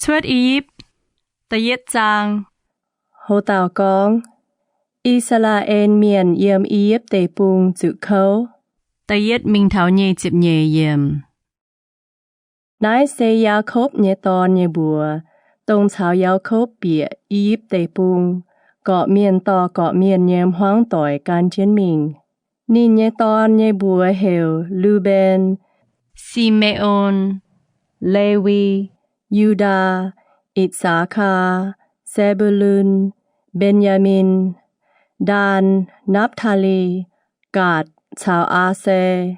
Cuotv I^yipv, da'yietv zaang. Ho dauh gorngv, I^saa^laa^en Mienh yiem I^yipv Deic-Bung zuqc kouv. Da'yietv mingh taux nyic ziepc nyeic yiemc. Naaiv se Yaakopv nyei dorn nyei mbuox, dongh caux Yaakopv bieqc I^yipv Deic-Bung, gorqv-mienh dorh gorqv-mienh nyei hmuangv doic gan jienv mingh. Ninh nyei dorn nyei mbuox heuc Luben, Si^me^on, Lewi, Yu^ndaa, Itc^saa^kaa, Saa^mbu^lun, Mben^yaa^min, Ndaan, Napv^taa^li, Gaatc caux Aa^se.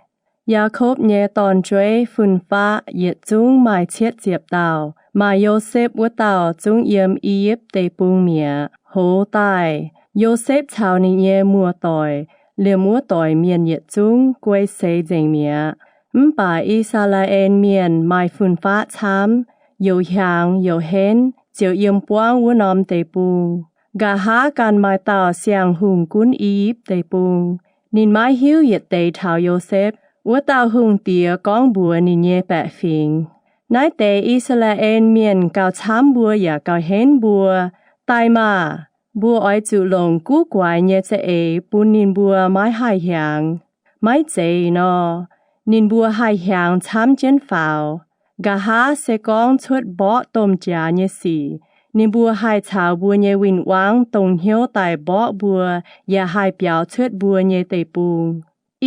Yaakopv nyei dorn-jueiv fun-faqv yietc zungv maaih cietv ziepc dauh. Maaih Yosepv wuov dauh zungv yiem I^yipv Deic-Bung mi'aqv. Hoz daaih, Yosepv caux ninh nyei muoz-doic, liemh wuov doic mienh yietc zungv guei seix nzengc mi'aqv. Mv baac I^saa^laa^en Mienh maaih fun-faqv camv, youc hiaangx youc henv, ziouc yiem buangv wuov norm deic-bung. Nqa'haav ganh maaih dauh siang-hungh gunv I^yipv Deic-Bung. Ninh maiv hiuv yietc deix taux Yosepv. Wuov dauh hungh diex gorngv mbuox ninh nyei baeqc fingx, Naaiv deix I^saa^laa^en Mienh gauh camv mbuo yaac gauh henv mbuo. Daaih maah! Mbuo oix zuqc longc guv guaix nyei za'eix bun ninh mbuo maiv haih hiaangx. Maiv zeiz nor, ninh mbuo haih hiaangx camv jienv faaux. Nqa'haav se gorngv cuotv mborqv domh jaax nyei sic, ninh mbuo haih caux mbuo nyei win-wangv dongh hnyouv daaih mborqv mbuo, yaac haih biaux cuotv mbuo nyei deic-bung.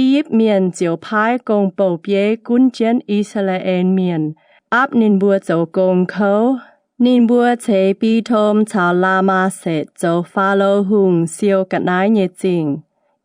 I^yipv Mienh ziouc paaiv gong-bou-bieiv gunv jienv I^saa^laa^en Mienh, aapv ninh mbuo zoux gong kouv. Ninh mbuo ceix Bitom caux Laa^maa^setc zoux Faalo Hungh siou ga'naaiv nyei zingh.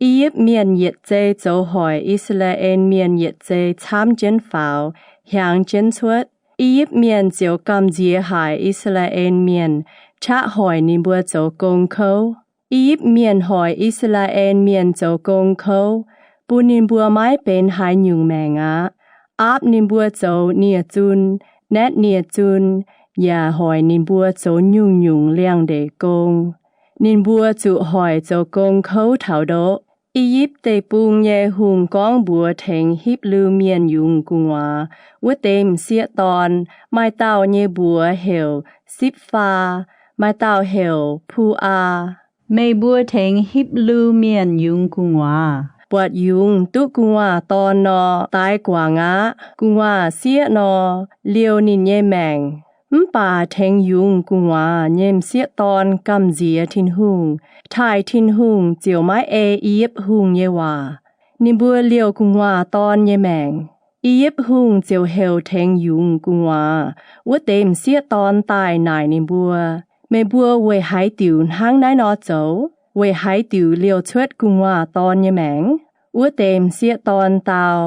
I^yipv Mienh yietc zei zoux hoic I^saa^laa^en Mienh yietc zei camv jienv faaux, hiaangx jienv cuotv. I^yipv Mienh ziouc gamh nziex haic I^saa^laa^en Mienh, qaqv hoic ninh mbuo zoux gong kouv. I^yipv Mienh hoic I^saa^laa^en Mienh zoux gong kouv, bun ninh mbuo maiv benx haaix nyungc maengc aqv. Aapv ninh mbuo zoux nie-zun, naetv nie-zun, yaac hoic ninh mbuo zoux nyungc-nyungc liangx-ndeic gong. Ninh mbuo zuqc hoic zoux gong kouv taux ndoqv. I^yipv Deic-Bung nyei hungh gorngv mbuox tengx Hipv^lu Mienh yungz gu'nguaaz wuov deix m'sieqv dorn, maaih dauh nyei mbuox heuc Sipv^faa, maaih dauh heuc Pu^aa. Meih mbuo tengx Hipv^lu Mienh yungz gu'nguaaz, buatc yungz duqv gu'nguaaz dorn nor, daix guangc aqv. Gu'nguaaz sieqv nor, liouh ninh nyei maengc. Mv baac tengx yungz gu'nguaaz nyei m'sieqv dorn gamh nziex Tin-Hungh, taaih Tin-Hungh ziouc maiv ei I^yipv Hungh nyei waac. Ninh mbuo liouh gu'nguaaz dorn nyei maengc. I^yipv Hungh ziouc heuc tengx yungz gu'nguaaz wuov deix m'sieqv dorn daaih naaic ninh mbuo, Meih mbuo weic haaix diuc hnangv naaiv nor zoux? Weic haaix diuc liouh cuotv gu'nguaaz dorn nyei maengc? Wuov deix m'sieqv dorn dau,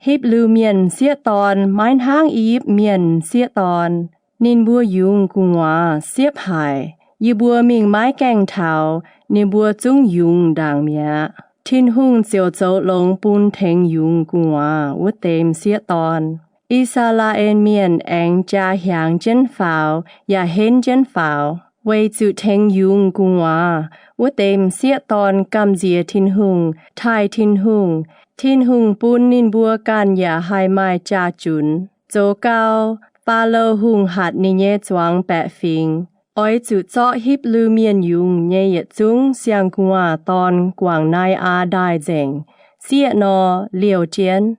Hipv^lu Mienh m'sieqv dorn maiv hnangv I^yipv Mienh m'sieqv dorn. Ninh mbuo yungz gu'nguaaz siepv haic. Yie mbuo mingh maiv gaengh taux, ninh mbuo zungv yungz ndaangc mi'aqv. Tin-Hungh ziouc zoux longx bun tengx yungz gu'nguaaz wuov deix m'sieqv dorn. I^saa^laa^en Mienh aengx jaa hiaangx jienv faaux yaac henv jienv faaux, weic zuqc tengx yungz gu'nguaaz wuov deix m'sieqv dorn gamh nziex Tin-Hungh, taaih Tin-Hungh. Tin-Hungh bun ninh mbuo ganh yaac haih maaih jaa-junx. Zoux gau, Faalo Hungh hatc ninh nyei zuangx baeqc fingx, Oix zuqc zorqv Hipv^lu Mienh yungz nyei yietc zungv siang-gu'nguaaz dorn guangc Nai^aa Ndaaih nzengc. Sieqv nor, liouh jienv.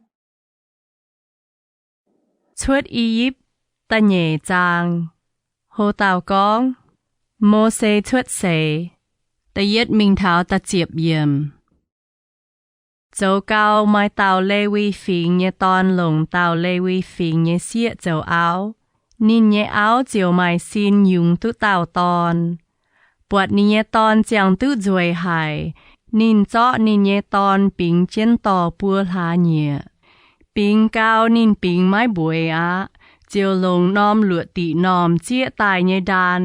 Cuotv I^yipv da'nyeic zaang. Ho dauh gorngv, Mose cuotv seix, da'yietv mingh taux da'ziepc yiemc. Zoux gau, maaih dauh Lewi Fingx nyei dorn longc dauh Lewi Fingx nyei sieqv zoux auv. Ninh nyei auv ziouc maaih sin yungz duqv dauh dorn. Buatc ninh nyei dorn ziangh duqv nzueic haic, ninh zorqv ninh nyei dorn bingx jienv dorh buo hlaax nyieqc. Bingx gau, ninh bingx maiv mbueiz aqv, ziouc longc norm luoqc diqc normh zieqv daaih nyei ndaan,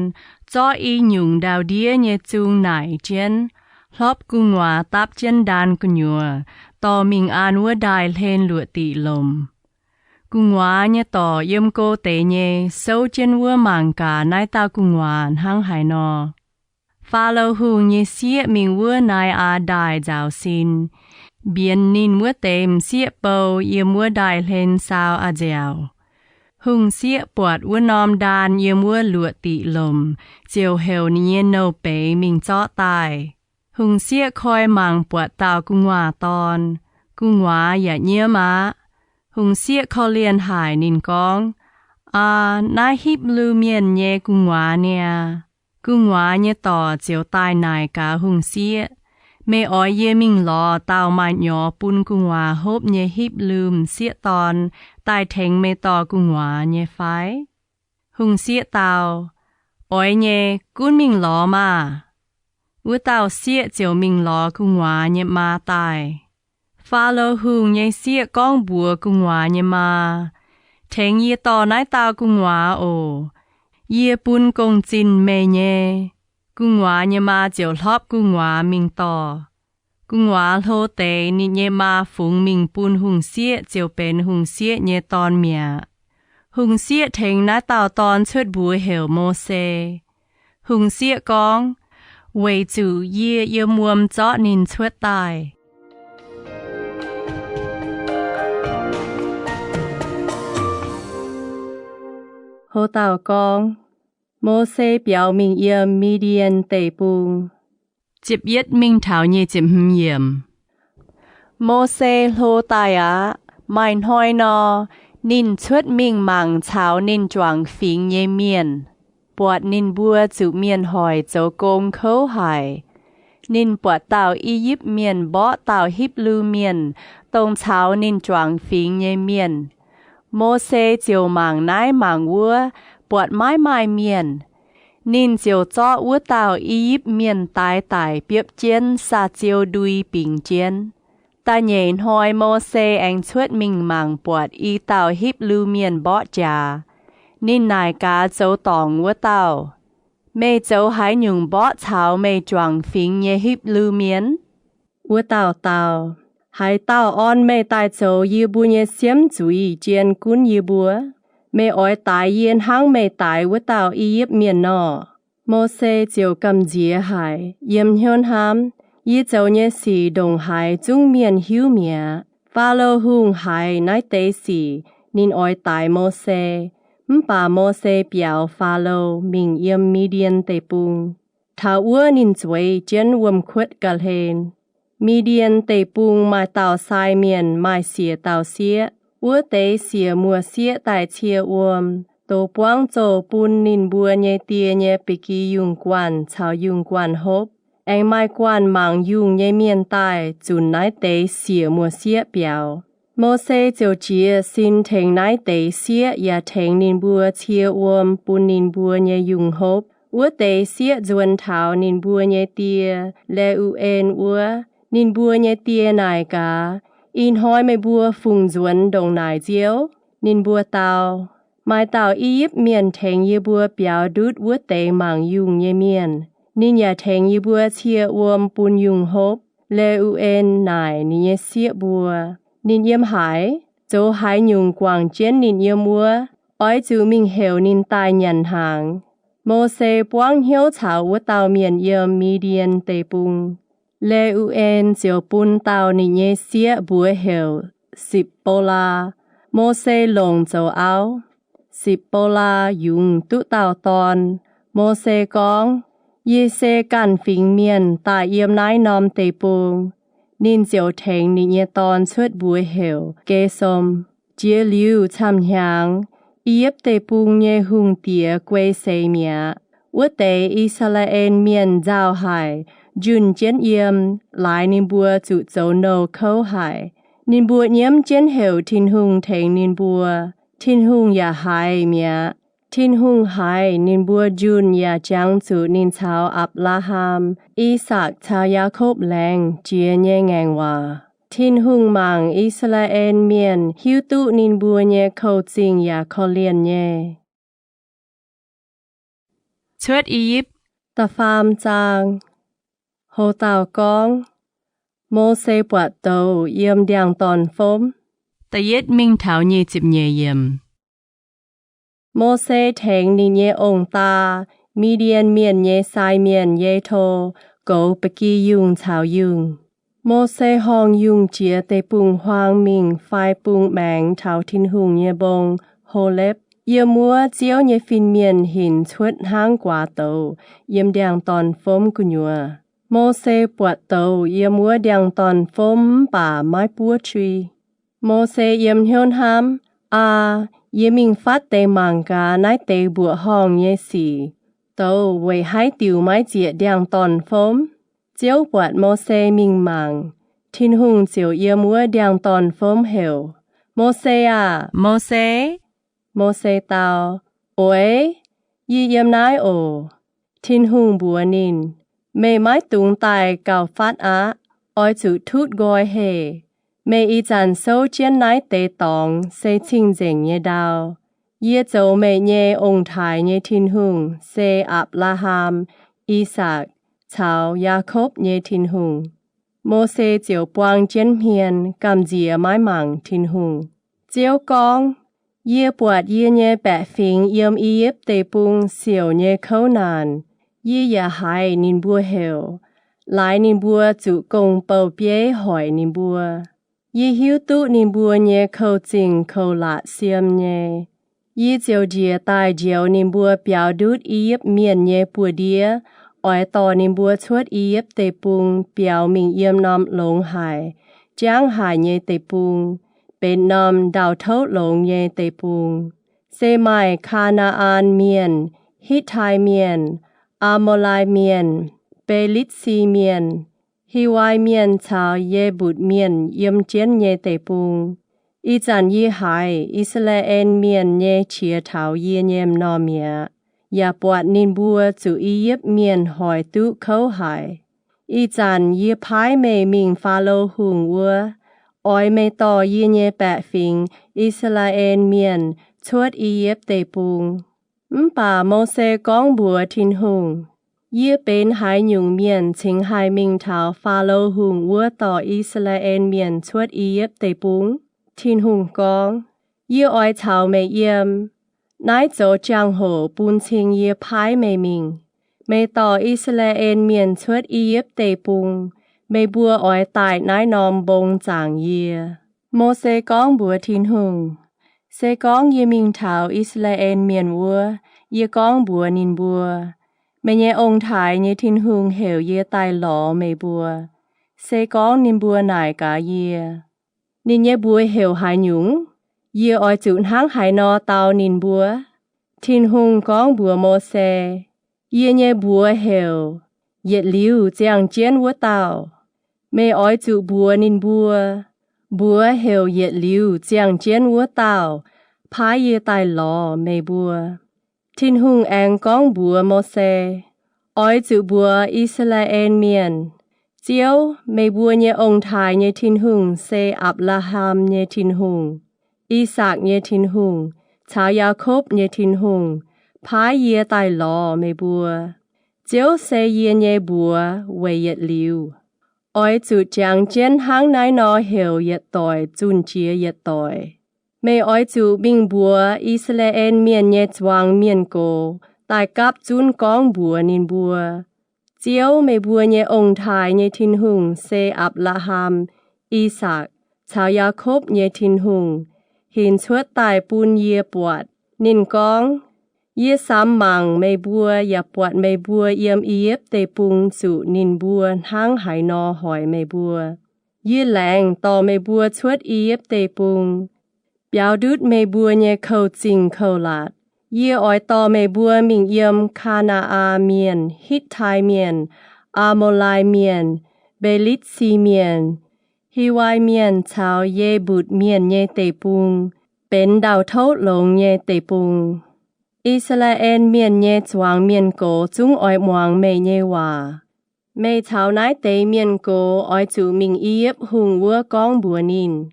zorqv i nyungc ndau-ndiev nyei zung naaic jienv, hlopv gu'nguaaz dapv jienv ndaan gu'nyuoz, dorh mingh an wuov ndaaih hlen luoqc diqc lomc. Gu'nguaaz nyei dorc yiem go deix nyei souv jienv wuov mangc gaax naaiv dauh gu'nguaaz hnangv haaix nor. Faalo Hungh nyei sieqv mingh wuov Nai^aa Ndaaih nzaaux sin, mbienx ninh wuov deix m'sieqv bou yiem wuov ndaaih hlen saau a'nziaauc. Hungh sieqv buatc wuov norm ndaan yiem wuov luoqc diqc lomc, ziouc heuc ninh nyei nouh beiz mingh zorqv daaih. Hungh sieqv koi mangc buatc dauh gu'nguaaz dorn. Gu'nguaaz yaac nyiemv aqv. Hungh sieqv korv-lienh haic ninh gorngv, Aa, naaiv Hipv^lu Mienh nyei gu'nguaaz niaa. Gu'nguaaz nyei dorc ziouc daaih naaic gaax hungh sieqv, Meih oix yie mingh lorz dauh maaih nyorx bun gu'nguaaz hopv nyei Hipv^lu m'sieqv dorn daaih tengx meih dorh gu'nguaaz nyei fai? Hungh sieqv dau, Oix nyei, gunv mingh lorz maah! Wuov dauh sieqv ziouc mingh lorz gu'nguaaz nyei maa daaih. Faalo Hungh nyei sieqv gorngv mbuox gu'nguaaz nyei maa, Tengx yie dorh naaiv dauh gu'nguaaz oc. Yie bun gong-zinh meih nyei. Gu'nguaaz nyei maa ziouc hlopv gu'nguaaz mingh dorh. Gu'nguaaz hlo deix ninh nyei maa fungx mingh bun hungh sieqv ziouc benx hungh sieqv nyei dorn mi'aqv. Hungh sieqv tengx naaiv dauh dorn cuotv mbuox heuc Mose. Hungh sieqv gorngv, Weic zuqc yie yiem wuom zorqv ninh cuotv daaih. Hlo dauh gorngv, Mose biaux mingh yiem Mi^ndien Deic-Bung. Ziepc yietv mingh taux nyic ziepc hmz yiemc. Mose hlo daaih aqv. Maaih hnoi nor, ninh cuotv mingh mangc caux ninh juangc fingx nyei mienh, buatc ninh mbuo zuqc mienh hoic zoux gong kouv haic. Ninh buatc dauh I^yipv Mienh mborqv dauh Hipv^lu Mienh, dongh caux ninh juangc fingx nyei mienh. Mose ziouc mangc naaiv mangc wuov, buatc maiv maaih mienh. Ninh ziouc zorqv wuov dauh I^yipv Mienh daix daic biopv jienv saa-ziou ndui bingx jienv. Da'nyeic hnoi Mose aengx cuotv mingh mangc buatc i dauh Hipv^lu Mienh mborqv jaax. Ninh naaic gaax zoux dorngc wuov dauh, Meih zoux haaix nyungc mborqv caux meih juangc fingx nyei Hipv^lu Mienh? Wuov dauh dau, Haaix dauh orn meih daaih zoux yie mbuo nyei siemv zuiz jien gunv yie mbuo? Meih oix daix yie hnangv meih daix wuov dauh I^yipv Mienh nor? Mose ziouc gamh nziex haic, yiem hnyouv hnamv, Yie zoux nyei sic ndongc haaix zungv mienh hiuv mi'aqv. Faalo Hungh haiz naaiv deix sic, ninh oix daix Mose. Mv baac Mose biaux Faalo mingh yiem Mi^ndien Deic-Bung. Taux wuov ninh zueiz jienv wuom-kuotv ga'hlen. Mi^ndien Deic-Bung maaih dauh sai mienh maaih siec dauh sieqv. Wuov deix siec muoz-sieqv daaih cie wuom, dongh buangv zoh bun ninh mbuo nyei die nyei ba'gi yungh guanh caux yungh guanh hopv. Aengx maaih guanh mangc yungh nyei mienh daaih zunc naaiv deix siec muoz-sieqv biaux. Mose ziouc jiez sin tengx naaiv deix sieqv yaac tengx ninh mbuo cie wuom bun ninh mbuo nyei yungh hopv. Wuov deix sieqv nzuonx taux ninh mbuo nyei die, Le^u^en wuov. Ninh mbuo nyei die naaic gaax, Ih hnoi meih mbuo fungc nzuonx ndongc naaic nziouv? Ninh mbuo dau, Maaih dauh I^yipv Mienh tengx yie mbuo biaux ndutv wuov deix mangc yungh nyei mienh. Ninh yaac tengx yie mbuo cie wuom bun yungh hopv. Le^u^en naaic ninh nyei sieqv mbuo, Ninh yiem haaix? Zoux haaix nyungc guangc jienv ninh yiem wuov? Oix zuqc mingh heuc ninh daaih nyanc hnaangx. Mose buangv hnyouv caux wuov dauh mienh yiem Mi^ndien Deic-Bung. Le^u^en ziouc bun dauh ninh nyei sieqv mbuox heuc Sipc^bo^laa. Mose longc zoux auv. Sipc^bo^laa yungz duqv dauh dorn. Mose gorngv, Yie se ganh fingx mienh daaih yiem naaiv norm deic-bung. Ninh ziouc tengx ninh nyei dorn cuotv mbuox heuc Ge^som. Jiex liuz camv-hnyangx, I^yipv Deic-Bung nyei hungh diex guei seix mi'aqv. Wuov deix I^saa^laa^en Mienh nzauh haic, njunh jienv yiem, laaix ninh mbuo zuqc zoux nouh kouv haic. Ninh mbuo nyiemv jienv heuc Tin-Hungh tengx ninh mbuo. Tin-Hungh yaac haiz mi'aqv. Tin-Hungh haiz ninh mbuo njunh yaac jangx zuqc ninh caux Apc^laa^ham, I^sakc caux Yaakopv laengz jiex nyei ngaengc waac. Tin-Hungh mangc I^saa^laa^en Mienh hiuv duqv ninh mbuo nyei kouv-zingh yaac korv-lienh nyei. Cuotv I^yipv. Da'faam zaang. Hlo dauh gorngv, Mose buatc douz yiem ndiangx-dorn-fomv. Da'yietv mingh taux nyic ziepc nyeic yiemc. Mose tengx ninh nyei ong-daa, Mi^ndien Mienh nyei sai mienh Yetho, goux ba'gi yungh caux yungh. Mose horngh yungh jiex deic-bung-huaang mingh fai bung maengx taux Tin-Hungh nyei mbong, Holepv. Yiem wuov Ziouv nyei fin-mienh hinc cuotv hnangv guaax douz yiem ndiangx-dorn fomv gu'nyuoz. Mose buatc douz yiem wuov ndiangx-dorn fomv mv baac maiv buov qui. Mose yiem hnyouv hnamv, Aa, yie mingh fatv deix mangc gaax naaiv deix mbuoqc horngh nyei sic. Douz weic haaix diuc maiv zieqc ndiangx-dorn fomv? Ziouv buatc Mose mingh mangc, Tin-Hungh ziouc yiem wuov ndiangx-dorn fomv heuc, Mose aah! Mose! Mose dau, Oix, yie yiem naaiv oc. Tin-Hungh mbuox ninh, Meih maiv dungx daaih gauh fatv aqv. Oix zuqc tutv nqoi heh. Meih ih zanc souv jienv naaiv deix dorngx se cing-nzengc nyei ndau. Yie zoux meih nyei ong-taaix nyei Tin-Hungh se Apc^laa^ham, I^sakc, caux Yaakopv nyei Tin-Hungh. Mose ziouc buang jienv hmien gamh nziex maiv mangc Tin-Hungh. Ziouv gorngv, Yie buatc yie nyei baeqc fingx yiem I^yipv Deic-Bung siouc nyei kouv naanc. Yie yaac haiz ninh mbuo heuc, laaix ninh mbuo zuqc gong-bou-bieiv hoic ninh mbuo. Yie hiuv duqv ninh mbuo nyei kou-zingh kou-latc siem nyei. Yie ziouc njiec daaih njoux ninh mbuo biaux ndutv I^yipv Mienh nyei buoz-ndiev, oix dorh ninh mbuo cuotv I^yipv Deic-Bung biaux mingh yiem norm longx haic, jangv haic nyei deic-bung, benx norm ndau-touv longx nyei deic-bung, se maaih Kaa^naa^an Mienh, Hitv^tai Mienh, Aa^moo^lai Mienh, Be^litv^si Mienh, Hiwai Mienh caux Ye^mbutc Mienh yiem jienv nyei deic-bung. Ih zanc yie haiz I^saa^laa^en Mienh nyei qiex taux yie nyei m'normh mi'aqv, yaac buatc ninh mbuo zuqc I^yipv Mienh hoic duqv kouv haic. Ih zanc yie paaiv meih mingh Faalo Hungh wuov, oix meih dorh yie nyei baeqc fingx, I^saa^laa^en Mienh, cuotv I^yipv Deic-Bung. Mv baac Mose gorngv mbuox Tin-Hungh, Yie benx haaix nyungc mienh cingx haih mingh taux Faalo Hungh wuov dorh I^saa^laa^en Mienh cuotv I^yipv Deic-Bung? Tin-Hungh gorngv, Yie oix caux meih yiem. Naaiv zoux jangx-hoc bun cing yie paaiv meih mingh. Meih dorh I^saa^laa^en Mienh cuotv I^yipv Deic-Bung, meih mbuo oix daaih naaiv norm mbong zaangc yie. Mose gorngv mbuox Tin-Hungh, Se gorngv yie mingh taux I^saa^laa^en Mienh wuov, yie gorngv mbuox ninh mbuo, Meih nyei ong-taaix nyei Tin-Hungh heuc yie daaih lorz meih mbuo, se gorngv ninh mbuo naaic gaax yie, Ninh nyei mbuox heuc haaix nyungc? Yie oix zuqc hnangv haaix nor dau ninh mbuo? Tin-Hungh gorngv mbuox Mose, Yie nyei mbuox heuc, Yietc Liuz Ziangh Jienv Wuov Dauh. Meih oix zuqc mbuox ninh mbuo, Mbuox heuc Yietc Liuz Ziangh Jienv Wuov Dauh paaiv yie daaih lorz meih mbuo. Tin-Hungh aengx gorngv mbuox Mose, Oix zuqc mbuox I^saa^laa^en Mienh, Ziouv, meih mbuo nyei ong-taaix nyei Tin-Hungh se Apc^laa^ham nyei Tin-Hungh, I^sakc nyei Tin-Hungh, caux Yaakopv nyei Tin-Hungh, paaiv yie daaih lorz meih mbuo. Ziouv se yie nyei mbuox weic yietc liuz. Oix zuqc jangx jienv hnangv naaiv nor heuc yietc doic zunh jiex yietc doic. Meih oix zuqc mingh mbuox I^saa^laa^en Mienh nyei zuangx mienh gox daaih gapv zunv gorngv mbuox ninh mbuo, Ziouv, meih mbuo nyei ong-taaix nyei Tin-Hungh se Apc^laa^ham, I^sakc, caux Yaakopv nyei Tin-Hungh hinc cuotv daaih bun yie buatc. Ninh gorngv, Yie samx mangc meih mbuo yaac buatc meih mbuo yiem I^yipv Deic-Bung zuqc ninh mbuo hnangv haaix nor hoic meih mbuo. Yie laengz dorh meih mbuo cuotv I^yipv Deic-Bung, biaux ndutv meih mbuo nyei kou-zingh kou-latc. Yie oix dorh meih mbuo mingh yiem Kaa^naa^an Mienh, Hitv^tai Mienh, Aa^moo^lai Mienh, Mbe^litv^si Mienh, Hiwai Mienh caux Ye^mbutc Mienh nyei deic-bung, benx ndau-touv longx nyei deic-bung. I^saa^laa^en Mienh nyei zuangx mienh gox zungv oix muangx meih nyei waac. Meih caux naaiv deix mienh gox oix zuqc mingh I^yipv Hungh wuov gorngv mbuox ninh,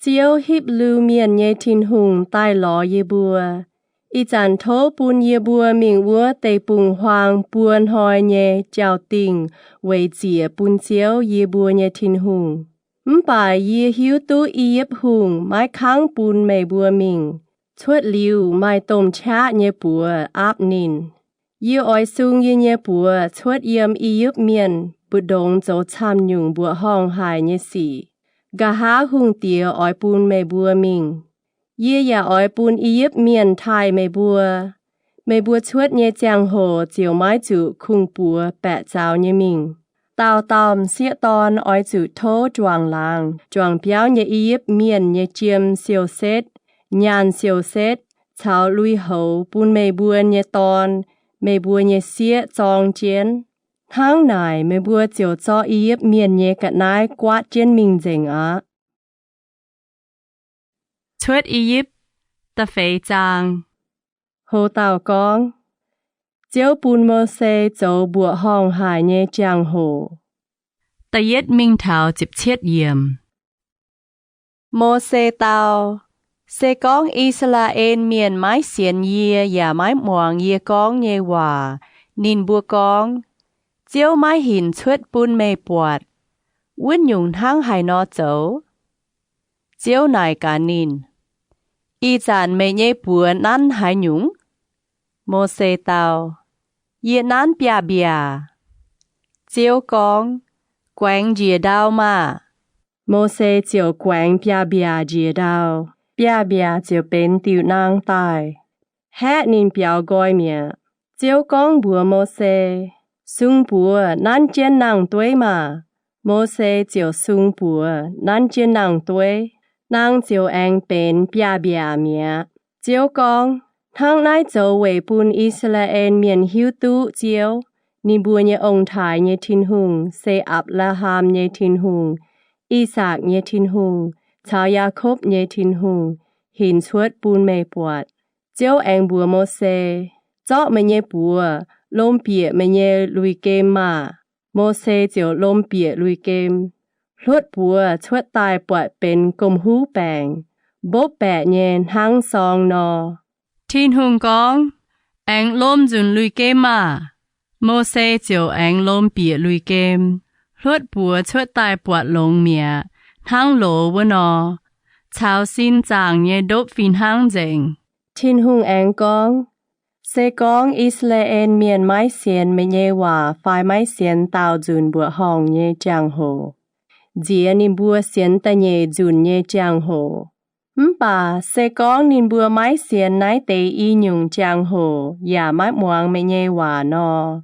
Ziouv, Hipv^lu Mienh nyei Tin-Hungh, daaih lorz yie mbuo. Ih zanc tov bun yie mbuo mingh wuov deic-bung-huaang buo hnoi nyei jauv-dingh weic ziec bun Ziouv, yie mbuo nyei Tin-Hungh. Mv baac yie hiuv duqv I^yipv Hungh maiv kangv bun meih mbuo mingh. Cuotv liuz maaih domh qaqv nyei buoz aapv ninh. Yie oix sung yie nyei buoz cuotv yiem I^yipv Mienh mbu'ndongx zoux camv-nyungc mbuoqc horngh haic nyei sic. Nqa'haav hungh diex oix bun meih mbuo mingh. Yie yaac oix bun I^yipv Mienh taaih meih mbuo. Meih mbuo cuotv nyei ziangh hoc ziouc maiv zuqc kungx-buoz baeqc zaux nyei mingh. Dauh dauh m'sieqv dorn oix zuqc tov juangc laangz juangc biauv nyei I^yipv Mienh nyei jiem siou-setv, nyaanh siou-setv, caux lui-houx bun meih mbuo nyei dorn, meih mbuo nyei sieqv zorng jienv. Hnangv naaic meih mbuo ziouc zorqv I^yipv Mienh nyei ga'naaiv guaatv jienv mingh nzengc aqv. Cuotv I^yipv da'feix zaang. Ho dauh gorngv, Ziouv bun Mose zoux mbuoqc horngh haic nyei jangx-hoc. Da'yietv mingh taux ziepc cietv yiemc. Mose dau, Se gorngv I^saa^laa^en Mienh maiv sienx yie yaac maiv muangx yie gorngv nyei waac, ninh mbuo gorngv, Ziouv maiv hinc cuotv bun meih buatc, wuov nyungc hnangv haaix nor zoux? Ziouv naaic gaax ninh, Ih zanc meih nyei buoz nanv haaix nyungc? Mose dau, Yie nanv biaav-mbiaac. Ziouv gorngv, Guaengx njiec ndau maah! Mose ziouc guaengx biaav-mbiaac njiec ndau. Biaav-mbiaac ziouc benx diuh naang daaih, haeqv ninh biaux nqoi mi'aqv. Ziouv gorngv mbuox Mose, Sung buoz nanv jienv nangh dueiv maah! Mose ziouc sung buoz nanv jienv nangh dueiv. Naang ziouc aengx benx biaav-mbiaac mi'aqv. Ziouv gorngv, Hnangv naaiv zoux weic bun I^saa^laa^en Mienh hiuv duqv Ziouv, ninh mbuo nyei ong-taaix nyei Tin-Hungh, se Apc^laa^ham nyei Tin-Hungh, I^sakc nyei Tin-Hungh, caux Yaakopv nyei Tin-Hungh, hinc cuotv bun meih buatc. Ziouv aengx mbuox Mose, Zorqv meih nyei buoz lomh bieqc meih nyei lui-gem maah! Mose ziouc lomh bieqc lui-gem, hluotv buoz cuotv daaih buatc benx gomh huv baengc, mbopv baeqc nyei hnangv sorng nor. Tin-Hungh gorngv, Aengx lomh nzunc lui-gem maah! Mose ziouc aengx lomh bieqc lui-gem, hluotv buoz cuotv daaih buatc longx mi'aqv, hnangv loz wuov nor, caux sin zaangc nyei ndopv fih hnangv nzengc. Tin-Hungh aengx gorngv, Se gorngv I^saa^laa^en Mienh maiv sienx meih nyei waac fai maiv sienx daauh nzunc mbuoqc horngh nyei jangx-hoc, nziex ninh mbuo sienx da'nyeic nzunc nyei jangx-hoc. Mv baac se gorngv ninh mbuo maiv sienx naaiv deix i nyungc jangx-hoc yaac maiv muangx meih nyei waac nor,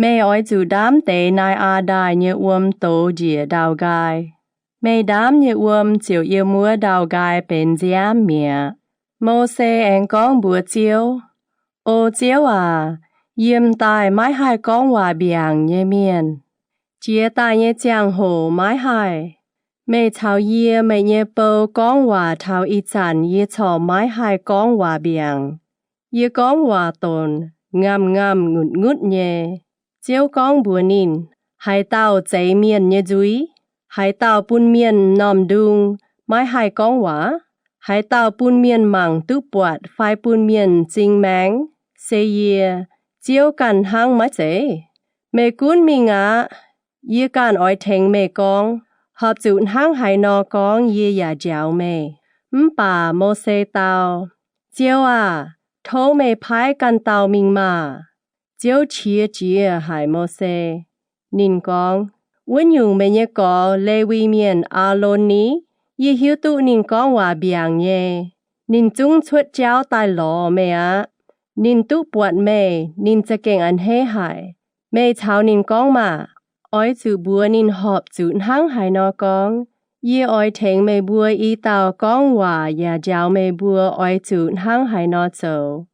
meih oix zuqc ndaamv deix naaiv aa ndaaih nyei wuom douz njiec ndau-nqaai. Meih ndaamv nyei wuom ziouc yiem wuov ndau-nqaai benx nziaamv mi'aqv. Mose aengx gorngv mbuox Ziouv, O Ziouv aac, yiem daaih maiv haih gorngv waac mbiaangc nyei mienh, jiex daaih nyei ziangh hoc maiv haih. Meih caux yie, meih nyei bou, gorngv waac taux ih zanc yie corc maiv haih gorngv waac mbiaangc. Yie gorngv waac donx, ngamh ngamh ngutc ngutv nyei. Ziouv gorngv mbuox ninh, Haaix dauh zeix mienh nyei nzuih? Haaix dauh bun mienh m'normh ndung, maiv haih gorngv waac? Haaix dauh bun mienh mangc duqv buatc fai bun mienh m'zing maengx? Se yie, Ziouv, ganh hnangv maiv zeiz? Meih gunv mingh aqv. Yie ganh oix tengx meih gorngv. Horpc zuqc hnangv haaix nor gorngv yie yaac njaaux meih. Mv baac Mose dau, Ziouv aah! Tov meih paaiv ganh dauh mingh maah! Ziouv qiex jiez haic Mose. Ninh gorngv, Wuov nyungc meih nyei gorx, Lewi Mienh, Aalon ni? Yie hiuv duqv ninh gorngv waac mbiaangc nyei. Ninh zungv cuotv jauv daaih lorz meih aqv. Ninh duqv buatc meih, ninh za'gengh a'hneiv haic. Meih caux ninh gorngv maah! Oix zuqc mbuox ninh horpc zuqc hnangv haaix nor gorngv. Yie oix tengx meih mbuo i dauh gorngv waac yaac njaaux meih mbuo oix zuqc hnangv haaix nor zoux.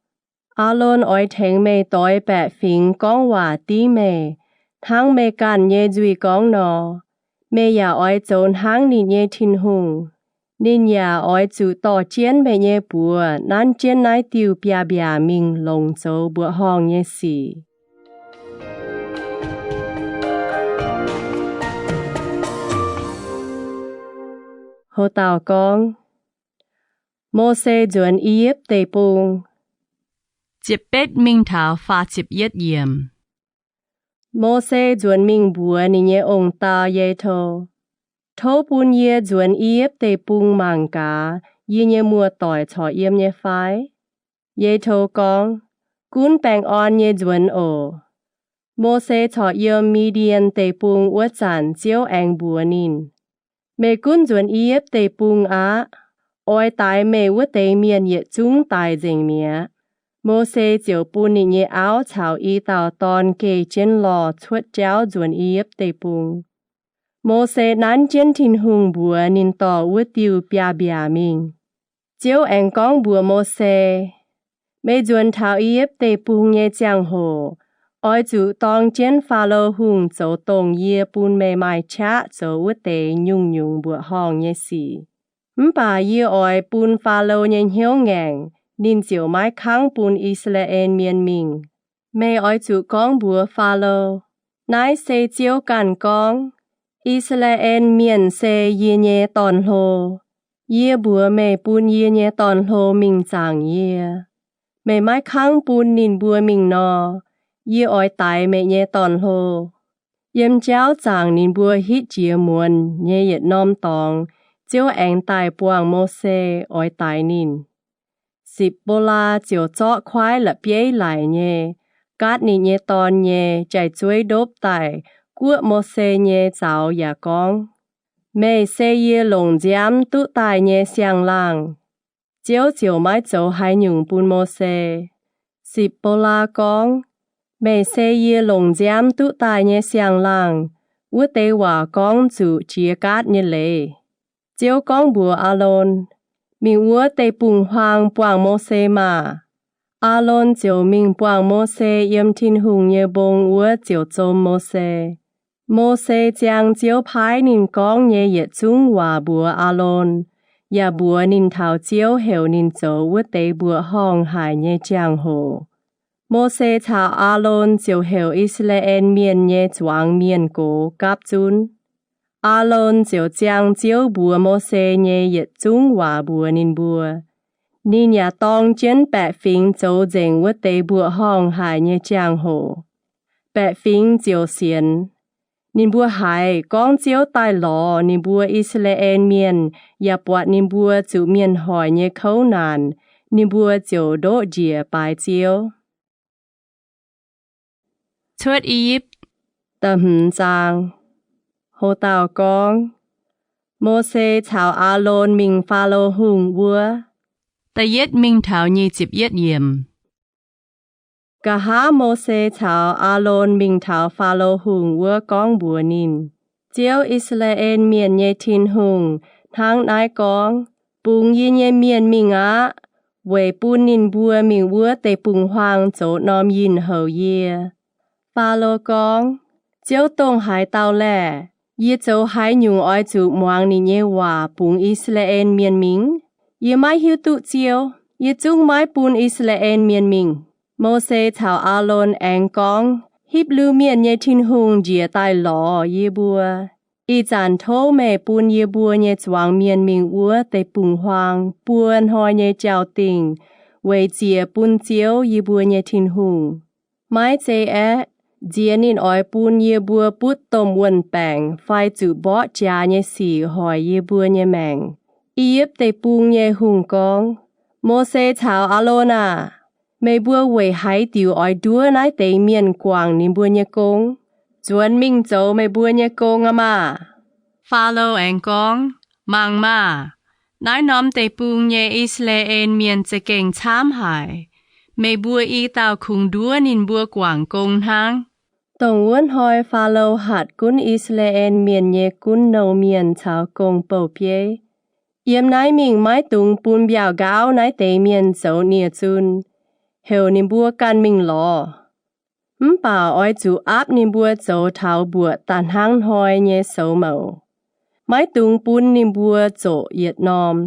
Aalon oix tengx meih doix baeqc fingx gorngv waac dingv meih, hnangv meih ganh nyei nzuih gorngv nor. Meih yaac oix zoux hnangv ninh nyei Tin-Hungh. Ninh yaac oix zuqc dorh jienv meih nyei buoz nanv jienv naaiv diuh biaav-mbiaac mingh longc zoux mbuoqc horngh nyei sic. Ho dauh gorngv, Mose Nzuonx I^yipv Deic-Bung. Ziepc betv mingh taux faah ziepc yietv yiemc. Mose nzuonx mingh mbuox ninh nyei ong-daa Yeito, Tov bun yie nzuonx I^yipv Deic-Bung mangc gaax yie nyei muoz-doic corc yiem nyei fai? Yeito gorngv, Gunv baengh orn nyei nzuonx oc. Mose corc yiem Mi^ndien Deic-Bung wuov zanc, Ziouv aengx mbuox ninh, Meih gunv nzuonx I^yipv Deic-Bung aqv. Oix daix meih wuov deix mienh yietc zungv daic nzengc mi'aqv. Mose ziouc bun ninh nyei auv caux i dauh dorn geh jienv lorh cuotv jauv nzuonx I^yipv Deic-Bung. Mose nanv jienv Tin-Hungh mbuox ninh dorh wuov diuh biaav-mbiaac mingh. Ziouv aengx gorngv mbuox Mose, Meih nzuonx taux I^yipv Deic-Bung nyei ziangh hoc, oix zuqc dorng jienv Faalo Hungh zoux dongh yie bun meih maaih qaqv zoux wuov deix nyungc-nyungc mbuoqc horngh nyei sic. Mv baac yie oix bun Faalo nyei hnyouv ngaengc, ninh ziouc maiv kangv bun I^saa^laa^en Mienh mingh. Meih oix zuqc gorngv mbuox Faalo, Naaiv se Ziouv ganh gorngv, I^saa^laa^en Mienh se yie nyei dorn-hlo. Yie mbuox meih bun yie nyei dorn-hlo mingh zaangc yie. Meih maiv kangv bun ninh mbuo mingh nor, yie oix daix meih nyei dorn-hlo. Yiem jauv zaangc ninh mbuo hitv jiex muonz nyei yietc norm dorngx, Ziouv aengx daaih buangh Mose oix daix ninh. Sipc^bo^laa ziouc zorqv kuaaiv la'bieiv laic nyei, gaatv ninh nyei dorn nyei jai-zueiv ndopv daaih guoqv Mose nyei zaux yaac gorngv, Meih se yie longc nziaamv duqv daaih nyei siang-laangh. Ziouv ziouc maiv zoux haaix nyungc bun Mose. Sipc^bo^laa gorngv, Meih se yie longc nziaamv duqv daaih nyei siang-laangh. Wuov deix waac gorngv zuqc jiex gaatv nyei leiz. Ziouv gorngv mbuox Aalon, Mingh wuov deic-bung-huaang buangh Mose maah! Aalon ziouc mingh buangh Mose yiem Tin-Hungh nyei mbong wuov ziouc zom Mose. Mose ziang Ziouv paaiv ninh gorngv nyei yietc zungv waac mbuox Aalon, yaac mbuox ninh taux Ziouv heuc ninh zoux wuov deix mbuoqc horngh haic nyei jangx-hoc. Mose caux Aalon ziouc heuc I^saa^laa^en Mienh nyei zuangx mienh gox gapv zunv. Aalon ziouc ziang Ziouv mbuox Mose nyei yietc zungv waac mbuox ninh mbuo. Ninh yaac dorng jienv baeqc fingx zoux nzengc wuov deix mbuoqc horngh haic nyei jangx-hoc. Baeqc fingx ziouc sienx. Ninh mbuo haiz gorngv Ziouv daaih lorz ninh mbuo I^saa^laa^en Mienh yaac buatc ninh mbuo zuqc mienh hoic nyei kouv naanc, ninh mbuo ziouc ndoqv njiec baaix Ziouv. Cuotv I^yipv, da'hmz zaang. Ho dauh gorngv, Mose caux Aalon mingh Faalo Hungh wuov. Da'yietv mingh taux nyic ziepc yietv yiemc. Nqa'haav Mose caux Aalon mingh taux Faalo Hungh wuov gorngv mbuox ninh, Ziouv, I^saa^laa^en Mienh nyei Tin-Hungh, hnangv naaiv gorngv, Bungx yie nyei mienh mingh aqv, weic bun ninh mbuo mingh wuov deic-bung-huaang zoux norm yinh houc yie. Faalo gorngv, Ziouv dongh haaix dauh laeh? Yie zoux haaix nyungc oix zuqc muangx ninh nyei waac bungx I^saa^laa^en Mienh mingh? Yie maiv hiuv duqv Ziouv. Yie zungv maiv bun I^saa^laa^en Mienh mingh. Mose caux Aalon aengx gorngv, Hipv^lu Mienh nyei Tin-Hungh njiec daaih lorz yie mbuo. Ih zanc tov meih bun yie mbuo nyei zuangx mienh mingh wuov deic-bung-huaang buo hnoi nyei jauv-dingh, weic ziec bun Ziouv, yie mbuo nyei Tin-Hungh. Maiv zei aeqv, nziex ninh oix bun yie mbuo butv domh wuon-baengc fai zuqc mborqv jaax nyei sic hoic yie mbuo nyei maengc. I^yipv Deic-Bung nyei hungh gorngv, Mose caux Aalon aah! Meih mbuo weic haaix diuc oix nduov naaiv deix mienh guangc ninh mbuo nyei gong? Nzuonx mingh zoux meih mbuo nyei gong aqv maah! Faalo aengx gorngv, Mangc maah! Naaiv norm deic-bung nyei I^saa^laa^en Mienh za'gengh camv haic. Meih mbuo i dauh kungx nduov ninh mbuo guangc gong hnangv. Dongh wuov hnoi Faalo hatc gunv I^saa^laa^en Mienh nyei gunv nouh mienh caux gong-bou-bieiv, Yiem naaiv mingh maiv dungx bun mbiauh nqaauv naaiv deix mienh zoux nie-zun. Heuc ninh mbuo ganh mingh lorz. Mv baac oix zuqc aapv ninh mbuo zoux taux mbuoqc da'hnangv hnoi nyei soux mouc. Maiv dungx bun ninh mbuo zoqc yietc norm.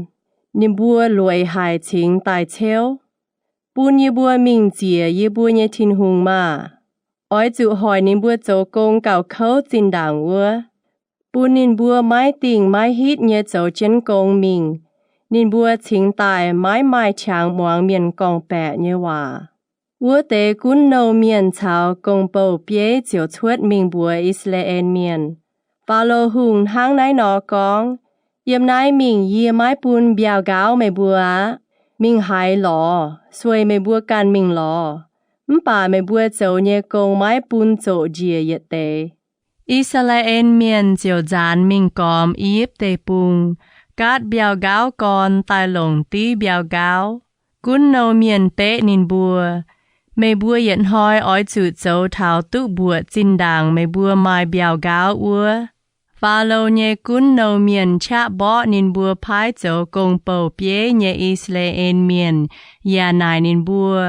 Ninh mbuo lueic haic cingx daaih ceuv. Bun yie mbuo mingh ziec yie mbuo nyei Tin-Hungh maah! Oix zuqc hoic ninh mbuo zoux gong gauh kouv zinh ndaangc wuov. Bun ninh mbuo maiv dingh maiv hitv nyei zoux jienv gong mingh. Ninh mbuo cingx daaih maiv maaih qangx muangx mienh gorngv-baeqc nyei waac. Wuov deix gunv nouh mienh caux gong-bou-bieiv ziouc cuotv mingh mbuox I^saa^laa^en Mienh, Faalo Hungh hnangv naaiv nor gorngv, Yiem naaiv mingh yie maiv bun mbiauh nqaauv meih mbuo aqv. Mingh haaix lorz, sueih meih mbuo ganh mingh lorz. Mv baac meih mbuo zoux nyei gong maiv bun zoqc njiec yietc deix. I^saa^laa^en Mienh ziouc nzaanx mingh gormx I^yipv Deic-Bung, Gaatv mbiauh nqaauv gorn daaih longc div mbiauh nqaauv, gunv nouh mienh beqv ninh mbuo, Meih mbuo yietc hnoi oix zuqc zoux taux duqv mbuoqc zinh ndaangc meih mbuo maaih mbiauh nqaauv wuov. Faalo nyei gunv nouh mienh qaqv mborqv ninh mbuo paaiv zoux gong-bou-bieiv nyei I^saa^laa^en Mienh yaac naaic ninh mbuo,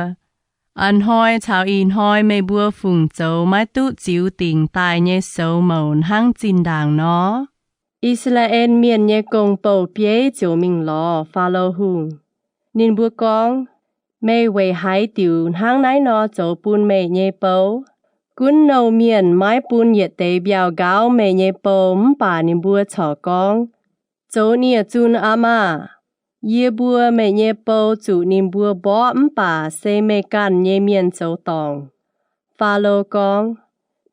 A'hnoi caux ih hnoi meih mbuo fungc zoux maiv duqv ziux dingc daaih nyei soux mouc hnangv zinh ndaangc nor? I^saa^laa^en Mienh nyei gong-bou-bieiv ziouc mingh lorz Faalo Hungh. Ninh mbuo gorngv, Meih weic haaix diuc hnangv naaiv nor zoux bun meih nyei bou? Gunv nouh mienh maiv bun yietc deix mbiauh nqaauv meih nyei bou mv baac ninh mbuo corc gorngv, Zoux nie-zun aqv maah! Yie mbuo, meih nyei bou, zuqc ninh mbuo mborqv mv baac se meih ganh nyei mienh zoux dorngc. Faalo gorngv,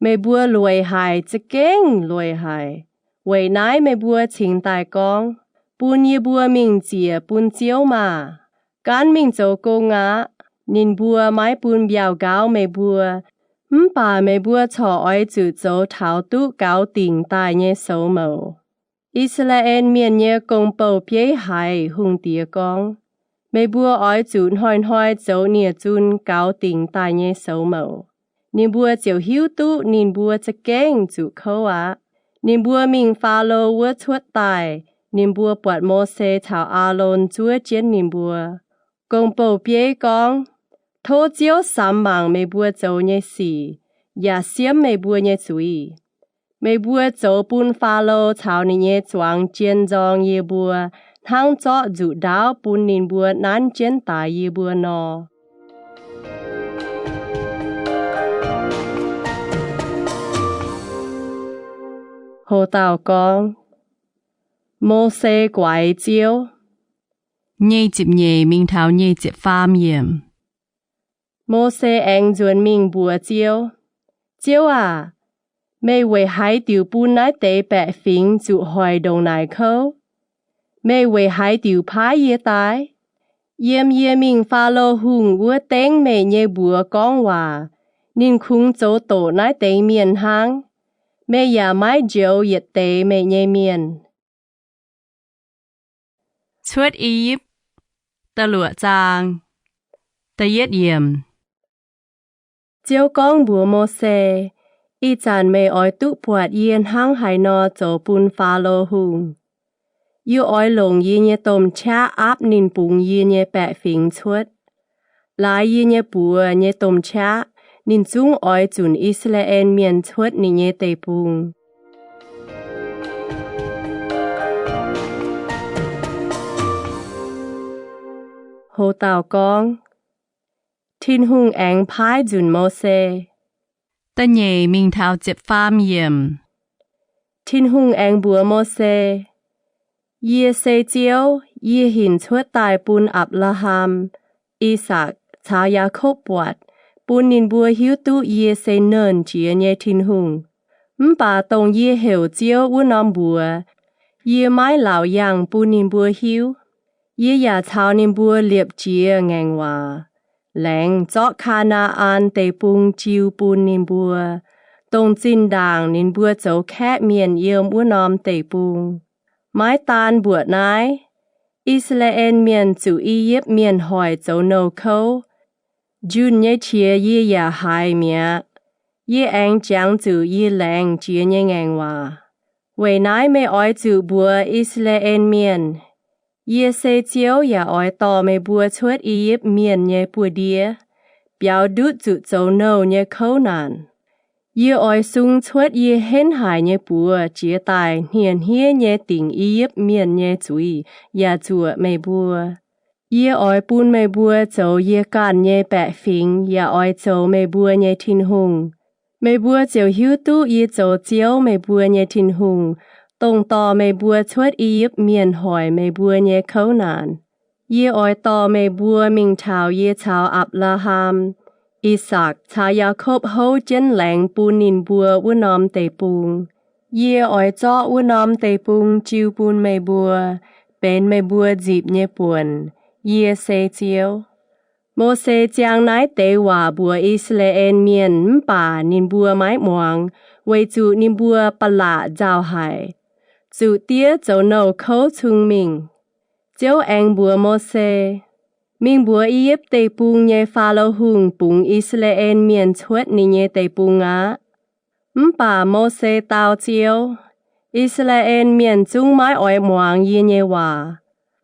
Meih mbuo lueic haic, za'gengh lueic haic. Weic naaiv meih mbuo cingx daaih gorngv, Bun yie mbuo mingh ziec bun ziouv maah! Gaanv mingh zoux gong aqv. Ninh mbuo maiv bun mbiauh nqaauv meih mbuo, mv baac meih mbuo corc oix zuqc zoux taux duqv gaux dingc daaih nyei soux mouc. I^saa^laa^en Mienh nyei gong-bou-bieiv haiz hungh diex gorngv, Meih mbuo oix zuqc hnoi-hnoi zoux nie-zun gaux dingc daaih nyei soux mouc. Ninh mbuo ziouc hiuv duqv ninh mbuo za'gengh zuqc kouv aqv. Ninh mbuo mingh Faalo wuov cuotv daaih, ninh mbuo buatc Mose caux Aalon zuov jienv ninh mbuo. Gong-bou-bieiv gorngv, Tov Ziouv samx mangc meih mbuo zoux nyei sic, yaac siemv meih mbuo nyei zuiz. Meih mbuo zoux bun Faalo caux ninh nyei zuangx jien nzorng yie mbuo, hnangv zorqv nzuqc ndaauv bun ninh mbuo nanv jienv daix yie mbuo nor. Ho dauh gorngv, Mose Guaix Ziouv. Nyei ziepc nyeic mingh taux nyei ziepc faam yiemc. Mose aengx nzuonx mingh mbuox Ziouv, Ziouv aac, meih weic haaix diuc bun naaiv deix baeqc fingx zuqc hoic ndongc naaic kouv? Meih weic haaix diuc paaiv yie daaih? Yiem yie mingh Faalo Hungh wuov dengv meih nyei mbuox gorngv waac, ninh kungx zoux doqc naaiv deix mienh hnangv. Meih yaac maiv njoux yietc deix meih nyei mienh. Cuotv I^yipv, da'luoqc zaang, da'yietv yiemc. Ziouv gorngv mbuox Mose, Ih zanc meih oix duqv buatc yie hnangv haaix nor zoux bun Faalo Hungh. Yie oix longc yie nyei domh qaqv aapv ninh bungx yie nyei baeqc fingx cuotv. Laaix yie nyei buoz nyei domh qaqv, ninh zungv oix zunc I^saa^laa^en Mienh cuotv ninh nyei deic-bung. Ho dauh gorngv, Tin-Hungh aengx paaiv nzunc Mose. Da'nyeic mingh taux ziepc faam yiemc. Tin-Hungh aengx mbuox Mose, Yie se Ziouv. Yie hinc cuotv daaih bun Apc^laa^ham, I^sakc caux Yaakopv buatc, bun ninh mbuo hiuv duqv yie se Nernh Jiex nyei Tin-Hungh. Mv baac dongh yie heuc Ziouv wuov norm mbuox, yie maiv laauc yangh bun ninh mbuo hiuv. Yie yaac caux ninh mbuo liepc jiez ngaengc waac, laengz zorqv Kaa^naa^an Deic-Bung jiu bun ninh mbuo, dongh zinh ndaangc ninh mbuo zoux kaeqv mienh yiem wuov norm deic-bung. Maiv daan mbuoqc naaiv, I^saa^laa^en Mienh zuqc I^yipv Mienh hoic zoux nouh kouv. Njunh nyei qiex yie yaac haiz mi'aqv. Yie aengx jangx zuqc yie laengz jiex nyei ngaengc waac. Weic naaiv meih oix zuqc mbuox I^saa^laa^en Mienh, Yie se Ziouv yaac oix dorh meih mbuo cuotv I^yipv Mienh nyei buoz-ndiev, biaux ndutv zuqc zoux nouh nyei kouv naanc. Yie oix sung cuotv yie henv haic nyei buoz jiex daaih hniev-hniev nyei dingc I^yipv Mienh nyei zuiz yaac zuoqc meih mbuo. Yie oix bun meih mbuo zoux yie ganh nyei baeqc fingx yaac oix zoux meih mbuo nyei Tin-Hungh. Meih mbuo ziouc hiuv duqv yie zoux Ziouv, meih mbuo nyei Tin-Hungh, dongh dorh meih mbuo cuotv I^yipv Mienh hoic meih mbuo nyei kouv naanc. Yie oix dorh meih mbuo mingh taux yie caux Apc^laa^ham, I^sakc caux Yaakopv houv jienv laengz bun ninh mbuo wuov norm deic-bung. Yie oix zorqv wuov norm deic-bung jiu bun meih mbuo, benx meih mbuo nzipc nyei buonc. Yie se Ziouv. Mose ziang naaiv deix waac mbuox I^saa^laa^en Mienh mv baac ninh mbuo maiv muangx, weic zuqc ninh mbuo ba'laqc nzauh haic. zuqc diev zoux nouh kouv cung mingh. Ziouv aengx mbuox Mose, Mingh mbuox I^yipv Deic-Bung nyei Faalo Hungh bungx I^saa^laa^en Mienh cuotv ninh nyei deic-bung aqv. Mv baac Mose dau Ziouv, I^saa^laa^en Mienh zungv maiv oix muangx yie nyei waac.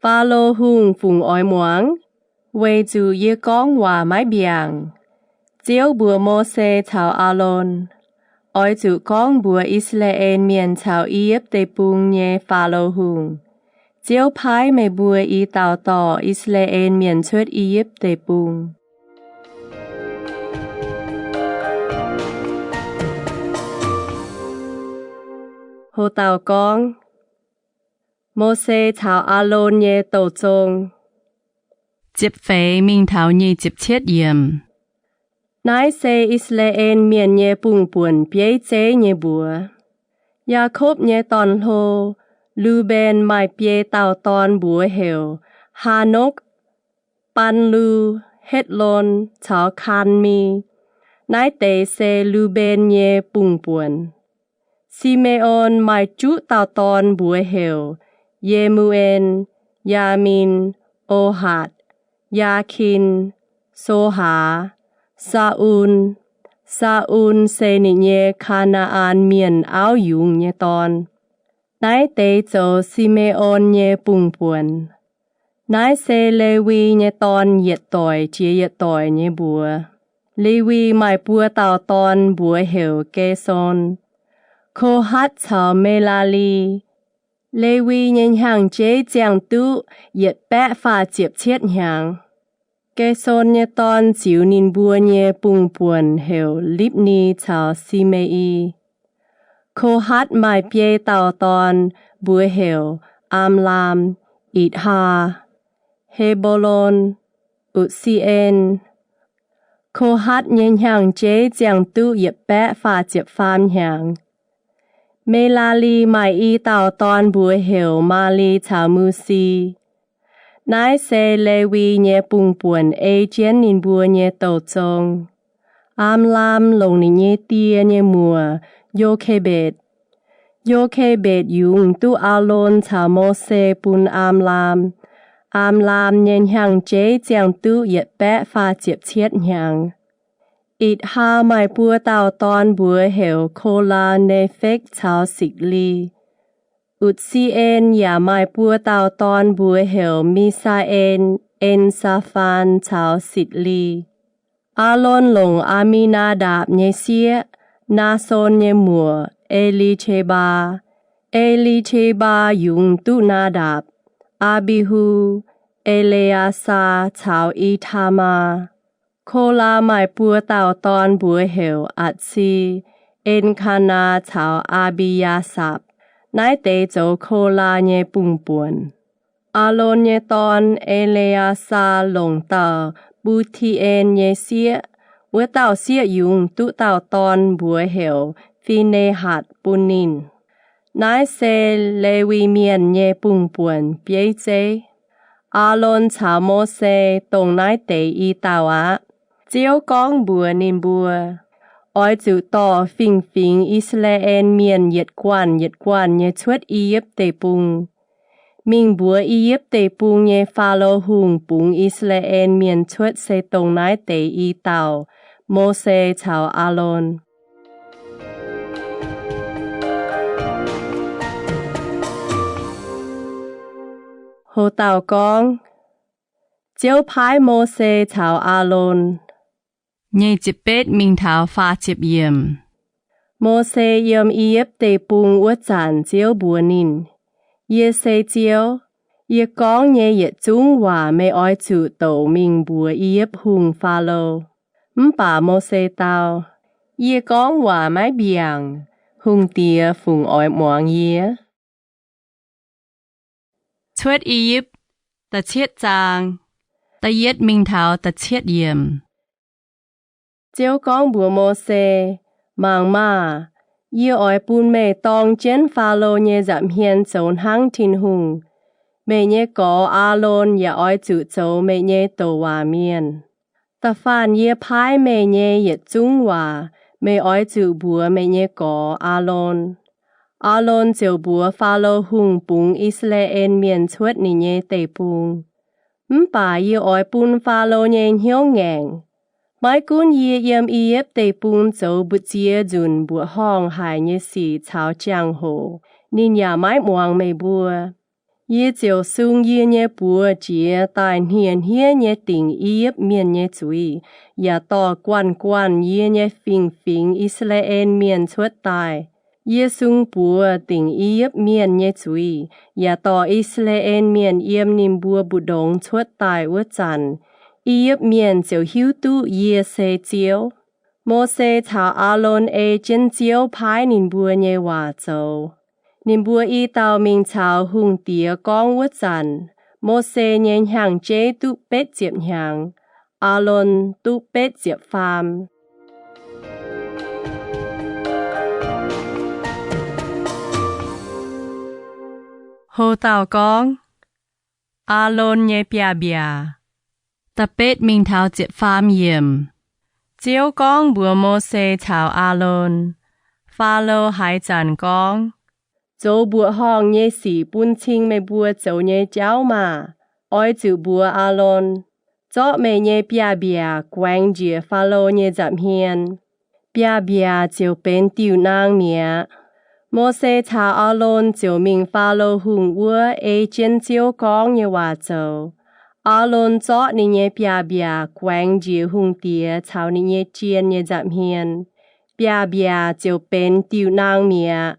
Faalo Hungh fungc oix muangx? Weic zuqc yie gorngv waac maiv mbiaangc. Ziouv mbuox Mose caux Aalon, Oix zuqc gorngv mbuox I^saa^laa^en Mienh caux I^yipv Deic-Bung nyei Faalo Hungh, Ziouv paaiv meih mbuo i dauh dorh I^saa^laa^en Mienh cuotv I^yipv Deic-Bung. Ho dauh gorngv, Mose caux Aalon nyei Douh Zong. Ziepc feix mingh taux nyic ziepc cietv yiemc. Naaiv se I^saa^laa^en Mienh nyei bungh buonc bieiv zeiv nyei mbuox. Yaakopv nyei dorn-hlo, Lu^mben, maaih biei dauh dorn mbuox heuc Haanokv, Baan^lu, Hetv^lon caux Kaan^mi. Naaiv deix se Lu^mben nyei bungh buonc. Si^me^on maaih juqv dauh dorn mbuox heuc Ye^mu^en, Yaamin, Ohaatv, Yaakin, Sohaa, Saa^un. Saa^un se ninh nyei Kaa^naa^an Mienh auv yungz nyei dorn. Naaiv deix zoux Si^me^on nyei bungh buonc. Naaiv se Lewi nyei dorn yietc doic jiex yietc doic nyei mbuox. Lewi maaih buo dauh dorn mbuox heuc Ge^son, Ko^hatv caux Me^laa^li. Lewi nyei hnyangx-jeiv ziangh duqv yietc baeqv faah ziepc cietv hnyangx. Ge^son nyei dorn ziux ninh mbuo nyei bungh buonc heuc Lipv^ni caux Si^me^i. Ko^hatv maaih biei dauh dorn mbuox heuc Am^laam, Itc^haa, He^mbo^lon, Utc^si^en. Ko^hatv nyei hnyangx-jeiv ziangh duqv yietc baeqv faah ziepc faam hnyangx. Me^laa^li maaih i dauh dorn mbuox heuc Maali caux Musi. Naaiv se Lewi nyei bungh buonc ei jienv ninh mbuo nyei douh zong. Am^laam longc ninh nyei die nyei muoc, Yo^ke^mbetc. Yo^ke^mbetc yungz duqv Aalon caux Mose bun Am^laam. Am^laam nyei hnyangx-jeiv ziangh duqv yietc baeqv faah ziepc cietv hnyangx. Itc^haa maaih buo dauh dorn mbuox heuc Ko^laa, Ne^fekv caux Sikc^li. Utc^si^en yaac maaih buo dauh dorn mbuox heuc Mi^saa^en, En^saa^faan caux Sikc^li. Aalon longc Aa^mi^naa^ndapc nyei sieqv, Naason nyei muoc, E^li^te^mbaa. E^li^te^mbaa yungz duqv Naadapc, Aa^mbi^hu, E^le^aa^saa caux I^taa^maa. Ko^laa maaih buo dauh dorn mbuox heuc Atc^si, En^kaa^naa caux Aa^mbi^yaa^sapc. Naaiv deix zoux Ko^laa nyei bungh buonc. Aalon nyei dorn, E^le^aa^saa, longc dauh Mbu^ti^en nyei sieqv. Wuov dauh sieqv yungz duqv dauh dorn mbuox heuc Fi^ne^hatc bun ninh. Naaiv se Lewi Mienh nyei bungh buonc bieiv zeiv. Aalon caux Mose dongh naaiv deix i dauh aqv. Ziouv gorngv mbuox ninh mbuo, Oix zuqc dorh fingx-fingx I^saa^laa^en Mienh yietc guanh yietc guanh nyei cuotv I^yipv Deic-Bung. Mingh mbuox I^yipv Deic-Bung nyei Faalo Hungh bungx I^saa^laa^en Mienh cuotv se dongh naaiv deix i dauh, Mose caux Aalon. Ho dauh gorngv, Ziouv paaiv Mose caux Aalon. Nyic ziepc betv mingh taux faah ziepc yiemc. Mose yiem I^yipv Deic-Bung wuov zanc Ziouv mbuox ninh, Yie se Ziouv. Yie gorngv nyei yietc zungv waac meih oix zuqc douc mingh mbuox I^yipv Hungh, Faalo. Mv baac Mose dau, Yie gorngv waac maiv mbiaangc. Hungh diex fungc oix muangx yie? Cuotv I^yipv, da'cietv zaang, da'yietv mingh taux da'cietv yiemc. Ziouv gorngv mbuox Mose, Mangc maah! Yie oix bun meih dorng jienv Faalo nyei nza'hmien zoux hnangv Tin-Hungh. Meih nyei gorx, Aalon, yaac oix zuqc zoux meih nyei douc waac mienh. Da'faanh yie paaiv meih nyei yietc zungv waac meih oix zuqc mbuox meih nyei gorx, Aalon. Aalon ziouc mbuox Faalo Hungh bungx I^saa^laa^en Mienh cuotv ninh nyei deic-bung. Mv baac yie oix bun Faalo nyei hnyouv ngaengc. Maiv gunv yie yiem I^yipv Deic-Bung zoux mbu'ziex nzunc mbuoqc horngh haic nyei sic caux jangx-hoc, ninh yaac maiv muangx meih mbuo. Yie ziouc sung yie nyei buoz jiex daaih hniev-hniev nyei dingc I^yipv Mienh nyei zuiz, yaac dorh guanh guanh yie nyei fingx-fingx I^saa^laa^en Mienh cuotv daaih. Yie sung buoz dingc I^yipv Mienh nyei zuiz, yaac dorh I^saa^laa^en Mienh yiem ninh mbuo mbu'ndongx cuotv daaih wuov zanc, I^yipv Mienh ziouc hiuv duqv yie se Ziouv. Mose caux Aalon ei jienv Ziouv paaiv ninh mbuo nyei waac zoux. Ninh mbuo i dauh mingh caux hungh diex gorngv wuov zanc, Mose nyei hnyangx-jeiv duqv betv ziepc hnyangx, Aalon duqv betv ziepc faam. Ho dauh gorngv, Aalon nyei biaav-mbiaac. Da'betv mingh taux ziepc faam yiemc. Ziouv gorngv mbuox Mose caux Aalon, Faalo haaix zanc gorngv, Zoux mbuoqc horngh nyei sic bun cing meih mbuo zoux nyei jauv maah! Oix zuqc mbuox Aalon, Zorqv meih nyei biaav-mbiaac guaengx njiec Faalo nyei nza'hmien. Biaav-mbiaac ziouc benx diuh naang mi'aqv. Mose caux Aalon ziouc mingh Faalo Hungh wuov ei jienv Ziouv gorngv nyei waac zoux. Aalon zorqv ninh nyei biaav-mbiaac guaengx njiec hungh diex caux ninh nyei jien nyei nza'hmien. Biaav-mbiaac ziouc benx diuh naang mi'aqv.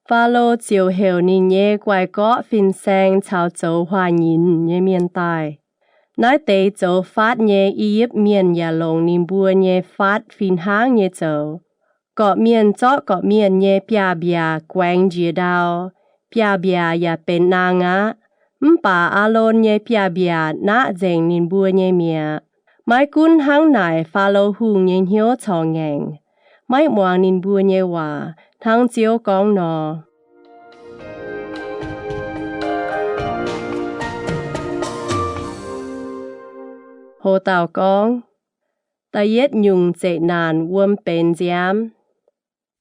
Faalo ziouc heuc ninh nyei guai-gorqv fin-saeng caux zoux huaax-nyinc nyei mienh daaih. Naaiv deix zoux faatv nyei I^yipv Mienh yaac longc ninh mbuo nyei faatv fih hnangv nyei zoux. Gorqv-mienh zorqv gorqv-mienh nyei biaav-mbiaac guaengx njiec ndau. Biaav-mbiaac yaac benx naang aqv. Mv baac Aalon nyei biaav-mbiaac naqv nzengc ninh mbuo nyei mi'aqv. Maiv gunv hnangv naaic, Faalo Hungh nyei hnyouv corc ngaengc, maiv muangx ninh mbuo nyei waac, hnangv Ziouv gorngv nor. Ho dauh gorngv, Da'yietv nyungc zeqc naanc wuom benx nziaamv.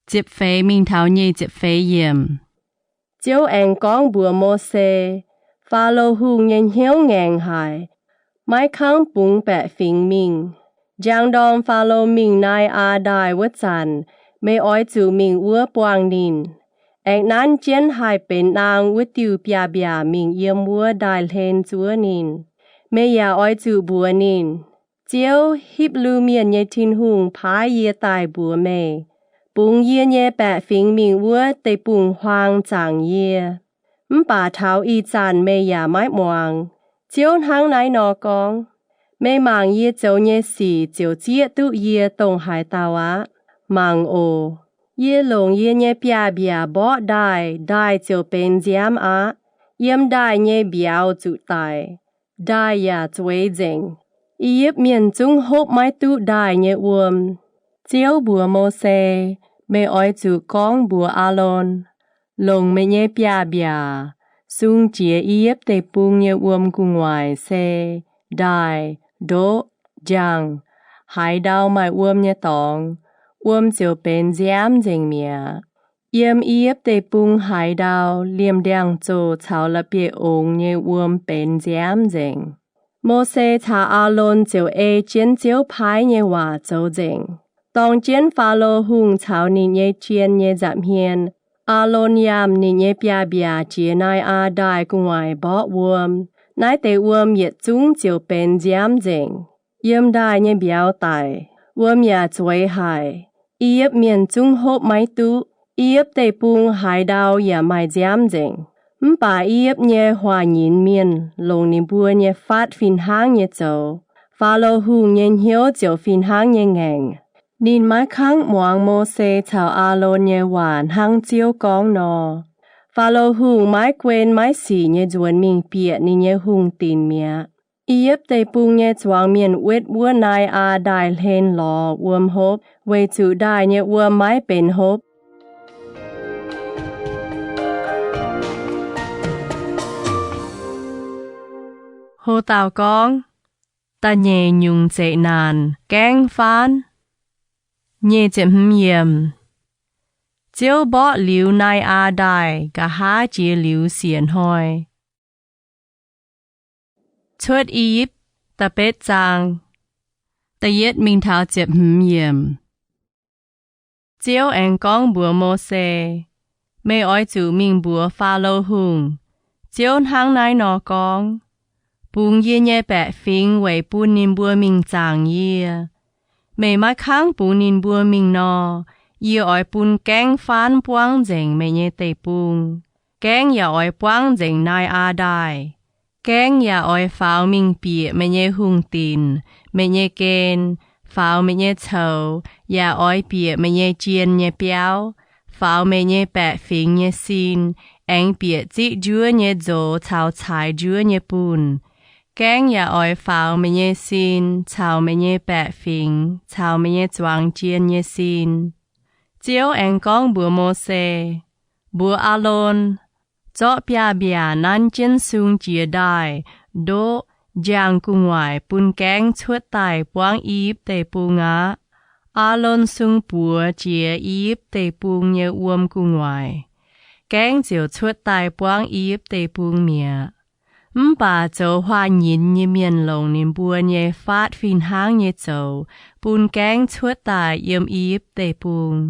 Ziepc feix mingh taux nyic ziepc feix yiemc. Ziouv aengx gorngv mbuox Mose, Faalo Hungh nyei hnyouv ngaengc haic, maiv kangv bungx baeqc fingx mingh. Njang ndorm Faalo mingh Nai^aa Ndaaih wuov zanc, meih oix zuqc mingh wuov buangh ninh. Aengx nanv jienv haih benx naang wuov diuh biaav-mbiaac mingh yiem wuov ndaaih hlen zuov ninh. Meih yaac oix zuqc mbuox ninh, Ziouv, Hipv^lu Mienh nyei Tin-Hungh, paaiv yie daaih mbuox meih, bungx yie nyei baeqc fingx mingh wuov deic-bung-huaang zaangc yie. Mv baac taux ih zanc meih yaac maiv muangx. Ziouv hnangv naaiv nor gorngv, Meih mangc yie zoux nyei sic ziouc zieqv duqv yie dongh haaix dauh aqv. Mangc oc. Yie longc yie nyei biaav-mbiaac mborqv ndaaih, ndaaih ziouc benx nziaamv aqv. Yiem ndaaih nyei mbiauz zuqc daic, ndaaih yaac zueiz nzengc. I^yipv Mienh zungv hopv maiv duqv ndaaih nyei wuom. Ziouv mbuox Mose, Meih oix zuqc gorngv mbuox Aalon, Longc meih nyei biaav-mbiaac sung jiex I^yipv Deic-Bung nyei wuom gu'nguaaic se ndaaih, ndoqv, njang, haaix ndau maaih wuom nyei dorngx, wuom ziouc benx nziaamv nzengc mi'aqv. Yiem I^yipv Deic-Bung haaix ndau, liemh ndiangx-zoh caux la'bieiv-ongx nyei wuom benx nziaamv nzengc. Mose caux Aalon ziouc ei jienv Ziouv paaiv nyei waac zoux nzengc. Dorng jienv Faalo Hungh caux ninh nyei jien nyei nza'hmien, Aalon yangh ninh nyei biaav-mbiaac jiex Nai^aa Ndaaih gu'nguaaic mborqv wuom. Naaiv deix wuom yietc zungv ziouc benx nziaamv nzengc. Yiem ndaaih nyei mbiauz daic, wuom yaac zueiz haic. I^yipv Mienh zungv hopv maiv duqv. I^yipv Deic-Bung haaix ndau yaac maaih nziaamv nzengc. Mv baac I^yipv nyei huaax-nyinc mienh longc ninh mbuo nyei fatv fih hnangv nyei zoux. Faalo Hungh nyei hnyouv ziouc fih hnangv nyei ngaengc. Ninh maiv kangv muangx Mose caux Aalon nyei waac hnangv Ziouv gorngv nor. Faalo Hungh maiv guen maiv sic nyei nzuonx mingh bieqc ninh nyei hungh dinc mi'aqv. I^yipv Deic-Bung nyei zuangx mienh wetv wuov Nai^aa Ndaaih hlen lorz wuom hopv, weic zuqc ndaaih nyei wuom maiv benx hopv. Ho dauh gorngv, Da'nyeic nyungc zeqc naanc gaengv faanv. Nyic ziepc hmz yiemc. Ziouv mborqv liuz Naa^aa Ndaaih, nqa'haav jiex liuz siec hnoi. Cuotv I^yipv da'betv zaang, da'yietv mingh taux ziepc hmz yiemc. Ziouv aengx gorngv mbuox Mose, Meih oix zuqc mingh mbuox Faalo Hungh, Ziouv hnangv naaiv nor gorngv, Bungx yie nyei baeqc fingx weic bun ninh mbuo mingh zaangc yie. Meih maiv kangv bungx ninh mbuo mingh nor, yie oix bun gaengv faanv buangv nzengc meih nyei deic-bung. Gaengv yaac oix buangv nzengc Naa^aa Ndaaih. Gaengv yaac oix faaux mingh bieqc meih nyei hungh dinc, meih nyei gen, faaux meih nyei coux, yaac oix bieqc meih nyei jien nyei biauv, faaux meih nyei baeqc fingx nyei sin, aengx bieqc ziqv njuov nyei nzox caux caaix njuov nyei bunh. Gaengv yaac oix faaux meih nyei sin caux meih nyei baeqc fingx caux meih nyei zuangx jien nyei sin. Ziouv aengx gorngv mbuox Mose, Mbuox Aalon, Zorqv biaav-mbiaac nanv jienv sung jiex ndaaih, ndoqv, njang gu'nguaaic bun gaengv cuotv daaih buangv I^yipv Deic-Bung aqv. Aalon sung buoz jiex I^yipv Deic-Bung nyei wuom gu'nguaaic. Gaengv ziouc cuotv daaih buangv I^yipv Deic-Bung mi'aqv. Mv baac zoux huaax-nyinz nyei mienh longc ninh mbuo nyei faatv fih hnangv nyei zoux bun gaengv cuotv daaih yiem I^yipv Deic-Bung.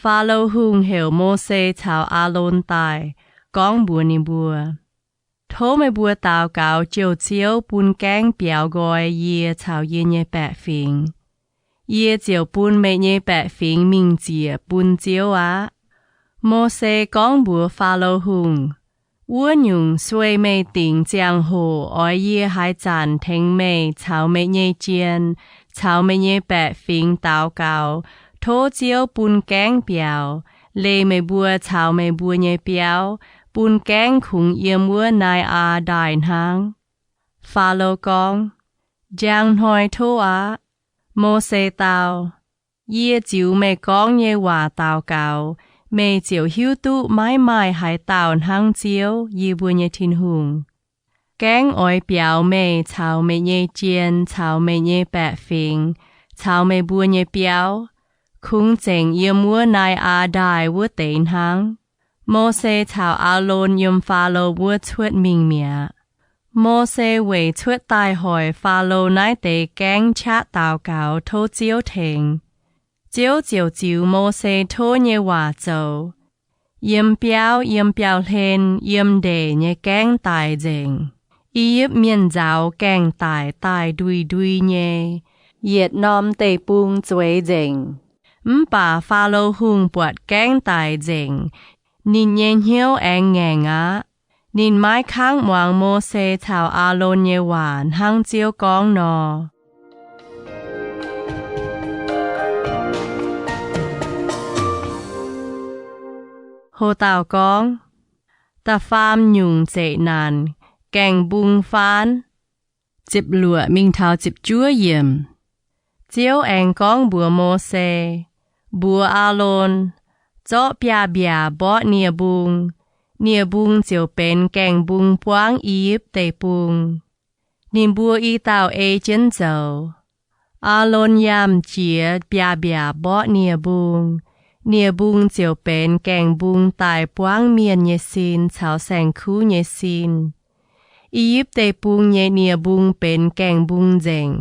Faalo Hungh heuc Mose caux Aalon daaih, gorngv mbuox ninh mbuo, Tov meih mbuo daux gaux jouh Ziouv bun gaengv biaux nqoi yie caux yie nyei baeqc fingx. Yie ziouc bun meih nyei baeqc fingx mingh ziec bun Ziouv aqv. Mose gorngv mbuox Faalo Hungh, Wuov nyungc sueih meih dingc ziangh hoc oix yie haaix zanc tengx meih caux meih nyei jien caux meih nyei baeqc fingx daux gaux, tov Ziouv bun gaengv biaux, leih meih mbuo caux meih mbuo nyei biauv, bun gaengv kungx yiem wuov Naa^aa Ndaaih hnangv. Faalo gorngv, Njang hnoi tov aqv. Mose dau, Yie ziux meih gorngv nyei waac daux gaux, meih ziouc hiuv duqv maiv maaih haaix dauh hnangv Ziouv, yie mbuo nyei Tin-Hungh. Gaengv oix biaux meih caux meih nyei jien caux meih nyei baeqc fingx caux meih mbuo nyei biauv, kungx zengc yiem wuov Naa^aa Ndaaih wuov deix hnangv. Mose caux Aalon yiem Faalo wuov cuotv mingh mi'aqv. Mose weic cuotv daaih hoic Faalo naaiv deix gaengv qaqv daux gaux tov Ziouv tengx. Ziouv ziouc ziux Mose tov nyei waac zoux. Yiem biauv, yiem biauv-hlen, yiem ndeic nyei gaengv daic nzengc. I^yipv Mienh nzauz gaengh daic daaih ndui-ndui nyei, yietc norm deic-bung zueiz nzengc. Mv baac Faalo Hungh buatc gaengv daic nzengc, ninh nyei hnyouv aengx ngaengc aqv. Ninh maiv kangv muangx Mose caux Aalon nyei waac hnangv Ziouv gorngv nor. Ho dauh gorngv, Da'faam nyungc zeqc naanc, gaengh mbung faanv. Ziepc luoqc mingh taux ziepc juov yiemc. Ziouv aengx gorngv mbuox Mose, Mbuox Aalon, Zorqv biaav-mbiaac mborqv nie-mbung. Nie-mbung ziouc benx gaengh mbung buangv I^yipv Deic-Bung. Ninh mbuo i dauh ei jienv zoux. Aalon yangh jiex biaav-mbiaac mborqv nie-mbung. Nie-mbung ziouc benx gaengh mbung daaih buangv mienh nyei sin caux saeng-kuv nyei sin. I^yipv Deic-Bung nyei nie-mbung benx gaengh mbung nzengc.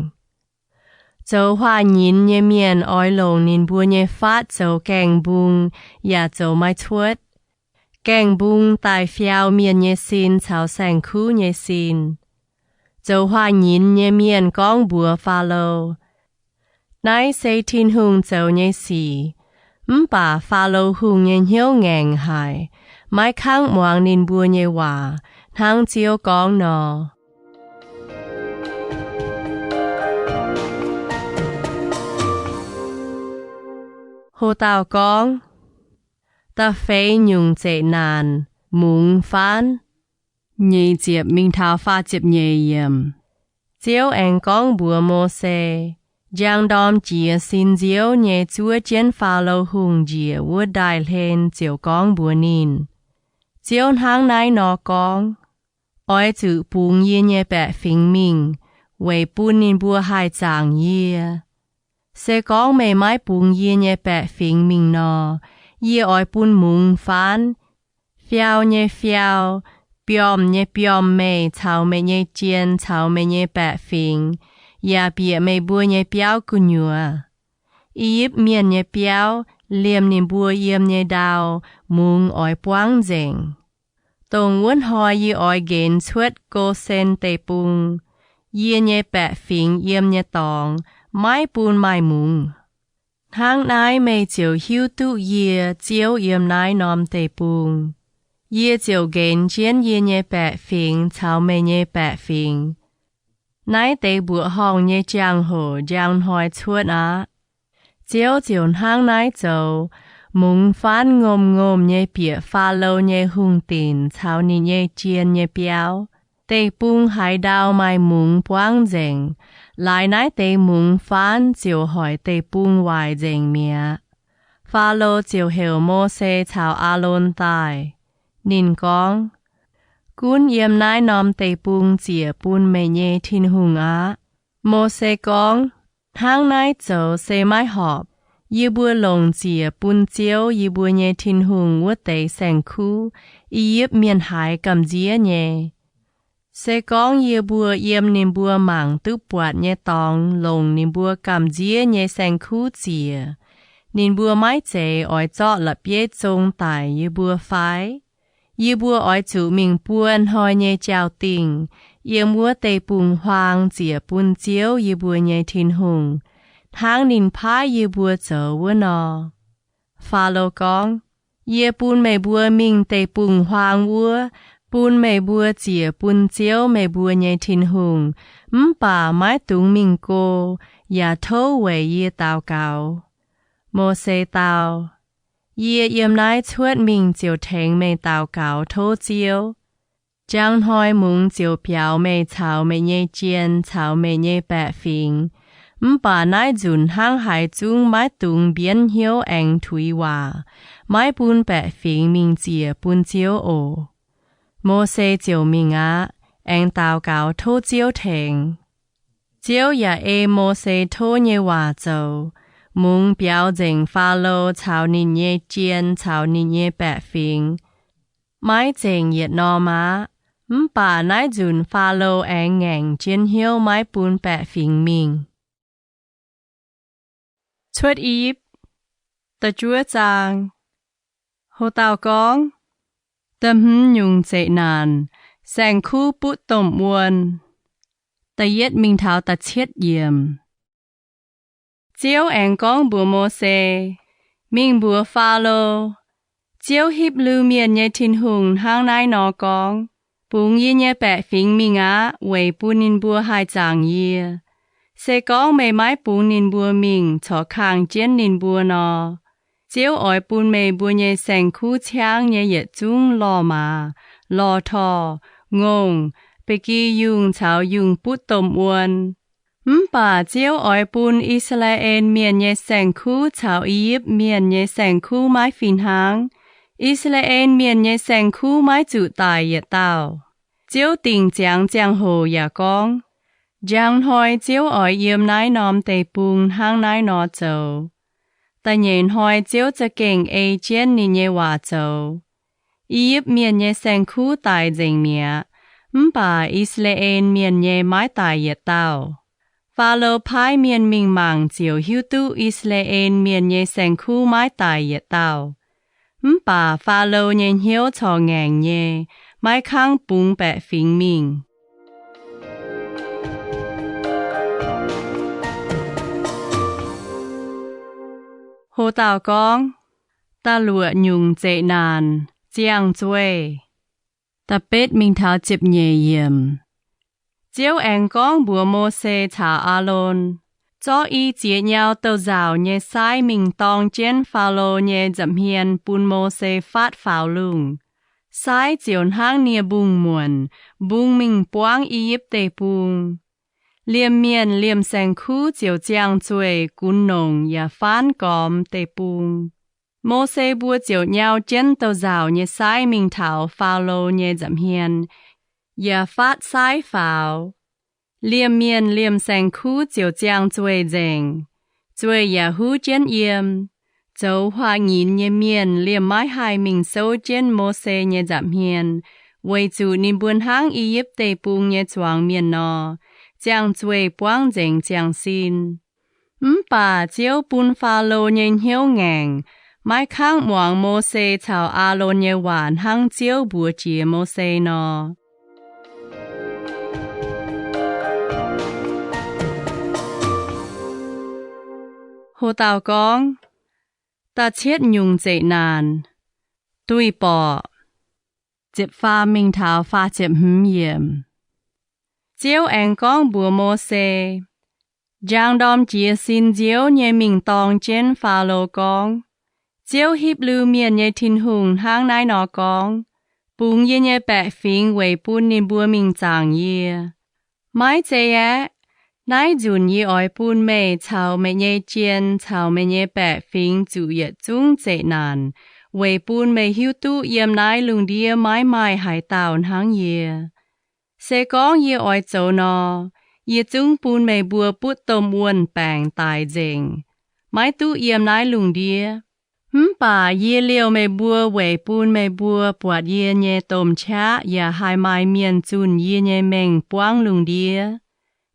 Zoux huaax-nyinz nyei mienh oix longc ninh mbuo nyei fatv zoux gaengh mbung yaac zoux maiv cuotv. Gaengh mbung daaih fiau mienh nyei sin caux saeng-kuv nyei sin. Zoux huaax-nyinz nyei mienh gorngv mbuox Faalo, Naaiv se Tin-Hungh zoux nyei sic. Mv baac Faalo Hungh nyei hnyouv ngaengc haic, maiv kangv muangx ninh mbuo nyei waac, hnangv Ziouv gorngv nor. Ho dauh gorngv, Da'feix nyungc zeqc naanc, mungz faanv. Nyeic ziepc mingh taux faah ziepc nyeic yiemc. Ziouv aengx gorngv mbuox Mose, Njang ndorm jiex sin nziouv nyei zuov jienv Faalo Hungh njiec wuov ndaaih hlen ziouc gorngv mbuox ninh, Ziouv hnangv naaiv nor gorngv, Oix zuqc bungx yie nyei baeqc fingx mingh, weic bun ninh mbuo haih zaangc yie. Se gorngv meih maiv bungx yie nyei baeqc fingx mingh nor, Yie oix bun mungz faanv, fiau nyei fiau, biomv nyei biomv meih caux meih nyei jien caux meih nyei baeqc fingx, yaac bieqc meih mbuo nyei biauv gu'nyuoz. I^yipv Mienh nyei biauv, liemh ninh mbuo yiem nyei ndau, mungz oix buangv nzengc. Dongh wuov hnoi yie oix nqenx cuotv Go^sen Deic-Bung. Yie nyei baeqc fingx yiem nyei dorngx maiv bun maaih mungz. Hnangv naaiv meih ziouc hiuv duqv yie Ziouv yiem naaiv norm deic-bung. Yie ziouc nqenx jienv yie nyei baeqc fingx caux meih nyei baeqc fingx. Naaiv deix mbuoqc horngh nyei jangx-hoc njang hnoi cuotv aqv. Ziouv ziouc hnangv naaiv zoux. Mungz faanv ngomh-ngomh nyei bieqc Faalo nyei hungh dinc caux ninh nyei jien nyei biauv. Deic-bung haaix ndau maaih mungz buangv nzengc, laaix naaiv deix mungz faanv ziouc hoic deic-bung waaic nzengc mi'aqv. Faalo ziouc heuc Mose caux Aalon daaih. Ninh gorngv, Gunv yiem naaiv norm deic-bung ziec bun meih nyei Tin-Hungh aqv. Mose gorngv, Hnangv naaiv zoux se maiv horpc. Yie mbuo longc ziec bun Ziouv yie mbuo nyei Tin-Hungh wuov deix saeng-kuv, I^yipv Mienh haiz gamh nziev nyei. Se gorngv yie mbuo yiem ninh mbuo mangc duqv buatc nyei dorngx longc ninh mbuo gamh nziev nyei saeng-kuv ziec, ninh mbuo maiv zeiz oix zorqv la'bieiv zong daic yie mbuo fai? Yie mbuo oix zuqc mingh buo hnoi nyei jauv-dingh yiem wuov deic-bung-huaang ziec bun Ziouv yie mbuo nyei Tin-Hungh, hnangv ninh paaiv yie mbuo zoux wuov nor. Faalo gorngv, Yie bun meih mbuo mingh deic-bung-huaang wuov, bun meih mbuo ziec bun Ziouv meih mbuo nyei Tin-Hungh, mv baac maiv dungx mingh go, yaac tov weic yie daux gaux. Mose dau, Yie yiem naaiv cuotv mingh ziouc tengx meih daux gaux tov Ziouv. Njang hnoi mungz ziouc biaux meih caux meih nyei jien caux meih nyei baeqc fingx. Mv baac naaiv nzunc hnangv haaix zungv maiv dungx mbienv hnyouv aengx tuix waac, maiv bun baeqc fingx mingh ziec bun Ziouv oc. Mose ziouc mingh aqv, aengx daux gaux tov Ziouv tengx. Ziouv yaac ei Mose tov nyei waac zoux. Mungz biaux nzengc Faalo caux ninh nyei jien caux ninh nyei baeqc fingx. Maiv zengc yietc norm aqv. Mv baac naaiv nzunc Faalo aengx ngaengc jienv hnyouv maiv bun baeqc fingx mingh. Cuotv I^yipv, da'juov zaang. Ho dauh gorngv, Da'hmz nyungc zeqc naanc, saeng-kuv butv domh wuon. Da'yietv mingh taux da'cietv yiemc. Ziouv aengx gorngv mbuox Mose, Mingh mbuox Faalo, Ziouv, Hipv^lu Mienh nyei Tin-Hungh, hnangv naaiv nor gorngv, Bungx yie nyei baeqc fingx mingh aqv, weic bun ninh mbuo haih zaangc yie. Se gorngv meih maiv bungx ninh mbuo mingh corc kangh jienv ninh mbuo nor, Ziouv oix bun meih mbuo nyei saeng-kuv ciangv nyei yietc zungv lorh maaz, lorh torh, ngongh, ba'gi yungh caux yungh butv domh wuon. Mv baac Ziouv oix bun I^saa^laa^en Mienh nyei saeng-kuv caux I^yipv Mienh nyei saeng-kuv maiv fih hnangv. I^saa^laa^en Mienh nyei saeng-kuv maiv zuqc daic yietc dauh. Ziouv dingc ziangx ziangh hoc yaac gorngv, Njang hnoi Ziouv oix yiem naaiv norm deic-bung hnangv naaiv nor zoux. Da'nyeic hnoi Ziouv za'gengh ei jienv ninh nyei waac zoux. I^yipv Mienh nyei saeng-kuv daic nzengc mi'aqv, mv baac I^saa^laa^en Mienh nyei maiv daic yietc dauh. Faalo paaiv mienh mingh mangc ziouc hiuv duqv I^saa^laa^en Mienh nyei saeng-kuv maiv daic yietc dauh. Mv baac Faalo nyei hnyouv corc ngaengc nyei, maiv kangv bungx baeqc fingx mingh. Ho dauh gorngv, Da'luoqc nyungc zeqc naanc, ziangh zueih. Da'betv mingh taux ziepc nyeic yiemc. Ziouv aengx gorngv mbuox Mose caux Aalon, Zorqv i ziex nyau douz-nzauc nyei saaiv mingh dorng jienv Faalo nyei nza'hmien bun Mose faatv faaux lungh. Saaiv ziouc hnangv nie-mbungh muonc mbungx mingh buangv I^yipv Deic-Bung. Liemh mienh liemh saeng-kuv ziouc ziangh zueih gunv nongc yaac faanv gormx deic-bung. Mose mbuo ziouc nyau jienv douz-nzauc nyei saaiv mingh taux Faalo nyei nza'hmien yaac faatv saaiv faaux. Liemh mienh liemh saeng-kuv ziouc ziangh zueih nzengc. Zueih yaac huv jienv yiem. zoux huaax nyinz nyei mienh liemh maiv haih mingh souv jienv Mose nyei nza'hmien, weic zuqc ninh mbuo hnangv I^yipv Deic-Bung nyei zuangx mienh nor, ziangh zueih buangv nzengc ziangh sin. Mv baac Ziouv bun Faalo nyei hnyouv ngaengc, maiv kangv muangx Mose caux Aalon nyei waac hnangv Ziouv mbuox jiex Mose nor. Ho dauh gorngv, da'cietv nyungc zeqc naanc, duih borqc. Ziepc faam mingh taux faah ziepc hmz yiemc. Ziouv aengx gorngv mbuox Mose, Njang ndorm jiez sin nziouv nyei mingh dorng jienv Faalo gorngv, Ziouv, Hipv^lu Mienh nyei Tin-Hungh, hnangv naaiv nor gorngv, Bungx yie nyei baeqc fingx weic bun ninh mbuo mingh zaangc yie. Maiv zei aeqv, naaiv nzunc yie oix bun meih caux meih nyei jien caux meih nyei baeqc fingx zuqc yietc zungv zeqc naanc, weic bun meih hiuv duqv yiem naaiv lungh ndiev maiv maaih haaix dauh hnangv yie. Se gorngv yie oix zoux nor, yie zungv bun meih mbuo butv domh wuon-baengc daic nzengc, maiv duqv yiem naaiv lungh ndiev. Mv baac yie liouh meih mbuo weic bun meih mbuo buatc yie nyei domh qaqv yaac haih maaih mienh zunh yie nyei mengh buangv lungh ndiev.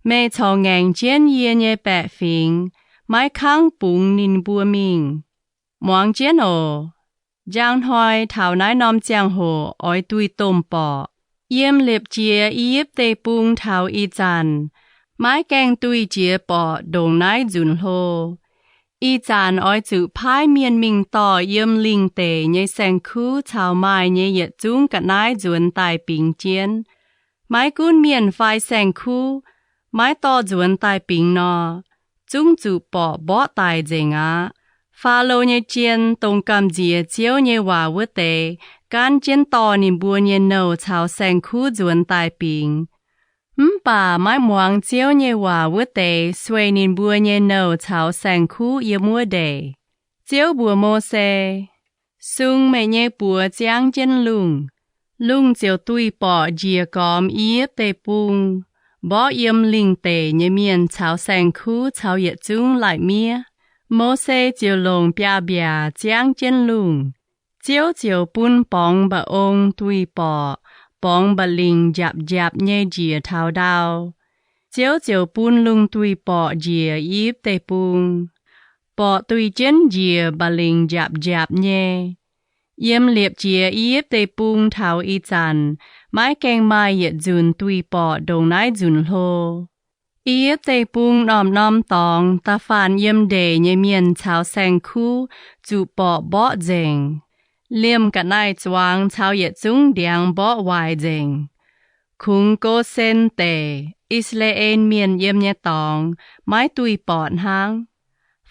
Meih corc ngaengc jienv yie nyei baeqc fingx, maiv kangv bungx ninh mbuo mingh. Muangx jienv oc. Njang hnoi taux naaiv norm ziangh hoc oix duih domh borqc. Yiem liepc jiez I^yipv Deic-Bung taux ih zanc, maiv gaengh duih jiex borqc ndongc naaiv nzunc hlo. Ih zanc oix zuqc paaiv mienh mingh dorh yiem lingh deic nyei saeng-kuv caux maaih nyei yietc zungv ga'naaiv nzuonx daaih bingx jienv. Maiv gunv mienh fai saeng-kuv, maiv dorh nzuonx daaih bingx nor, zungv zuqc borqc mborqv daic nzengc aqv. Faalo nyei jien, dongh gamh nziex Ziouv nyei waac wuov deix, gaanv jienv dorh ninh mbuo nyei nouh caux saeng-kuv nzuonx daaih bingx. Mv baac maiv muangx Ziouv nyei waac wuov deix sueih ninh mbuo nyei nouh caux saeng-kuv yiem wuov ndeic. Ziouv mbuox Mose, Sung meih nyei buoz ziangv jienv lungh. Lungh ziouc duih borqc njiec gormx I^yipv Deic-Bung, mborqv yiem lingh deic nyei mienh caux saeng-kuv caux yietc zungv lai-miev. Mose ziouc longc biaav-mbiaac ziangv jienv lungh. Ziouv ziouc bun borngz mba'ong duih borqc, borngz mba'lingc njapc njapc nyei njiec taux ndau. Ziouv ziouc bun lungh duih borqc njiec I^yipv Deic-Bung. Borqc duih jienv njiec mba'lingc njapc njapc nyei. Yiem liepc jiez I^yipv Deic-Bung taux ih zanc, maiv gaengh maaih yietc nzunc duih borqc ndongc naaiv nzunc hlo. I^yipv Deic-Bung norm-norm dorngx da'faanh yiem ndeic nyei mienh caux saeng-kuv zuqc borqc mborqv nzengc. Liemh ga'naaiv-zuangx caux yietc zungv ndiangx mborqv waaic nzengc. Kungx Gosen Deic, I^saa^laa^en Mienh yiem nyei dorngx, maiv duih borqc hnangv.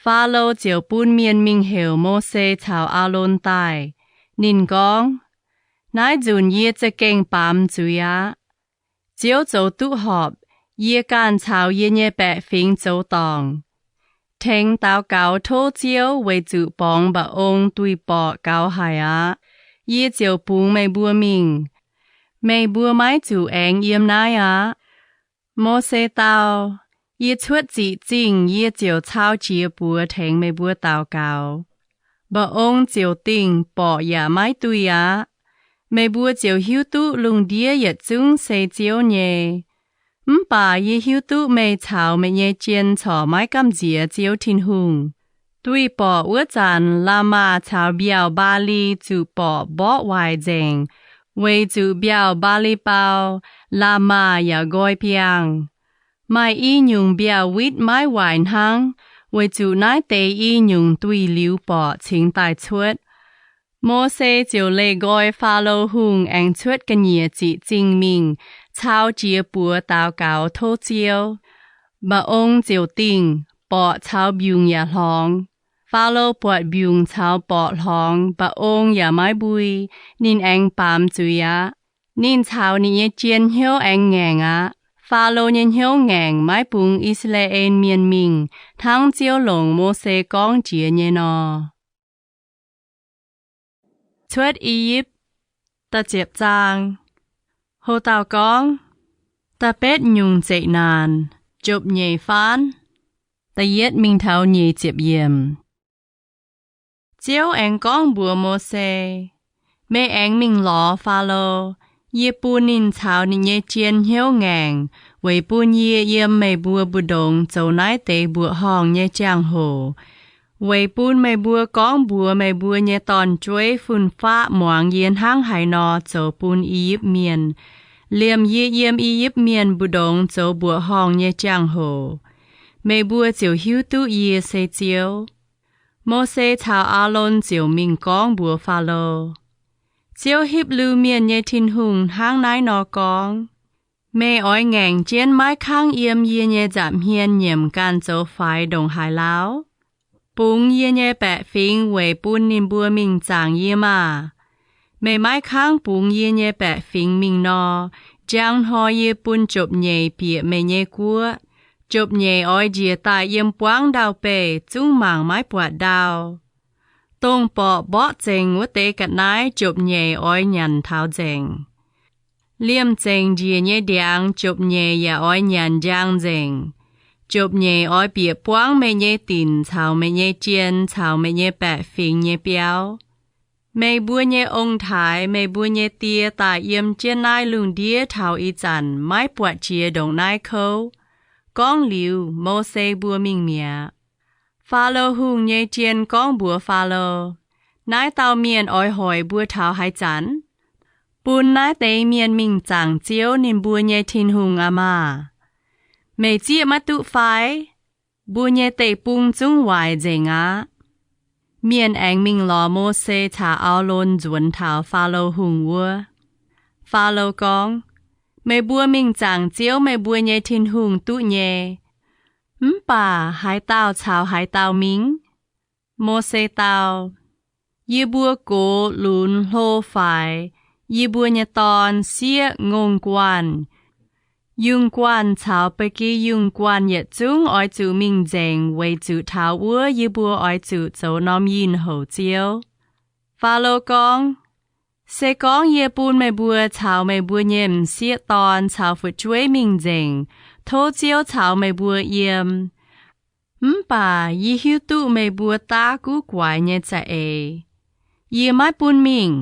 Faalo ziouc bun mienh mingh heuc Mose caux Aalon daaih. Ninh gorngv, Naaiv nzunc yie za'gengh baamz zuiz aqv. Ziouv zoux duqv horpc, yie ganh caux yie nyei baeqc fingx zoux dorngc. Tengx daux gaux tov Ziouv weic zuqc borngz mba'ong duih borqc gaux haic aqv. Yie ziouc bungx meih mbuo mingh. Meih mbuo maiv zuqc aengx yiem naaiv aqv. Mose dau, Yie cuotv ziqc zingh yie ziouc cau jiex buoz tengx meih mbuo daux gaux. Mba'ong ziouc dingh, borqc yaac maiv duih aqv. Meih mbuo ziouc hiuv duqv lungh ndiev yietc zungv se Ziouv nyei. Mv baac yie hiuv duqv meih caux meih nyei jien corc maiv gamh nziex Ziouv Tin-Hungh. Duih borqc wuov zanc, Laamaa caux mbiauh Mbaa^li zuqc borqc mborqv waaic nzengc, weic zuqc mbiauh Mbaa^li^mbau, Laamaa yaac nqoi biangh. Maaih i nyungc mbiauh witv maiv waaic hnangv, weic zuqc naaiv deix i nyungc duih liuz borqc cingx daaih cuotv. Mose ziouc leih nqoi Faalo Hungh aengx cuotv ga'nyiec ziqc zingh mingh, cau jiex buoz daux gaux tov Ziouv. Mba'ong ziouc dingh, borqc caux mbiungc yaac hlorngx. Faalo buatc mbiungc caux borqc hlorngx, mba'ong yaac maiv mbui, ninh aengx baamz zuiz aqv. Ninh caux ninh nyei jien hnyouv aengx ngaengc aqv. Faalo nyei hnyouv ngaengc, maiv bungx I^saa^laa^en Mienh mingh, hnangv Ziouv longc Mose gorngv jiex nyei nor. Cuotv I^yipv, da'ziepc zaang. Ho dauh gorngv, da'betv nyungc zeqc naanc, jopv-nyeic faanv, da'yietv mingh taux nyeic ziepc yiemc. Ziouv aengx gorngv mbuox Mose, Meih aengx mingh lorz Faalo. Yie bun ninh caux ninh nyei jien hnyouv ngaengc weic bun yie yiem meih mbuo mbu'ndongx zoux naaiv deix mbuoqc horngh nyei jangx-hoc, weic bun meih mbuo gorngv mbuox meih mbuo nyei dorn-jueiv fun-faqv muangx yie hnangv haaix nor zoux bun I^yipv Mienh, liemh yie yiem I^yipv Mienh mbu'ndongx zoux mbuoqc horngh nyei jangx-hoc. Meih mbuo ziouc hiuv duqv yie se Ziouv. Mose caux Aalon ziouc mingh gorngv mbuox Faalo, Ziouv, Hipv^lu Mienh nyei Tin-Hungh, hnangv naaiv nor gorngv, Meih oix ngaengc jienv maiv kangv yiem yie nyei nza'hmien nyiemc ganh zoux faix ndongc haaix lauh? Bungx yie nyei baeqc fingx weic bun ninh mbuo mingh zaangc yie maah! Meih maiv kangv bungx yie nyei baeqc fingx mingh nor, njang hnoi yie bun jopv-nyeic bieqc meih nyei guoqv. Jopv-nyeic oix njiec daaih yiem buangv ndau-beih, zungv mangc maiv buatc ndau. Dongh borqc mborqv zengc wuov deix ga'naaiv jopv-nyeic oix nyanc taux nzengc. Liemh zengc njiec nyei ndiangx jopv-nyeic yaac oix nyanc njang nzengc. Jopv-nyeic oix bieqc buangv meih nyei dinc caux meih nyei jien caux meih nyei baeqc fingx nyei biauv. Meih mbuo nyei ong-taaix, meih mbuo nyei die daaih yiem jienv naaiv lungh ndiev taux ih zanc maiv buatc jiex ndongc naaiv kouv. Gorngv liuz, Mose mbuo mingh mi'aqv. Faalo Hungh nyei jien gorngv mbuox Faalo, Naaiv dauh mienh oix hoic mbuo taux haaix zanc? Bun naaiv deix mienh mingh zaangc Ziouv, ninh mbuo nyei Tin-Hungh aqv maah! Meih zieqv maiv duqv fai? Mbuo nyei deic-bung zungv waaic nzengc aqv. Mienh aengx mingh lorz Mose caux Aalon nzuonx taux Faalo Hungh wuov. Faalo gorngv, Meih mbuo mingh zaangc Ziouv, meih mbuo nyei Tin-Hungh, duqv nyei. Mv baac haaix dauh caux haaix dauh mingh? Mose dau, Yie mbuo gox lunx hlo faix, yie mbuo nyei dorn, sieqv, ngongh guanh, yungh guanh caux ba'gi yungh guanh yietc zungv oix zuqc mingh nzengc, weic zuqc taux wuov yie mbuo oix zuqc zoux norm yinh houc Ziouv. Faalo gorngv, Se gorngv yie bun meih mbuo caux meih mbuo nyei m'sieqv dorn caux fu'jueiv mingh nzengc, tov Ziouv caux meih mbuo yiem. Mv baac yie hiuv duqv meih mbuo daav guv guaix nyei za'eix. Yie maiv bun mingh.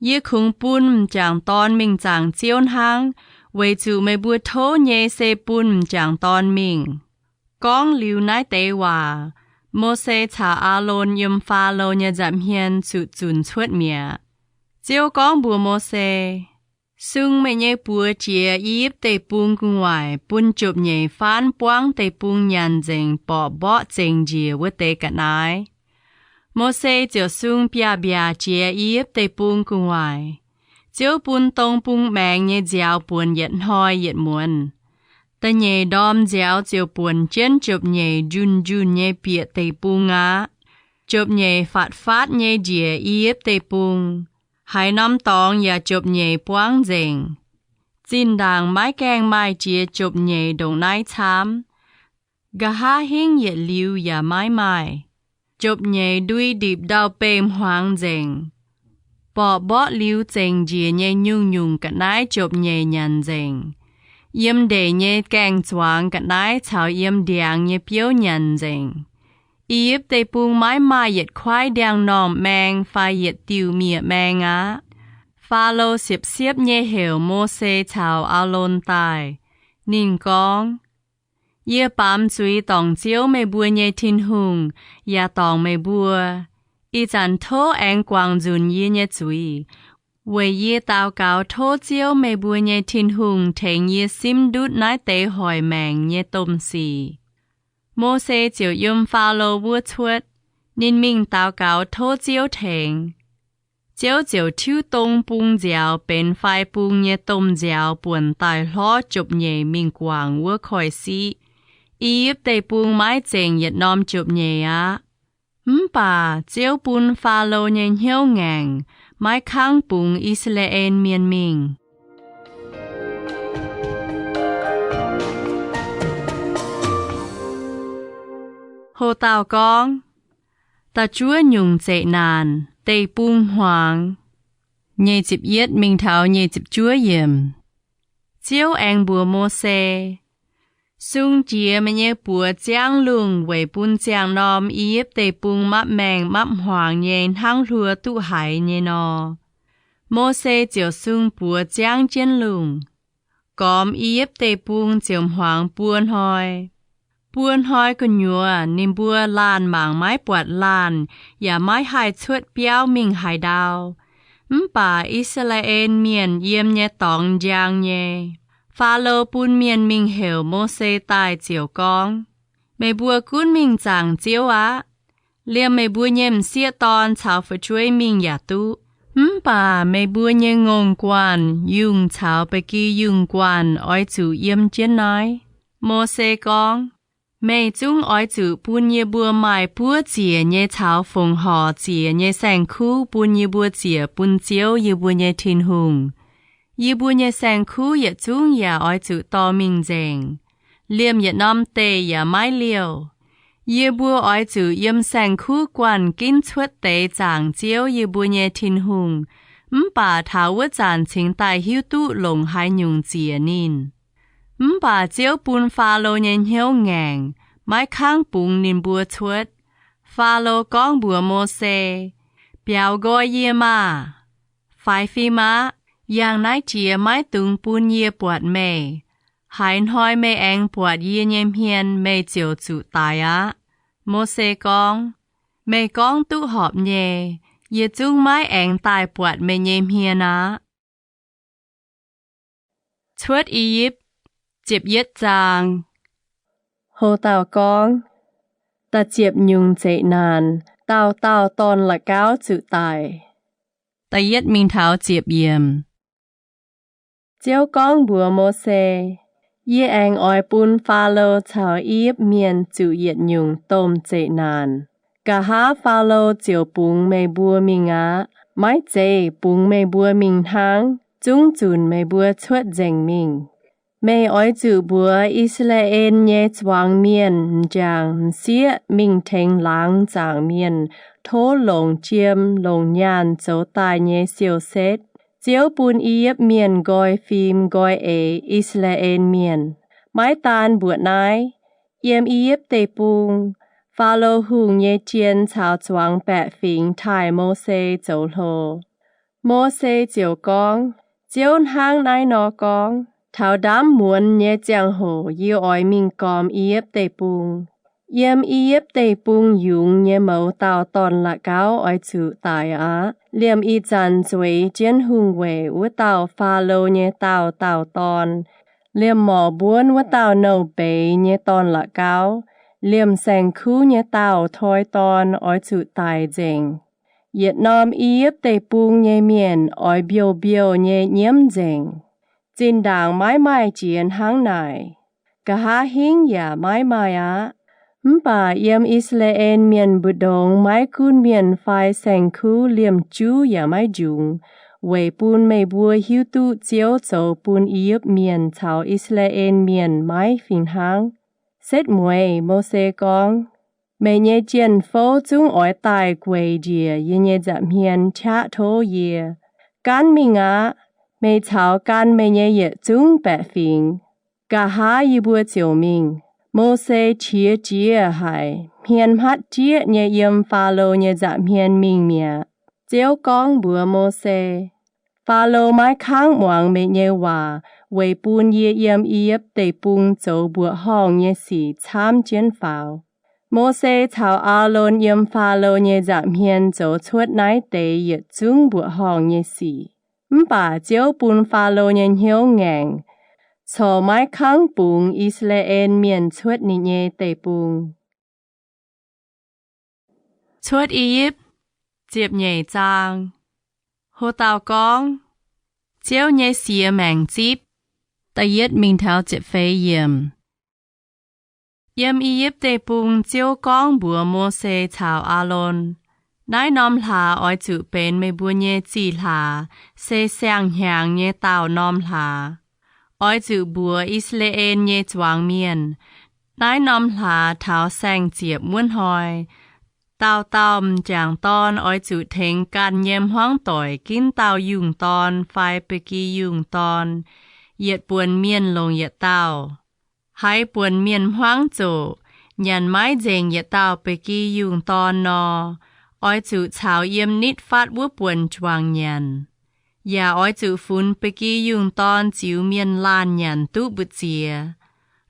Yie kungx bun m'jangc dorn mingh zaangc Ziouv hnangv, weic zuqc meih mbuo tov nyei se bun m'jangc dorn mingh. Gorngv liuz naaiv deix waac, Mose caux Aalon yiem Faalo nyei nza'hmien zuqc zunc cuotv mi'aqv. Ziouv gorngv mbuox Mose, Sung meih nyei buoz jiex I^yipv Deic-Bung gu'nguaaic bun jopv-nyeic faanv buangv deic-bung nyanc nzengc borqc mborqv zengc njiec wuov deix ga'naaiv. Mose ziouc sung biaav-mbiaac jiex I^yipv Deic-Bung gu'nguaaic. Ziouv bun dong bung maengx nyei nziaaux buonc yietc hnoi yietc muonz. Da'nyeic ndorm nziaaux ziouc buonc jienv jopv-nyeic njunh njunh nyei bieqc deic-bung aqv. Jopv-nyeic fatv fatv nyei njiec I^yipv Deic-Bung. Haaix norm dorngx yaac jopv-nyeic buangv nzengc. Zinh ndaangc maiv gaengh maaih jiex jopv-nyeic ndongc naaiv camv. Nqa'haav hingv yietc liuz yaac maiv maaih. Jopv-nyeic ndui ndipc ndau-beih hmuangx nzengc. Borqc mborqv liuz zengc njiec nyei nyungc-nyungc ga'naaiv jopv-nyeic nyanc nzengc. Yiem ndeic nyei gaeng-zuangx ga'naaiv caux yiem ndiangx nyei biouv nyanc nzengc. I^yipv Deic-Bung maiv maaih yietc kuaaiv ndiangx-normh maeng fai yietc diuh miev-maeng aqv. Faalo siepv-siepv nyei heuc Mose caux Aalon daaih. Ninh gorngv, Yie baamz zuiz dorngc Ziouv, meih mbuo nyei Tin-Hungh, yaac dorngc meih mbuo, Ih zanc tov aengx guangc nzunc yie nyei zuiz, weic yie daux gaux tov Ziouv, meih mbuo nyei Tin-Hungh, tengx yie simv ndutv naaiv deix hoic maengc nyei domh sic. Mose ziouc yiem Faalo wuov cuotv. Ninh mingh daux gaux tov Ziouv tengx. Ziouv ziouc tiuv dong bung nziaaux benx fai bung nyei domh nziaaux buonc daaih hlorv jopv-nyeic mingh guangc wuov koiv-siqv. I^yipv Deic-Bung maiv zengc yietc norm jopv-nyeic aqv. Mv baac Ziouv bun Faalo nyei hnyouv ngaengc, maiv kangv bungx I^saa^laa^en Mienh mingh. Ho dauh gorngv, Da'juov nyungc zeqc naanc, deic-bung hmuangx. Nyic ziepc yietv mingh taux nyic ziepc juov yiemc. Ziouv aengx mbuox Mose, Sung jiex meih nyei buoz ziangv lungh weic bun ziangh norm I^yipv Deic-Bung mapv maengh mapv hmuangx nyei hnangv hluo duqv haiz nyei nor. Mose ziouc sung buoz ziangv jienv lungh. Gormx I^yipv Deic-Bung ziouc hmuangx buo hnoi. Buo hnoi gu'nyuoz ninh mbuo laanh mangc maiv buatc laanh yaac maiv haih cuotv biauv mingh haaix ndau. Mv baac I^saa^laa^en Mienh yiem nyei dorngx njang nyei. Faalo bun mienh mingh heuc Mose daaih ziouc gorngv, Meih mbuo gunv mingh zaangc Ziouv aqv. Liemh meih mbuo nyei m'sieqv dorn caux fu'jueiv mingh yaac duqv. Mv baac meih mbuo nyei ngongh guanh, yungh caux ba'gi yungh guanh oix zuqc yiem jienv naaiv. Mose gorngv, Meih zungv oix zuqc bun yie mbuo maaih buov ziec nyei caux fongc horc ziec nyei saeng-kuv bun yie mbuo ziec bun Ziouv yie mbuo nyei Tin-Hungh. Yie mbuo nyei saeng-kuv yietc zungv yaac oix zuqc dorh mingh nzengc. Liemh yietc norm deic yaac maiv liouh. Yie mbuo oix zuqc yiem saeng-kuv guanh ginv cuotv deix zaangc Ziouv yie mbuo nyei Tin-Hungh. Mv baac taux wuov zanc cingx daaih hiuv duqv longc haaix nyungc ziec ninh. Mv baac Ziouv bun Faalo nyei hnyouv ngaengc, maiv kangv bungx ninh mbuo cuotv. Faalo gorngv mbuox Mose, Biaux nqoi yie maah! Faix fim aqv. Yangh naaiv jiex maiv dungx bun yie buatc meih. Haaix hnoi meih aengx buatc yie nyei hmien, meih ziouc zuqc daix aqv. Mose gorngv, Meih gorngv duqv horpc nyei. Yie zungv maiv aengx daaih buatc meih nyei hmien aqv. Cuotv I^yipv, ziepc yietv zaang. Hlo dauh gorngv, Da'ziepc nyungc zeqc naanc, dauh dauh dorn-la'gauv zuqc daic. Da'yietv mingh taux ziepc yiemc. Ziouv gorngv mbuox Mose, Yie aengx oix bun Faalo caux I^yipv Mienh zuqc yietc nyungc domh zeqc naanc. Nqa'haav Faalo ziouc bungx meih mbuo mingh aqv. Maiv zeiz bungx meih mbuo mingh hnangv, zungv zunc meih mbuo cuotv nzengc mingh. Meih oix zuqc mbuox I^saa^laa^en nyei zuangx mienh m'jangc m'sieqv mingh tengx laangz zaangc mienh tov longc jiem longc nyaanh zoux daaih nyei siou-setv, Ziouv bun I^yipv Mienh nqoi fim nqoi eix I^saa^laa^en Mienh. Maiv daan mbuoqc naaiv, yiem I^yipv Deic-Bung, Faalo Hungh nyei jien caux zuangx baeqc fingx taaih Mose zoux hlo. Mose ziouc gorngv, Ziouv hnangv naaiv nor gorngv, Taux ndaamv muonz nyei ziangh hoc yie oix mingh gormx I^yipv Deic-Bung. Yiem I^yipv Deic-Bung yungz nyei mouz dauh dorn-la'gauv oix zuqc daic aqv. Liemh ih zanc nzueiz jienv hungh weic wuov dauh Faalo nyei dauh dauh dorn, liemh morc mbuonv wuov dauh nouh beiz nyei dorn-la'gauv, liemh saeng-kuv nyei dauh toi dorn oix zuqc daic nzengc. Yietc norm I^yipv Deic-Bung nyei mienh oix mbiouh-mbiouh nyei nyiemv nzengc. Zinh ndaangc maiv maaih jiex hnangv naaic. Nqa'haav hingv yaac maiv maaih aqv. Mv baac yiem I^saa^laa^en Mienh mbu'ndongx maiv gunv mienh fai saeng-kuv liemh juv yaac maiv njungx, weic bun meih mbuo hiuv duqv Ziouv zoux bun I^yipv Mienh caux I^saa^laa^en Mienh maiv fih hnangv. Setv mueiz Mose gorngv, Meih nyei jien-fouv zungv oix daaih gueic njiec yie nyei nza'hmien qaqv tov yie. Gaanv mingh aqv. Meih caux gan meih nyei yietc zungv baeqc fingx. Nqa'haav yie mbuo ziouc mingh. Mose qiex jiez haic, hmien hmatv jieqv nyei yiem Faalo nyei nza'hmien mingh mi'aqv. Ziouv gorngv mbuox Mose, Faalo maiv kangv muangx meih nyei waac weic bun yie yiem I^yipv Deic-Bung zoux mbuoqc horngh nyei sic camv jienv faaux. Mose caux Aalon yiem Faalo nyei nza'hmien zoux cuotv naaiv deix yietc zungv mbuoqc horngh nyei sic. Mv baac Ziouv bun Faalo nyei hnyouv ngaengc, corc maiv kangv bungx I^saa^laa^en Mienh cuotv ninh nyei deic-bung. Cuotv I^yipv, ziepc nyeic zaang. Ho dauh gorngv, Ziouv nyei siex maengc zipv. Da'yietv mingh taux ziepc feix yiemc. Yiem I^yipv Deic-Bung Ziouv gorngv mbuox Mose caux Aalon, Naaiv norm hlaax oix zuqc benx meih mbuo nyei zih hlaax, se siang-hnyangx nyei daauh norm hlaax. Oix zuqc mbuox I^saa^laa^en nyei zuangx mienh, Naaiv norm hlaax taux saeng-ziepc wuov hnoi, dauh dauh m'jangc dorn oix zuqc tengx ganh nyei hmuangv doic ginv dauh yungh dorn fai ba'gi yungh dorn, yietc buonc mienh longc yietc dauh. Haiz buonc mienh hmuangv zoqc, nyanc maiv nzengc yietc dauh ba'gi yungh dorn nor, oix zuqc caux yiem nitv fatv wuov buonc juangc nyanc. Yaac oix zuqc funx ba'gi yungh dorn ziux mienh laanh nyanc duqv mbu'ziex.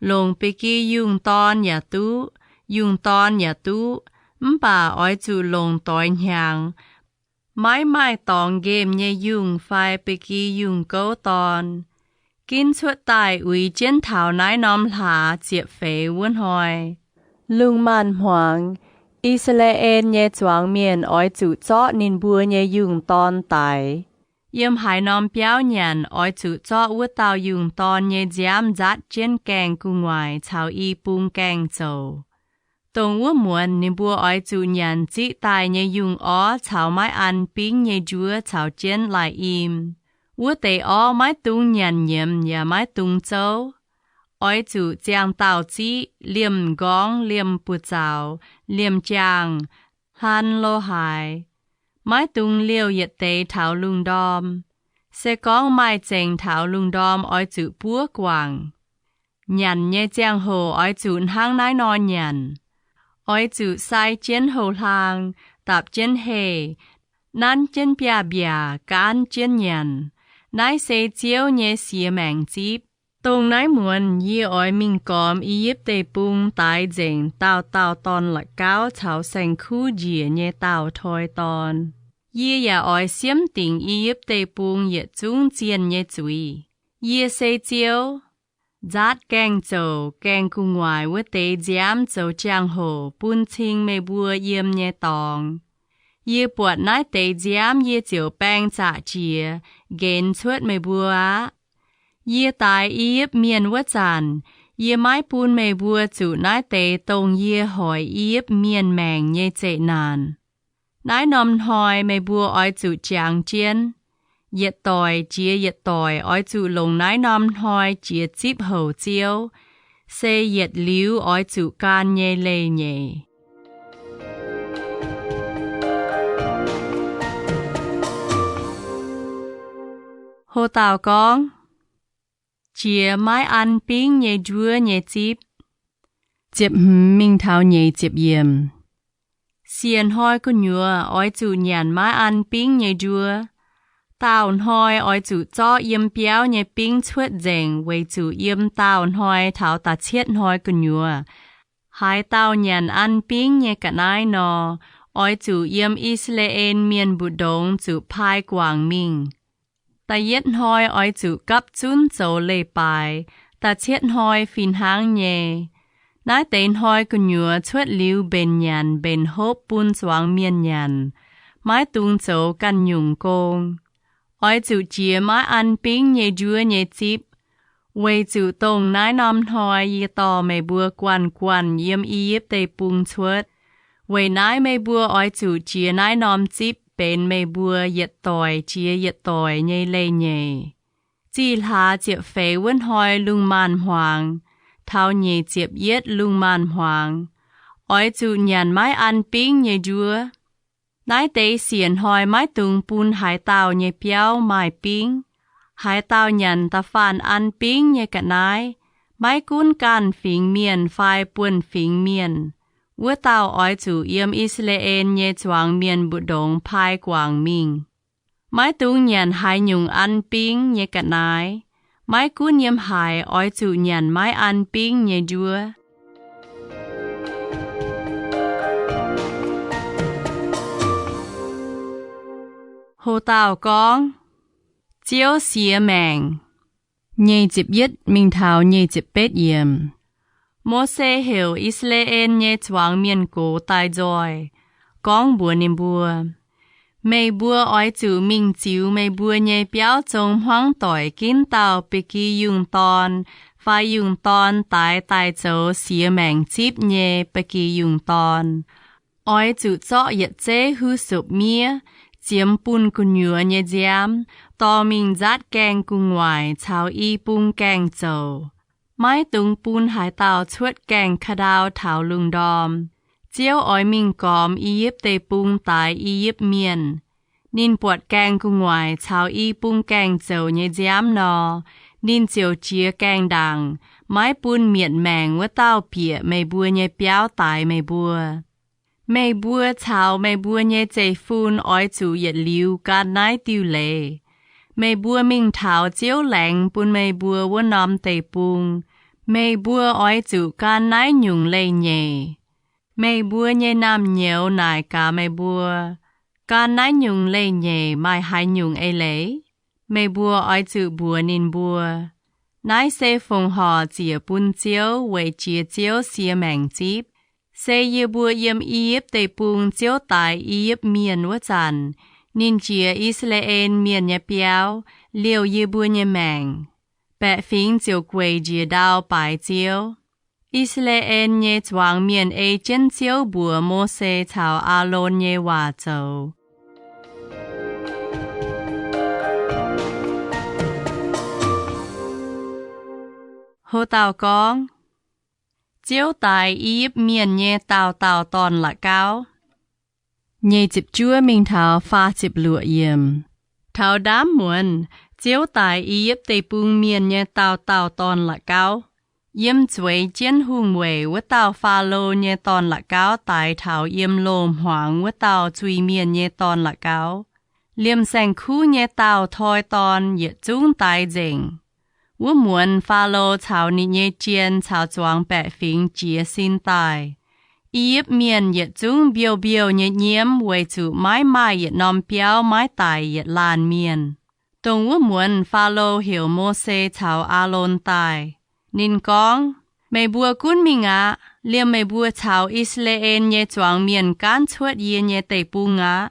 Longc ba'gi yungh dorn yaac duqv, yungh dorn yaac duqv, mv baac oix zuqc longc doix hnyangx, maiv maaih dorngx nqemh nyei yungh fai ba'gi yungh gouv dorn. Ginv cuotv daaih uix jienv taux naaiv norm hlaax ziepc feix wuov hnoi, lungh maanz-hmuangx, I^saa^laa^en nyei zuangx mienh oix zuqc zorqv ninh mbuo nyei yungh dorn daix. Yiem haaix norm biauv nyanc, oix zuqc zorqv wuov dauh yungh dorn nyei nziaamv nzaatv jienv gaengh gu'nguaaic caux i bung gaengh zoux. Dongh wuov muonz ninh mbuo oix zuqc nyanc ziqv daaih nyei yungh orv caux maiv an bingv nyei njuov caux jienv lai-im. Wuov deix orv maiv dungx nyanc nyiemz yaac maiv dungx zouv. Oix zuqc ziangh dauh ziqv, liemh m'nqorngv, liemh buoz-zaux, liemh jaangh, hlan lo haaix. Maiv dungx liouh yietc deix taux lungh ndorm. Se gorngv maaih zengc taux lungh ndorm oix zuqc buov guangc. Nyanc nyei ziangh hoc oix zuqc hnangv naaiv nor nyanc. Oix zuqc sai jienv houh hlaang, dapc jienv heh, nanv jienv biaav-mbiaac, gaanv jienv nyanc. Naaiv se Ziouv nyei siex maengc zipv. Dongh naaiv muonz yie oix mingh gormx I^yipv Deic-Bung daix nzengc dauh dauh dorn-la'gauv caux saeng-kuv njiec nyei dauh toi dorn. Yie yaac oix siemv dingc I^yipv Deic-Bung yietc zungv zienh nyei zuiz. Yie se Ziouv. Nzaatv gaengh zouc gaengh gu'nguaaic wuov deix nziaamv zoux jangx-hoc bun cing meih mbuo yiem nyei dorngx. Yie buatc naaiv deix nziaamv yie ziouc baeng zaqc jiex, nqenx cuotv meih mbuo aqv. Yie daix I^yipv Mienh wuov zanc, yie maiv bun meih mbuo zuqc naaiv deix dongh yie hoic I^yipv Mienh maengc nyei zeqc naanc. Naaiv norm hnoi meih mbuo oix zuqc jangx jienv. Yietc doic jiex yietc doic oix zuqc longc naaiv norm hnoi jiex zipv houc Ziouv, se yietc liuz oix zuqc gan nyei leiz-nyeic. Ho dauh gorngv, Jiex Maiv An Bingv Nyei Njuov Nyei Zipv. Ziepc hmz mingh taux nyeic ziepc yiemc. Siec hnoi gu'nyuoz oix zuqc nyanc maiv an bingv nyei njuov. Daauh hnoi oix zuqc zorqv yiem biauv nyei bingv cuotv nzengc, weic zuqc yiem daauh hnoi taux da'cietv hnoi gu'nyuoz, haaix dauh nyanc an bingv nyei ga'naaiv nor, oix zuqc yiem I^saa^laa^en Mienh mbu'ndongx zuqc paaiv guangc mingh. Da'yietv hnoi oix zuqc gapv zunv zoux leiz-baaix, da'cietv hnoi fih hnangv nyei. Naaiv deix hnoi gu'nyuoz cuotv liuz mbenc nyanc mbenc hopv bun zuangx mienh nyanc, maiv dungx zoux ganh nyungc gong. Oix zuqc jiex maiv an bingv nyei njuov nyei zipv, weic zuqc dongh naaiv norm hnoi yie dorh meih mbuo guanh guanh yiem I^yipv Deic-Bung cuotv. Weic naaiv meih mbuo oix zuqc jiex naaiv norm zipv benx meih mbuo yietc doic jiex yietc doic nyei leiz-nyeic. Zih hlaax ziepc feix wuov hnoi lungh maanz-hmuangx, taux nyeic ziepc yietv lungh maanz-hmuangx, oix zuqc nyanc maiv an bingv nyei njuov. Naaiv deix siec hnoi maiv dungx bun haaix dauh nyei biauv maaih bingv. Haaix dauh nyanc da'faanh an bingv nyei ga'naaiv, maiv gunv ganh fingx mienh fai buonv-fingx mienh, wuov dauh oix zuqc yiem I^saa^laa^en nyei zuangx mienh mbu'ndongx paaiv guangc mingh. Maiv dungx nyanc haaix nyungc an bingv nyei ga'naaiv. Maiv gunv yiem haaix, oix zuqc nyanc maiv an bingv nyei njuov. Ho dauh gorngv, Ziouv Siex Maengc. Nyic ziepc yietv mingh taux nyic ziepc betv yiemc. Mose heuc I^saa^laa^en nyei zuangx mienh gox daaih nzoih, gorngv mbuox ninh mbuo, Meih mbuo oix zuqc mingh ziux meih mbuo nyei biauv zong hmuangv doic ginv dauh ba'gi yungh dorn fai yungh dorn daix daaih zoux siex maengc zipv nyei ba'gi yungh dorn. Oix zuqc zorqv yietc zeiv huv sopc miev, ziemx bunh gu'nyuoz nyei nziaamv, dorh mingh nzaatv gaengh gu'nguaaic caux i bung gaengh zouc. Maiv dungx bun haaix dauh cuotv gaengh ka'ndau taux lungh ndorm. Ziouv oix mingh gormx I^yipv Deic-Bung daix I^yipv Mienh. Ninh buatc gaengh gu'nguaaic caux i bung gaengh zouc nyei nziaamv nor, ninh ziouc jiez gaengh ndaangc, Maiv bun mietc maengc wuov dauh bieqc meih mbuo nyei biauv daix meih mbuo. Meih mbuo caux meih mbuo nyei zeiv-fun oix zuqc yietc liuz gan naaiv diuh leiz. Meih mbuo mingh taux Ziouv laengz bun meih mbuo wuov norm deic-bung, meih mbuo oix zuqc gan naaiv nyungc leiz-nyeic. Meih mbuo nyei naamh nyouz naaic gaax meih mbuo, Gan naaiv nyungc leiz-nyeic maaih haaix nyungc eix leiz? Meih mbuo oix zuqc mbuox ninh mbuo, Naaiv se fongc horc ziec bun Ziouv weic jiex Ziouv sie maengc zipv. Se yie mbuo yiem I^yipv Deic-Bung ziouv daix I^yipv Mienh wuov zanc, ninh jiex I^saa^laa^en Mienh nyei biauv, liouh yie mbuo nyei maengc. Baeqc fingx ziouc gueic njiec ndau baaix Ziouv. I^saa^laa^en nyei zuangx mienh ei jienv Ziouv mbuox Mose caux Aalon nyei waac zoux. Houc dauh gorngv, Ziouv daix I^yipv Mienh nyei dauh dauh dorn-la'gauv. Nyei ziepc juov mingh taux faah ziepc luoqc yiem. Taux ndaamv muonz, Ziouv daix I^yipv Deic-Bung mienh nyei dauh dauh dorn-la'gauv. Yiem zueiz jienv hungh weic wuov dauh Faalo nyei dorn-la'gauv daix taux yiem loz-hmuangx wuov dauh zuiz-mienh nyei dorn-la'gauv. Liemh saeng-kuv nyei dauh toi dorn yietc zungv daix nzengc. Wuov muonz Faalo caux ninh nyei jien caux zuangx baeqc fingx jiez sin daaih. I^yipv Mienh yietc zungv mbiouh mbiouh nyei nyiemv weic zuqc maiv maaih yietc norm biauv maiv daic yietc laanh mienh. Dongh wuov muonz Faalo heuc Mose caux Aalon daaih. Ninh gorngv, Meih mbuo gunv mingh aqv. Liemh meih mbuo caux I^saa^laa^en nyei zuangx mienh gaanv cuotv yie nyei deic-bung aqv.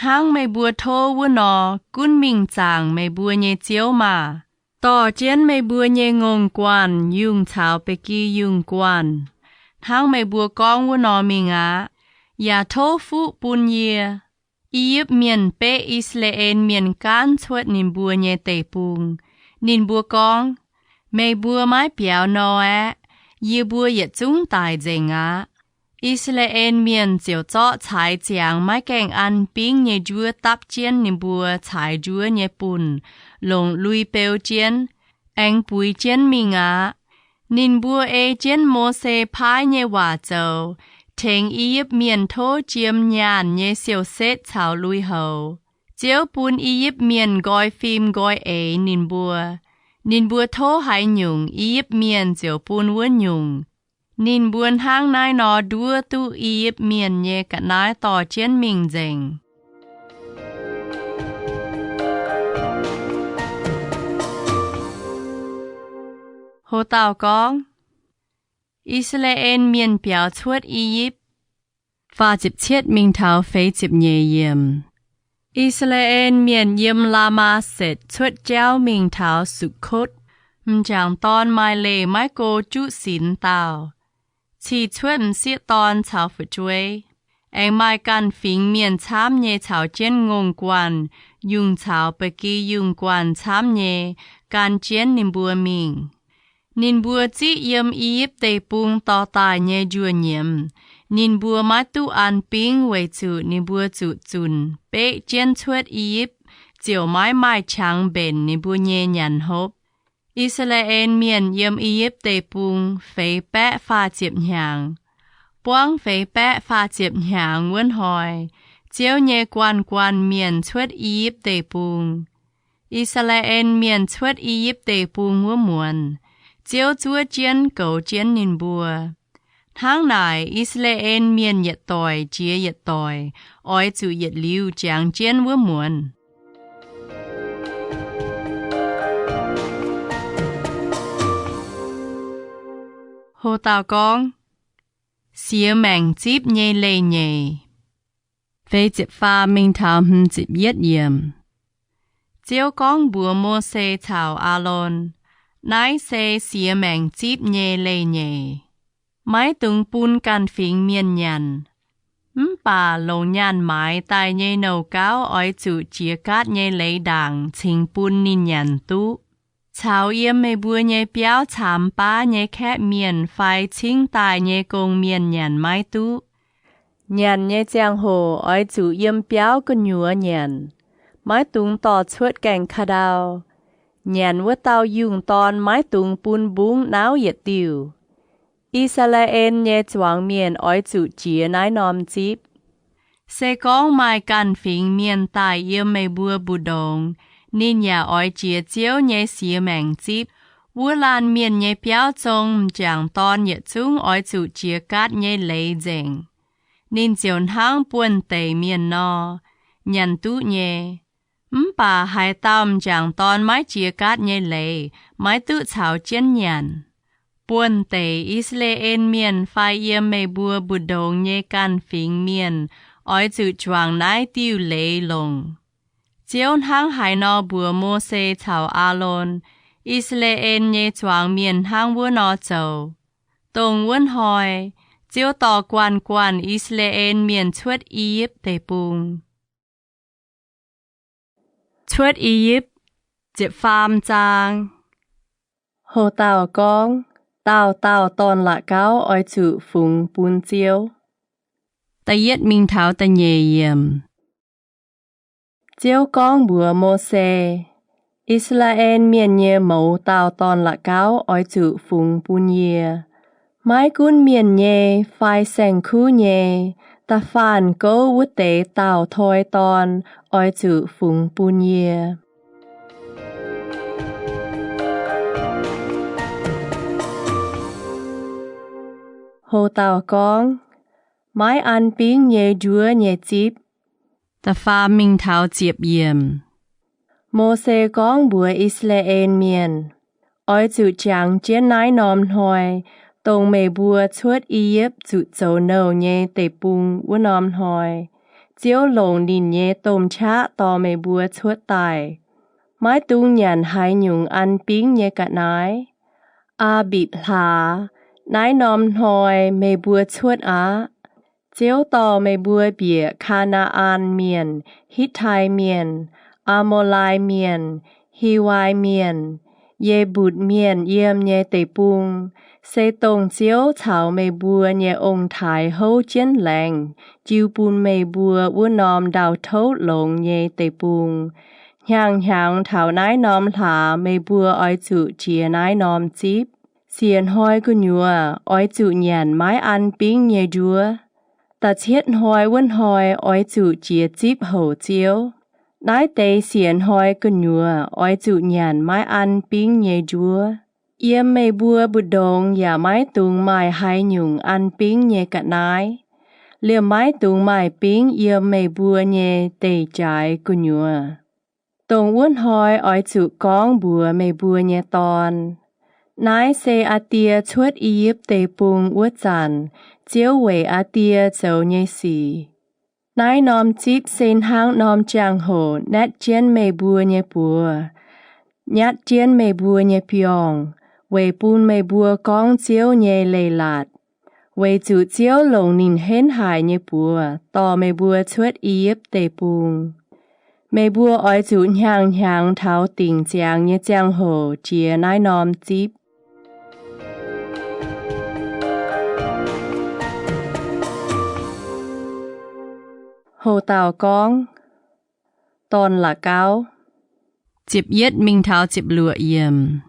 Hnangv meih mbuo tov wuov nor, gunv mingh zaangc meih mbuo nyei Ziouv maah! Dorh jienv meih mbuo nyei ngongh guanh, yungh caux ba'gi yungh guanh, hnangv meih mbuo gorngv wuov nor mingh aqv. Yaac tov fuqv bun yie. I^yipv Mienh beqv I^saa^laa^en Mienh gaanv cuotv ninh mbuo nyei deic-bung. Ninh mbuo gorngv, Meih mbuo maiv biaux nor aeqv, yie mbuo yietc zungv daic nzengc aqv. I^saa^laa^en Mienh ziouc zorqv caaix ziangx maiv gaengh an bingv nyei njuov dapv jienv ninh mbuo caaix njuov nyei bunh, longc lui beu jienv, aengx buix jienv mingh aqv. Ninh mbuo ei jienv Mose paaiv nyei waac zoux, tengx I^yipv Mienh tov jiem nyaanh nyei siou-setv caux lui-houx. Ziouv bun I^yipv Mienh nqoi fim nqoi eix ninh mbuo. Ninh mbuo tov haaix nyungc, I^yipv Mienh ziouc bun wuov nyungc. Ninh mbuo hnangv naaiv nor nduov duqv I^yipv Mienh nyei ga'naaiv dorh jienv mingh nzengc. Houc dauh gorngv, I^saa^laa^en Mienh biaux cuotv I^yipv. Faah ziepc cietv mingh taux feix ziepc nyeic yiem. I^saa^laa^en Mienh yiem Laa^maa^setc cuotv jauv mingh taux Sukv^kotv, m'jangc dorn maaih leih maiv go juqv sinx dauh, cih cuotv m'sieqv dorn caux fu'jueiv. Aengx maaih ganh fingx mienh camv nyei caux jienv ngongh guanh, yungh caux ba'gi yungh guanh camv nyei gan jienv ninh mbuo mingh. Ninh mbuo ziqv yiem I^yipv Deic-Bung dorh daaih nyei njuov nyiemz. Ninh mbuo maiv duqv an bingv weic zuqc ninh mbuo zuqc zunc beqv jienv cuotv I^yipv, ziouc maiv maaih qangx mbenc ninh mbuo nyei nyanc hopv. I^saa^laa^en Mienh yiem I^yipv Deic-Bung feix baeqv faah ziepc hnyangx. Buangv feix baeqv faah ziepc hnyangx wuov hnoi, Ziouv nyei guanh guanh mienh cuotv I^yipv Deic-Bung. I^saa^laa^en Mienh cuotv I^yipv Deic-Bung wuov muonz, Ziouv zuov jienv goux jienv ninh mbuo. Hnangv naaic, I^saa^laa^en Mienh yietc doic jiex yietc doic oix zuqc yietc liuz jangx jienv wuov muonz. Houc dauh gorngv, Siex maengc zipv nyei leiz-nyeic. Feix ziepc faam mingh taux hmz ziepc yietv yiem. Ziouv gorngv mbuox Mose caux Aalon, Naaiv se siex maengc zipv nyei leiz-nyeic. Maiv dungx bun ganh fingx mienh nyanc. Mv baac longc nyaanh maaiz daaih nyei nouh gauv oix zuqc jiex gaatv nyei leiz ndaangc cingx bun ninh nyanc duqv. Caux yiem meih mbuo nyei biauv caamx baav nyei kaeqv mienh fai cingv daaih nyei gong-mienh nyanc maiv duqv. Nyanc nyei ziangh hoc oix zuqc yiem biauv gu'nyuoz nyanc. Maiv dungx dorh cuotv gaengh ka'ndau. Nyanc wuov dauh yungh dorn maiv dungx bun mbungv nauv yietc diuh. I^saa^laa^en nyei zuangx mienh oix zuqc jiex naaiv norm zipv. Se gorngv maaih ganh fingx mienh daaih yiem meih mbuo mbu'ndongx, ninh yaac oix jiex Ziouv nyei siex maengc zipv. Wuov laanh mienh nyei biauv zong m'jangc dorn yietc zungv oix zuqc jiex gaatv nyei leiz nzengc. Ninh ziouc hnangv buonv-deic mienh nor, nyanc duqv nyei. Mv baac haaix dauh m'jangc dorn maiv jiex gaatv nyei leiz, maiv duqv caux jienv nyanc. Buonv-deic I^saa^laa^en Mienh fai yiem meih mbuo mbu'ndongx nyei ganh fingx mienh oix zuqc juangc naaiv diuh leiz longc. Ziouv hnangv haaix nor mbuox Mose caux Aalon, I^saa^laa^en nyei zuangx mienh hnangv wuov nor zoux. Dongh wuov hnoi, Ziouv dorh guanh guanh I^saa^laa^en Mienh cuotv I^yipv Deic-Bung. Cuotv I^yipv, ziepc faam zaang. Houc dauh gorngv, Dauh dauh dorn-la'gauv oix zuqc fungx bun Ziouv. Da'yietv mingh taux da'nyeic yiemc. Ziouv gorngv mbuox Mose, I^saa^laa^en Mienh nyei mouz dauh dorn-la'gauv oix zuqc fungx bun yie. Maiv gunv mienh nyei fai saeng-kuv nyei, da'faanh gouv wuov deix dauh toi dorn oix zuqc fungx bun yie. Houc dauh gorngv, Maiv an bingv nyei njuov nyei zipv. Da'faam mingh taux ziepc yiemc. Mose gorngv mbuox I^saa^laa^en Mienh, Oix zuqc jangx jienv naaiv norm hnoi, dongh meih mbuo cuotv I^yipv zuqc zoux nouh nyei deic-bung wuov norm hnoi, Ziouv longc ninh nyei domh qaqv dorh meih mbuo cuotv daaih. Maiv dungx nyanc haaix nyungc an bingv nyei ga'naaiv. Aa^mbipc hlaax, naaiv norm hnoi meih mbuo cuotv aqv. Ziouv dorh meih mbuo bieqc Kaa^naa^an Mienh, Hitv^tai Mienh, Aa^moo^lai Mienh, Hiwai Mienh, Ye^mbutc Mienh yiem nyei deic-bung, se dongh Ziouv caux meih mbuo nyei ong-taaix houv jienv laengz jiu bun meih mbuo wuov norm ndau-touv longx nyei deic-bung. Hnyangx-hnyangx taux naaiv norm hlaax meih mbuo oix zuqc jiex naaiv norm zipv. Siec hnoi gu'nyuoz oix zuqc nyanc maiv an bingv nyei njuov. Da'cietv hnoi wuov hnoi oix zuqc jiex zipv houc Ziouv. Naaiv deix siec hnoi gu'nyuoz oix zuqc nyanc maiv an bingv nyei njuov. Yiem meih mbuo mbu'ndongx yaac maiv dungx maaih haaix nyungc an bingv nyei ga'naaiv. Liemh maiv dungx maaih bingv yiem meih mbuo nyei deic-jaaix gu'nyuoz. Dongh wuov hnoi oix zuqc gorngv mbuox meih mbuo nyei dorn, Naaiv se aa die cuotv I^yipv Deic-Bung wuov zanc, Ziouv weic aa die zoux nyei sic. Naaiv norm zipv se hnangv norm jangx-hoc naetv jienv meih mbuo nyei buoz, nyatv jienv meih mbuo nyei biorngh, weic bun meih mbuo gorngv Ziouv nyei leiz-latc, weic zuqc Ziouv longc ninh henv haic nyei buoz dorh meih mbuo cuotv I^yipv Deic-Bung. Meih mbuo oix zuqc hnyangx-hnyangx taux dingc ziangx nyei ziangh hoc jiex naaiv norm zipv. Houc dauh gorngv, Dorn-la'gauv. Ziepc yietv mingh taux ziepc luoqc yiemc.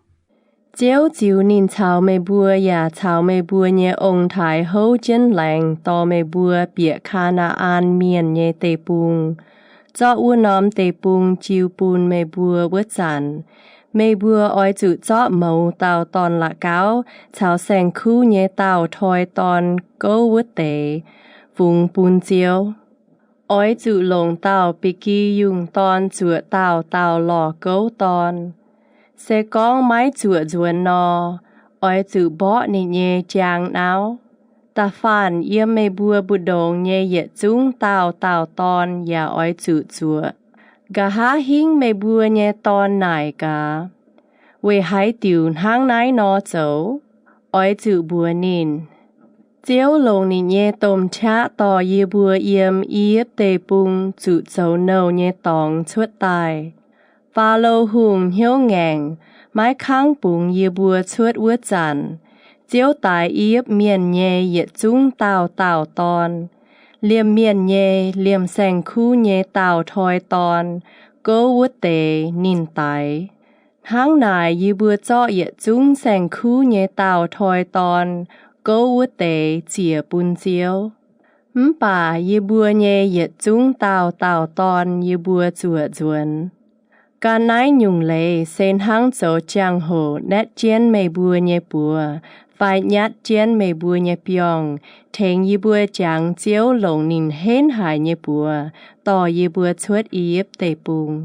Ziouv ziux ninh caux meih mbuo yaac caux meih mbuo nyei ong-taaix houv jienv laengz dorh meih mbuo bieqc Kaa^naa^an Mienh nyei deic-bung, zorqv wuov norm deic-bung jiu bun meih mbuo wuov zanc, meih mbuo oix zuqc zorqv mouz dauh dorn-la'gauv caux saeng-kuv nyei dauh toi dorn gouv wuov deix fungx bun Ziouv. Oix zuqc longc dauh ba'gi yungh dorn zuoqc dauh dauh lorh gouv dorn. Se gorngv maiv zuoqc nzuonx nor, oix zuqc mborqv ninh nyei jaang nauv. Da'faanh yiem meih mbuo mbu'ndongx nyei yietc zungv dauh dauh dorn yaac oix zuqc zuoqc. Nqa'haav hingv meih mbuo nyei dorn naaic gaax, Weic haaix diuc hnangv naaiv nor zoux? Oix zuqc mbuox ninh, Ziouv longc ninh nyei domh qaqv dorh yie mbuo yiem I^yipv Deic-Bung zuqc zoux nouh nyei dorngx cuotv daaih. Faalo Hungh hnyouv ngaengc, maiv kangv bungx yie mbuo cuotv wuov zanc, Ziouv daix I^yipv Mienh nyei yietc zungv dauh dauh dorn, liemh mienh nyei, liemh saeng-kuv nyei dauh toi dorn, gouv wuov deix ninh daix. Hnangv naaic yie mbuo zorqv yietc zungv saeng-kuv nyei daauh toi dorn gouv wuov deix ziec bun Ziouv. Mv baac yie mbuo nyei yietc zungv daauh daauh dorn yie mbuo zuoqc nzuonx. Gan naaiv nyungc leiz se hnangv zoux jangx-hoc naetv jienv meih mbuo nyei buoz fai nyatv jienv meih mbuo nyei biorngh, tengx yie mbuo jangx Ziouv longc ninh henv haic nyei buoz dorh yie mbuo cuotv I^yipv Deic-Bung.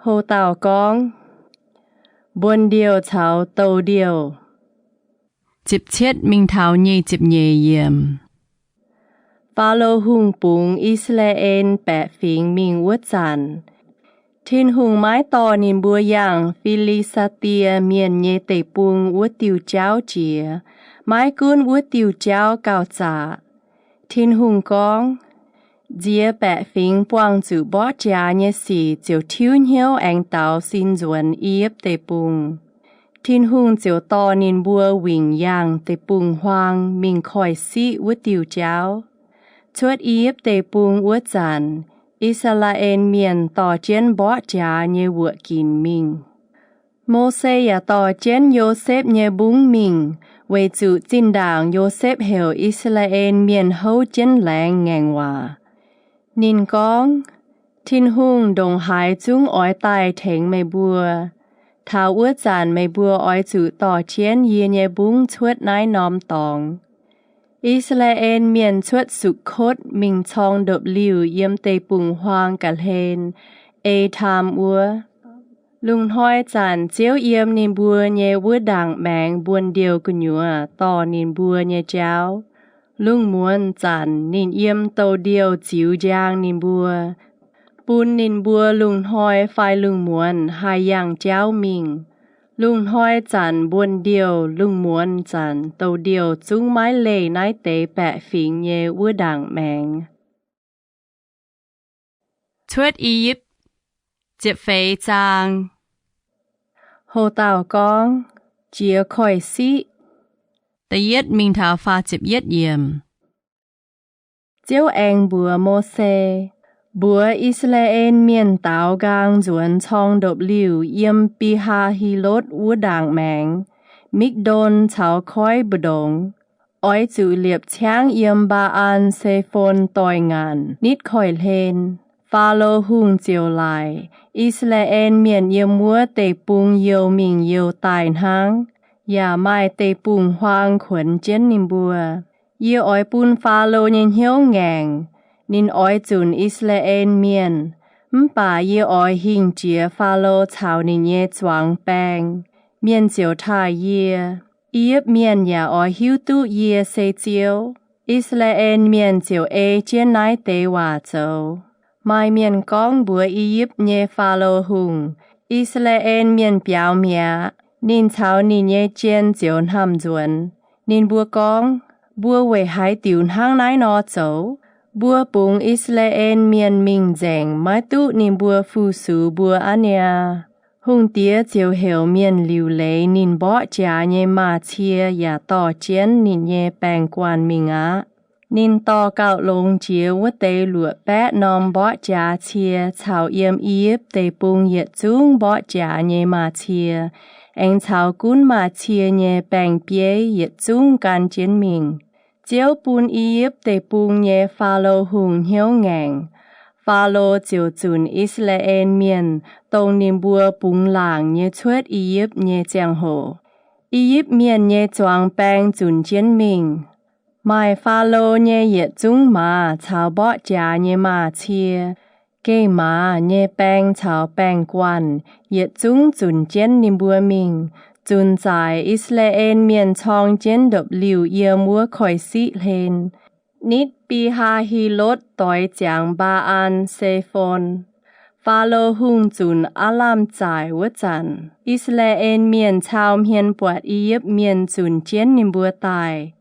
Ho dauh gorngv, Mbuonx-ndiouh caux douh ndiouh. Ziepc cietv mingh taux nyic ziepc nyeic yiemc. Faalo Hungh bungx I^saa^laa^en baeqc fingx mingh wuov zanc, Tin-Hungh maiv dorh ninh mbuo yangh Fi^li^saa^die Mienh nyei deic-bung wuov diuh jauv jiex. Maiv gunv wuov diuh jauv gauh zaqc, Tin-Hungh gorngv, Nziex baeqc fingx buangh zuqc mborqv jaax nyei sic ziouc tiuv hnyouv aengx daaux sin nzuonx I^yipv Deic-Bung. Tin-Hungh ziouc dorh ninh mbuo wingc yangh deic-bung-huaang mingh koiv-siqv wuov diuh jauv. Cuotv I^yipv Deic-Bung wuov zanc, I^saa^laa^en Mienh dorh jienv mborqv jaax nyei wuoqc ginc mingh. Mose yaac dorh jienv Yosepv nyei mbungv mingh, weic zuqc zinh ndaangc Yosepv heuc I^saa^laa^en Mienh houv jienv laengz ngaengc waac. Ninh gorngv, Tin-Hungh ndongc haaix zungv oix daaih tengx meih mbuo. Taux wuov zanc meih mbuo oix zuqc dorh jienv yie nyei mbungv cuotv naaiv norm dorngx. I^saa^laa^en Mienh cuotv Sukv^kotv mingh corng ndopv-liuh yiem deic-bung-huaang ga'hlen, Etaam wuov. Lungh hnoi zanc Ziouv yiem ninh mbuo nyei wuov ndaangc maengx mbuonx-ndiouh gu'nyuoz dorh ninh mbuo nyei jauv. Lungh muonz zanc ninh yiem douh ndiouh ziux njang ninh mbuo, bun ninh mbuo lungh hnoi fai lungh muonz haih yangh jauv mingh. Lungh hnoi zanc mbuonx-ndiouh, lungh muonz zanc douh ndiouh zungv maiv leih naaiv deix baeqc fingx nyei wuov ndaangc maengx. Cuotv I^yipv, ziepc feix zaang. Ho dauh gorngv, Jiex koiv-siqv. Da'yietv mingh taux faah ziepc yietv yiemc. Ziouv aengx mbuox Mose, Mbuox I^saa^laa^en Mienh daaux nqaang nzuonx corng ndopv-liuh yiem Bi^haa^hi^lotv wuov ndaangc maengx, Mikv^ndon caux koiv mbu'ndongx. Oix zuqc liepc ciangv yiem Mbaa^an Se^fon doix-ngaanc nitv koiv-hlen. Faalo Hungh ziouc laaic, I^saa^laa^en Mienh yiem wuov deic-bung youh mingh youh daaih hnangv, yaac maaih deic-bung-huaang kuonx jienv ninh mbuo. Yie oix bun Faalo nyei hnyouv ngaengc. Ninh oix zunc I^saa^laa^en Mienh. Mv baac yie oix hingh jiex Faalo caux ninh nyei zuangx baeng. Mienh ziouc taaih yie. I^yipv Mienh yaac oix hiuv duqv yie se Ziouv. I^saa^laa^en Mienh ziouc ei jienv naaiv deix waac zoux. Maaih mienh gorngv mbuox I^yipv nyei Faalo Hungh, I^saa^laa^en Mienh biaux mi'aqv. Ninh caux ninh nyei jien ziouc hnamv nzuonx. Ninh mbuo gorngv, Mbuo weic haaix diuc hnangv naaiv nor zoux? Mbuo bungx I^saa^laa^en Mienh mingh nzengc maiv duqv ninh mbuo fu-sux mbuo aqv niaa. Hungh diex ziouc heuc mienh liuc leiz ninh mborqv jaax nyei maaz-cie yaac dorh jienv ninh nyei baeng-guanh mingh aqv. Ninh dorh gauh longx jiex wuov deix luoqc baeqv norm mborqv jaax cie caux yiem I^yipv Deic-Bung yietc zungv mborqv jaax nyei maaz-cie, aengx caux gunv maaz-cie nyei baeng-bieiv yietc zungv gan jienv mingh. Ziouv bun I^yipv Deic-Bung nyei Faalo Hungh hnyouv ngaengc. Faalo ziouc zunc I^saa^laa^en Mienh, dongh ninh mbuo bungx laangc nyei cuotv I^yipv nyei ziangh hoc. I^yipv Mienh nyei zuangx baeng zunc jienv mingh. Maaih Faalo nyei yietc zungv maaz caux mborqv jaax nyei maaz-cie, geh maaz nyei baeng caux baeng-guanh yietc zungv zunc jienv ninh mbuo mingh, zunc zaaic I^saa^laa^en Mienh corng jienv ndopv-liuh yiem wuov koiv-siqv hlen, nitv Bi^haa^hi^lotv doix ziangx Mbaa^an Se^fon. Faalo Hungh zunc aav lamh zaaic wuov zanc, I^saa^laa^en Mienh cau hmien buatc I^yipv Mienh zunc jienv ninh mbuo daaih.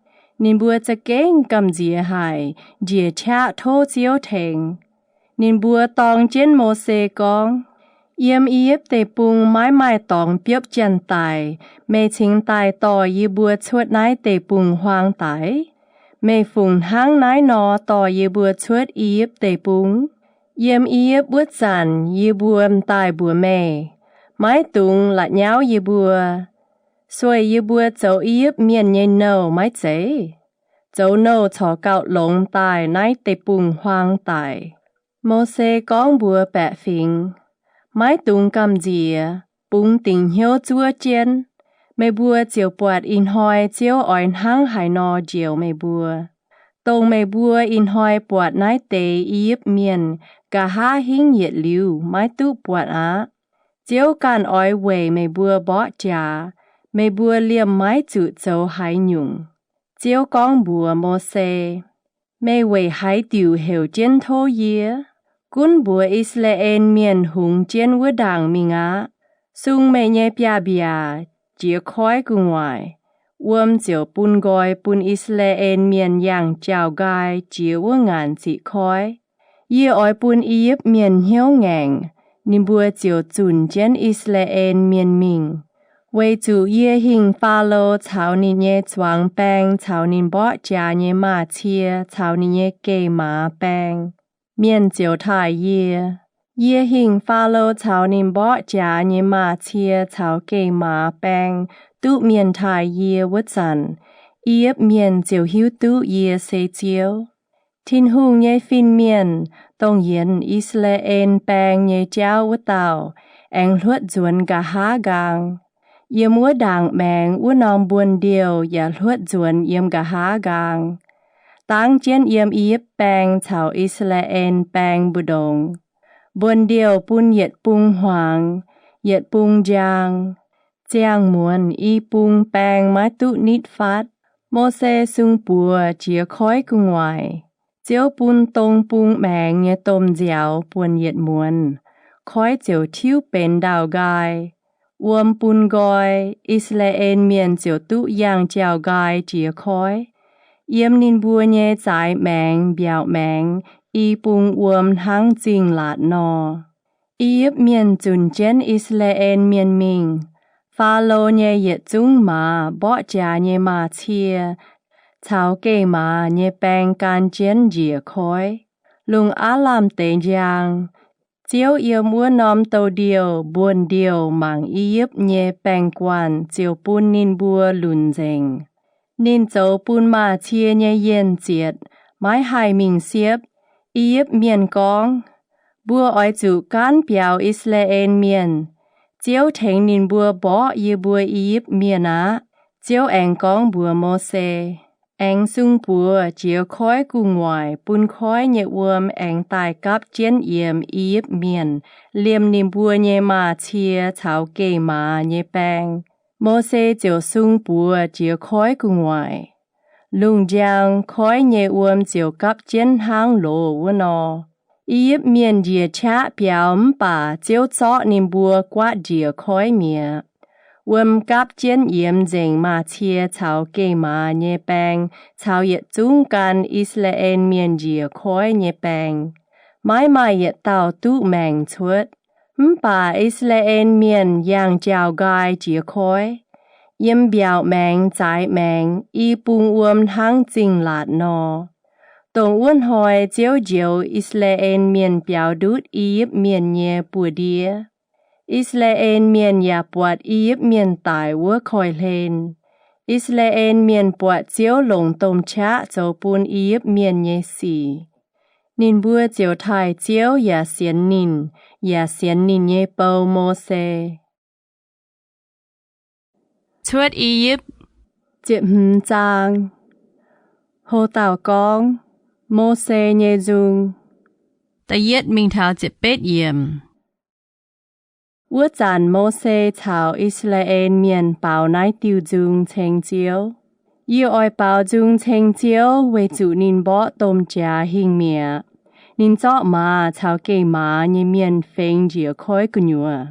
Ninh mbuo za'gengh gamh nziex haic, njiec qaqv tov Ziouv tengx. Ninh mbuo dorng jienv Mose gorngv, Yiem I^yipv Deic-Bung maiv maaih dorngx biopv janx-daic, meih cingx daaih dorh yie mbuo cuotv naaiv deic-bung-huaang daic? Meih fungc hnangv naaiv nor dorh yie mbuo cuotv I^yipv Deic-Bung? Yiem I^yipv wuov zanc yie mbuo m'daaih mbuox meih, maiv dungx la'nyauv yie mbuo. Sueih yie mbuo zoux I^yipv Mienh nyei nouh maiv zeiz? Zoux nouh corc gauh longx daaih naaiv deic-bung-huaang daic. Mose gorngv mbuox baeqc fingx, Maiv dungx gamh nziex, bungx dingc hnyouv zuov jienv. Meih mbuo ziouc buatc ih hnoi Ziouv oix hnangv haaix nor njoux meih mbuo. Dongh meih mbuo ih hnoi buatc naaiv deix I^yipv Mienh, nqa'haav hingv yietc liuz maiv duqv buatc aqv. Ziouv ganh oix weic meih mbuo mborqv jaax, meih mbuo liemh maiv zuqc zoux haaix nyungc. Ziouv gorngv mbuox Mose, Meih weic haaix diuc heuc jienv tov yie? Gunv mbuox I^saa^laa^en Mienh hungx jienv wuov ndaangc mingh aqv. Sung meih nyei biaav-mbiaac jiex koiv gu'nguaaic. Wuom ziouc bun nqoi bun I^saa^laa^en Mienh yangh jauv-nqaai jiex wuov ngaanc ziqc koiv. Yie oix bun I^yipv Mienh hnyouv ngaengc, ninh mbuo ziouc zunc jienv I^saa^laa^en Mienh mingh. Weic zuqc yie hingh Faalo caux ninh nyei zuangx baeng caux ninh mborqv jaax nyei maaz-cie caux ninh nyei geh maaz baeng, mienh ziouc taaih yie. Yie hingh Faalo caux ninh mborqv jaax nyei maaz-cie caux geh maaz baeng duqv mienh taaih yie wuov zanc, I^yipv Mienh ziouc hiuv duqv yie se Ziouv. Tin-Hungh nyei fin-mienh, dongh yienx I^saa^laa^en Baeng nyei jauv wuov dauh, aengx hluotv nzuonx nqa'haav nqaang. Yiem wuov ndaangc maengx wuov norm mbuonx-ndiouh yaac hluotv nzuonx yiem nqa'haav nqaang, dangv jienv yiem I^yipv Baeng caux I^saa^laa^en Baeng mbu'ndongx. Mbuonx-ndiouh bun yietc bung hmuangx, yietc bung njang. Ziangh muonz i bung baeng maiv duqv nitv fatv. Mose sung buoz jiex koiv gu'nguaaic. Ziouv bun dong bung maengx nyei domh nziaaux buonc yietc muonz, koiv ziouc tiuv benx ndaauh nqaai. Wuom bun nqoi, I^saa^laa^en Mienh ziouc duqv yangh jauv-nqaai jiex koiv. Yiem ninh mbuo nyei zaaix maengx mbiaauc maengx i bung wuom hnangv zingh laatc nor. I^yipv Mienh zunc jienv I^saa^laa^en Mienh mingh. Faalo nyei yietc zungv maaz mborqv jaax nyei maaz-cie caux geh maaz nyei baeng gan jienv njiec koiv. Lungh aav lamh deix njang, Ziouv yiem wuov norm douz-ndiouh mbuonx-ndiouh mangc I^yipv nyei baeng-guanh ziouc bun ninh mbuo lunc nzengc. Ninh zoux bun maaz-cie nyei yienh zietc, maiv haih mingh siepv. I^yipv Mienh gorngv, Mbuo oix zuqc gaanv biaux I^saa^laa^en Mienh. Ziouv tengx ninh mbuo mborqv yie mbuo I^yipv Mienh aqv. Ziouv aengx gorngv mbuox Mose, Aengx sung buoz jiex koiv gu'nguaaic bun koiv nyei wuom aengx daaih gapv jienv yiemx I^yipv Mienh liemh ninh mbuo nyei maaz-cie caux geh maaz nyei baeng. Mose ziouc sung buoz jiex koiv gu'nguaaic. Lungh njang, koiv nyei wuom ziouc gapv jienv hnangv loz wuov nor. I^yipv Mienh njiec qaqv biaux mv baac Ziouv zorqv ninh mbuo guaatv njiec koiv mi'aqv. Wuom gapv jienv yiemx nzengc maaz-cie caux geh maaz nyei baeng caux yietc zungv gan I^saa^laa^en Mienh njiec koiv nyei baeng. Maiv maaih yietc dauh duqv maengc cuotv. Mv baac I^saa^laa^en Mienh yangh jauv-nqaai jiex koiv. Yiem mbiaauc maengx zaaix maengx i bung wuom hnangv zingh laatc nor. Dongh wuov hnoi Ziouv njoux I^saa^laa^en Mienh biaux ndutv I^yipv Mienh nyei buoz-ndiev. I^saa^laa^en Mienh yaac buatc I^yipv Mienh daic wuov koiv-hlen. I^saa^laa^en Mienh buatc Ziouv longc domh qaqv zoux bun I^yipv Mienh nyei sic. Ninh mbuo ziouc taaih Ziouv yaac sienx ninh, yaac sienx ninh nyei bou, Mose. Cuotv I^yipv. Ziepc hmz zaang. Ho dauh gorngv, Mose nyei nzung. Da'yietv mingh taux ziepc betv yiemc. Wuov zanc Mose caux I^saa^laa^en Mienh baaux naaiv diuh nzung ceng Ziouv. Yie oix baaux nzung ceng Ziouv weic zuqc ninh mborqv domh jaax hingh mi'aqv. Ninh zorqv maaz caux geh maaz nyei mienh fengx njiec koiv gu'nyuoz.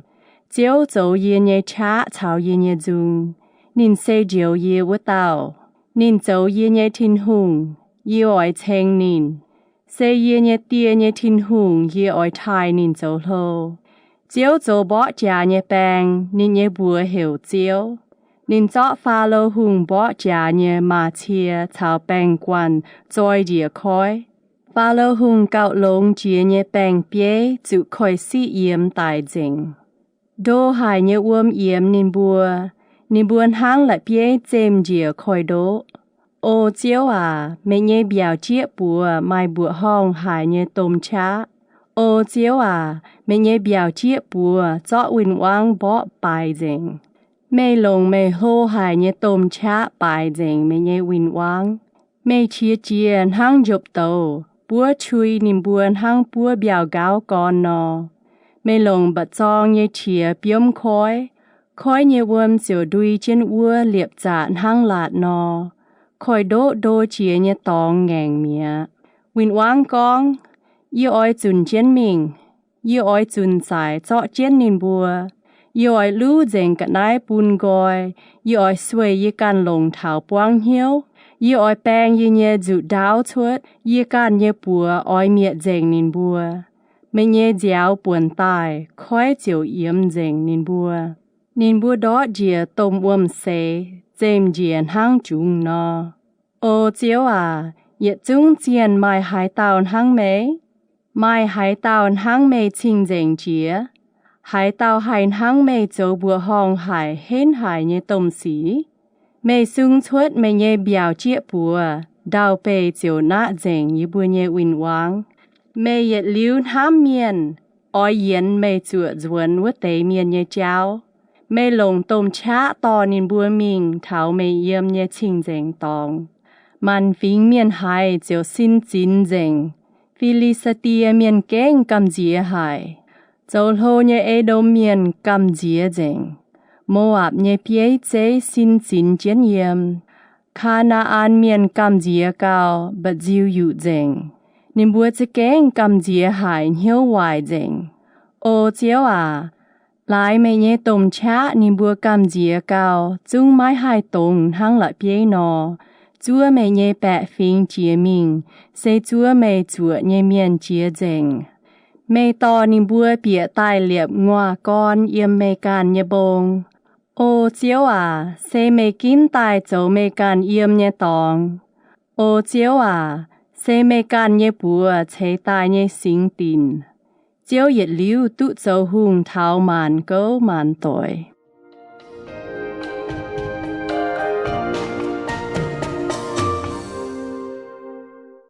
Ziouv zoux yie nyei qaqv caux yie nyei nzung. Ninh se njoux yie wuov dauh. Ninh zoux yie nyei Tin-Hungh. Yie oix ceng ninh. Se yie nyei die nyei Tin-Hungh. Yie oix taaih ninh zoux hlo. Ziouv zoux mborqv jaax nyei baeng. Ninh nyei mbuox heuc Ziouv. Ninh zorqv Faalo Hungh mborqv jaax nyei maaz-cie caux baeng-guanh zoi njiec koiv. Faalo Hungh gauh longx jiex nyei baeng-bieiv zuqc koiv-siqv yiemx daic nzengc. Ndo haic nyei wuom yiemx ninh mbuo. Ninh mbuo hnangv la'bieiv zemh njiec koiv-ndoqv. O Ziouv aac, meih nyei mbiaauc jieqv buoz maaih mbuoqc horngh haic nyei domh qaqv. O Ziouv aac, meih nyei mbiaauc jieqv buoz zorqv win-wangv mborqv baaix nzengc. Meih longc meih hlo haic nyei domh qaqv baaix nzengc meih nyei win-wangv. Meih qiex jiez hnangv njopv douz, buov qui ninh mbuo hnangv buov mbiauh nqaauv gorn nor. Meih longc mba'zorng nyei qiex biomv koiv. Koiv nyei wuom ziouc ndui jienv wuov liepc zaqc hnangv laatc nor. Koiv-ndoqv ndo jiex nyei dorngx ngaengc mi'aqv. Win-wangv gorngv, Yie oix zunc jienv mingh. Yie oix zunc zaic zorqv jienv ninh mbuo. Yie oix luv nzengc ga'naaiv bun nqoi. Yie oix sueih yie ganh longc taux buangv hnyouv. Yie oix baeng yie nyei nzuqc ndaauv cuotv. Yie ganh nyei buoz oix mietc nzengc ninh mbuo. Meih nyei nziaaux buonc daaih, koiv ziouc yiemx nzengc ninh mbuo. Ninh mbuo ndortv njiec domh wuom-seix, zemh njiec hnangv jungx nor. O Ziouv aac, yietc zungv zienh maaih haaix dauh hnangv meih? Maaih haaix dauh hnangv meih cing-nzengc jiex? Haaix dauh haih hnangv meih zoux mbuoqc horngh haic henv haic nyei domh sic? Meih sung cuotv meih nyei mbiaauc jieqv buoz, ndau-beih ziouc naqv nzengc yie mbuo nyei win-wangv. Meih yietc liuz hnamv mienh, oix yienx meih zuoqc nzuonx wuov deix mienh nyei jauv. Meih longc domh qaqv dorh ninh mbuo mingh taux meih yiem nyei cing-nzengc dorngx. Maanc fingx mienh haiz ziouc sin zinx nzengc. Fi^li^saa^die Mienh gengh gamh nziex haic. Zoux hlo nyei E^ndom Mienh gamh nziex nzengc. Mo^apc nyei bieiv zeiv sin zinx jienv yiem. Kaa^naa^an Mienh gamh nziex gau, mba'nziu yuqc nzengc. Ninh mbuo za'gengh gamh nziex haic hnyouv waaic nzengc. O Ziouv aac, laaix meih nyei domh qaqv ninh mbuo gamh nziex gau, zungv maiv haih dongz hnangv la'bieiv nor. Zuov meih nyei baeqc fingx jiex mingh, se zuov meih zuoqc nyei mienh jiex nzengc. Meih dorh ninh mbuo bieqc daaih liepc nguaaz-gorn yiem meih ganh nyei mbong. O Ziouv aac, se meih ginv daaih zoux meih ganh yiem nyei dorngx. O Ziouv aac, se meih ganh nyei buoz ceix daaih nyei singx dinc. Ziouv yietc liuz duqv zoux hungh taux maanc gouv maanc doic.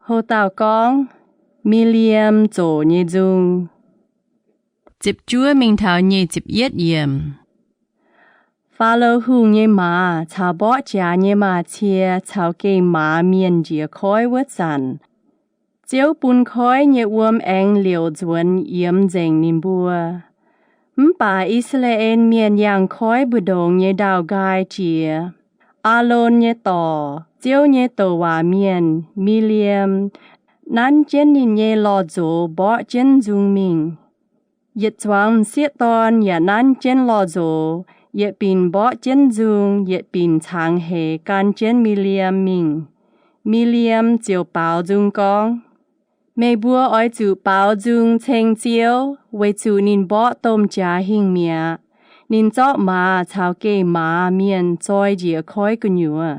Houc dauh gorngv, Mi^li^am zoqc nyei nzung. Ziepc juov mingh taux nyic ziepc yietv yiemc. Faalo Hungh nyei maaz caux mborqv jaax nyei maaz-cie caux geh maaz mienh njiec koiv wuov zanc, Ziouv bun koiv nyei wuom aengx liouc nzuonx yiemx nzengc ninh mbuo. Mv baac I^saa^laa^en Mienh yangh koiv mbu'ndongx nyei ndau-nqaai jiex. Aalon nyei dorc, Ziouv nyei douc waac mienh, Mi^li^am, nanv jienv ninh nyei lorh nzox mborqv jienv nzung mingh. Yietc zuangx m'sieqv dorn yaac nanv jienv lorh nzox, yietc binc mborqv jienv nzung, yietc binc caangx heix gan jienv Mi^li^am mingh. Mi^li^am ziouc baaux nzung gorngv, Meih mbuo oix zuqc baaux nzung ceng Ziouv, weic zuqc ninh mborqv domh jaax hingh mi'aqv. Ninh zorqv maaz caux geh maaz mienh zoi njiec koiv gu'nyuoz.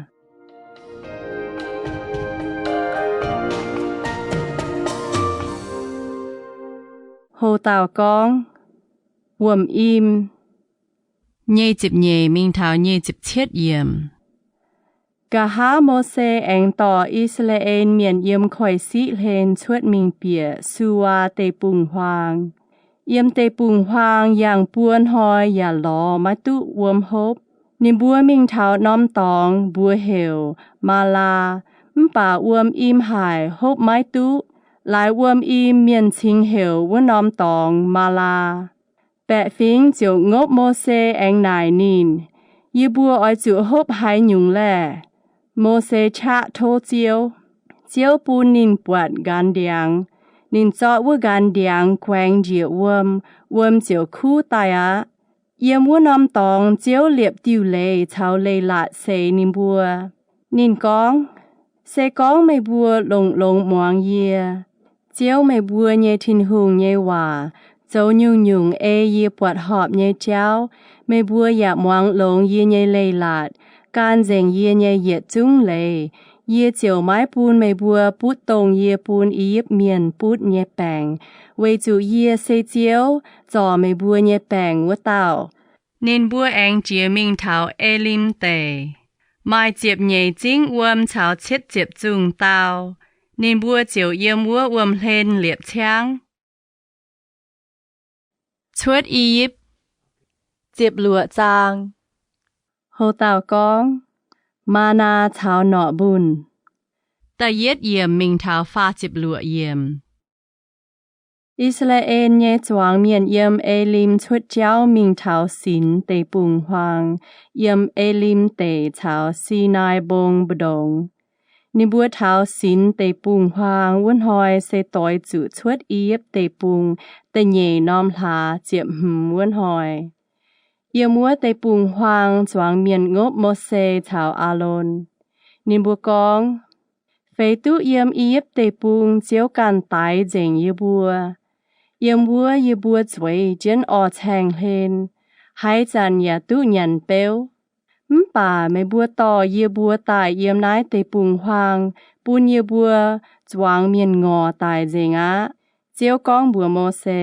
Houc dauh gorngv, Wuom-im. Nyic ziepc nyeic mingh taux nyic ziepc cietv yiemc. Nqa'haav Mose aengx dorh I^saa^laa^en Mienh yiem koiv-siqv hlen cuotv mingh bieqc Suwaa Deic-Bung-Huaang. Yiem deic-bung-huaang yangh buo hnoi yaac lorz maiv duqv wuom hopv. Ninh mbuo mingh taux norm dorngx mbuox heuc Maalaa, mv baac wuom im haic, hopv maiv duqv. Laaix wuom im mienh cingx heuc wuov norm dorngx Maalaa. Baeqc fingx ziouc ngopv Mose aengx naaic ninh, Yie mbuo oix zuqc hopv haaix nyungc laeh? Mose qaqv tov Ziouv. Ziouv bun ninh buatc nqanx ndiangx. Ninh zorqv wuov nqanx ndiangx guaengx njiec wuom, wuom ziouc kuv daaih aqv. Yiem wuov norm dorngx Ziouv liepc diuh leiz caux leiz-latc seix ninh mbuo. Ninh gorngv, Se gorngv meih mbuo longx-longx muangx yie, Ziouv meih mbuo nyei Tin-Hungh nyei waac, Zoux nyungc-nyungc ei yie buatc horpc nyei jauv, meih mbuo yaac muangx longx yie nyei leiz-latc, gan nzengc yie nyei yietc zungv leiz, yie ziouc maiv bun meih mbuo butv dongh yie bun I^yipv Mienh butv nyei baengc, weic zuqc yie se Ziouv, zorc meih mbuo nyei baengc wuov dauh. Ninh mbuo aengx jiex mingh taux Elim Deic. Maaih ziepc nyeic zingv wuom caux cietv ziepc zungh dau. Ninh mbuo ziouc yiem wuov wuom-hlen liepc ciangv. Cuotv I^yipv. Ziepc luoqc zaang. Houc dauh gorngv, Maa^naa caux norqc mbunh. Da'yietv yiemc mingh taux faah ziepc luoqc yiemc. I^saa^laa^en nyei zuangx mienh yiem Elim cuotv jauv mingh taux Sinx Deic-Bung-Huaang, yiem Elim Deic caux Sinaai Mbong mbu'ndongx. Ninh mbuo taux Sinx Deic-Bung-Huaang wuov hnoi se doix zuqc cuotv I^yipv Deic-Bung da'nyeic norm hlaax ziepc hmz wuov hnoi. Yiem wuov deic-bung-huaang zuangx mienh ngopv Mose caux Aalon. Ninh mbuo gorngv, Feix duqv yiem I^yipv Deic-Bung Ziouv ganh daix nzengc yie mbuo. Yiem wuov yie mbuo zueiz jienv orv caengh hlen, haaix zanc yaac duqv nyanc beuv. Mv baac meih mbuo dorh yie mbuo daaih yiem naaiv deic-bung-huaang bun yie mbuo zuangx mienh ngorc daic nzengc aqv. Ziouv gorngv mbuox Mose,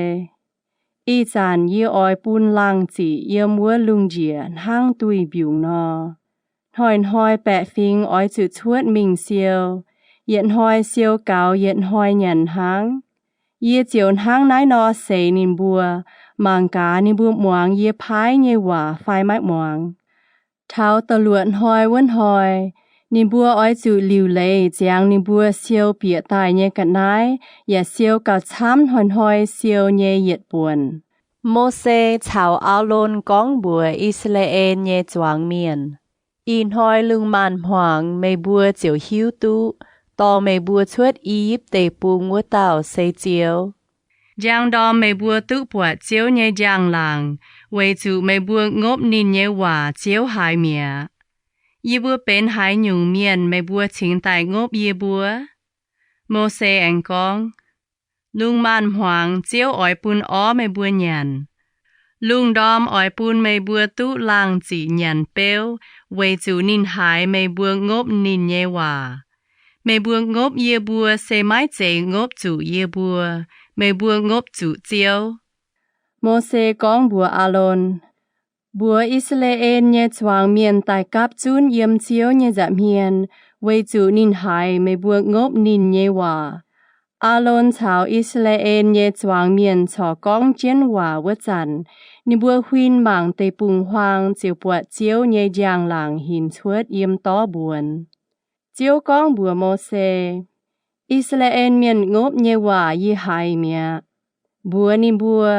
Ih zanc yie oix bun laangh ziqc yiem wuov lungh njiec hnangv duih mbiungc nor. Hnoi-hnoi baeqc fingx oix zuqc cuotv mingh siou, yietc hnoi siou gaux yietc hnoi nyanc hnangv. Yie ziouc hnangv naaiv nor seix ninh mbuo, mangc gaax ninh mbuo muangx yie paaiv nyei waac fai maiv muangx. Taux da'luoqc hnoi wuov hnoi, ninh mbuo oix zuqc liuc leiz ziangx ninh mbuo siou bieqc daaih nyei ga'naaiv yaac siou gauh camv hnoi-hnoi siou nyei yietc buonc. Mose caux Aalon gorngv mbuox I^saa^laa^en nyei zuangx mienh, Ih hnoi lungh maanz-hmuangx meih mbuo ziouc hiuv duqv dorh meih mbuo cuotv I^yipv Deic-Bung wuov dauh se Ziouv. Njang ndorm meih mbuo duqv buatc Ziouv nyei njang-laangc, weic zuqc meih mbuo ngopv ninh nyei waac ziouv haiz mi'aqv. Yie mbuo benx haaix nyungc mienh meih mbuo cingx daaih ngopv yie mbuo? Mose aengx gorngv, Lungh maanz-hmuangx Ziouv oix bun orv meih mbuo nyanc. Lungh ndorm oix bun meih mbuo duqv laangh ziqc nyanc beuv, weic zuqc ninh haiz meih mbuo ngopv ninh nyei waac. Meih mbuo ngopv yie mbuo se maiv zeiz ngopv zuqc yie mbuo. Meih mbuo ngopv zuqc Ziouv. Mose gorngv mbuox Aalon, Mbuox I^saa^laa^en nyei zuangx mienh daaih gapv zunv yiem Ziouv nyei nza'hmien, weic zuqc ninh haiz meih mbuo ngopv ninh nyei waac. Aalon caux I^saa^laa^en nyei zuangx mienh corc gorngv jienv waac wuov zanc, ninh mbuo huin mangc deic-bung-huaang ziouc buatc Ziouv nyei njang-laangc hinc cuotv yiem dorv mbuonx. Ziouv gorngv mbuox Mose, I^saa^laa^en Mienh ngopv nyei waac yie haiz mi'aqv. Mbuox ninh mbuo,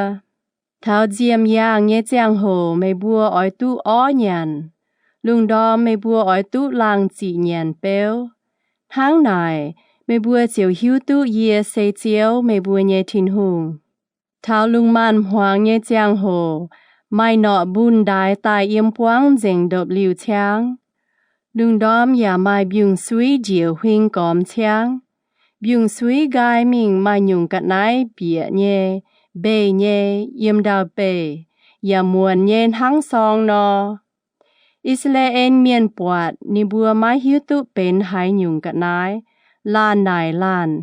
Taux nziemh yaangh nyei ziangh hoc meih mbuo oix duqv orv nyanc. Lungh ndorm meih mbuo oix duqv laangh ziqc nyanc beuv. Hnangv naaic, meih mbuo ziouc hiuv duqv yie se Ziouv, meih mbuo nyei Tin-Hungh. Taux lungh maanz-hmuangx nyei ziangh hoc, maaih norqc mbunh ndaix daaih yiem buangv nzengc ndopv-liuh ciangv. Lungh ndorm yaac maaih mbiungc-suiv njiec huing gormx ciangv. Mbiungc-suiv nqaai mingh maaih nyungc ga'naaiv bieqc nyei, mbeih nyei, yiem ndau-beih, yaac muonc nyei hnangv sorng nor. I^saa^laa^en Mienh buatc, ninh mbuo maiv hiuv duqv benx haaix nyungc ga'naaiv, laanh naaic laanh,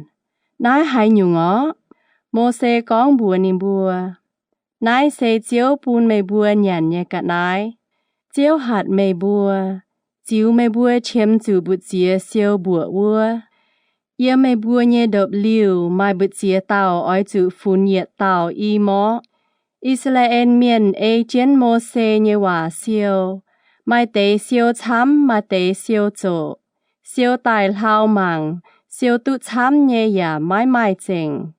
Naaiv haaix nyungc orqv? Mose gorngv mbuox ninh mbuo, Naaiv se Ziouv bun meih mbuo nyanc nyei ga'naaiv. Ziouv hatc meih mbuo, ziux meih mbuo qiemx zuqc mbu'ziex siou mbuoqc wuov. Yiem meih mbuo nyei ndopv-liuh maaih mbu'ziex dauh oix zuqc funx yietc dauh i morqv. I^saa^laa^en Mienh ei jienv Mose nyei waac siou. Maaih deix siou camv, maaih deix siou zoqc. Siou daaih hlau mangc, siou duqv camv nyei yaac maiv maaih zengc.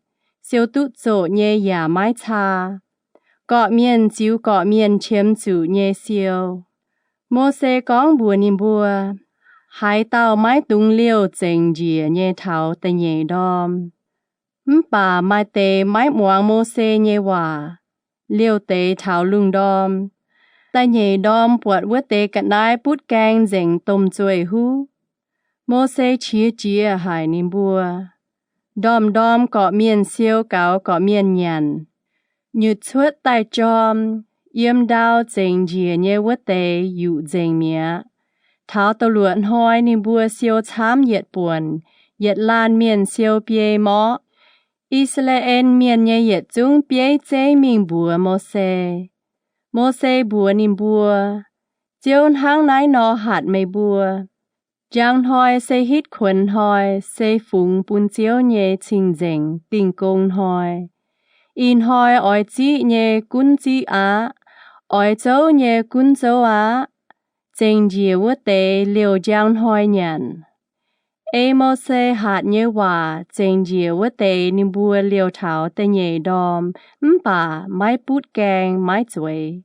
Siou duqv zoqc nyei yaac maiv caa. Gorqv-mienh ziux gorqv-mienh qiemx zuqc nyei siou. Mose gorngv mbuox ninh mbuo, Haaix dauh maiv dungx liouh zengc njiec nyei taux da'nyeic ndorm. Mv baac maaih deix maiv muangx Mose nyei waac, liouh deix taux lungh ndorm. Da'nyeic ndorm buatc wuov deix ga'naaiv butv gaeng nzengc domh zueih huv. Mose qiex jiez haic ninh mbuo. Ndorm-ndorm gorqv-mienh siou gaux gorqv-mienh nyanc. Nyutc cuotv daaih jorm, yiem ndau zengc njiec nyei wuov deix yuqc nzengc mi'aqv. Taux da'luoqc hnoi ninh mbuo siou camv yietc buonc, yietc laanh mienh siou biei morqv. I^saa^laa^en Mienh nyei yietc zungv bieiv zeiv mingh mbuox Mose. Mose mbuox ninh mbuo, Ziouv hnangv naaiv nor hatc meih mbuo, Njang hnoi se hitv kuonx hnoi, se fungx bun Ziouv nyei cing-nzengc Dingh Gong Hnoi. Ih hnoi oix ziqv nyei gunv ziqv aqv. Oix zouv nyei gunv zouv aqv. Zengc njiec wuov deix liouh njang hnoi nyanc. Ei Mose hatc nyei waac zengc njiec wuov deix ninh mbuo liouh taux da'nyeic ndorm, mv baac maiv butv gaeng maiv zueiz.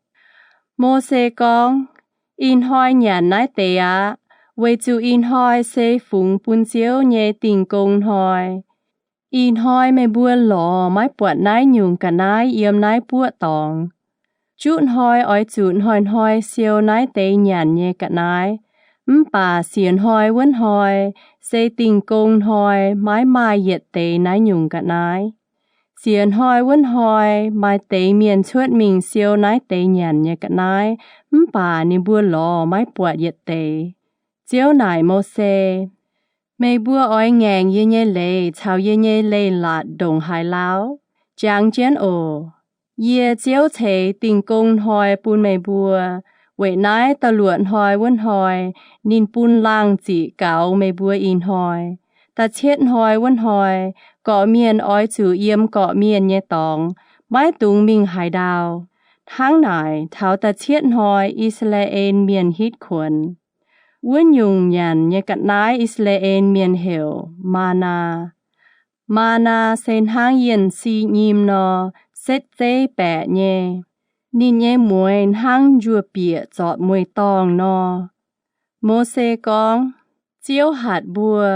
Mose gorngv, Ih hnoi nyanc naaiv deix aqv, weic zuqc ih hnoi se fungx bun Ziouv nyei Dingh Gong Hnoi. Ih hnoi meih mbuo lorz maiv buatc naaiv nyungc ga'naaiv yiem naaiv buoqv dorngx. Juqv hnoi oix zuqc hnoi-hnoi siou naaiv deix nyanc nyei ga'naaiv, mv baac siec hnoi wuov hnoi se Dingh Gong Hnoi, maiv maaih yietc deix naaiv nyungc ga'naaiv. Siec hnoi wuov hnoi maaih deix mienh cuotv mingh siou naaiv deix nyanc nyei ga'naaiv, mv baac ninh mbuo lorz maiv buatc yietc deix. Ziouv naaic Mose, Meih mbuo oix ngaengc yie nyei leiz caux yie nyei leiz-latc ndongc haaix lauh? Jangx jienv oc. Yie, Ziouv, ceix Dingh Gong Hnoi bun meih mbuo. Weic naaiv da'luoqc hnoi wuov hnoi ninh bun laangh ziqc gaux meih mbuo ih hnoi. Da'cietv hnoi wuov hnoi, gorqv-mienh oix zuqc yiem gorqv-mienh nyei dorngx, maiv dungx mingh haaix ndau. Hnangv naaic, taux da'cietv hnoi I^saa^laa^en Mienh hitv kuonx. Wuov nyungc nyanc nyei ga'naaiv I^saa^laa^en Mienh heuc maa^naa. Maa^naa se hnangv yienh si nyim nor, setv zeiv baeqc nyei. Ninh nyei mueiz hnangv njuov bieqc zorpc mueiz-dorngh nor. Mose gorngv, Ziouv hatc mbuo,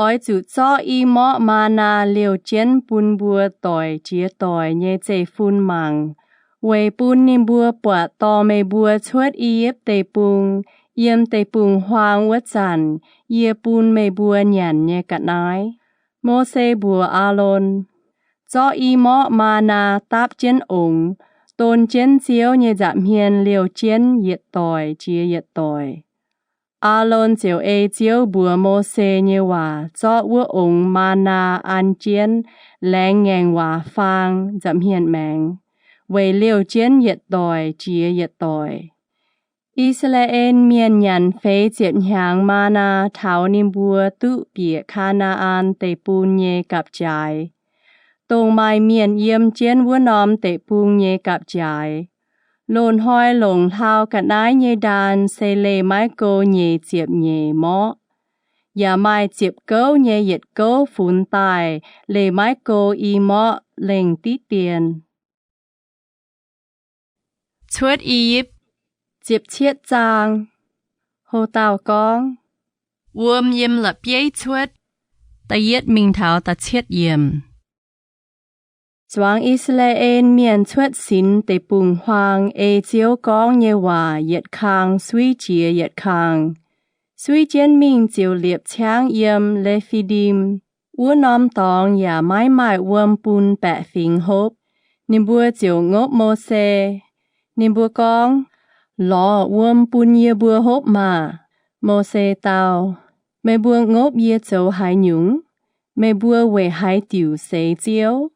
Oix zuqc zorqv i morqv maa^naa liouh jienv bun mbuo doic jiex doic nyei zeiv-fun mangc, weic bun ninh mbuo buatc dorh meih mbuo cuotv I^yipv Deic-Bung, yiem deic-bung-huaang wuov zanc yie bun meih mbuo nyanc nyei ga'naaiv. Mose mbuox Aalon, Zorqv i morqv maa^naa dapv jienv ongx, don jienv Ziouv nyei nza'hmien liouh jienv yietc doic jiex yietc doic. Aalon ziouc ei Ziouv mbuox Mose nyei waac zorqv wuov ongx maa^naa an jienv, laengz ngaengc waac faang nza'hmien maengx, weic liouh jienv yietc doic jiex yietc doic. I^saa^laa^en Mienh nyanc feix ziepc hnyangx maa^naa taux ninh mbuo duqv bieqc Kaa^naa^an Deic-Bung nyei gapv-jaaix, dongh maaih mienh yiem jienv wuov norm deic-bung nyei gapv-jaaix. Loz-hnoi longc hlaau ga'naaiv nyei ndaan se leih maiv go nyeic ziepc nyeic morqv, yaac maaih ziepc gouv nyei yietc gouv funx daaih leih maiv go i morqv lengh diqv dien. Cuotv I^yipv, ziepc cietv zaang. Ho dauh gorngv, Wuom yiem la'bieiv cuotv, da'yietv mingh taux da'cietv yiemc. Zuangx I^saa^laa^en Mienh cuotv sinx deic-bung-huaang ei Ziouv gorngv nyei waac yietc kang suiv jiex yietc kang. Suiv jienv mingh ziouc liepc ciangv yiem Le^fi^ndim. Wuov norm dorngx yaac maiv maaih wuom bun baeqc fingx hopv. Ninh mbuo ziouc ngopv Mose. Ninh mbuo gorngv, Lorz wuom bun yie mbuo hopv maah! Mose dau, Meih mbuo ngopv yie zoux haaix nyungc? Meih mbuo weic haaix diuc seix Ziouv?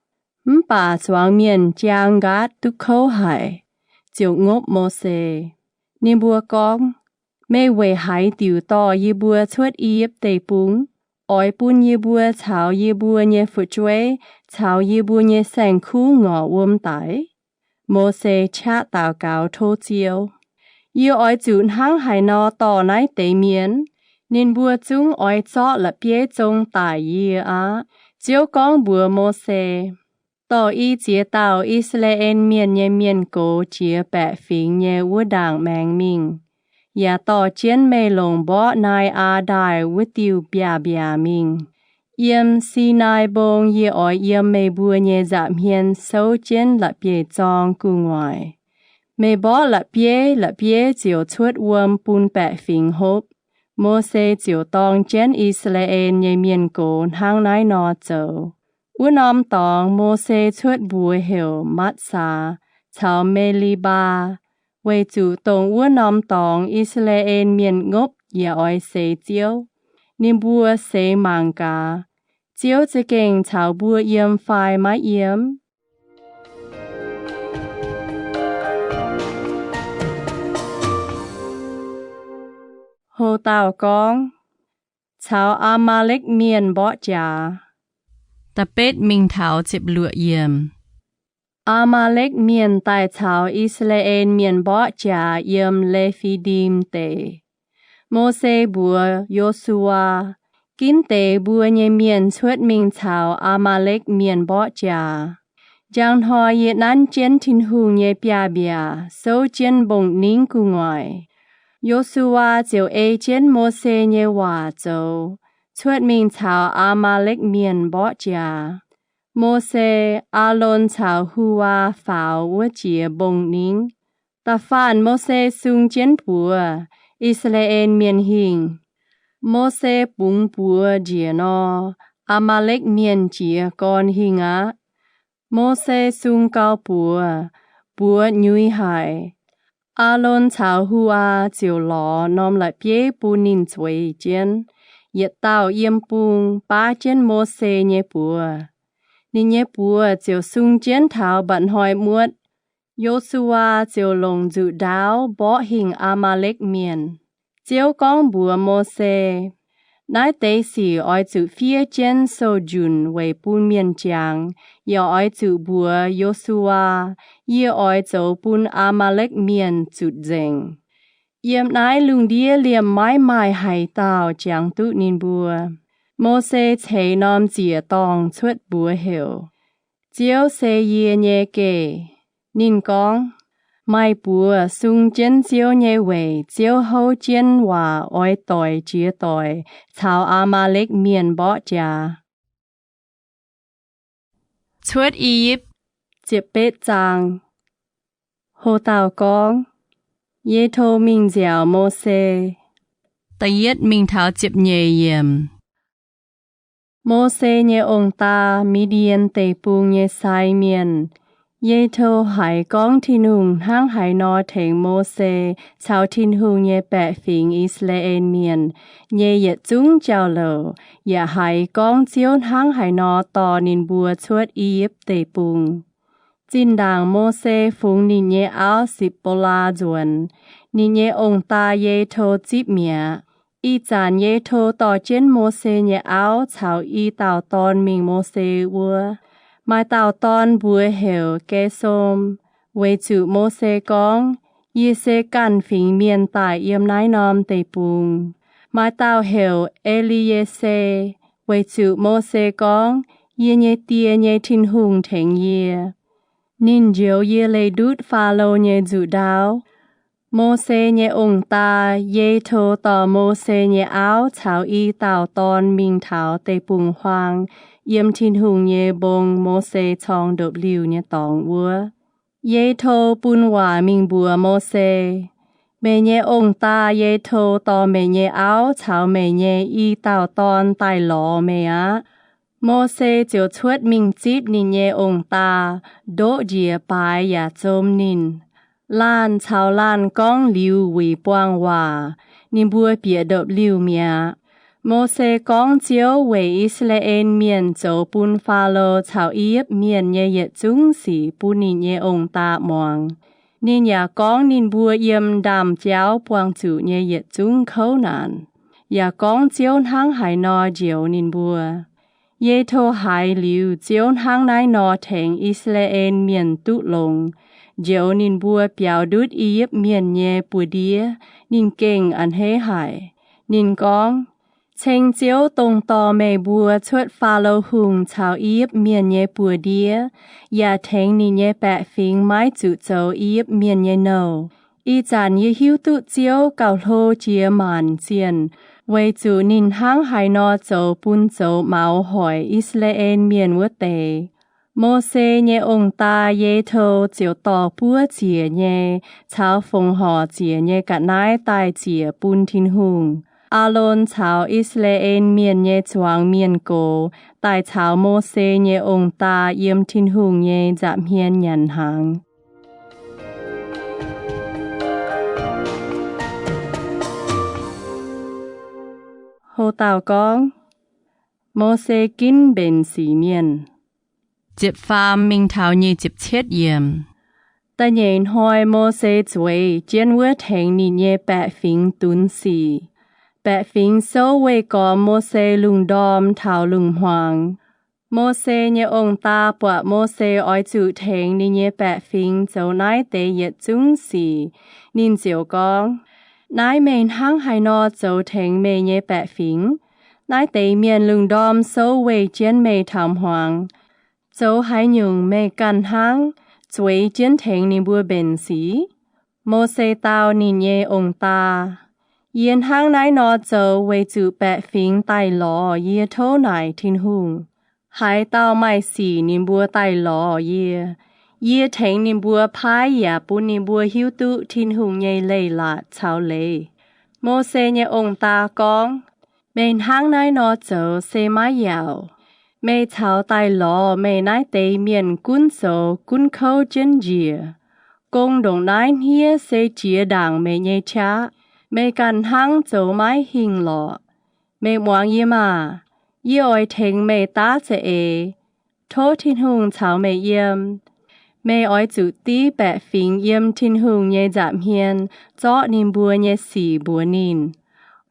Mv baac zuangx mienh jaang nqaatv duqv kouv haic, ziouc ngopv Mose. Ninh mbuo gorngv, Meih weic haaix diuc dorh yie mbuo cuotv I^yipv Deic-Bung? Oix bun yie mbuo caux yie mbuo nyei fu'jueiv caux yie mbuo nyei saeng-kuv ngorc wuom daic? Mose qaqv daux gaux tov Ziouv, Yie oix zuqc hnangv haaix nor dorh naaiv deix mienh? Ninh mbuo zungv oix zorqv la'bieiv zong daic yie aqv. Ziouv gorngv mbuox Mose, Dorh i ziex dauh I^saa^laa^en Mienh nyei mienh gox jiex baeqc fingx nyei wuov ndaangc maengx mingh, yaac dorh jienv meih longc mborqv nai aa ndaaih wuov diuh mbiaac mbiaac mingh. Yiem Sinaai Mbong yie oix yiem meih mbuo nyei nza'hmien souv jienv la'bieiv-zorng gu'nguaaic. Meih mborqv la'bieiv, la'bieiv ziouc cuotv wuom bun baeqc fingx hopv. Mose ziouc dorng jienv I^saa^laa^en nyei mienh gox hnangv naaiv nor zoux. Wuov norm dorngx Mose cuotv mbuox heuc Matv^saa caux Me^li^mbaa, weic zuqc dongh wuov norm dorngx I^saa^laa^en Mienh ngopv yaac oix seix Ziouv. Ninh mbuo seix mangc gaax, Ziouv za'gengh caux mbuo yiem fai maiv yiem? Ho dauh gorngv, Caux Aa^maa^lekv Mienh Mborqv Jaax. Da'betv mingh taux ziepc luoqc yiemc. Aa^maa^lekv Mienh daaih caux I^saa^laa^en Mienh mborqv jaax yiem Le^fi^ndim Deic. Mose mbuox Yo^su^waa, Ginv deix mbuo nyei mienh cuotv mingh caux Aa^maa^lekv Mienh mborqv jaax. Njang hnoi yie nanv jienv Tin-Hungh nyei biaav-mbiaac souv jienv mbong-ningv gu'nguaaic. Yo^su^waa ziouc ei jienv Mose nyei waac zoux, cuotv mingh caux Aa^maa^lekv Mienh mborqv jaax. Mose, Aalon caux Hu^waa faaux wuov jiex mbong-ningv. Da'faanh Mose sung jienv buoz, I^saa^laa^en Mienh hingh. Mose bungx buoz njiec nor, Aa^maa^lekv Mienh jiez gorn hingh aqv. Mose sung gau buoz, buoz nyuiz haic. Aalon caux Hu^waa ziouc lorz norm la'bieiv bun ninh zueiz jienv. Yietc dauh yiem bung baav jienv Mose nyei buoz. Ninh nyei buoz ziouc sung jienv taux mba'hnoi muotv. Yo^su^waa ziouc longc nzuqc ndaauv mborqv hingh Aa^maa^lekv Mienh. Ziouv gorngv mbuox Mose, Naaiv deix sic oix zuqc fiev jienv sou-njunc weic bun mienh jangx. Yie oix zuqc mbuox Yo^su^waa, Yie oix zoux bun Aa^maa^lekv Mienh zutc nzengc. Yiem naaiv lungh ndiev liemh maiv maaih haaix dauh jangx duqv ninh mbuo. Mose ceix norm ziec-dorngh cuotv mbuox heuc, Ziouv se yie nyei geh. Ninh gorngv, Maaih buoz sung jienv Ziouv nyei weic Ziouv houv jienv waac oix doic jiex doic caux Aa^maa^lekv Mienh mborqv jaax. Cuotv I^yipv, ziepc betv zaang. Ho dauh gorngv, Yetho mingh nziaauc Mose. Da'yietv mingh taux ziepc nyeic yiemc. Mose nyei ong-daa, Mi^ndi^en Deic-Bung nyei sai mienh, Yetho haiz gorngv Tin-Hungh hnangv haaix nor tengx Mose caux Tin-Hungh nyei baeqc fingx, I^saa^laa^en Mienh, nyei yietc zungv jauv-louc, yaac haiz gorngv Ziouv hnangv haaix nor dorh ninh mbuo cuotv I^yipv Deic-Bung. Zinh ndaangc Mose fungx ninh nyei auv, Sipc^bo^laa, nzuonx, ninh nyei ong-daa, Yetho, zipv mi'aqv. Ih zanc Yetho dorh jienv Mose nyei auv caux i dauh dorn mingh Mose wuov. Maaih dauh dorn mbuox heuc Ge^som, weic zuqc Mose gorngv, Yie se ganh fingx mienh daaih yiem naaiv norm deic-bung. Maaih dauh heuc E^li^ye^se, weic zuqc Mose gorngv, Yie nyei Die nyei Tin-Hungh tengx yie. Ninh njoux yie leih ndutv Faalo nyei nzuqc ndaauv. Mose nyei ong-daa, Yetho, dorh Mose nyei auv caux i dauh dorn mingh taux deic-bung-huaang, yiem Tin-Hungh nyei mbong, Mose corng ndopv-liuh nyei dorngx wuov. Yetho bun waac mingh mbuox Mose, Meih nyei ong-daa, Yetho, dorh meih nyei auv caux meih nyei i dauh dorn daaih lorz meih aqv. Mose ziouc cuotv mingh zipv ninh nyei ong-daa, ndoqv njiec baaix yaac zom ninh. Laanh caux laanh gorngv liuz wuic buangh waac, ninh mbuo bieqc ndopv-liuh mi'aqv. Mose gorngv Ziouv weic I^saa^laa^en Mienh zoux bun Faalo caux I^yipv Mienh nyei yietc zungv sic bun ninh nyei ong-daa muangx. Ninh yaac gorngv ninh mbuo yiem ndaamv-jauv buangh zuqc nyei yietc zungv kouv naanc, yaac gorngv Ziouv hnangv haaix nor njoux ninh mbuo. Yetho haiz liuz Ziouv hnangv naaiv nor tengx I^saa^laa^en Mienh duqv longx, njoux ninh mbuo biaux ndutv I^yipv Mienh nyei buoz-ndiev, ninh gengh a'hneiv haic. Ninh gorngv, Ceng Ziouv, dongh dorh meih mbuo cuotv Faalo Hungh caux I^yipv Mienh nyei buoz-ndiev, yaac tengx ninh nyei baeqc fingx maiv zuqc zoux I^yipv Mienh nyei nouh. Ih zanc yie hiuv duqv Ziouv gauh hlo jiex maanc zienh, weic zuqc ninh hnangv haaix nor zoux bun zoux maux hoic I^saa^laa^en Mienh wuov deix. Mose nyei ong-daa, Yetho, ziouc dorh buov ziec nyei caux fongc horc ziec nyei ga'naaiv daaih ziec bun Tin-Hungh. Aalon caux I^saa^laa^en Mienh nyei zuangx mienh gox daaih caux Mose nyei ong-daa yiem Tin-Hungh nyei nza'hmien nyanc hnaangx. Ho dauh gorngv, Mose ginv mbenc sic mienh. Ziepc faam mingh taux nyic ziepc cietv yiemc. Da'nyeic hnoi Mose zueiz jienv wuov tengx ninh nyei baeqc fingx dunx sic. Baeqc fingx souv weih gormx Mose lungh ndorm taux lungh hmuangx. Mose nyei ong-daa buatc Mose oix zuqc tengx ninh nyei baeqc fingx zoux naaiv deix yietc zungv sic, ninh ziouc gorngv, Naaiv meih hnangv haaix nor zoux tengx meih nyei baeqc fingx? Naaiv deix mienh lungh ndorm souv weih jienv meih taux hmuangx. Zoux haaix nyungc meih ganh hnangv zueiz jienv tengx ninh mbuo mbenc sic? Mose dau ninh nyei ong-daa, Yie hnangv naaiv nor zoux weic zuqc baeqc fingx daaih lorz yie tov naaic Tin-Hungh. Haaix dauh maaih sic ninh mbuo daaih lorz yie, yie tengx ninh mbuo paaiv yaac bun ninh mbuo hiuv duqv Tin-Hungh nyei leiz-latc caux leiz. Mose nyei ong-daa gorngv, Meih hnangv naaiv nor zoux se maiv yaauc. Meih caux daaih lorz meih naaiv deix mienh gunv zoux gunv kouv jienv njiec. Gong ndongc naaiv hniev se jiex ndaangc meih nyei qaqv. Meih ganh hnangv zoux maiv hingh lorqc. Meih muangx yie maah! Yie oix tengx meih daav za'eix. Tov Tin-Hungh caux meih yiem. Meih oix zuqc div baeqc fingx yiem Tin-Hungh nyei nza'hmien zorqv ninh mbuo nyei sic mbuox ninh.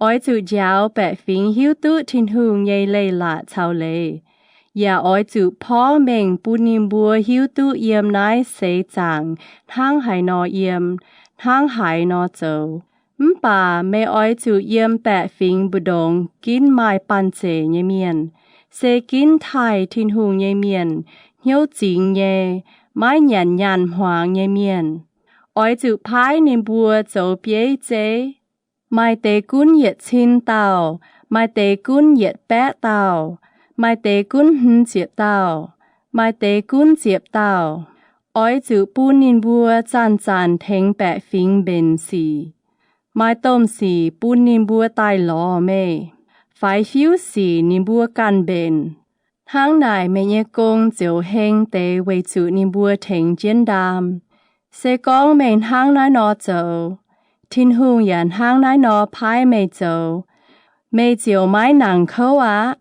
Oix zuqc njaaux baeqc fingx hiuv duqv Tin-Hungh nyei leiz-latc caux leiz, yaac oix zuqc porv mengh bun ninh mbuo hiuv duqv yiem naaiv seix zaangc hnangv haaix nor yiem, hnangv haaix nor zoux. Mv baac meih oix zuqc yiem baeqc fingx mbu'ndongx ginv maaih banh zeic nyei mienh, se ginv taaih Tin-Hungh nyei mienh, hnyouv zingx nyei, maiv nyanc nyaanh hmuangx nyei mienh. Oix zuqc paaiv ninh mbuo zoux bieiv zeiv. Maaih deix gunv yietc cin dauh, maaih deix gunv yietc baeqv dauh, maaih deix gunv hmz ziepc dauh, maaih deix gunv ziepc dauh. Oix zuqc bun ninh mbuo zanc-zanc tengx baeqc fingx mbenc sic. Maaih domh sic bun ninh mbuo daaih lorz meih. Faix fiuv sic ninh mbuo ganh mbenc. Hnangv naaic meih nyei gong ziouc heng deix weic zuqc ninh mbuo tengx jienv ndaam. Se gorngv meih hnangv naaiv nor zoux, Tin-Hungh yaac hnangv naaiv nor paaiv meih zoux, meih ziouc maiv nangc kouv aqv.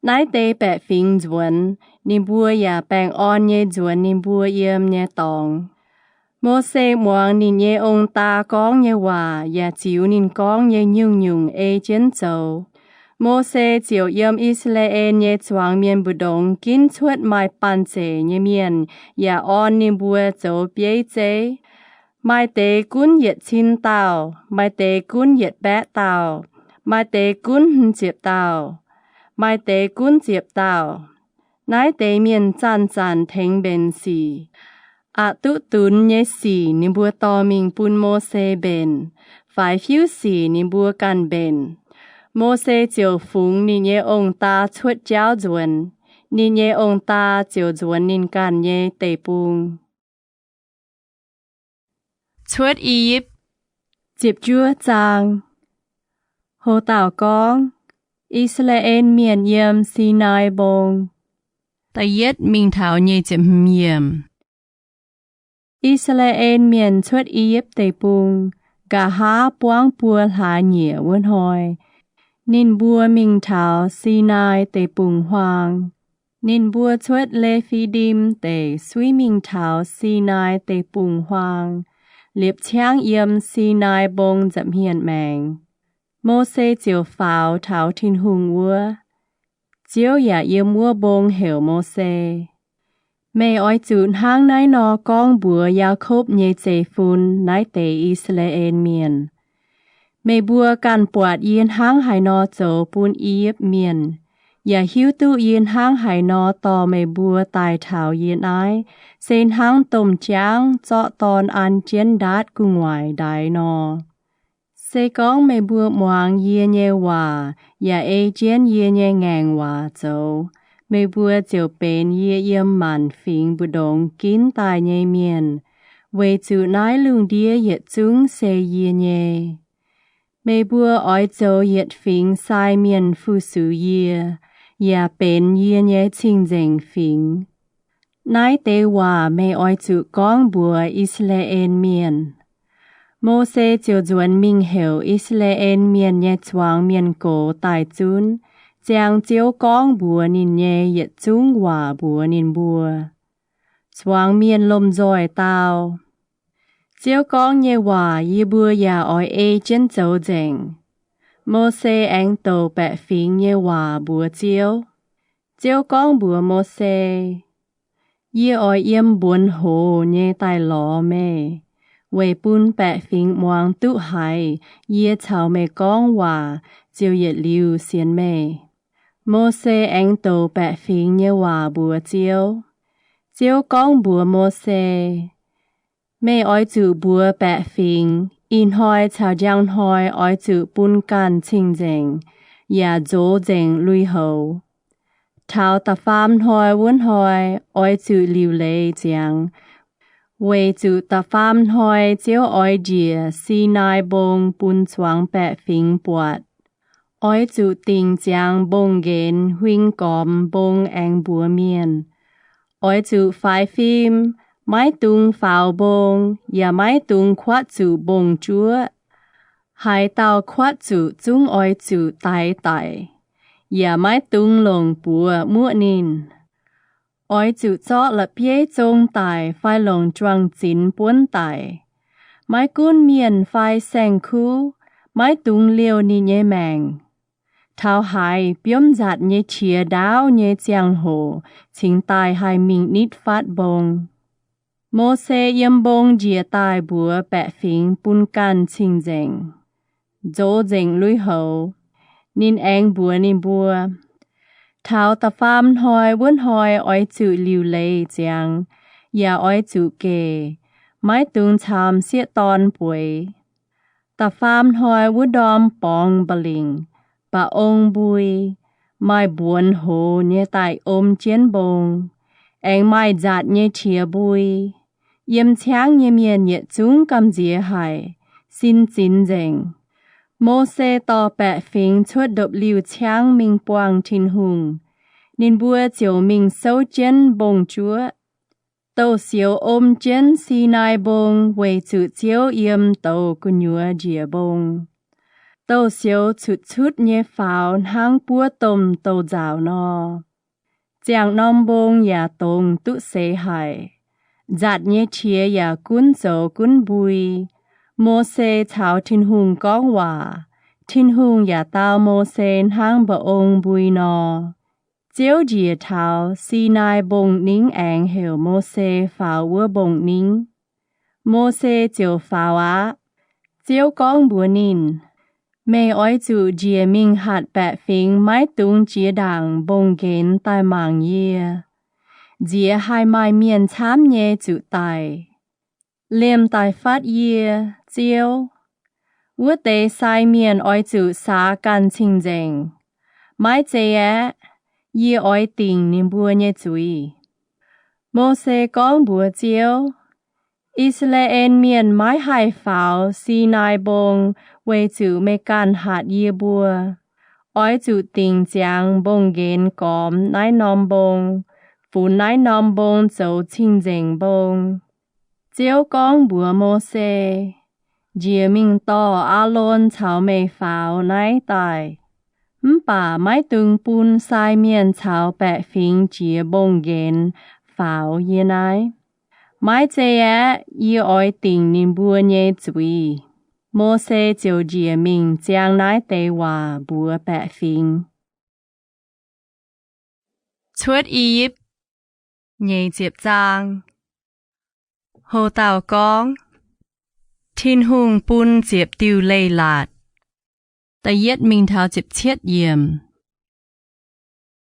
Naaiv deix baeqc fingx nzuonx, ninh mbuo yaac baengh orn nyei nzuonx ninh mbuo yiem nyei dorngx. Mose muangx ninh nyei ong-daa gorngv nyei waac yaac ziux ninh gorngv nyei nyungc-nyungc ei jienv zoux. Mose ziouc yiem I^saa^laa^en nyei zuangx mienh mbu'ndongx ginv cuotv maaih banh zeic nyei mienh yaac orn ninh mbuo zoux bieiv zeiv. Maaih deix gunv yietc cin dauh, maaih deix gunv yietc baeqv dauh, maaih deix gunv hmz ziepc dauh, maaih deix gunv ziepc dauh. Naaiv deix mienh zanc-zanc tengx mbenc sic. Aqc duqv dunx nyei sic ninh mbuo dorh mingh bun Mose mbenc. Faix fiuv sic ninh mbuo ganh mbenc. Mose ziouc fungx ninh nyei ong-daa cuotv jauv nzuonx. Ninh nyei ong-daa ziouc nzuonx ninh ganh nyei deic-bung. Cuotv I^yipv. Ziepc juov zaang. Ho dauh gorngv, I^saa^laa^en Mienh Yiem Sinaai Mbong. Da'yietv mingh taux nyic ziepc hmz yiemc. I^saa^laa^en Mienh cuotv I^yipv Deic-Bung, nqa'haav buangv buo hlaax nyieqc wuov hnoi, ninh mbuo mingh taux Sinaai Deic-Bung-Huaang. Ninh mbuo cuotv Le^fi^ndim Deic suiv mingh taux Sinaai Deic-Bung-Huaang, liepc ciangv yiem Sinaai Mbong nza'hmien maengx. Mose ziouc faaux taux Tin-Hungh wuov. Ziouv yaac yiem wuov mbong heuc Mose, Meih oix zuqc hnangv naaiv nor gorngv mbuox Yaakopv nyei zeiv-fun naaiv deix I^saa^laa^en Mienh, Meih mbuo ganh buatc yie hnangv haaix nor zoux bun I^yipv Mienh, yaac hiuv duqv yie hnangv haaix nor dorh meih mbuo daaih taux yie naaiv, se hnangv domh jaangv zorqv dorn an jienv ndaatv gu'nguaaic ndaix nor. Se gorngv meih mbuo muangx yie nyei waac yaac ei jienv yie nyei ngaengc waac zoux, meih mbuo ziouc benx yie yiem maanc fingx mbu'ndongx ginv daaih nyei mienh, weic zuqc naaiv lungh ndiev yietc zungv se yie nyei. Meih mbuo oix zoux yietc fingx sai mienh fu-sux yie, yaac benx yie nyei cing-nzengc fingx. Naaiv deix waac meih oix zuqc gorngv mbuox I^saa^laa^en Mienh. Mose ziouc nzuonx mingh heuc I^saa^laa^en Mienh nyei zuangx mienh gox daaih zunv, ziang Ziouv gorngv mbuox ninh nyei yietc zungv waac mbuox ninh mbuo. Zuangx mienh lomh nzoih dau, Ziouv gorngv nyei waac yie mbuo yaac oix ei jienv zoux nzengc. Mose aengx douc baeqc fingx nyei waac mbuox Ziouv. Ziouv gorngv mbuox Mose, Yie oix yiem mbuonx hoz nyei daaih lorz meih, weic bun baeqc fingx muangx duqv haiz yie caux meih gorngv waac ziouc yietc liuz sienx meih. Mose aengx douc baeqc fingx nyei waac mbuox Ziouv. Ziouv gorngv mbuox Mose, Meih oix zuqc mbuox baeqc fingx, Ih hnoi caux njang hnoi oix zuqc bun ganh cing-nzengc yaac nzox nzengc lui-houx. Taux da'faam hnoi wuov hnoi oix zuqc liuc leiz ziangx, weic zuqc da'faam hnoi Ziouv oix njiec Sinaai Mbong bun zuangx baeqc fingx buatc. Oix zuqc dingc ziangx mbong-nqenx huing gormx mbong aengx mbuox mienh, Oix zuqc faix fim, maiv dungx faaux mbong, yaac maiv dungx kuotv zuqc mbong-juoqv. Haaix dauh kuotv zuqc zungv oix zuqc daix daic, yaac maiv dungx longc buoz muoqv ninh. Oix zuqc zorqv la'bieiv zong daic fai longc juang-zinx buonv daic. Maiv gunv mienh fai saeng-kuv, maiv dungx liouh ninh nyei maengc. Taux haaix biomv nzatc nyei qiex ndaauv nyei ziangh hoc cingx daaih haih mingh nitv fatv mbong. Mose yiem mbong njiec daaih mbuox baeqc fingx bun ganh cing-nzengc, nzox nzengc lui-houx. Ninh aengx mbuox ninh mbuo, Taux da'faam hnoi wuov hnoi oix zuqc liuc leiz ziangx, yaac oix zuqc gec, maiv dungx camx sieqv dorn bueix. Da'faam hnoi wuov ndorm borngz mba'lingc, mba'ong mbui, maaih mbuonx hoz nyei daaih om jienv mbong, aengx maaih nzatc nyei qiex mbui. Yiem ciangv nyei mienh yietc zungv gamh nziex haic, sin zinx nzengc. Mose dorh baeqc fingx cuotv ndopv-liuh ciangv mingh buangh Tin-Hungh. Ninh mbuo ziouc mingh souv jienv mbong-juoqv. Douh sioux om jienv Sinaai Mbong weic zuqc Ziouv yiem douz gu'nyuoz njiec mbong. Douh sioux cutv-cutv nyei faaux hnangv buov domh douz-nzauc nor. Ziangh norm mbong yaac dongz duqv seix haic. Nzatc nyei qiex yaac gunv zoux gunv mbui. Mose caux Tin-Hungh gorngv waac. Tin-Hungh yaac dau Mose hnangv mba'ong mbui nor. Ziouv njiec taux Sinaai Mbong-ningv aengx heuc Mose faaux wuov mbong-ningv. Mose ziouc faaux aqv. Ziouv gorngv mbuox ninh, Meih oix zuqc njiec mingh hatc baeqc fingx maiv dungx jiex ndaangc mbong-nqenx daaih mangc yie. Nziex haih maaih mienh camv nyei zuqc daic. Liemh daic fatv yie, Ziouv, wuov deix sai mienh oix zuqc saax ganh cing-nzengc. Maiv zei aeqv, yie oix dingc ninh mbuo nyei zuiz. Mose gorngv mbuox Ziouv, I^saa^laa^en Mienh maiv haih faaux Sinaai Mbong weic zuqc meih ganh hatc yie mbuo. Oix zuqc dingc ziangx mbong-nqenx gormx naaiv norm mbong, funx naaiv norm mbong zoux cing-nzengc mbong. Ziouv gorngv mbuox Mose, Njiec mingh dorh Aalon caux meih faaux naaiv daaih. Mv baac maiv dungx bun sai mienh caux baeqc fingx jiex mbong-nqenx faaux yie naaiv. Maiv zei aeqv, yie oix dingc ninh mbuo nyei zuiz. Mose ziouc njiec mingh ziang naaiv deix waac mbuox baeqc fingx. Cuotv I^yipv nyeic ziepc zaang. Houc dauh gorngv, Tin-Hungh bun ziepc diuh leiz-latc. Da'yietv mingh taux ziepc cietv yiemc.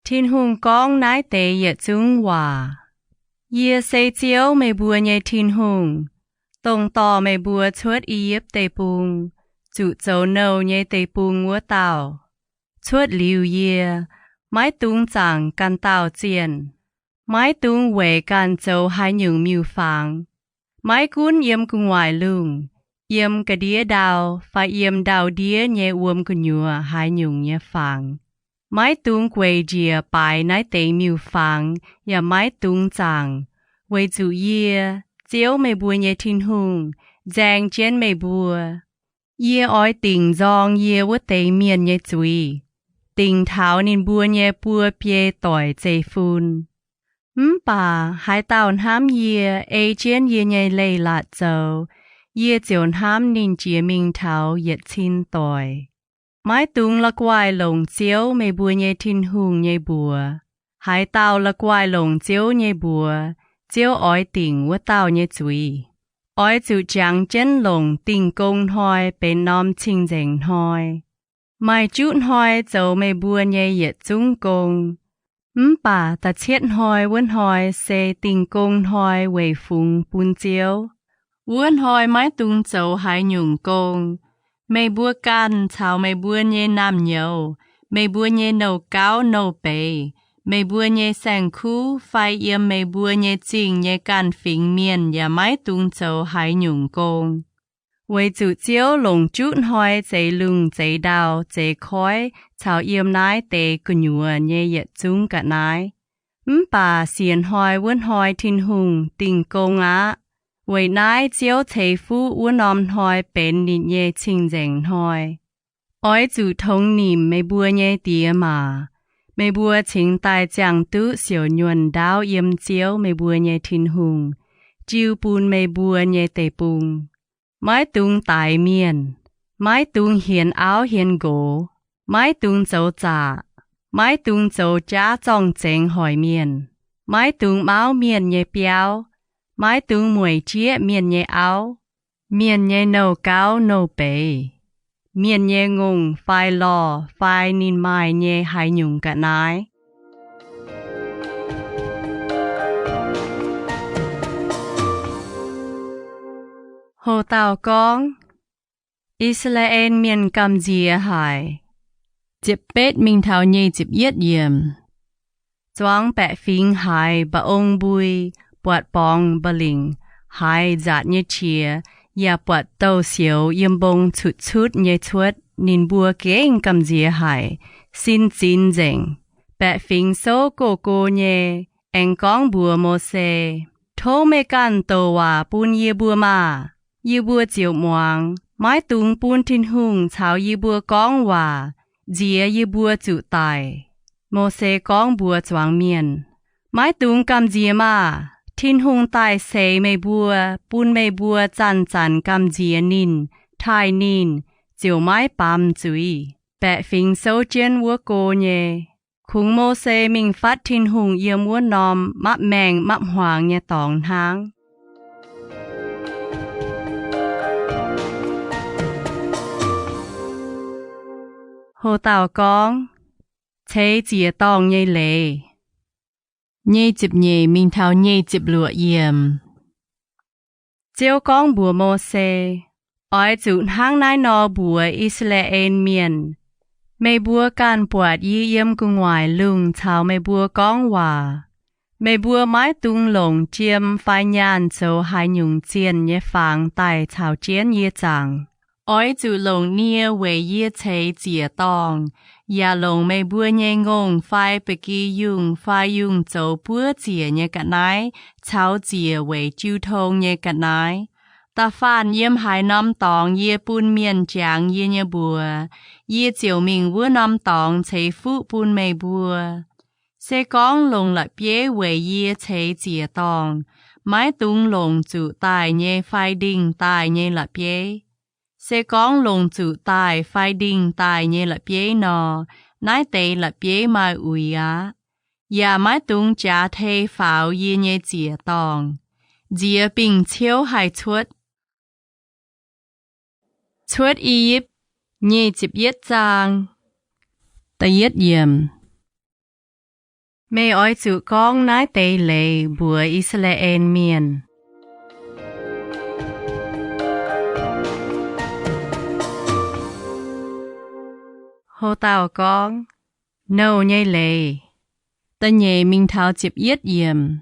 Tin-Hungh gorngv naaiv deix yietc zungv waac. Yie se Ziouv, meih mbuo nyei Tin-Hungh, dongh dorh meih mbuo cuotv I^yipv Deic-Bung, zuqc zoux nouh nyei deic-bung wuov dauh. Cuotv liuz yie, maiv dungx zaangc ganh dauh zienh, maiv dungx weic ganh zoux haaix nyungc miuc-fangx, maiv gunv yiem gu'nguaaic lungh, yiem ga'ndiev ndau fai yiem ndau-ndiev nyei wuom gu'nyuoz haaix nyungc nyei fangx. Maiv dungx gueic njiec baaix naaiv deix miuc-fangx, yaac maiv dungx zaangc, weic zuqc yie, Ziouv, meih mbuo nyei Tin-Hungh, nzaeng jienv meih mbuo. Yie oix dingc nzorng yie wuov deix mienh nyei zuiz, dingc taux ninh mbuo nyei buo biei doic zeiv-fun. Mv baac haaix dauh hnamv yie, ei jienv yie nyei leiz-latc zoux, yie ziouc hnamv ninh jiex mingh taux yietc cin doic. Maiv dungx la'guaih longc Ziouv, meih mbuo nyei Tin-Hungh, nyei mbuox. Haaix dauh la'guaih longc Ziouv nyei mbuox, Ziouv oix dingc wuov dauh nyei zuiz. Oix zuqc jangx jienv longc Dingh Gong Hnoi benx norm cing-nzengc hnoi. Maaih juqv hnoi zoux meih mbuo nyei yietc zungv gong, mv baac da'cietv hnoi wuov hnoi se Dingh Gong Hnoi weic fungx bun Ziouv. Wuov hnoi maiv dungx zoux haaix nyungc gong. Meih mbuo ganh caux meih mbuo nyei naamh nyouz, meih mbuo nyei nouh gauv nouh beiz, meih mbuo nyei saeng-kuv fai yiem meih mbuo nyei zingh nyei ganh fingx mienh yaac maiv dungx zoux haaix nyungc gong. Weic zuqc Ziouv longc juqv hnoi zeix lungh zeix ndau zeix koiv caux yiem naaiv deix gu'nyuoz nyei yietc zungv ga'naaiv. Mv baac siec hnoi wuov hnoi Tin-Hungh dingh gong aqv. Weic naaiv Ziouv ceix fuqv wuov norm hnoi benx ninh nyei cing-nzengc hnoi. Oix zuqc tongx nimc meih mbuo nyei diex maac. Meih mbuo cingx daaih ziangh duqv siouc nyuonh ndaauv yiem Ziouv, meih mbuo nyei Tin-Hungh, jiu bun meih mbuo nyei deic-bung. Maiv dungx daix mienh. Maiv dungx hienx auv hienx nqox. Maiv dungx zoux zaqc. Maiv dungx zoux jaav zorng-zengx hoic mienh. Maiv dungx mauv mienh nyei biauv. Maiv dungx mueic jieqv mienh nyei auv, mienh nyei nouh gauv nouh beiz, mienh nyei ngongh fai lorh fai ninh maaih nyei haaix nyungc ga'naaiv. Ho dauh gorngv, I^saa^laa^en Mienh gamh nziex haic. Ziepc betv mingh taux nyic ziepc yietv yiemc. Zuangx baeqc fingx haiz mba'ong mbui, buatc borngz mba'lingc, haiz nzaatc nyei qiex, yaac buatc douz-sioux yiem mbong cutv-cutv nyei cuotv. Ninh mbuo gengh gamh nziex haic, sin zinx nzengc. Baeqc fingx souv gox-go nyei, aengx gorngv mbuox Mose, Tov meih ganh douc waac bun yie mbuo maah! Yie mbuo ziouc muangx. Maiv dungx bun Tin-Hungh caux yie mbuo gorngv waac, nziex yie mbuo zuqc daic. Mose gorngv mbuox zuangx mienh, Maiv dungx gamh nziex maah! Tin-Hungh daaih seix meih mbuo, bun meih mbuo zanc-zanc gamh nziex ninh, taaih ninh, ziouc maiv baamz zuiz. Baeqc fingx souv jienv wuov go nyei. Kungx Mose mingh fatv Tin-Hungh yiem wuov norm mapv maengh mapv hmuangx nyei dorngx hnangv. Ho dauh gorngv, Ceix ziec-dorngh nyei leiz. Nyic ziepc nyeic mingh taux nyic ziepc luoqc yiemc. Ziouv gorngv mbuox Mose, Oix zuqc hnangv naaiv nor mbuox I^saa^laa^en Mienh, Meih mbuo ganh buatc yie yiem gu'nguaaic lungh caux meih mbuo gorngv waac. Meih mbuo maiv dungx longc jiem fai nyaanh zoux haaix nyungc zienh nyei fangx daaih caux jienv yie zaangc. Oix zuqc longc nie weic yie ceix ziec-dorngh, yaac longc meih mbuo nyei ngongh fai ba'gi yungh fai yungh zoux buov ziec nyei ga'naaiv caux ziec weic jiu tong nyei ga'naaiv. Da'faanh yiem haaix norm dorngx yie bun mienh jangx yie nyei mbuox, yie ziouc mingh wuov norm dorngx ceix fuqv bun meih mbuo. Se gorngv longc la'bieiv weic yie ceix ziec-dorngh, maiv dungx longc zuqc daaih nyei fai ndingh daaih nyei la'bieiv. Se gorngv longc zuqc daaih fai ndingh daaih nyei la'bieiv nor, naaiv deix la'bieiv maaih uix aqv. Yaac maiv dungx jaax tei faaux yie nyei ziec-dorngh. Nziex bingh ciouv haih cuotv. Cuotv I^yipv, nyic ziepc yietv zaang. Da'yietv yiemc. Meih oix zuqc gorngv naaiv deix leiz mbuox I^saa^laa^en Mienh. Houc dauh gorngv, Nouh nyei leiz. Da'nyeic mingh taux ziepc yietv yiemc.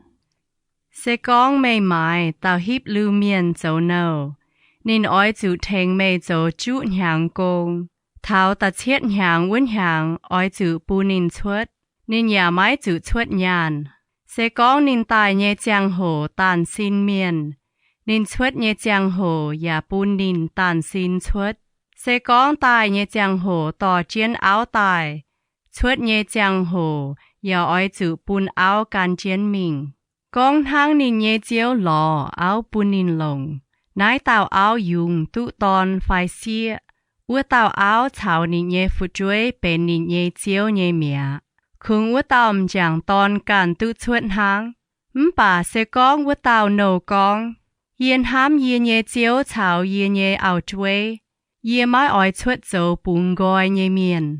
Se gorngv meih maaiz dauh Hipv^lu Mienh zoux nouh, Ninh oix zuqc tengx meih zoux juqv hnyangx gong. Taux da'cietv hnyangx wuov hnyangx oix zuqc bun ninh cuotv. Ninh yaac maiv zuqc cuotv nyaanh. Se gorngv ninh daaih nyei ziangh hoc daanh sin mienh, ninh cuotv nyei ziangh hoc yaac bun ninh daanh sin cuotv. Se gorngv daaih nyei ziangh hoc dorh jienv auv daaih, cuotv nyei ziangh hoc yaac oix zuqc bun auv gan jienv mingh. Gorngv hnangv ninh nyei ziouv lorz auv bun ninh longc, naaiv dauh auv yungz duqv dorn fai sieqv, wuov dauh auv caux ninh nyei fu'jueiv benx ninh nyei ziouv nyei mi'aqv. Kungx wuov dauh m'jangc dorn ganh duqv cuotv hnangv. Mv baac se gorngv wuov dauh nouh gorngv, Yie hnamv yie nyei ziouv caux yie nyei auv-jueiv, yie maiv oix cuotv zoux bungx nqoi nyei mienh,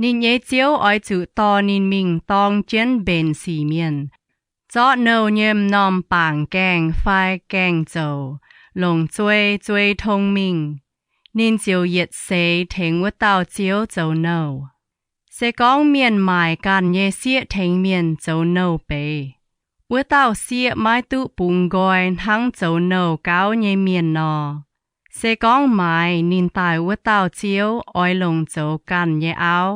ninh nyei ziouv oix zuqc dorh ninh mingh dorng jienv mbenc sic mienh, zorqv nouh nyei m'normh bangc gaengh fai gaengh zoux, longc zuei zuei tong mingh. Ninh ziouc yietc seix tengx wuov dauh ziouv zoux nouh. Se gorngv mienh maaic ganh nyei sieqv tengx mienh zoux nouh beiz, wuov dauh sieqv maiv duqv bungx nqoi hnangv zoux nouh gauv nyei mienh nor. Se gorngv maaiz ninh daaih wuov dauh ziouv oix longc zoux ganh nyei auv,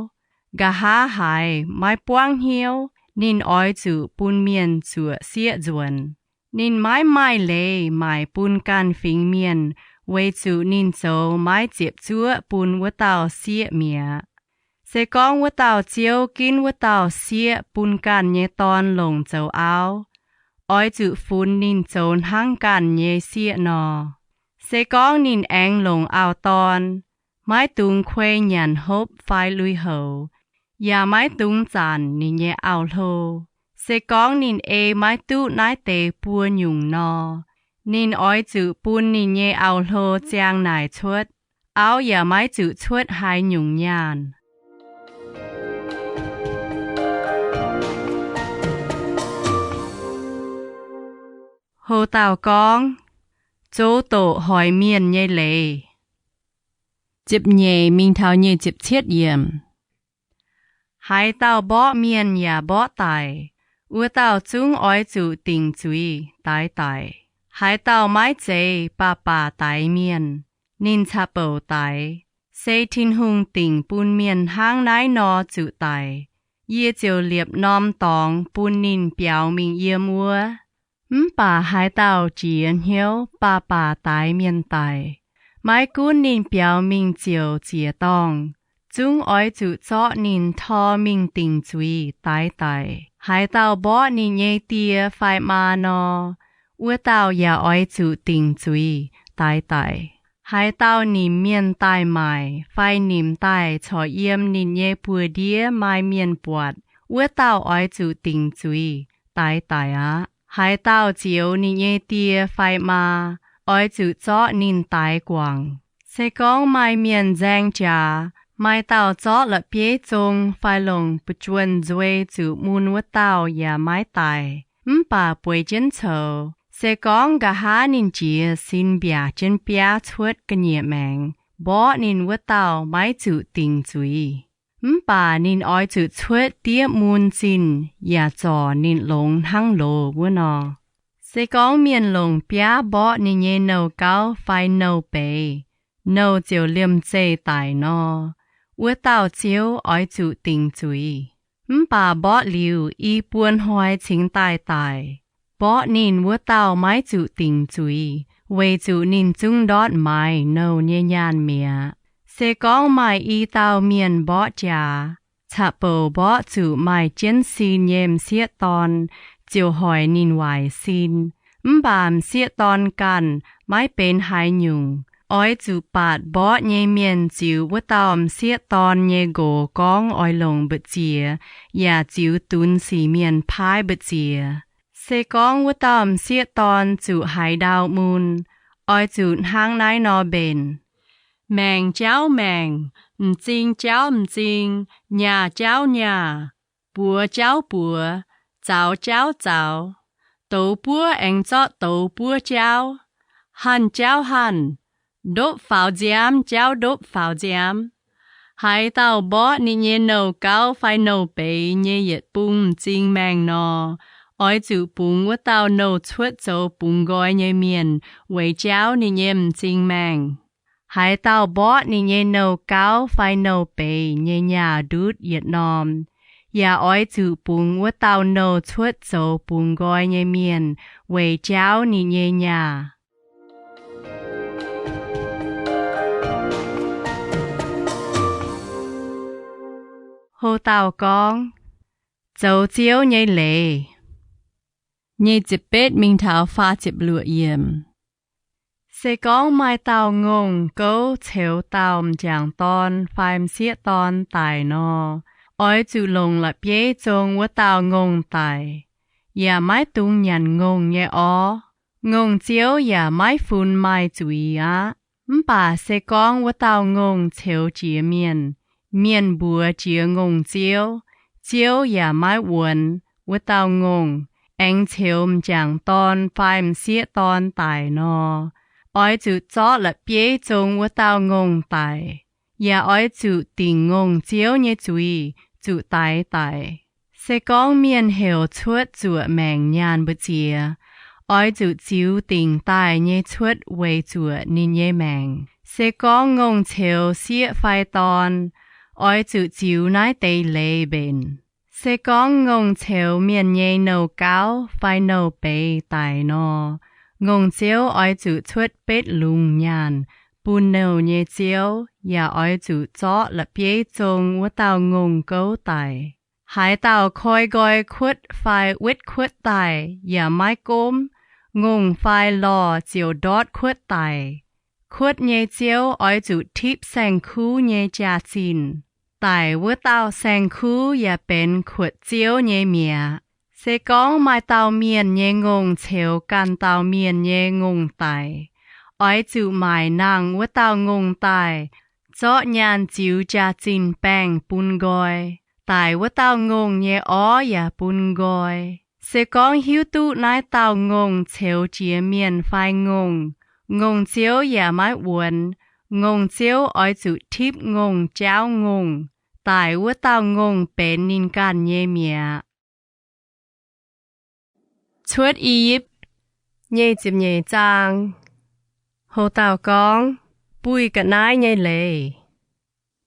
nqa'haav haiz maiv buangv hnyouv ninh oix zuqc bun mienh zuoqc sieqv nzuonx. Ninh maiv maaih leiz maaic bun ganh fingx mienh weic zuqc ninh zoux maiv ziepc zuoqv bun wuov dauh sieqv mi'aqv. Se gorngv wuov dauh ziouv ginv wuov dauh sieqv bun ganh nyei dorn longc zoux auv, oix zuqc funx ninh zoux hnangv ganh nyei sieqv nor. Se gorngv ninh aengx longc auv-dorn, maiv dungx kuei nyanc hopv fai lui-houx, yaac maiv dungx zanc ninh nyei auv-hlo. Se gorngv ninh ei maiv duqv naaiv deix buo nyungc nor, ninh oix zuqc bun ninh nyei auv-hlo ziang naaic cuotv. Auv yaac maiv zuqc cuotv haaix nyungc nyaanh. Houc dauh gorngv, Zoux doqc hoic mienh nyei leiz. Ziepc nyeic mingh taux nyic ziepc cietv yiemc. Haaix dauh mborqv mienh yaac mborqv daic, wuov dauh zungv oix zuqc dingc zuiz daix daic. Haaix dauh maiv zeiz baac baac daix mienh, ninh caqv-bouc daix, se Tin-Hungh dingc bun mienh hnangv naaiv nor zuqc daic, yie ziouc liepc norm dorngx bun ninh biaux mingh yiem wuov. Mv baac haaix dauh jiex hnyouv baac baac daix mienh daic, maiv gunv ninh biaux mingh ziouc ziec-dorngh, zungv oix zuqc zorqv ninh tor mingh dingc zuiz daix daic. Haaix dauh mborqv ninh nyei die fai maa nor, wuov dauh yaac oix zuqc dingc zuiz daix daic. Haaix dauh nimc mienh daaih maaic fai nimc daaih corc yiem ninh nyei buoz-ndiev maaih mienh buatc, wuov dauh oix zuqc dingc zuiz daix daic aqv. Haaix dauh zioux ninh nyei die fai maa, oix zuqc zorqv ninh daix guangc. Se gorngv maaih mienh nzaeng jaax, maaih dauh zorqv la'bieiv zong fai longc buoz-juonh nzuei zuqc mun wuov dauh yaac maiv daic, mv baac bueix jienv coux. Se gorngv nqa'haav ninh jiez sin mbiaac jienv biaav cuotv ga'nyiec maengx, mborqv ninh wuov dauh maiv zuqc dingc zuiz. Mv baac ninh oix zuqc cuotv diev mun zinh yaac zorc ninh longx hnangv loz wuov nor. Se gorngv mienh longc biaav mborqv ninh nyei nouh gauv fai nouh beiz, nouh ziouc liemh zeih daic nor, wuov dauh ziouv oix zuqc dingc zuiz. Mv baac mborqv liuz i buo hnoi cingx daaih daic, mborqv ninh wuov dauh maiv zuqc dingc zuiz, weic zuqc ninh zungv ndortv maaiz nouh nyei nyaanh mi'aqv. Se gorngv maaih i dauh mienh mborqv jaax, caqv-bouc mborqv zuqc maaih jienv sin nyei m'sieqv dorn ziouc hoic ninh waaic sin. Mv baac m'sieqv dorn ganh maiv benx haaix nyungc. Oix zuqc baatc mborqv nyei mienh ziux wuov dauh m'sieqv dorn nyei nqox gorngv oix longc mbu'ziex, yaac ziux dunx sic mienh paaiv mbu'ziex. Se gorngv wuov dauh m'sieqv dorn zuqc haiz ndau mun, oix zuqc hnangv naaiv nor mbenc: Maengc jaauv maengc, m'zing jaauv m'zing, nyaah jaauv nyaah, buoz jaauv buoz, zaux jaauv zaux, douz buov aengx zorqv douz buov jaauv, hanh jaauv hanh, ndopv faaux nziaamv jaauv ndopv faaux nziaamv. Haaix dauh mborqv ninh nyei nouh gauv fai nouh beiz nyei yietc bung m'zing maengh nor, Oix zuqc bungx wuov dauh nouh cuotv zoux bungx nqoi nyei mienh weic jauv ninh nyei m'zing maengh. Haaix dauh mborqv ninh nyei nouh gauv fai nouh beiz nyei nyaah ndutv yietc norm, yaac oix zuqc bungx wuov dauh nouh cuotv zoux bungx nqoi nyei mienh weic jauv ninh nyei nyaah. Hlo dauh gorngv, zoux Ziouv nyei leiz. Nyic ziepc betv mingh taux faah ziepc luoqc yiemc. Se gorngv maaih dauh ngongh gouv ceux dauh m'jangc dorn fai m'sieqv dorn daic nor, oix zuqc longc la'bieiv zong wuov dauh ngongh daic, yaac maiv dungx nyanc ngongh nyei orv. Ngongh ziouv yaac maiv funx maaih zuiz aqv. Mv baac se gorngv wuov dauh ngongh ceux jiex mienh, mienh mbuox jiex ngongh ziouv, ziouv yaac maiv wuonx, wuov dauh ngongh aengx ceux m'jangc dorn fai m'sieqv dorn daic nor, oix zuqc zorqv la'bieiv zong wuov dauh ngongh daic, yaac oix zuqc dingc ngongh ziouv nyei zuiz zuqc daix daic. Se gorngv mienh heuc cuotv zuoqc maengc nyaanh mbu'ziex, oix zuqc ziux dingc daaih nyei cuotv weic zuoqc ninh nyei maengc. Se gorngv ngongh ceux sieqv fai dorn, oix zuqc ziux naaiv deix leiz mbenc. Se gorngv ngongh ceux mienh nyei nouh gauv fai nouh beiz daic nor, ngongh ziouv oix zuqc cuotv betv lungz nyaanh bun nouh nyei ziouv, yaac oix zuqc zorqv la'bieiv zong wuov dauh ngongh gouv daic. Haaix dauh koi nqoi kuotv fai wetv kuotv daaih yaac maiv gomv, ngongh fai lorh ziouc ndortv kuotv daic. Kuotv nyei ziouv oix zuqc tipv saeng-kuv nyei jaax-zinh. Daic wuov dauh saeng-kuv yaac benx kuotv ziouv nyei mi'aqv. Se gorngv maaih dauh mienh nyei ngongh ceux ganh dauh mienh nyei ngongh daic, oix zuqc maaic nangh wuov dauh ngongh daaih, zorqv nyaanh ziux jaax-zinh baengh bun nqoi. Daic wuov dauh ngongh nyei orv yaac bun nqoi. Se gorngv hiuv duqv naaiv dauh ngongh ceux jiex mienh fai ngongh, ngongh ziouv yaac maiv wuonx. Ngongh ziouv oix zuqc tipv ngongh jaauv ngongh. Daic wuov dauh ngongh benx ninh ganh nyei mi'aqv. Cuotv I^yipv nyic ziepc nyeic zaang. Hlo dauh gorngv, buih ga'naaiv nyei leiz.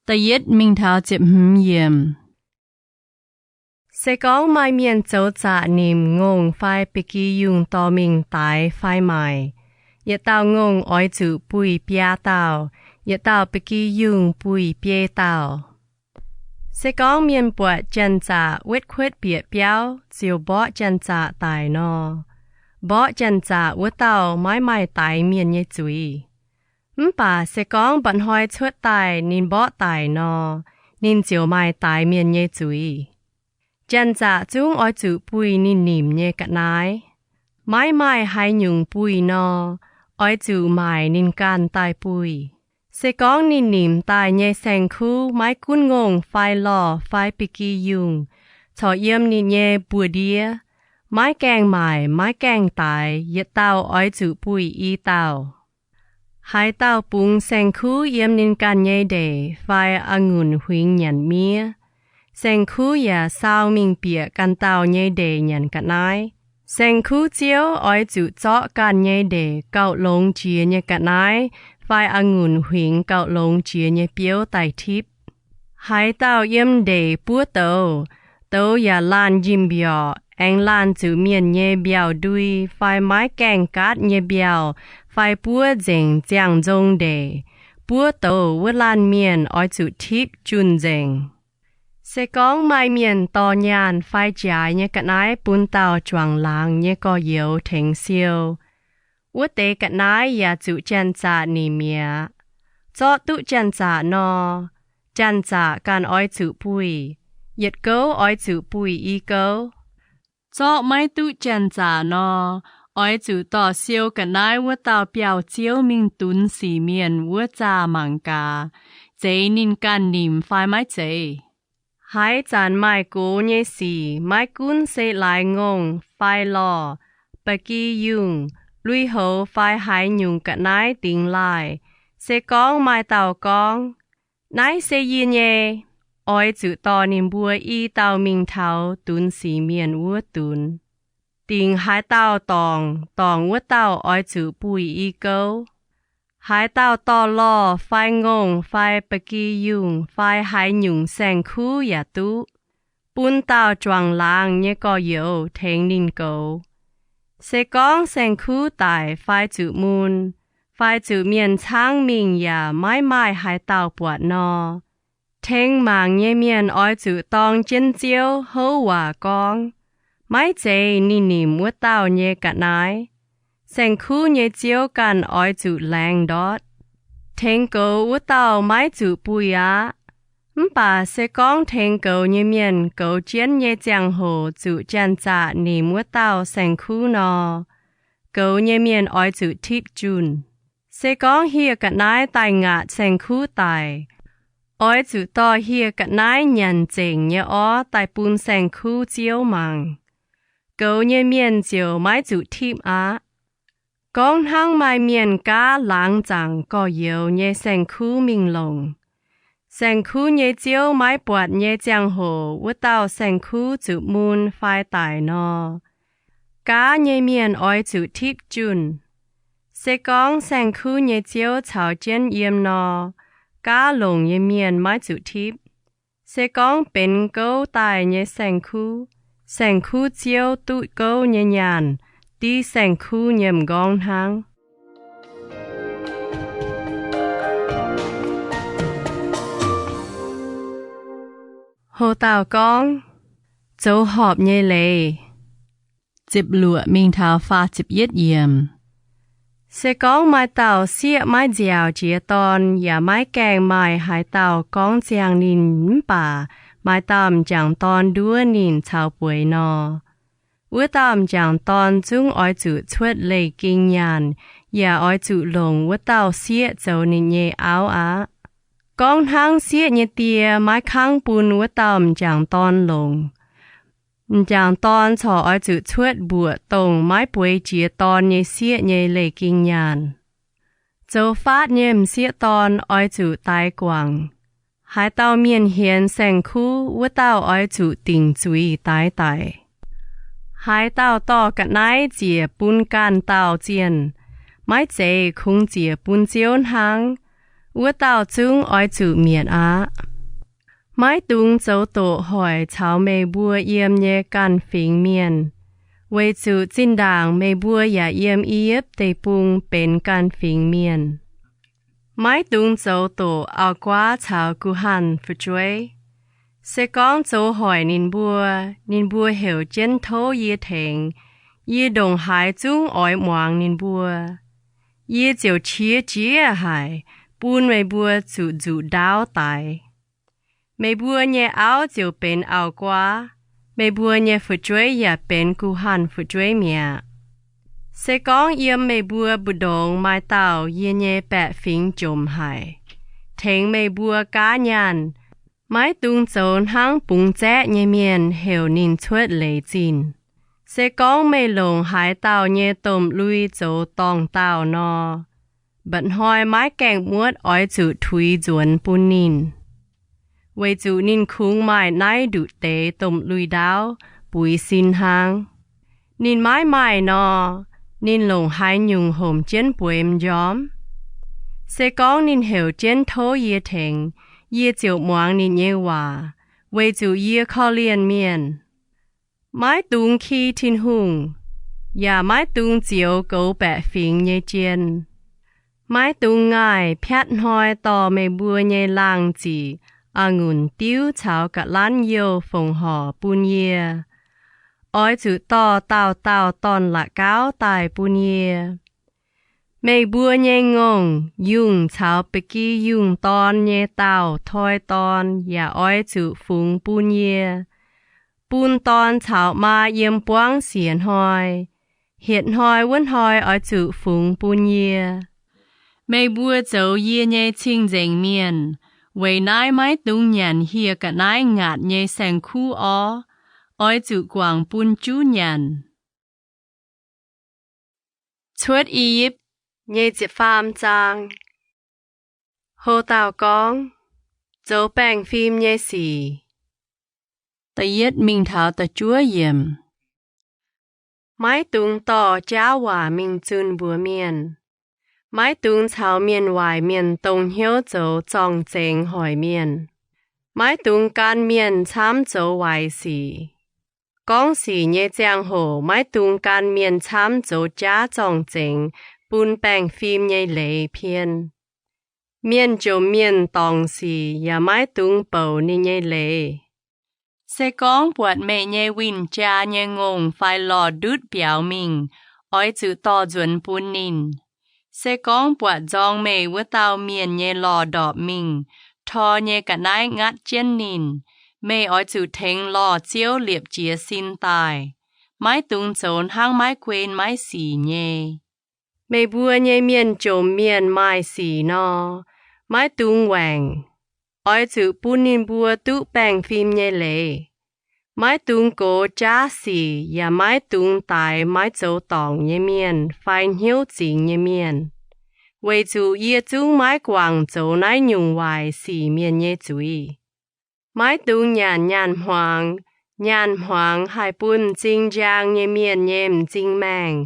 Da'yietv mingh taux ziepc hmz yiemc. Se gorngv maaih mienh zoux zaqc nimc ngongh fai ba'gi yungh dorh mingh daix fai maaic, yietc dauh ngongh oix zuqc buih biaa dauh, yietc dauh ba'gi yungh buih biei dauh. Se gorngv mienh buatc janx-zaqc wetv kuotv bieqc biauv ziouc mborqv janx-zaqc daic nor, mborqv janx-zaqc wuov dauh maiv maaih daix mienh nyei zuiz. Mv baac se gorngv mba'hnoi cuotv daaih ninh mborqv daic nor, ninh ziouc maaih daix mienh nyei zuiz. Janx-zaqc zungv oix zuqc buih ninh nimc nyei ga'naaiv. Maiv maaih haaix nyungc buih nor, oix zuqc maaic ninh ganh daaih buih. Se gorngv ninh nimc daaih nyei saeng-kuv maiv gunv ngongh fai lorh fai ba'gi yungh corc yiem ninh nyei mbu'ndiev, maiv gaengh maaic maiv gaengh daix, yietc dauh oix zuqc buih i dauh. Haaix dauh bungx saeng-kuv yiem ninh ganh nyei ndeic fai a'ngunc huingx nyanc miev, saeng-kuv yaac sau mingh bieqc ganh dauh nyei ndeic nyanc ga'naaiv, saeng-kuv ziouv oix zuqc zorqv ganh nyei ndeic gauh longx jiex nyei ga'naaiv fai a'ngunc huingx gauh longx jiex nyei biouv daaih tipv. Haaix dauh yiem ndeic buov douz, douz yaac laanh njimv mbiorqc, aengx laanh zuqc mienh nyei mbiauh ndui fai maiv gaengh gaatv nyei mbiauh fai buov nzengc ziangh nzong ndeic, buov douz wuov laanh mienh oix zuqc tipv junh nzengc. Se gorngv maaih mienh dorh nyaanh fai jaaix nyei ga'naaiv bun dauh juangc laangz nyei gorx-youz tengx siou, wuov deix ga'naaiv yaac zuqc janx-zaqc nimc mi'aqv. Zorqv duqv janx-zaqc nor, janx-zaqc ganh oix zuqc buih, yietc gouv oix zuqc buih i gouv. Zorqv maiv duqv janx-zaqc nor, oix zuqc dorh siou ga'naaiv wuov dauh biauv-ziouv mingh dunx sic mienh wuov zaah mangc gaax, zeiz ninh ganh nimc fai maiv zeiz. Haaix zanc maaih gox nyei sic, maiv gunv se laaix ngongh fai lorh, ba'gi yungh, lui-houx fai haaix nyungc ga'naaiv dingx laaih, se gorngv maaih dauh gorngv, naaiv se yie nyei, oix zuqc dorh ninh mbuo i dauh mingh taux dunx sic mienh wuov dunx. Dingc haaix dauh dorngc, dorngc wuov dauh oix zuqc buih i gouv. Haaix dauh dorh lorh fai ngongh fai ba'gi yungh fai haaix nyungc saeng-kuv yaac duqv, bun dauh juangc laangz nyei gorx-youz tengx ninh goux. Se gorngv saeng-kuv daic fai zuqc mun, fai zuqc mienh caangv mingh yaac maiv maaih haaix dauh buatc nor, tengx mangc nyei mienh oix zuqc dorng jienv Ziouv houv waac gorngv, maiv zeiz ninh nimc wuov dauh nyei ga'naaiv. Saeng-kuv nyei ziouv ganh oix zuqc laengz ndortv. Tengx goux wuov dauh maiv zuqc buih aqv. Mv baac se gorngv tengx goux nyei mienh goux jienv nyei ziangh hoc zuqc janx-zaqc nimc wuov dauh saeng-kuv nor, goux nyei mienh oix zuqc tipv junh. Se gorngv hieh ga'naaiv daaih ngaatc saeng-kuv daic, oix zuqc dorh hieh ga'naaiv nyanc zengc nyei orv daaih bun saeng-kuv ziouv mangc. Goux nyei mienh ziouc maiv zuqc tipv aqv. Gorngv hnangv maaih mienh gaav laangz zaangc gorx-youz nyei saeng-kuv mingh longc, saeng-kuv nyei ziouv maiv buatc nyei ziangh hoc wuov dauh saeng-kuv zuqc mun fai daic nor, gaav nyei mienh oix zuqc tipv junh. Se gorngv saeng-kuv nyei ziouv caux jienv yiem nor, gaav longc nyei mienh maiv zuqc tipv. Se gorngv benx gouv daaih nyei saeng-kuv, saeng-kuv ziouv duqv gouv nyei nyaanh div saeng-kuv nyei m'nqorngv hnangv. Ho dauh gorngv, zoux horpc nyei leiz. Ziepc luoqc mingh taux faah ziepc yietv yiemc. Se gorngv maaih dauh sieqv maiv nziaauc jiex dorn yaac maiv gaengh maaih haaix dauh gorngv ziangh ninh mv baac maaih dauh m'jangc dorn nduov ninh caux bueix nor, wuov dauh m'jangc dorn zungv oix zuqc cuotv leih ging nyaanh yaac oix zuqc longc wuov dauh sieqv zoux ninh nyei auv aqv. Gorngv hnangv sieqv nyei die maiv kangv bun wuov dauh m'jangc dorn longc, m'jangc dorn corc oix zuqc cuotv mbuoqc dongh maiv bueix jiex dorn nyei sieqv nyei leih ging nyaanh. Zoux faatv nyei m'sieqv dorn oix zuqc daix guangc. Haaix dauh mienh hienx saeng-kuv, wuov dauh oix zuqc dingc zuiz daix daic. Haaix dauh dorh ga'naaiv ziec bun ganh dauh zienh, maiv zeiz kungx ziec bun Ziouv hnangv, wuov dauh zungv oix zuqc mietc aqv. Maiv dungx zoux doqc hoic caux meih mbuo yiem nyei ganh fingx mienh, weic zuqc zinh ndaangc meih mbuo yaac yiem I^yipv Deic-Bung benx ganh fingx mienh. Maiv dungx zoux doqc auv-guaav caux guh hanh fu'jueiv. Se gorngv zoux hoic ninh mbuo, ninh mbuo heuc jienv tov yie tengx, yie ndongc haaix zungv oix muangx ninh mbuo. Yie ziouc qiex jiez haic, bun meih mbuo zuqc nzuqc ndaauv daix. Meih mbuo nyei auv ziouc benx auv-guaav, meih mbuo nyei fu'jueiv yaac benx guh hanh fu'jueiv mi'aqv. Se gorngv yiem meih mbuo mbu'ndongx maaih dauh yie nyei baeqc fingx jomc haic, tengx meih mbuo gaav nyaanh, maiv dungx zoux hnangv bungx zaeqv nyei mienh heuc ninh cuotv leiz zinh. Se gorngv meih longc haaix dauh nyei domh lui zoux dorngh dauh nor, mba'hnoi maiv gaengh muotv oix zuqc tuix nzuonx bun ninh, weic zuqc ninh kungx maaih naaiv nduqc deix domh lui-ndaauv buix sin hnangv. Ninh maiv maaih nor, ninh longc haaix nyungc homc jienv bueix m'njormv? Se gorngv ninh heuc jienv tov yie tengx, yie ziouc muangx ninh nyei waac, weic zuqc yie korv-lienh mienh. Maiv dungx ki Tin-Hungh, yaac maiv dungx zioux goux baeqc fingx nyei jien. Maiv dungx ngaih piatv hnoi dorh meih mbuo nyei laangh ziqc, a'ngunc diuv caux ga'lanv youh fongc horc bun yie. Oix zuqc dorh dauh dauh dorn-la'gauv daaih bun yie. Meih mbuo nyei ngongh, yungh caux ba'gi yungh dorn nyei dauh toi dorn yaac oix zuqc fungx bun yie, bun dorn caux maa yiem buangv siec hnoi. Hietc hnoi wuov hnoi oix zuqc fungx bun yie. Meih mbuo zoux yie nyei cing-nzengc mienh. Weic naaiv maiv dungx nyanc hieh ga'naaiv ngaatc nyei saeng-kuv orv. Oix zuqc guangc bun juv nyanc. Cuotv I^yipv nyei ziepc faam zaang. Houc dauh gorngv, zoux baengh fim nyei sic. Da'yietv mingh taux da'juov yiemc. Maiv dungx dorh jaav waac mingh zunh mbuox mienh. Maiv dungx caux mienh waaic mienh dongh hnyouv zoux zorng-zengx hoic mienh. Maiv dungx gan mienh camv zoux waaic sic. Gorngv sic nyei ziangh hoc maiv dungx gan mienh camv zoux jaav zorng-zengx bun baengh fim nyei leiz pien. Mienh jomc mienh dorngc sic yaac maiv dungx bouc ninh nyei leiz. Se gorngv buatc meih nyei win-jaa nyei ngongh fai lorh ndutv biaux mingh, oix zuqc dorh nzuonx bun ninh. Se gorngv buatc nzorng meih wuov dauh mienh nyei lorh ndorpc mingh, tor nyei ga'naaiv ngatv jienv ninh, meih oix zuqc tengx lorh ziouv liepc jiez sin daaih. Maiv dungx zoux hnangv maiv guen maiv sic nyei. Meih mbuo nyei mienh jomc mienh maaih sic nor, maiv dungx waengc. Oix zuqc bun ninh mbuo duqv baengh fim nyei leiz. Maiv dungx gox jaav sic yaac maiv dungx daix maiv zoux dorngc nyei mienh fai hnyouv zingx nyei mienh, weic zuqc yie zungv maiv guangc zoux naaiv nyungc waaic sic mienh nyei zuiz. Maiv dungx nyanc nyaanh hmuangx. Nyaanh hmuangx haih bun m'zing njang nyei mienh nyei m'zing maengh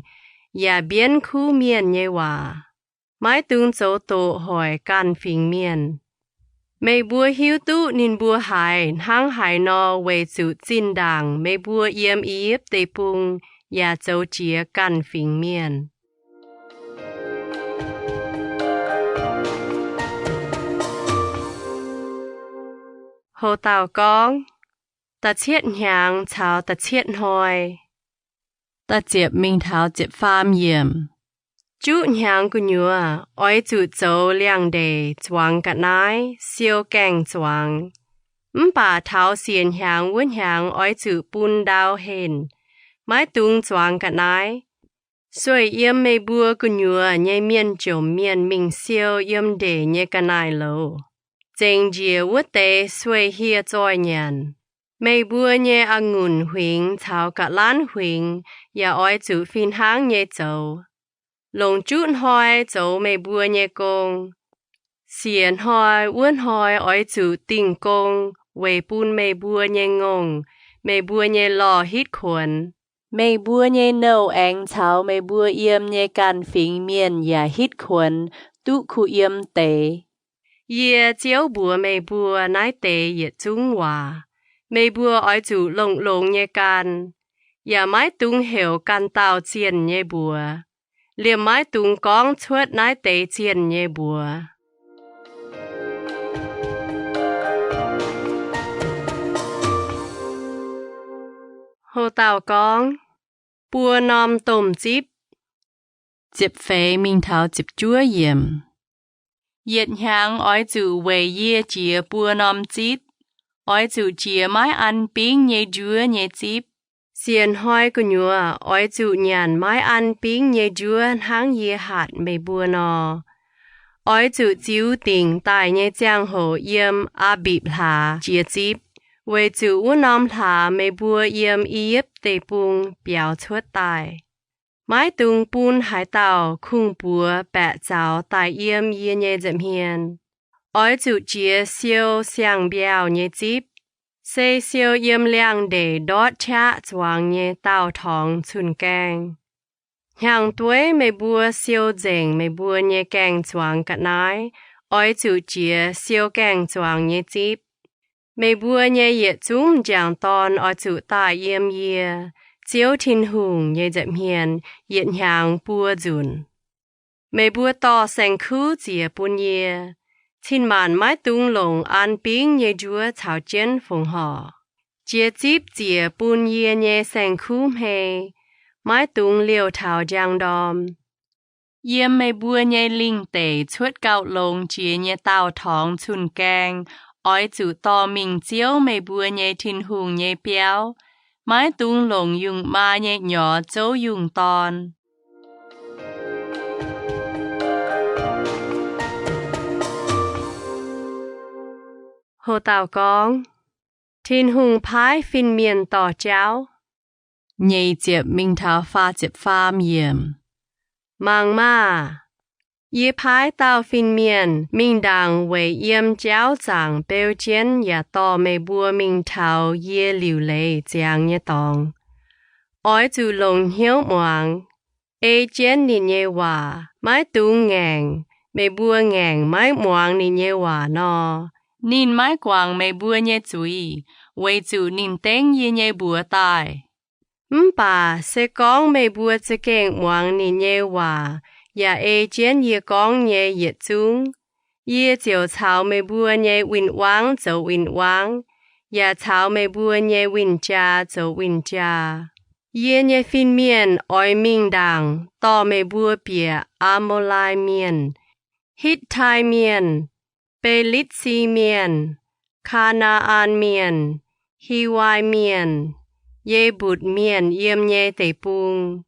yaac mbienv kuv mienh nyei waac. Maiv dungx zoux doqc hoic ganh fingx mienh. Meih mbuo hiuv duqv ninh mbuo haiz hnangv haaix nor weic zuqc zinh ndaangc meih mbuo yiem I^yipv Deic-Bung yaac zoux jiex ganh fingx mienh. Houc dauh gorngv, da'cietv hnyangx caux da'cietv hnoi. Da'ziepc mingh taux ziepc faam yiemc. Juqv hnyangx gu'nyuoz oix zuqc zoux liangx-ndeic zuangx ga'naaiv, siou gaengh zuangx. Mv baac taux siec hnyangx wuov hnyangx oix zuqc bun ndau henh, maiv dungx zuangx ga'naaiv. Sueih yiem meih mbuo gu'nyuoz nyei mienh jomc mienh mingh siou yiem ndeic nyei ga'naaiv-louz, zengc njiec wuov deix sueih-hieh zoih nyanc. Meih mbuo nyei a'ngunc huingx caux ga'lanv huingx yaac oix zuqc fih hnangv nyei zoux. Longc juqv hnoi zoux meih mbuo nyei gong. Siec hnoi wuov hnoi oix zuqc dingh gong weic bun meih mbuo nyei ngongh, meih mbuo nyei lorh hitv kuonx. Meih mbuo nyei nouh aengx caux meih mbuo yiem nyei ganh fingx mienh yaac hitv kuonx duqv kuh yiem deix. Yie, Ziouv, mbuox meih mbuo naaiv deix yietc zungv waac. Meih mbuo oix zuqc longx-longx nyei gan, yaac maiv dungx heuc ganh dauh zienh nyei mbuox. Liemh maiv dungx gorngv cuotv naaiv deix zienh nyei mbuox. Houc dauh gorngv, buo norm domh zipv. Ziepc feix mingh taux ziepc juov yiemc. Yietc hnyangx oix zuqc weic yie jiex buo norm zipv. Oix zuqc jiex maiv an bingv nyei njuov nyei zipv. Siec hnoi gu'nyuoz oix zuqc nyanc maiv an bingv nyei njuov hnangv yie hatc meih mbuo nor. Oix zuqc ziux dingc daaih nyei ziangh hoc yiem Aa^mbipc Hlaax jiex zipv, weic zuqc wuov norm hlaax meih mbuo yiem I^yipv Deic-Bung biaux cuotv daaih. Maiv dungx bun haaix dauh kungx-buoz baeqc zaux daaih yiem yie nyei nza'hmien. Oix zuqc jiex siou siang-mbiauh nyei zipv, se siou yiem liangx-ndeic ndortv qaqv zuangx nyei daauh torngx cun-gaeng. Hnyangx-dueiv meih mbuo siou nzengc meih mbuo nyei gaengh zuangx ga'naaiv, oix zuqc jiex siou gaengh zuangx nyei zipv. Meih mbuo nyei yietc zungv m'jangc dorn oix zuqc daaih yiem yie, Ziouv Tin-Hungh, nyei nza'hmien yietc hnyangx buo nzunc. Meih mbuo dorh saeng-kuv ziec bun yie. Cin-maanc maiv dungx longc an bingv nyei njuov caux jienv fongc horc. Jiex zipv ziec bun yie nyei saeng-kuv hmei. Maiv dungx liouh taux njang ndorm. Yiem meih mbuo nyei lingh deic cuotv gauh longx jiex nyei daauh torngx cun-gaeng oix zuqc dorh mingh Ziouv, meih mbuo nyei Tin-Hungh, nyei biauv. Maiv dungx longc yungh maa nyei nyorx zouv yungh dorn. Houc dauh gorngv, Tin-Hungh paaiv fin-mienh dorh jauv. Nyeic ziepc mingh taux faah ziepc faam yiemc. Mangc maah! Yie paaiv dauh fin-mienh mingh ndaangc weic yiem jauv zaangc beu jienv yaac dorh meih mbuo mingh taux yie liuc leiz ziangx nyei dorngx. Oix zuqc longc hnyouv muangx, ei jienv ninh nyei waac. Maiv dungx ngaengc. Meih mbuo ngaengc maiv muangx ninh nyei waac nor, ninh maiv guangc meih mbuo nyei zuiz, weic zuqc ninh dengv yie nyei mbuox daaih. Mv baac se gorngv meih mbuo za'gengh muangx ninh nyei waac yaac ei jienv yie gorngv nyei yietc zungv, yie ziouc caux meih mbuo nyei win-wangv zoux win-wangv, yaac caux meih mbuo nyei win-jaa zoux win-jaa. Yie nyei fin-mienh oix mingh ndaangc dorh meih mbuo bieqc Aa^mo^lai Mienh, Hitv^tai Mienh, Be^litv^si Mienh, Kaa^naa^an Mienh, Hiwai Mienh, Ye^mbutc Mienh yiem nyei deic-bung.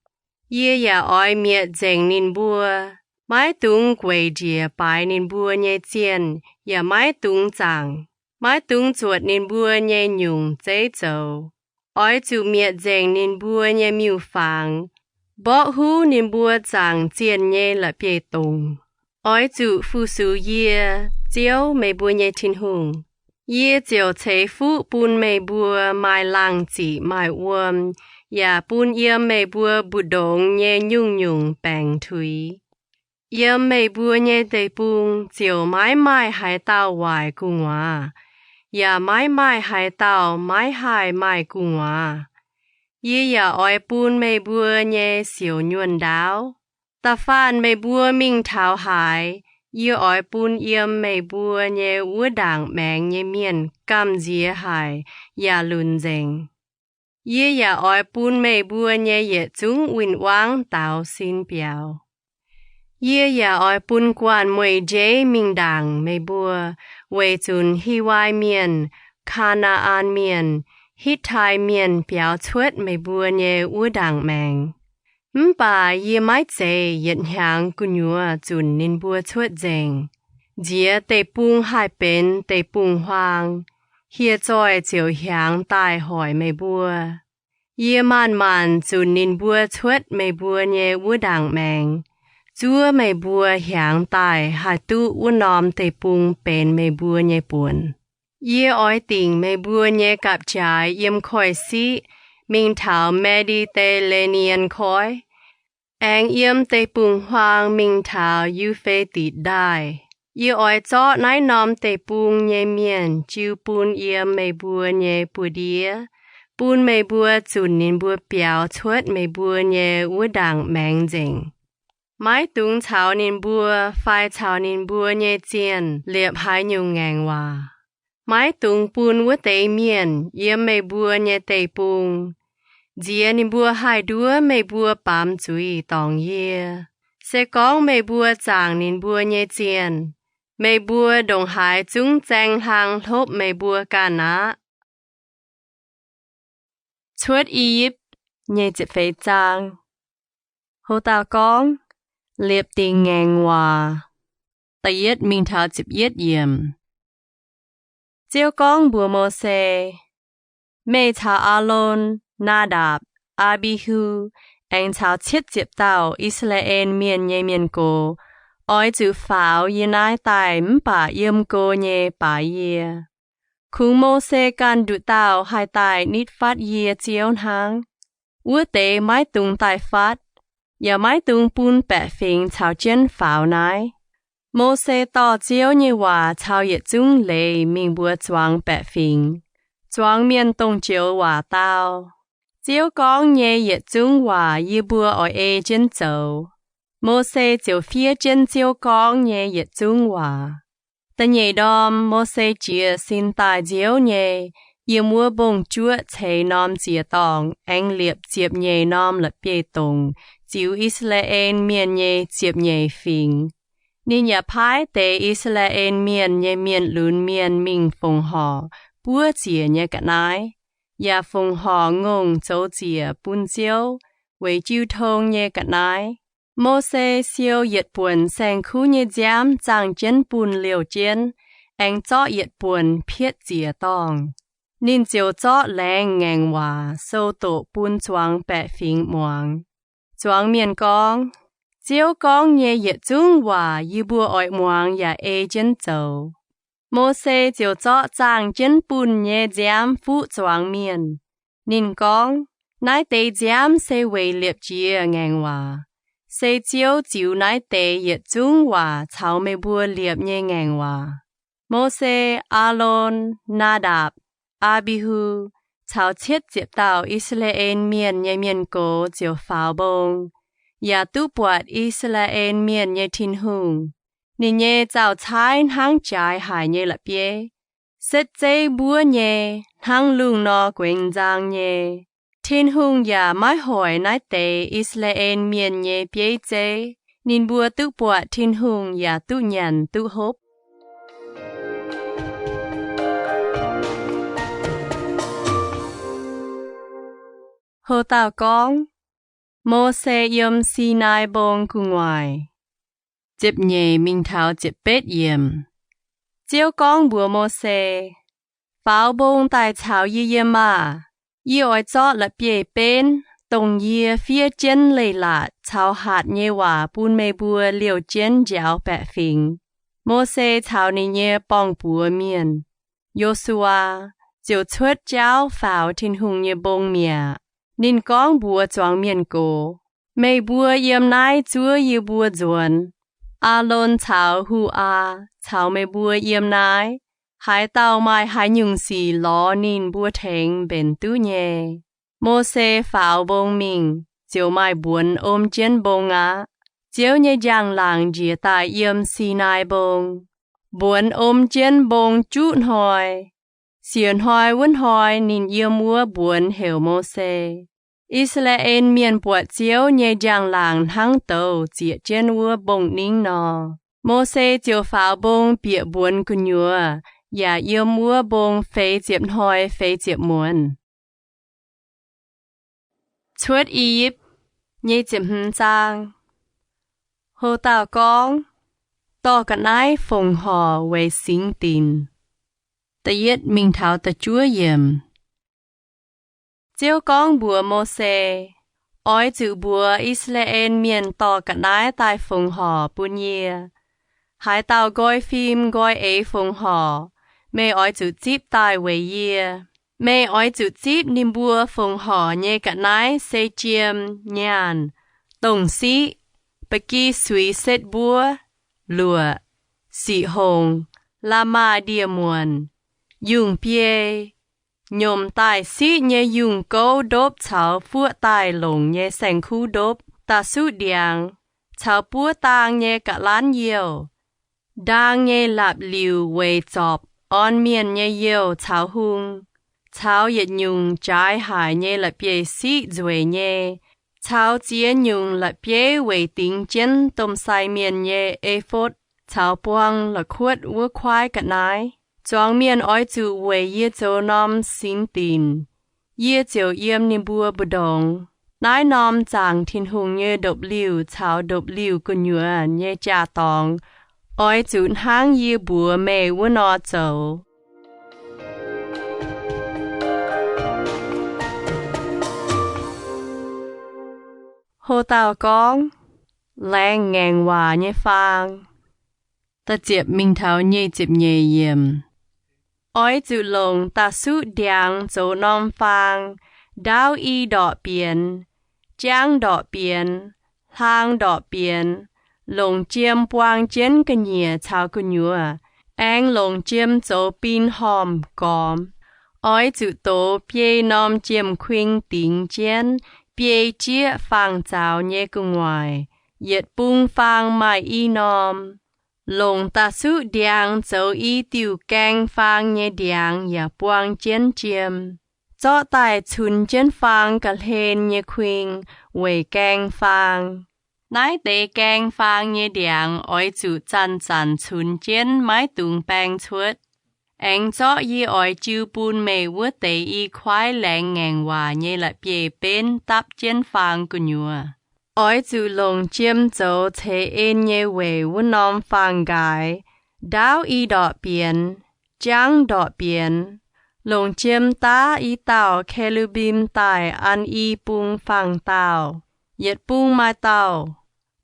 Yie yaac oix mietc nzengc ninh mbuo. Maiv dungx gueic njiec baaix ninh mbuo nyei zienh, yaac maiv dungx zaangc. Maiv dungx zuotc ninh mbuo nyei nyungc zeiv zoux. Oix zuqc mietc nzengc ninh mbuo nyei miuc-fangx, mborqv huv ninh mbuo zaangc zienh nyei la'bieiv-dongc. Oix zuqc fu-sux yie, Ziouv, meih mbuo nyei Tin-Hungh. Yie ziouc ceix fuqv bun meih mbuo maaih laangh ziqc maaih wuom, yaac bun yiem meih mbuo mbu'ndongx nyei nyungc-nyungc baengc tuix. Yiem meih mbuo nyei deic-bung ziouc maiv maaih haaix dauh waaic gu'nguaaz, yaac maiv maaih haaix dauh maiv haih maaih gu'nguaaz. Yie yaac oix bun meih mbuo nyei siouc nyuonh ndaauv. Da'faanh meih mbuo mingh taux haaix, yie oix bun yiem meih mbuo nyei wuov ndaangc maengx nyei mienh gamh nziex haic yaac lunc nzengc. Yie yaac oix bun meih mbuo nyei yietc zungv win-wangv daaux sin biaux. Yie yaac oix bun guanh mueic-njeiv mingh ndaangc meih mbuo, weic zunc Hiwai Mienh, Kaa^naa^an Mienh, Hitv^tai Mienh biaux cuotv meih mbuo nyei wuov ndaangc maengx. Mv baac yie maiv zeiz yietc hnyangx gu'nyuoz zunc ninh mbuo cuotv nzengc. Nziex deic-bung haih benx deic-bung-huaang, hieh zoih ziouc hiaangx daaih hoic meih mbuo. Yie maanc-maanc zunc ninh mbuo cuotv meih mbuo nyei wuov ndaangc maengx, zuov meih mbuo hiaangx daaih haih duqv wuov norm deic-bung benx meih mbuo nyei buonc. Yie oix dingc meih mbuo nyei gapv-jaaix yiem Koiv-Siqv mingh taux Mediterranean Koiv, aengx yiem deic-bung-huaang mingh taux Yu^fe^ditc Ndaaih. Yie oix zorqv naaiv norm deic-bung nyei mienh jiu bun yiem meih mbuo nyei buoz-ndiev, bun meih mbuo zunc ninh mbuo biaux cuotv meih mbuo nyei wuov ndaangc maengx nzengc. Maiv dungx caux ninh mbuo fai caux ninh mbuo nyei zienh liepc haaix nyungc ngaengc waac. Maiv dungx bun wuov deix mienh yiem meih mbuo nyei deic-bung. Nziex ninh mbuo haih nduov meih mbuo baamz zuiz dorngc yie. Se gorngv meih mbuo zaangc ninh mbuo nyei zienh, meih mbuo ndongc haaix zungv zaeng hlang hlopv meih mbuo ganh aqv. Cuotv I^yipv nyei ziepc feix zaang. Ho dauh gorngv, Liepc Dingc Ngaengc Waac. Da'yietv mingh taux ziepc yietv yiemc. Ziouv gorngv mbuox Mose, Meih caux Aalon, Naadapc, Aa^mbi^hu, aengx caux cietv ziepc dauh I^saa^laa^en Mienh nyei mienh gox oix zuqc faaux yie naaiv daaih mv baac yiem go nyei baaix yie. Kungx Mose ganh nduqc dauh haih daaih nitv fatv yie Ziouv hnangv. Wuov deix maiv dungx daaih fatv, yaac maiv dungx bun baeqc fingx caux jienv faaux naaiv. Mose dorh Ziouv nyei waac caux yietc zungv leiz mingh mbuox zuangx baeqc fingx. Zuangx mienh dongh joux waac dau, Ziouv gorngv nyei yietc zungv waac yie mbuo oix ei jienv zoux. Mose ziouc fiev jienv Ziouv gorngv nyei yietc zungv waac. Da'nyeic ndorm Mose jiez sin daaih nziouv nyei, yiem wuov mbong-juoqv ceix norm ziec-dorngh aengx liepc ziepc nyeic norm la'bieiv-dongc ziux I^saa^laa^en Mienh nyei ziepc nyeic fingx. Ninh yaac paaiv deix I^saa^laa^en Mienh nyei mienh lunx mienh mingh fongc horc buov ziec nyei ga'naaiv, yaac fongc horc ngongh zoux ziec bun Ziouv weic jiu tong nyei ga'naaiv. Mose siou yietc buonc saeng-kuv nyei nziaamv zaangh jienv bunh liouh jienv, aengx zorqv yietc buonc pietv ziec-dorngh. Ninh ziouc zorqv laengz ngaengc waac sou doqc bun zuangx baeqc fingx muangx. Zuangx mienh gorngv, Ziouv gorngv nyei yietc zungv waac yie mbuo oix muangx yaac ei jienv zoux. Mose ziouc zorqv zaangh jienv bunh nyei nziaamv fuqv zuangx mienh. Ninh gorngv, Naaiv deix nziaamv se weic liepc jiez ngaengc waac. Se Ziouv ziux naaiv deix yietc zungv waac caux meih mbuo liepc nyei ngaengc waac. Mose, Aalon, Naadapc, Aa^mbi^hu caux cietv ziepc dauh I^saa^laa^en Mienh nyei mienh gox ziouc faaux mbong, yaac duqv buatc I^saa^laa^en Mienh nyei Tin-Hungh. Ninh nyei zaux-caaiv hnangv jaaix haic nyei la'bieiv, setv zeiv mbuov nyei, hnangv lungh nor guengx nzang nyei. Tin-Hungh yaac maiv hoic naaiv deix I^saa^laa^en Mienh nyei bieiv zeiv. Ninh mbuo duqv buatc Tin-Hungh yaac duqv nyanc duqv hopv. Houc dauh gorngv, Mose yiem Sinaai Mbong gu'nguaaic. Ziepc nyeic mingh taux ziepc betv yiemc. Ziouv gorngv mbuox Mose, Faaux mbong daaih caux yie yiem maah! Yie oix zorqv la'bieiv-benv, dongh yie fiev jienv leiz-latc caux hatc nyei waac bun meih mbuo liouh jienv njaaux baeqc fingx. Mose caux ninh nyei borng-buoz-mienh, Yo^su^waa, ziouc cuotv jauv faaux Tin-Hungh nyei mbong mi'aqv. Ninh gorngv mbuox zuangx mienh gox, Meih mbuo yiem naaiv zuov yie mbuo nzuonx. Aalon caux Hu^aa caux meih mbuo yiem naaiv. Haaix dauh maaih haaix nyungc sic lorz ninh mbuo tengx mbenc duqv nyei. Mose faaux mbong mingh, ziouc maaih mbuonx om jienv mbong aqv. Ziouv nyei njang-laangc njiec daaih yiem Sinaai Mbong. Mbuonx om jienv mbong juqv hnoi. Siec hnoi wuov hnoi ninh yiem wuov mbuonx heuc Mose. I^saa^laa^en Mienh buatc Ziouv nyei njang-laangc hnangv douz zieqc jienv wuov mbong-ningv nor. Mose ziouc faaux mbong bieqc mbuonx gu'nyuoz yaac yiem wuov mbong feix ziepc hnoi feix ziepc muonz. Cuotv I^yipv nyei ziepc hmz zaang. Houc dauh gorngv, Dorh ga'naaiv fongc horc weic singx dinc. Da'yietv mingh taux da'juov yiemc. Ziouv gorngv mbuox Mose, Oix zuqc mbuox I^saa^laa^en Mienh dorh ga'naaiv daaih fongc horc bun yie. Haaix dauh nqoi fim nqoi eix fongc horc, meih oix zuqc zipv daaih weic yie. Meih oix zuqc zipv ninh mbuo fongc horc nyei ga'naaiv se jiem, nyaanh, dongh siqv, ba'gi suix setv mbuov, luoqc, siqv hongc, la'maah ndie-muonc, yungh biei, nyomc daaih siqv nyei yungh gouv ndopv caux fuoqv daaih longc nyei saeng-kuv ndopv, da'suqv ndiangx, caux buov daang nyei ga'lanv youh, ndaang nyei la'liuc weic zorpc orn mienh nyei youh caux hung, caux yietc nyungc jaaix haic nyei la'bieiv-siqv nzueic nyei, caux ziex nyungc la'bieiv weic dingx jienv domh sai mienh nyei e^fotv, caux buang la'kuotv wuov kuaaiv ga'naaiv. Zuangx mienh oix zuqc weic yie zoux norm singx dinc, yie ziouc yiem ninh mbuo mbu'ndongx. Naaiv norm zaangc Tin-Hungh nyei ndopv-liuh caux ndopv-liuh gu'nyuoz nyei jaa-dorngx oix zuqc hnangv yie mbuox meih wuov nor zoux. Houc dauh gorngv, Laengz ngaengc waac nyei faang. Da'ziepc mingh taux nyic ziepc nyeic yiemc. Oix zuqc longc da'suqv ndiangx zoux norm faang, ndaauv i ndorqc bienx, jangv ndorqc bienx, hlaang ndorqc bienx, longc jiem buang jienv ga'nyiec caux gu'nyuoz, aengx longc jiem zoux bin hormh gormx. Oix zuqc dox biei norm jiem-kuing dingx jienv biei jieqv faang-zaux nyei gu'nguaaic. Yietc bung faang maaih i norm. Longc da'suqv ndiangx zoux i diuh gaeng faang nyei ndiangx yaac buang jienv jiem. Zorqv daaih cunx jienv faang ga'hlen nyei kuing weic gaeng faang. Naaiv deix gaeng faang nyei ndiangx oix zuqc zanc-zanc cunx jienv, maiv dungx baeng cuotv. Aengx zorqv yie oix jiu bun meih wuov deix i kuaaiv laengz ngaengc waac nyei la'bieiv-benv dapv jienv faang gu'nyuoz. Oix zuqc longc jiem zoux ceix en nyei weic wuov norm faang-nqaaix, ndaauv i ndorqc bienx, jangv ndorqc bienx. Longc jiem daav i dauh ke^lu^mbim daaih an i bung faang-daauh, yietc bung maaih daauh.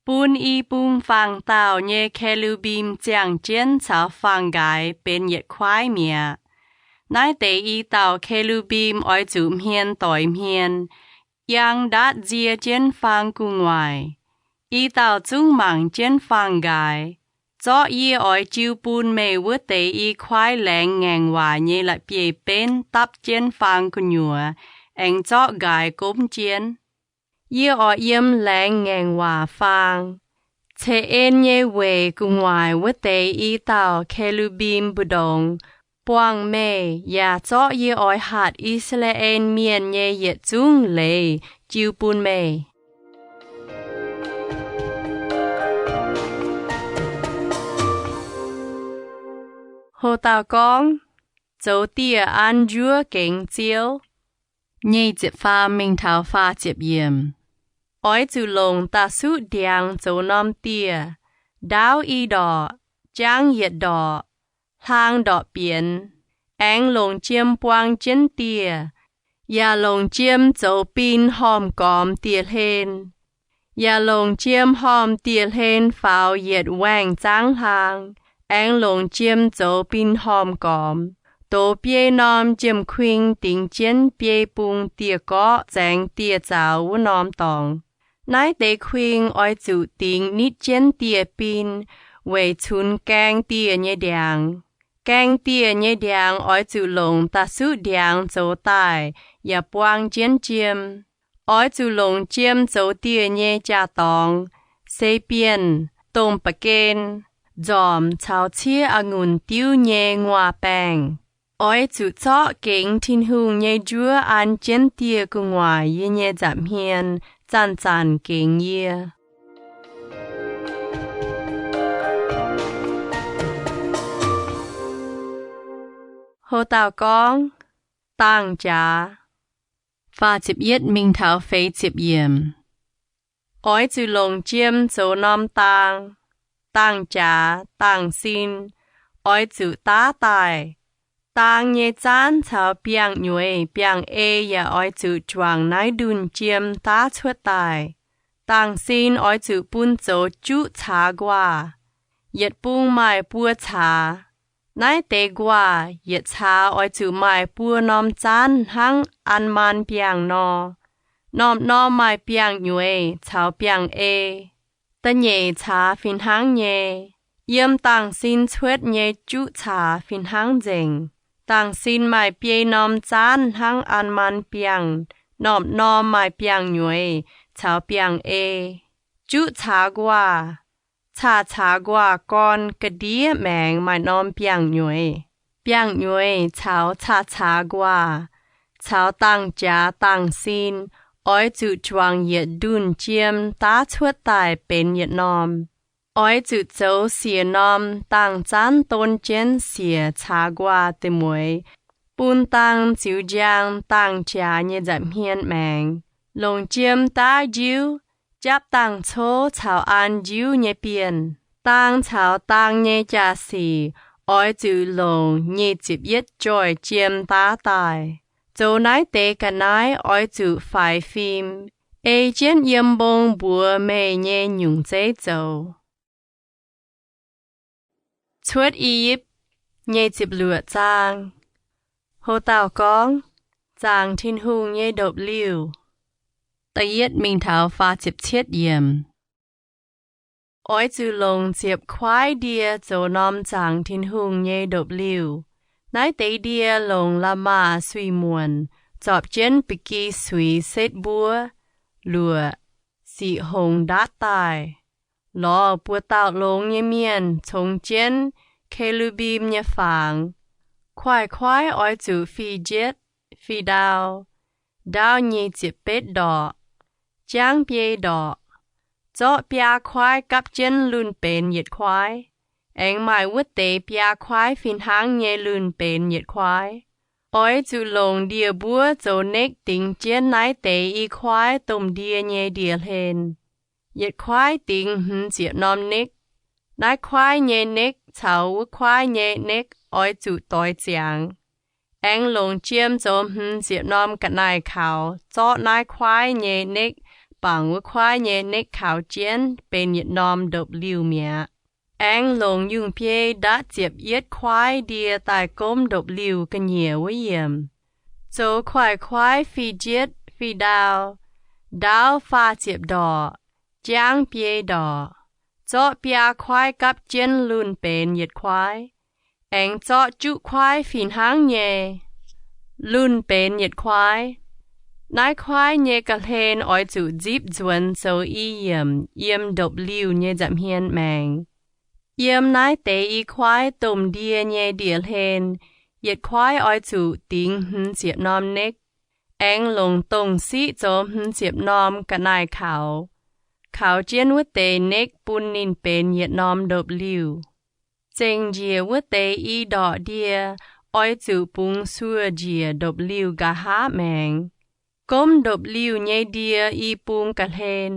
Bun i bung faang-daauh nyei ke^lu^mbim ziangh jienv caux faang-nqaaix benx yietc kuaaiv mi'aqv. Naaiv deix i dauh ke^lu^mbim oix zuqc hmien doix hmien, yangh ndaatv nzie jienv faang gu'nguaaic. I dauh zungv mangc jienv faang-nqaaix. Zorqv yie oix jiu bun meih wuov deix i kuaaiv laengz ngaengc waac nyei la'bieiv-benv dapv jienv faang gu'nyuoz, aengx zorqv nqaaix gomv jienv. Yie oix yiem laengz ngaengc waac faang, ceix en nyei weic gu'nguaaic wuov deix i dauh ke^lu^mbim mbu'ndongx, buangh meih, yaac zorqv yie oix hatc I^saa^laa^en Mienh nyei yietc zungv leiz jiu bun meih. Ho dauh gorngv, Zoux dieh an njuov gengx Ziouv. Nyei ziepc faam mingh taux faah ziepc yiemc. Oix zuqc longc da'suqv ndiangx zoux norm dieh, ndaauv i ndorqc, jaang yietc ndorqc, hlaang ndorqc bienx, aengx longc jiem buang jienv dieh, yaac longc jiem zoux bin hormh gormx dieh hlen, yaac longc jiem hormh dieh hlen faaux yietc waengh zaangv hlaang, aengx longc jiem zoux bin hormh gormx, dox biei norm jiem-kuing dingx jienv biei bung dieh gorqv zaengx dieh zaux wuov norm dorngx. Naaiv deix kuing oix zuqc dingx nitv jienv dieh bin weic cunx gaeng dieh nyei ndiangx. Gaeng dieh nyei ndiangx oix zuqc longc da'suqv ndiangx zoux daaih yaac buang jienv jiem. Oix zuqc longc jiem zoux dieh nyei jaa-dorngx, se bienh, domh ba'gen, nzormc caux ciev a'ngunc diuv nyei nguaaz-baengh. Oix zuqc zorqv gengx Tin-Hungh nyei njuov an jienv dieh gu'nguaaic yie nyei nza'hmien zanc-zanc gengx yie. Ho dauh gorngv, Dangh jaax. Faah ziepc yietv mingh taux feix ziepc yiemc. Oix zuqc longc jiem zoux norm daang. Dangh jaax, dangh sin, oix zuqc daav daaih. Daang nyei zaanv caux biangh nyueiz biangh ei yaac oix zuqc juangc naaiv ndunh jiem daav cuotv daaih. Dangh sin oix zuqc bun zoux juqv caax nquaah. Yietc bung maaih buo caax. Naaiv deix nquaah yietc caax oix zuqc maaih buo norm zaanv hnangv an maan biangh nor. Norm-norm maaih biangh nyueiz caux biangh ei. Da'nyeic caax fih hnangv nyei. Yiem dangh sin cuotv nyei juqv caax fih hnangv nzengc. Dangh sin maaih biei norm zaanv hnangv an maan biangh, norm-norm maaih biangh nyueiz caux biangh ei. Juqv caax nquaah, caa caax nquaah gorn ga'ndiev maengx maaih norm biangh nyueiz. Biangh nyueiz caux caa caax nquaah caux dangh jaax dangh sin oix zuqc juangc yietc ndunh jiem daav cuotv daaih benx yietc norm. Oix zuqc zoux siec norm dangh zaanv don jienv siec caax nquaah deic mueiz, bun dang ziux njang dangh jaax nyei nza'hmien maengx. Longc jiem daav njiuv, japv dangh cov caux an njiuv nyei bienh. Dang caux dang nyei jaa-sic oix zuqc longc nyic ziepc yietv joih jiem daav daaih. Zoux naaiv deix ga'naaiv oix zuqc faix fim, ei jienv yiem mbong mbuox meih nyei nyungc zeiv zoux. Cuotv I^yipv, nyic ziepc luoqc zaang. Ho dauh gorngv, Zaangc Tin-Hungh nyei ndopv-liuh. Da'yietv mingh taux faah ziepc cietv yiemc. Oix zuqc longc ziepc kuaaiv ndie zoux norm zaangc Tin-Hungh nyei ndopv-liuh. Naaiv deix ndie longc la'maah suiv-muonc, zorpc jienv ba'gi suiz setv mbuov, luoqc, siqc hongx ndaatv daaih. Lorz buoz-dauh longx nyei mienh congx jienv ke^lu^mbim nyei fangx. Kuaaiv-kuaaiv oix zuqc fih njietv, fih ndau, ndau nyic ziepc betv ndorqc, jangv biei ndorqc. Zorqv biaa kuaaiv gapv jienv lunh benx yietc kuaaiv. Aengx maaih wuov deix biaa kuaaiv fih hnangv nyei lunh benx yietc kuaaiv. Oix zuqc longc ndie-mbuov zoux nekv dingx jienv naaiv deix i kuaaiv domh ndie nyei ndie-hlen. Yietc kuaaiv dingx hmz ziepc norm nekv. Naaiv kuaaiv nyei nekv caux wuov kuaaiv nyei nekv oix zuqc doix ziangx. Aengx longc jiem zoux hmz ziepc norm ga'naaiv kaux, zorqv naaiv kuaaiv nyei nekv bangc wuov kuaaiv nyei nekv kaux jienv benx yietc norm ndopv-liuh mi'aqv. Aengx longc yungh biei ndaatv ziepc yietv kuaaiv ndie daaih gomv ndopv-liuh ga'nyiec wuov yiemc. Zoux kuaaiv-kuaaiv fih njietv fih ndau. ndaauv faah ziepc ndorqc, jangv biei ndorqc, zorqv biaa kuaaiv gapv jienv lunh benx yietc kuaaiv, aengx zorqv juqv kuaaiv fih hnangv nyei, lunh benx yietc kuaaiv. Naaiv kuaaiv nyei ga'hlen oix zuqc nzipv nzuonx zoux i yiemc yiem ndopv-liuh nyei nza'hmien maengx. Yiem naaiv deix i kuaaiv domh ndie nyei ndie-hlen, yietc kuaaiv oix zuqc dingx hmz ziepc norm nekv, aengx longc dongh siqv zoux hmz ziepc norm ga'naaiv kaux, kaux jienv wuov deix nekv bun ninh benx yietc norm ndopv-liuh. Zengc njiec wuov deix i ndorqc ndie oix zuqc bungx suoh njiec ndopv-liuh nqa'haav maengx. Gomv ndopv-liuh nyei ndie i bung ga'hlen,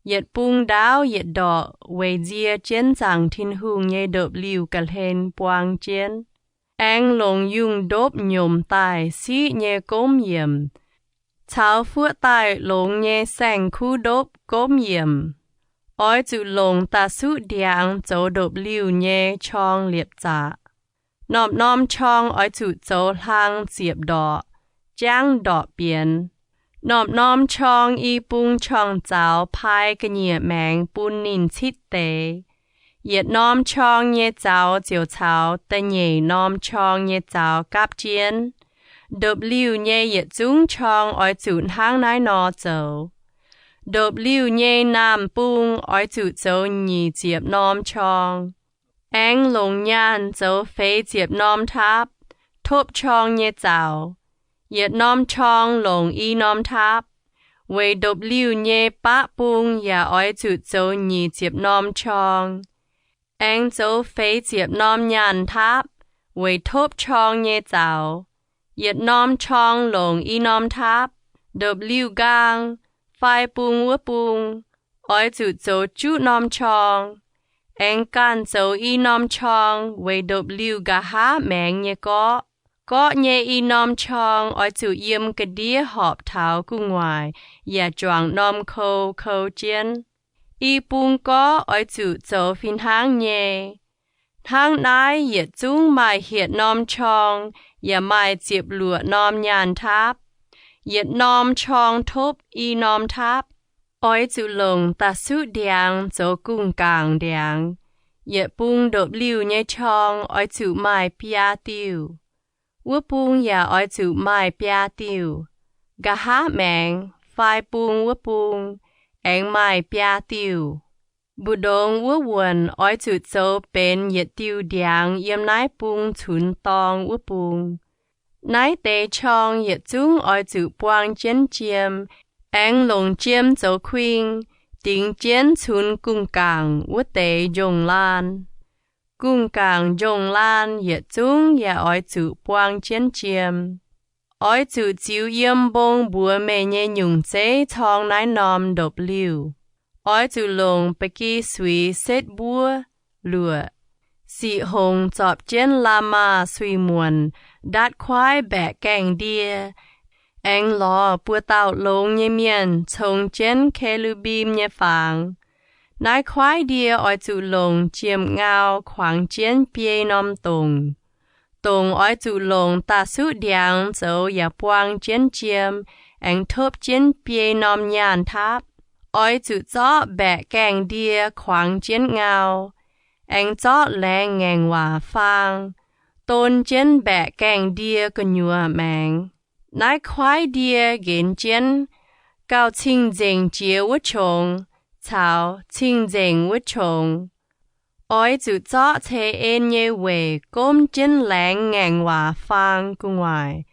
yietc bung ndaauv yietc ndorqc weic nzie jienv zaangc Tin-Hungh nyei ndopv-liuh ga'hlen buang jienv. Aengx longc yungh ndopv nyomc daaih siqv nyei gomv yiemc, caux fuoqv daaih longx nyei saeng-kuv ndopv gomv yiemc. Oix zuqc longc da'suqv ndiangx zoux ndopv-liuh nyei qorng liepc zaqc. Norm-norm qorng oix zuqc zoux hlang ziepc ndorqc, jangv ndorqc bienx. Norm-norm qorng i bung qorng-zaux pai ga'nyiec maengx bun ninh citv deix. Yietc norm qorng nyei zaux ziouc caux da'nyeic norm qorng nyei zaux gapv jienv. Ndopv-liuh nyei yietc zungv qorng oix zuqc hnangv naaiv nor zoux. Ndopv-liuh nyei naamh bung oix zuqc zoux nyic ziepc norm qorng. Aengx longc nyaanh zoux feix ziepc norm taapv, topv qorng nyei zaux. Yietc norm qorng longc i norm taapv. Weic ndopv-liuh nyei baqv bung yaac oix zuqc zoux nyic ziepc norm qorng. Aengx zoux feix ziepc norm nyaanh taapv weic topv qorng nyei zaux. Yietc norm qorng longc i norm taapv. Ndopv-liuh nqaang fai bung wuov bung oix zuqc zoux juqv norm qorng. Aengx ganh zoux i norm qorng weic ndopv-liuh nqa'haav maengx nyei gorqv. Gorqv nyei i norm qorng oix zuqc yiem ga'ndiev horpc taux gu'nguaaic yaac juangc norm kou kou jienv. I bung gorqv oix zuqc zoux fih hnangv nyei. Hnangv naaiv yietc zungv maaih hietc norm qorng yaac maaih ziepc luoqc norm nyaanh taapv. Yietc norm qorng topv i norm taapv. Oix zuqc longc da'suqv ndiangx zoux gungh gaangc ndiangx. Yietc bung ndopv-liuh nyei qorng oix zuqc maaih biaa diuh. Wuov bung yaac oix zuqc maaih biaa diuh. Nqa'haav maengx fai bung wuov bung aengx maaih biaa diuh. Mbu'ndongx wuov wuonc oix zuqc zoux benx yietc diuh ndiangx yiem naaiv bung cunx dorng wuov bung. Naaiv deix qorng yietc zungv oix zuqc buang jienv jiem, aengx longc jiem zoux kuing, dingx jienv cunx gungh gaangc wuov deix njongh laan. Gungh gaangc njongh laan yietc zungv yaac oix zuqc buang jienv jiem. Oix zuqc ziux yiem mbong mbuox meih nyei nyungc zeiv corng naaiv norm ndopv-liuh. Oix zuqc longc ba'gi suix setv mbuov, luoqc, siqc hongx zorpc jienv la'maah suiv-muonc ndatv kuaaiv mbaeqc gaengh ndie, aengx lorz buo dauh longx nyei mienh congx jienv ke^lu^mbim nyei fangx. Naaiv kuaaiv ndie oix zuqc longc jiem-ngau kuangx jienv biei norm dongc. Dongc oix zuqc longc da'suqv ndiangx zoux yaac buang jienv jiem, aengx topv jienv biei norm nyaanh taapv. Oix zuqc zorqv mbaeqc gaengh ndie kuangx jienv ngau, aengx zorqv laengz ngaengc waac faang, don jienv mbaeqc gaengh ndie gu'nyuoz maengx. Naaiv kuaaiv ndie nqenx jienv gauh cing-nzengc jiex wuov qongx caux cing-nzengc wuov qongx. Oix zuqc zorqv ceix en nyei weic gomv jienv laengz ngaengc waac faang gu'nguaaic,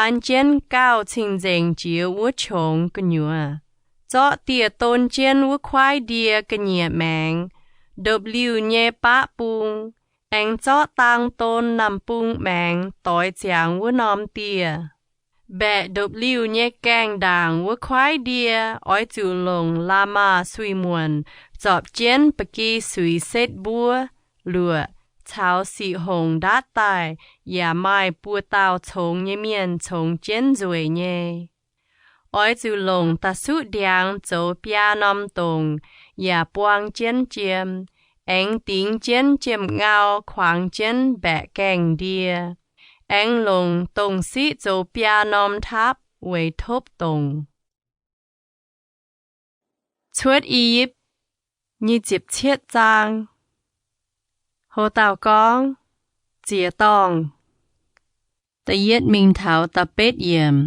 an jienv gauh cing-nzengc jiex wuov qongx gu'nyuoz. Zorqv dieh don jienv wuov kuaaiv ndie ga'nyiec maengx, ndopv-liuh nyei baqv bung, aengx zorqv dang don naamh bung maengx doix ziangx wuov norm dieh. Mbaeqc ndopv-liuh nyei gaengh ndaangc wuov kuaaiv ndie oix zuqc longc la'maah suiv-muonc zorpc jienv ba'gi suix setv mbuov, luoqc, caux siqv hongc ndaatv daaih yaac maaih buo dauh congx nyei mienh congx jienv nzueic nyei. Oix zuqc longc da'suqv ndiangx zoux biaa norm dongc yaac buang jienv jiem, aengx dingx jienv jiem-ngau kuangx jienv mbaeqc gaengh ndie, aengx longc dongh siqv zoux biaa norm taapv weic topv dongc. Cuotv I^yipv nyic ziepc cietv zaang. Hlo dauh gorngv, ziex dorngh. Da'yietv mingh taux da'betv yiemc.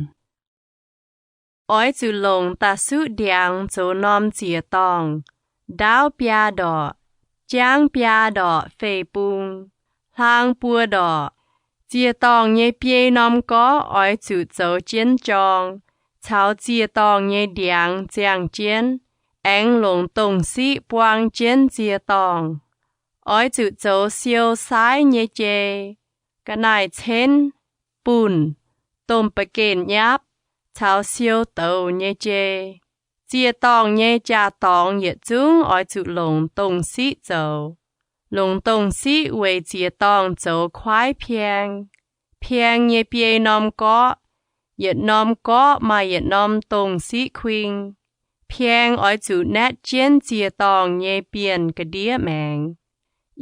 Oix zuqc longc da'suqv ndiangx zoux norm ziex dorngh, ndaauv biaa ndorqc, jangv biaa ndorqc fei bung, hlang buo ndorqc. Ziex dorngh nyei biei norm gorqv oix zuqc zoux jienv jorng, caux ziex dorngh nyei ndiangx ziangh jienv. Aengx longc dongh siqv buang jienv ziex dorngh. Oix zuqc zoux siou saaiv nyei jei, ga'naaiv-cietv, bunh, domh ba'genv nyapv, caux siou douz nyei jei. Ziex dorngh nyei jaa-dorngx yietc zungv oix zuqc longc dongh siqv zoux. Longc dongh siqv weic ziex dorngh zoux kuaaiv pieng. Pieng nyei biei norm gorqv, yietc norm gorqv maaih yietc norm dongh siqv kuing. Pieng oix zuqc naetv jienv ziex dorngh nyei bienh ga'ndiev maengx,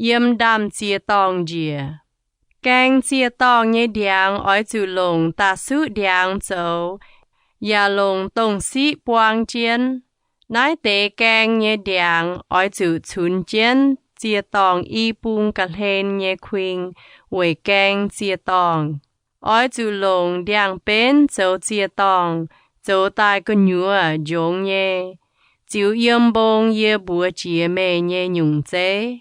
yiem ndaamv-ziex dorngh njiec. Gaeng ziex dorngh nyei ndiangx oix zuqc longc da'suqv ndiangx zoux, yaac longc dongh siqv buang jienv. Naaiv deix gaeng nyei ndiangx oix zuqc cunx jienv ziex dorngh i bung ga'hlen nyei kuing weic gaeng ziex dorngh. Oix zuqc longc ndiangx-benv zoux ziex dorngh, zoux daaih gu'nyuoz njongz nyei, ziux yiem mbong yie mbuox jiex meih nyei nyungc zeiv.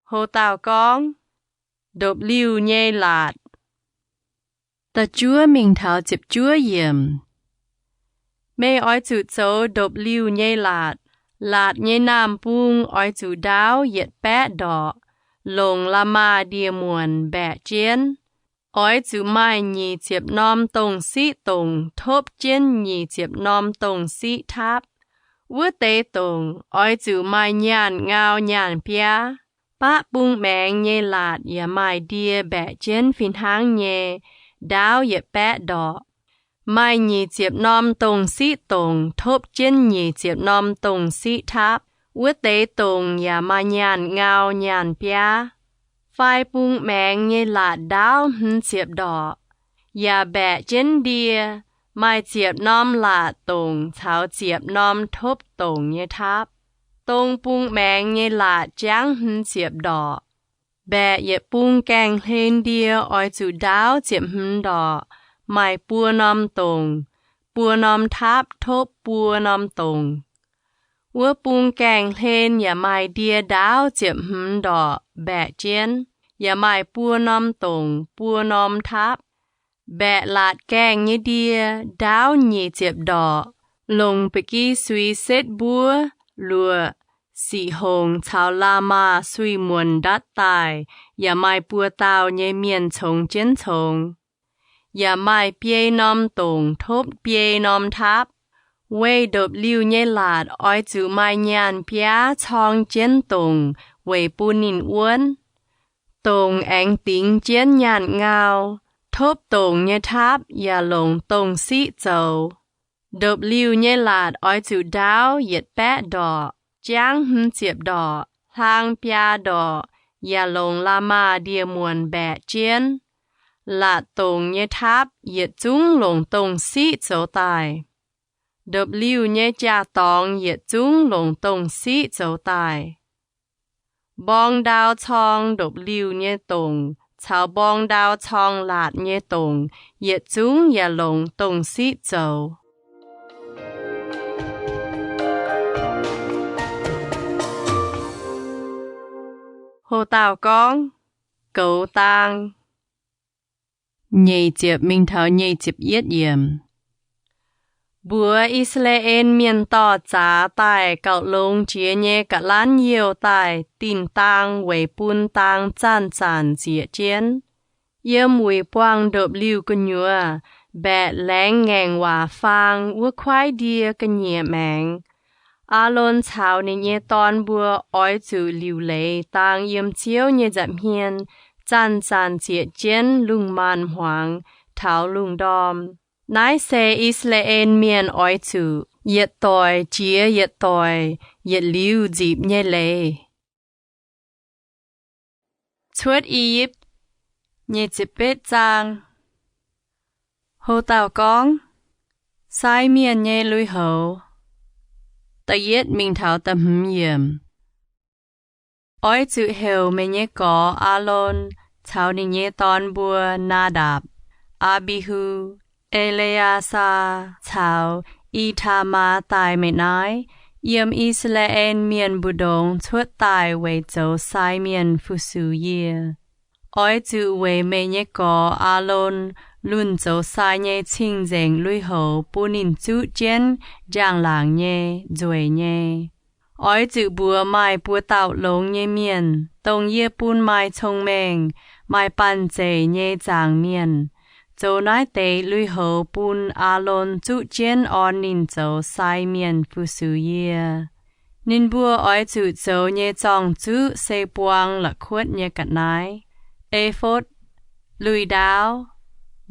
Hlo dauh gorngv, ndopv-liuh nyei laatc. Da'juov mingh taux ziepc juov yiemc. Meih oix zuqc zoux ndopv-liuh nyei laatc. Laatc nyei naamh bung oix zuqc ndaauv yietc baeqv ndorqc, longc la'maah ndie-muonc mbaeqc jienv. Oix zuqc maaih nyic ziepc norm dongh siqv dongc topv jienv nyic ziepc norm dongh siqv taapv. Wuov deix dongc oix zuqc maaih nyaanh ngau nyaanh biaav. Baqv bung maengx nyei laatc yaac maaih ndie mbaeqc jienv fih hnangv nyei, ndaauv yietc baeqv ndorqc. Maaih nyic ziepc norm dongh siqv dongc topv jienv nyic ziepc norm dongh siqv taapv. Wuov deix dongc yaac maaih nyaanh ngau nyaanh biaav. Fai bung maengx nyei laatc ndaauv hmz ziepc ndorqc, yaac mbaeqc jienv ndie, maaih ziepc norm laatc dongc caux ziepc norm topv dongc nyei taapv. Dong bung maengx nyei laatc jangv hmz ziepc ndorqc. Mbaeqc yietc bung gaengh hlen ndie oix zuqc ndaauv ziepc hmz ndorqc, maaih buo norm dongc, buo norm taapv topv buo norm dongc. Wuov bung gaengh hlen yaac maaih ndie ndaauv ziepc hmz ndorqc mbaeqc jienv, yaac maaih buo norm dongc buo norm taapv. Mbaeqc laatc gaengh nyei ndie ndaauv nyic ziepc ndorqc, longc ba'gi sui setv mbuov, luoqc, siqc hongc caux la'maah sui-muonc ndatv daaih, yaac maaih buo dauh nyei mienh congx jienv congx. Yaac maaih biei norm dongc topv biei norm taapv. Weic ndopv-liuh nyei laatc oix zuqc maaih nyaanh biaav corng jienv dongc weic bun ninh wuonv. Dongc aengx dingx jienv nyaanh ngau. Topv dongc nyei taapv yaac longc dongh siqv zoux. Ndopv-liuh nyei laatc oix zuqc ndaauv yietc baeqv ndorqc, jangv hmz ziepc ndorqc, hlang biaa ndorqc, yaac longc la'maah ndie-muonc mbaeqc jienv. Laatc dongc nyei taapv yietc zungv longc dongh siqv zoux daaih. Ndopv-liuh nyei jaa-dorngx yietc zungv longc dongh siqv zoux daaih. Mborng ndau corng ndopv-liuh nyei dongc caux mborng ndau corng laatc nyei dongc yietc zungv yaac longc dongh siqv zoux. Hlo dauh gorngv, goux daang. Nyeic ziepc mingh taux nyeic ziepc yietv yiemc. Mbuox I^saa^laa^en Mienh dorh zaax daaih gauh longx jiex nyei ga'lanv youh daaih dinh daang weic bun daang zanc-zanc zieqc jienv. Yiem wuic buangh ndopv-liuh gu'nyuoz mbaeqc laengz ngaengc waac faang wuov kuaaiv ndie ga'nyiec maengx. Aalon caux ninh nyei dorn mbuo oix zuqc liuc leiz daang yiem Ziouv nyei nza'hmien zanc-zanc zieqc jienv lungh maanz-hmuangx taux lungh ndorm. Naaiv se I^saa^laa^en Mienh oix zuqc yietc doic jiex yietc doic yietc liuz nzipc nyei leiz. Cuotv I^yipv nyeic ziepc betv zaang. Ho dauh gorngv, Sai mienh nyei lui-houx. Da'yietv mingh taux da'hmz yiemc. Oix zuqc heuc meih nyei gorx Aalon caux ninh nyei dorn mbuo, Naadapc, Aa^mbi^hu, E^le^yaa^saa caux I^taa^maa daaih meih naaiv, yiem I^saa^laa^en Mienh mbu'ndongx cuotv daaih weic zoux sai mienh fu-sux yie. Oix zuqc weic meih nyei gorx Aalon lunh zoux sai nyei cing-nzengc lui-houx bun ninh zuqv jienv njang-laangc nyei, nzueic nyei. Oix zuqc mbuox maaih buo dauh longx nyei mienh, dongh yie bun maaih cong-mengh, maaih banh zeic nyei nzaangc mienh, zoux naaiv deix lui-houx bun Aalon zuqv jienv orn ninh zoux sai mienh fu-sux yie. Ninh mbuo oix zuqc zoux nyei zorng-zuqv se buang la'kuotv nyei ga'naaiv, efotv, lui-ndaauv,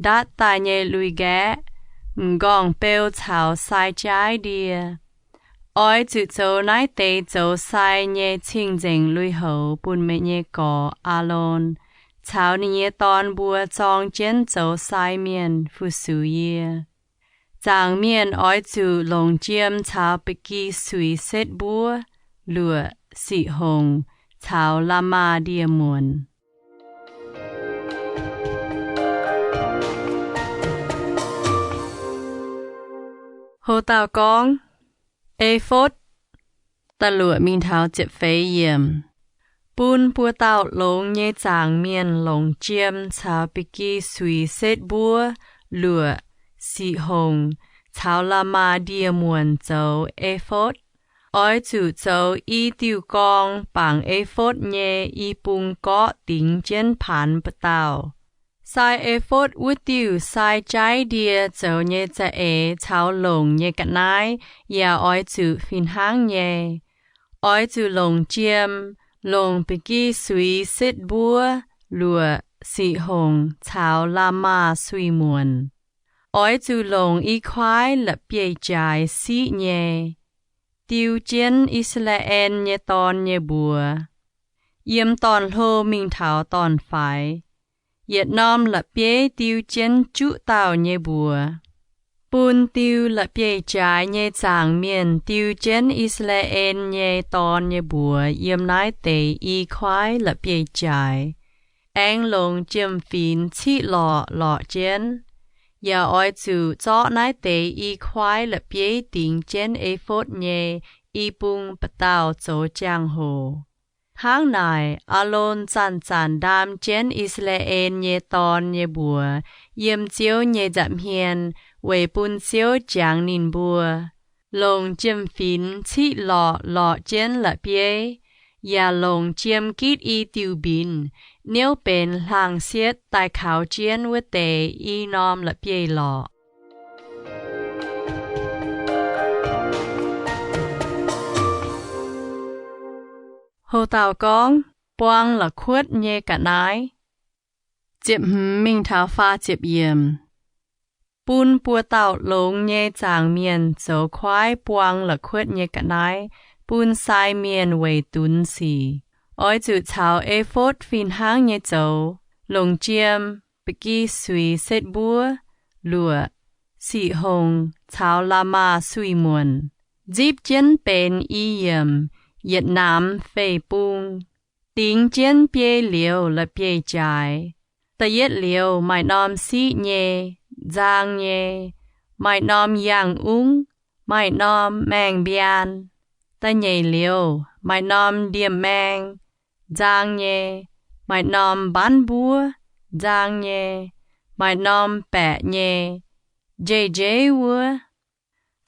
ndatv daaih nyei lui-nqaeqv, m'nqorngv-beu caux sai jaaiv ndie. Oix zuqc zoux naaiv deix zoux sai nyei cing-nzengc lui-houx bun meih nyei gorx Aalon caux ninh nyei dorn mbuo zorng jienv zoux sai mienh fu-sux yie. Nzaangc mienh oix zuqc longc jiem caux ba'gi suix setv mbuov, luoqc, siqv hongc caux la'maah ndie-muonc. Ho dauh gorngv, efotv, da'luoqc mingh taux ziepc feix yiemc. Bun buo dauh longx nyei nzaangc mienh longc jiem caux ba'gi suix setv mbuov, luoqc, siqv hongc caux la'maah ndie-muonc zoux efotv. Oix zuqc zoux i diuh gorng bangc efotv nyei i bung gorqv dingx jienv paanx ba'dauh. Sai efotv wuov diuh sai jaaiv ndie zoux nyei za'eix caux longc nyei ga'naaiv yaac oix zuqc fih hnangv nyei. Oix zuqc longc jiem, longc ba'gi suix setv mbuov, luoqc, siqv hongc caux la'maah suix muonc. Oix zuqc longc i kuaaiv la'bieiv-jaaix siqv nyei, diu jienv I^saa^laa^en nyei dorn nyei mbuox, yiem dorn-hlo mingh taux dorn-faix. Yietc norm la'bieiv diu jienv juqv dauh nyei mbuox. Bun diu la'bieiv-jaaix nyei nzaangc mienh diu jienv I^saa^laa^en nyei dorn nyei mbuox yiem naaiv deix i kuaaiv la'bieiv-jaaix. Aengx longc jiem-finx ciqv lorqc lorqc jienv. Yaac oix zuqc zorqv naaiv deix i kuaaiv la'bieiv dingx jienv efotv nyei i bung ba'dauh zoux jangx-hoc. Hnangv naaic, Aalon zanc-zanc ndaam jienv I^saa^laa^en nyei dorn nyei mbuox yiem Ziouv nyei nza'hmien weic bun Ziouv jangx ninh mbuo. Longc jiem-finx ciqv lorqc lorqc jienv la'bieiv, yaac longc jiem gitv i diuh mbinx, niouv benx hlang sietv daaih kaux jienv wuov deix i norm la'bieiv-lorqc. Ho dauh gorngv, buang la'kuotv nyei ga'naaiv. Ziepc hmz mingh taux faah ziepc yiemc. Bun buo dauh longx nyei nzaangc mienh zoux kuaaiv buang la'kuotv nyei ga'naaiv bun sai mienh weic dunx sic. Oix zuqc caux efotv fih hnangv nyei zoux, longc jiem, ba'gi suix setv mbuov, luoqc, siqv hongc caux la'maah suix muonc, nzipv jienv benx i yiemc yietc namx feix bung, dingx jienv biei liouz la'bieiv-jaaix. Da'yietv liouz maaih norm siqv nyei, nzang nyei, maaih norm yangh ungv, maaih norm maeng-mbiaan. Da'nyeic liouz maaih norm ndiemh maeng, nzang nyei, maaih norm mbanv mbuov, nzang nyei, maaih norm baeqc nyei, njeiv-njeiv wuov.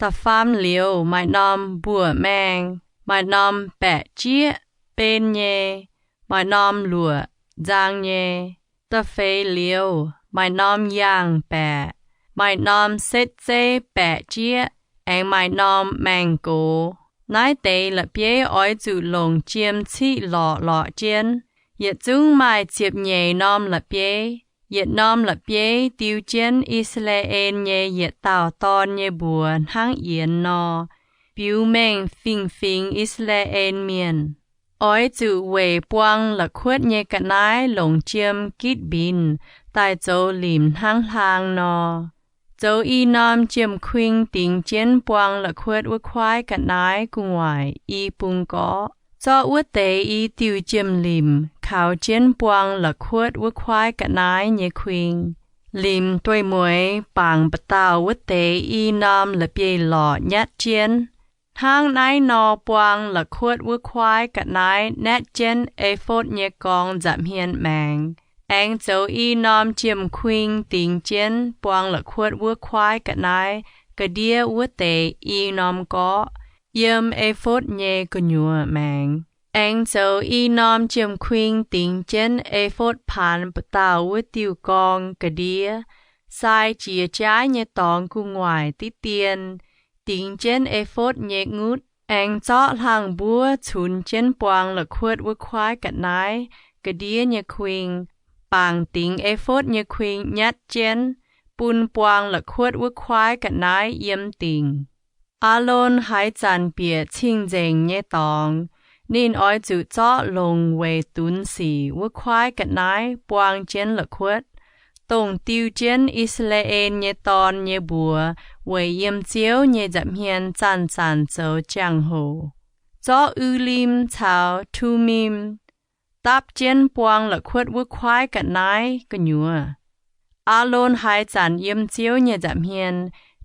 Da'faam liouz maaih norm mbuoqc maeng, maaih norm baeqc jieqv, ben nyei, maaih norm luoqc, nzang nyei. Da'feix liouz maaih norm yangh baeqc, maaih norm setv zeiv baeqc jieqv, aengx maaih norm maeng-gox. Naaiv deix la'bieiv oix zuqc longc jiem ciqv lorqc lorqc jienv. Yietc zungv maaih ziepc nyeic norm la'bieiv. Yietc norm la'bieiv diu jienv I^saa^laa^en nyei yietc dauh dorn nyei mbuox hnangv yienx nor, biux mengh fingx-fingx I^saa^laa^en Mienh. Oix zuqc weic buang la'kuotv nyei ga'naaiv longc jiem gitv mbinx daaih zoux limc hnangv hlaang nor. Zoux i norm jiem-kuing dingx jienv buang la'kuotv wuov kuaaiv ga'naaiv gu'nguaaic i bung gorqv. Zorqv wuov deix i diuh jiem-limc kaux jienv buang la'kuotv wuov kuaaiv ga'naaiv nyei kuing. Limc dueiv-mueiz bangc ba'dauh wuov deix i norm la'bieiv-lorqc nyatv jienv. Hnangv naaiv nor buang la'kuotv wuov kuaaiv ga'naaiv natv jienv efotv nyei gorngv nza'hmien maengx. Aengx zoux i norm jiem-kuing dingx jienv buang la'kuotv wuov kuaaiv ga'naaiv ga'ndiev wuov deix i norm gorqv yiem efotv nyei gu'nyuoz maengx. Aengx zoux i norm jiem-kuing dingx jienv efotv paanx ba'dauh wuov diuh gorngv ga'ndiev, sai jiex jaaiv nyei dorngx gu'nguaaic diqv dien, dingx jienv efotv nyei ngutv. Aengx zorqv hlang mbuov cunx jienv buang la'kuotv wuov kuaaiv ga'naaiv ga'ndiev nyei kuing, bangc dingx efotv nyei kuing nyatv jienv, bun buang la'kuotv wuov kuaaiv ga'naaiv yiem dingc. Aalon haaix zanc bieqc cing-nzengc nyei dorngx, ninh oix zuqc zorqv longc weic dunx sic wuov kuaaiv ga'naaiv buang jienv la'kuotv, dongh diu jienv I^saa^laa^en nyei dorn nyei mbuox weic yiem Ziouv nyei nza'hmien zanc-zanc zoux jangx-hoc. Zorqv U^lim caux Tu^mim dapv jienv buang la'kuotv wuov kuaaiv ga'naaiv gu'nyuoz. Aalon haaix zanc yiem Ziouv nyei nza'hmien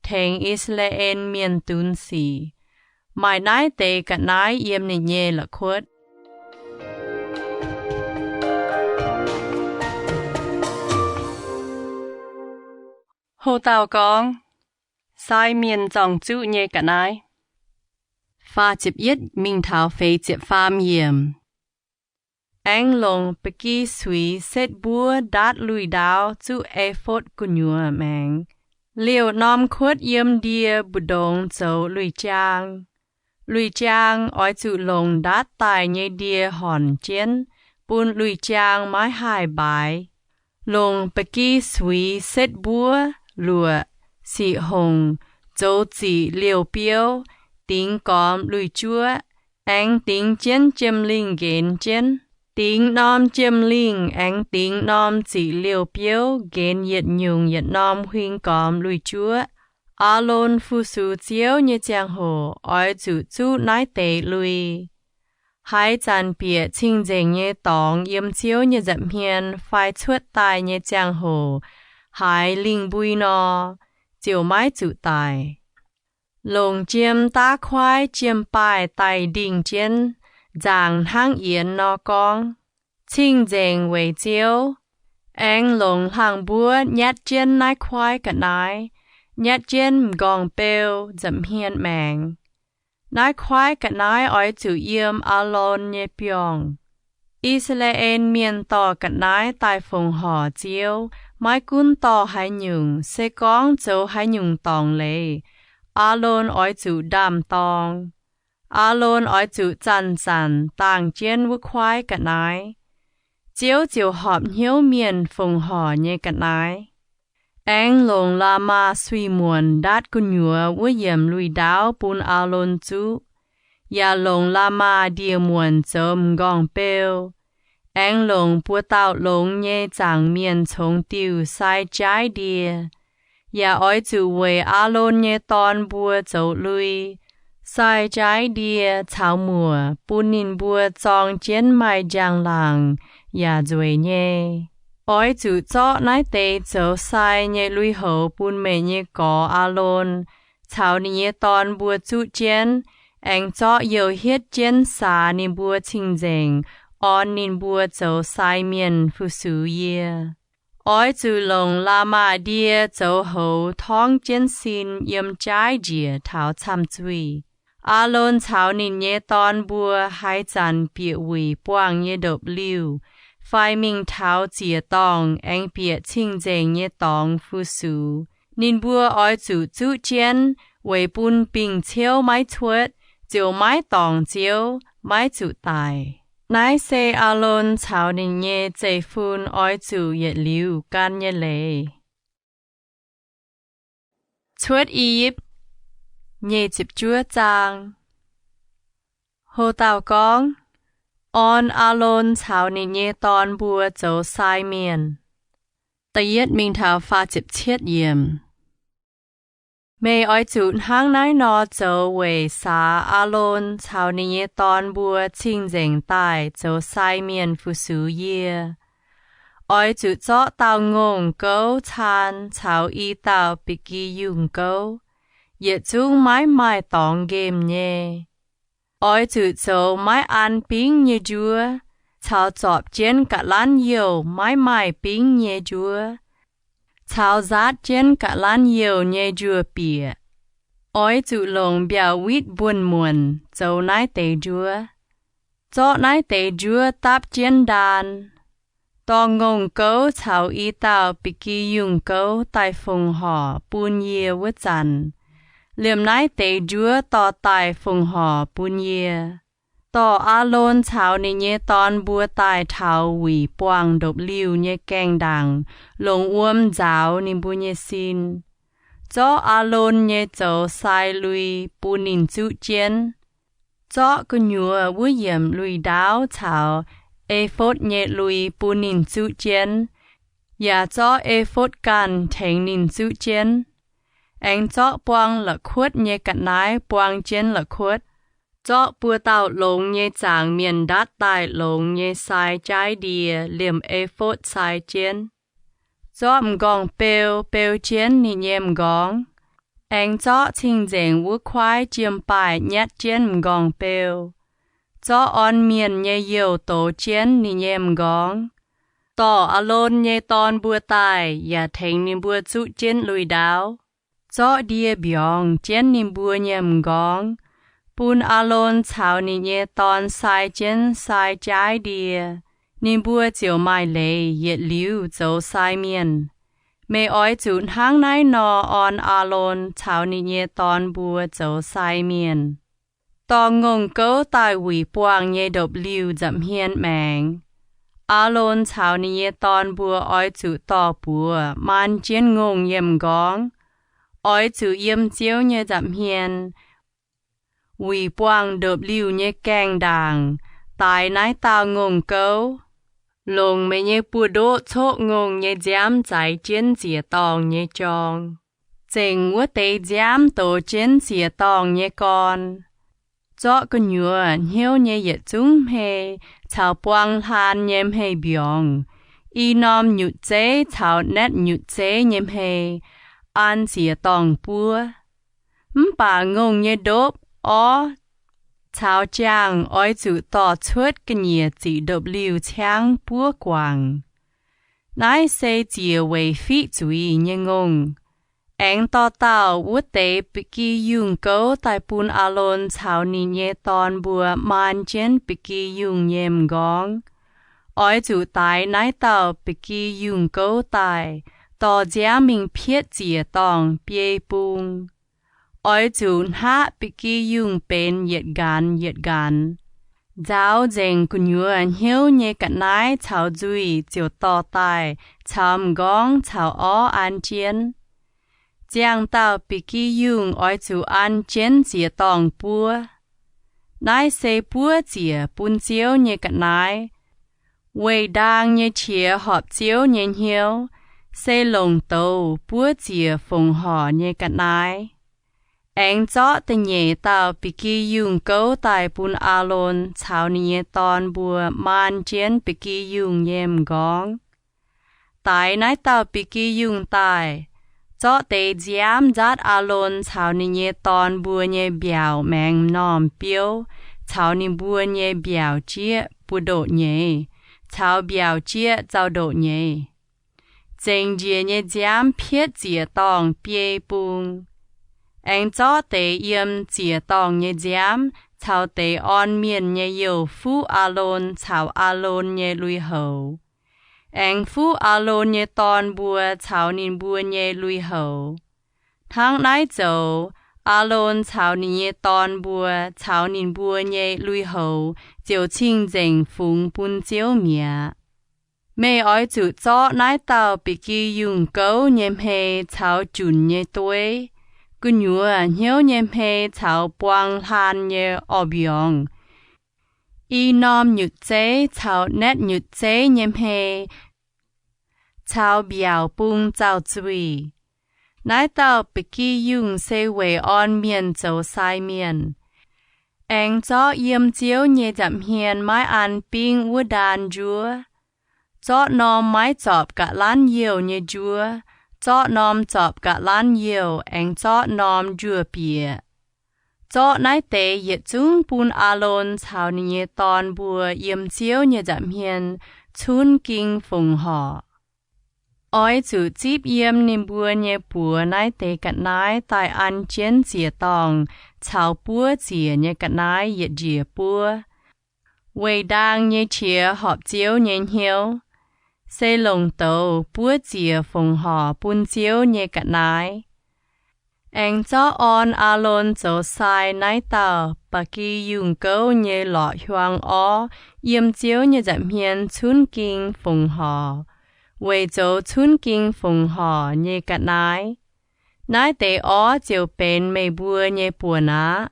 tengx I^saa^laa^en Mienh dunx sic, maaih naaiv deix ga'naaiv yiem ninh nyei la'kuotv. Ho dauh gorngv, Sai Mienh Zorng-Zuqv Nyei Ga'naaiv. Faah ziepc yietv mingh taux feix ziepc faam yiemc. Aengx longc ba'gi suix setv mbuov ndaatv lui-ndaauv zuqv efotv gu'nyuoz maengx. Liouh norm kuotv yiem ndie mbu'ndongx zoux lui-jaang. Lui-jaang oix zuqc longc ndaatv daaih nyei ndie hornc jienv, bun lui-jaang maiv haih mbaaix. Longc ba'gi suix setv mbuov, luoqc, siqc hongc, zoux ziqc liouh biouv, dingx gormx lui-juoqv, aengx dingx jienv jiem-lingh nqenx jienv. Dingx norm jiem-lingh aengx dingx norm ziqc liouh biouv nqenx yietc nyungc yietc norm huing gormx lui-juoqv. Aalon fu-sux Ziouv nyei ziangh hoc oix zuqc zuqv naaiv deix lui. Haaix zanc bieqc cing-nzengc nyei dorngx yiem Ziouv nyei nza'hmien fai cuotv daaih nyei ziangh hoc haaix lingh mbui nor, ziouc maiv zuqc daic. Longc jiem daav kuaaiv jiem-baaih daaih ndingh jienv, nzaangc hnangv yienx nor gorngv, Cing-nzengc weic Ziouv. Aengx longc hlang mbuov nyatv jienv naaiv kuaaiv ga'naaiv, nyatv jienv m'nqorngv-beu nza'hmien maengx. Naaiv kuaaiv ga'naaiv oix zuqc yiem Aalon nyei biorngh. I^saa^laa^en Mienh dorh ga'naaiv daaih fongc horc Ziouv, maiv gunv dorh haaix nyungc, se gorngv zoux haaix nyungc dorngc leiz, Aalon oix zuqc ndaam-dorng. Aalon oix zuqc zanc-zanc dangh jienv wuov kuaaiv ga'naaiv. Ziouv ziouc horpc hnyouv mienh fongc horc nyei ga'naaiv. Aengx longc la'maah suiv-muonc ndaatv gu'nyuoz wuov yiemc lui-ndaauv bun Aalon zuqv, yaac longc la'maah ndie-muonc zoux m'nqorngv-beu. Aengx longc buoz-dauh longx nyei zaangc mienh congx diuh sai jaaiv ndie. Yaac oix zuqc weic Aalon nyei dorn mbuo zoux lui, sai jaaiv ndie caux muoc, bun ninh mbuo zorng jienv maaih njang-laangc yaac nzueic nyei. Oix zuqc zorqv naaiv deix zoux sai nyei lui-houx bun meih nyei gorx, Aalon, caux ninh nyei dorn mbuo zuqv jienv, aengx zorqv youh hietv jienv saax ninh mbuo cing-nzengc, orn ninh mbuo zoux sai mienh fu-sux yie. Oix zuqc longc la'maah ndie zoux houx torngv jienv sin yiem jaaiv njiec taux camh zuih. Aalon caux ninh nyei dorn mbuo haaix zanc bieqc wuic buangh nyei ndopv-liuh fai mingh taux ziec-dorngh aengx bieqc cing-nzengc nyei dorngx fu-sux, ninh mbuo oix zuqc zuqv jienv, weic bun bingh ciouv maiv cuotv, ziouc maiv dorngc Ziouv, maiv zuqc daic. Naaiv se Aalon caux ninh nyei zeiv-fun oix zuqc yietc liuz gan nyei leiz. Cuotv I^yipv, nyic ziepc juov zaang. Ho dauh gorngv, Orn Aalon caux ninh nyei dorn mbuo zoux sai mienh. Da'yietv mingh taux faah ziepc cietv yiemc. Meih oix zuqc hnangv naaiv nor zoux weic saax Aalon caux ninh nyei dorn mbuo cing-nzengc daaih zoux sai mienh fu-sux yie. Oix zuqc zorqv dauh ngongh gouv caan caux i dauh ba'gi yungh gouv, yietc zungv maiv maaih dorngx nqemh nyei. Oix zuqc zoux maiv an bingv nyei njuov, caux zorpc jienv ga'lanv youh maiv maaih bingv nyei njuov, caux nzaatv jienv ga'lanv youh nyei njuov-bieqc. Oix zuqc longc mbiauh witv mbuonx-muonc zoux naaiv deix njuov. Zorqv naaiv deix njuov dapv jienv ndaan. Dorh ngongh gouv caux i dauh ba'gi yungh gouv daaih fongc horc bun yie wuov zanc, liemh naaiv deix njuov dorh daaih fongc horc bun yie. Dorh Aalon caux ninh nyei dorn mbuo daaih taux wuic buangh ndopv-liuh nyei gaengh ndaangc, longc wuom nzaaux ninh mbuo nyei sin. Zorqv Aalon nyei zoux sai lui bun ninh zuqv jienv. Zorqv gu'nyuoz wuov yiemc lui-ndaauv caux e^fotv nyei lui bun ninh zuqv jienv, yaac zorqv e^fotv ganh tengx ninh zuqv jienv. Aengx zorqv buang la'kuotv nyei ga'naaiv buang jienv la'kuotv. Zorqv buo dauh longx nyei zaangc mienh ndatv daaih longx nyei sai jaaiv ndie liemh e^fotv sai jienv. Zorqv m'nqorngv-beu beu jienv ninh nyei m'nqorngv. Aengx zorqv cing-nzengc wuov kuaaiv jiem-baaih nyatv jienv m'nqorngv-beu. Zorqv orn mienh nyei youh dox jienv ninh nyei m'nqorngv. Dorh Aalon nyei dorn mbuo daaih yaac tengx ninh mbuo zuqv jienv lui-ndaauv. Zorqv ndie mbiorngz jienv ninh mbuo nyei m'nqorngv, bun Aalon caux ninh nyei dorn sai jienv sai jaaiv ndie. Ninh mbuo ziouc maaih leiz yietc liuz zoux sai mienh. Meih oix zuqc hnangv naaiv nor orn Aalon caux ninh nyei dorn mbuo zoux sai mienh. Dorh ngongh gouv daaih wuic buangh nyei ndopv-liuh nza'hmien maengx. Aalon caux ninh nyei dorn mbuo oix zuqc dorh buoz maan jienv ngongh yiem m'nqorngv. Oix zuqc yiem Ziouv nyei nza'hmien, wuic buangh ndopv-liuh nyei gaengh ndaangc, daix naaiv dauh ngongh gouv. Longc meih nyei buoz-ndoqv coqv ngongh nyei nziaamv zaaix jienv ziec-dorngh nyei jorng. Zengc wuov deix nziaamv dox jienv ziec-dorngh nyei gorn. Zorqv gu'nyuoz hnyouv nyei yietc zungv hmei caux buang hlaan nyei hmei mbiorngz, i norm nyutc zeiv caux naetv nyutc zeiv nyei hmei, an ziec-dorngh buov. Mv baac ngongh nyei ndopv, orv, caux jaangh oix zuqc dorh cuotv ga'nyiec ziqc ndopv-liuh ciangv buov guangc. Naaiv se ziec weic fiqv zuiz nyei ngongh. Aengx dorh dauh wuov deix ba'gi yungh gouv daaih bun Aalon caux ninh nyei dorn mbuo maan jienv ba'gi yungh nyei m'nqorngv. Oix zuqc daix naaiv dauh ba'gi yungh gouv daaih, dorh nziaamv mingh pietv ziec-dorngh biei bung. Oix zuqc hnaqv ba'gi yungh benx yietc nqanx yietc nqanx. Nzaaux nzengc gu'nyuoz hnyouv nyei ga'naaiv caux nzuih ziouc dorh daaih caux m'nqorngv caux orv an jienv. Ziangh dauh ba'gi yungh oix zuqc an jienv ziec-dorngh buov. Naaiv se buov ziec bun Ziouv nyei ga'naaiv, weic ndaang nyei qiex horpc Ziouv nyei hnyouv, se longc douz buov ziec fongc horc nyei ga'naaiv. Aengx zorqv da'nyeic dauh ba'gi yungh gouv daaih bun Aalon caux ninh nyei dorn mbuo maan jienv ba'gi yungh nyei m'nqorngv. Daix naaiv dauh ba'gi yungh daaih, zorqv deix nziaamv nzaatv Aalon caux ninh nyei dorn mbuo nyei mbiaauc maengx m'normh biouv caux ninh mbuo nyei mbiaauc jieqv buoz-ndoqv nyeiz caux mbiaauc jieqv zaux-ndoqv nyeiz. Zengc njiec nyei nziaamv pietv ziec-dorngh biei bung. Aengx zorqv deix yiem ziec-dorngh nyei nziaamv caux deix orn mienh nyei youh fuqv Aalon caux Aalon nyei lui-houx. Aengx fuqv Aalon nyei dorn mbuo caux ninh mbuo nyei lui-houx. Hnangv naaiv zoux, Aalon caux ninh nyei dorn mbuo caux ninh mbuo nyei lui-houx ziouc cing-nzengc fungx bun Ziouv mi'aqv. Meih oix zuqc zorqv naaiv dauh ba'gi yungh gouv nyei hmei caux junc nyei dueiv, gu'nyuoz hnyouv nyei hmei caux buang hlaan nyei orv mbiorngz, i norm nyutc zeiv caux naetv nyutc zeiv nyei hmei, caux mbiaauc bung zaux-zuiz, Naaiv dauh ba'gi yungh se weic orn mienh zoux sai mienh, aengx zorqv yiem Ziouv nyei nza'hmien maiv an bingv wuov ndaan njuov, zorqv norm maiv zorpc ga'lanv youh nyei njuov, zorqv norm zorpc ga'lanv youh, aengx zorqv norm njuov bieqc. Zorqv naaiv deix yietc zungv bun Aalon caux ninh nyei dorn mbuo yiem Ziouv nyei nza'hmien cunv ging fongc horc. Oix zuqc zipv yiem ninh mbuo nyei buoz naaiv deix ga'naaiv daaih an jienv ziec-dorngh caux buov ziec nyei ga'naaiv yietc njiec buov, weic ndaang nyei qiex horpc Ziouv nyei hnyouv, se longc douz buov ziec fongc horc bun Ziouv nyei ga'naaiv. Aengx zorqv orn Aalon zoux sai naaiv dauh ba'gi yungh gouv nyei lorqc hiuang orv yiem Ziouv nyei nza'hmien cunv ging fongc horc, weic zoux cunv ging fongc horc nyei ga'naaiv. Naaiv deix orv ziouc benx meih mbuo nyei buonc aqv.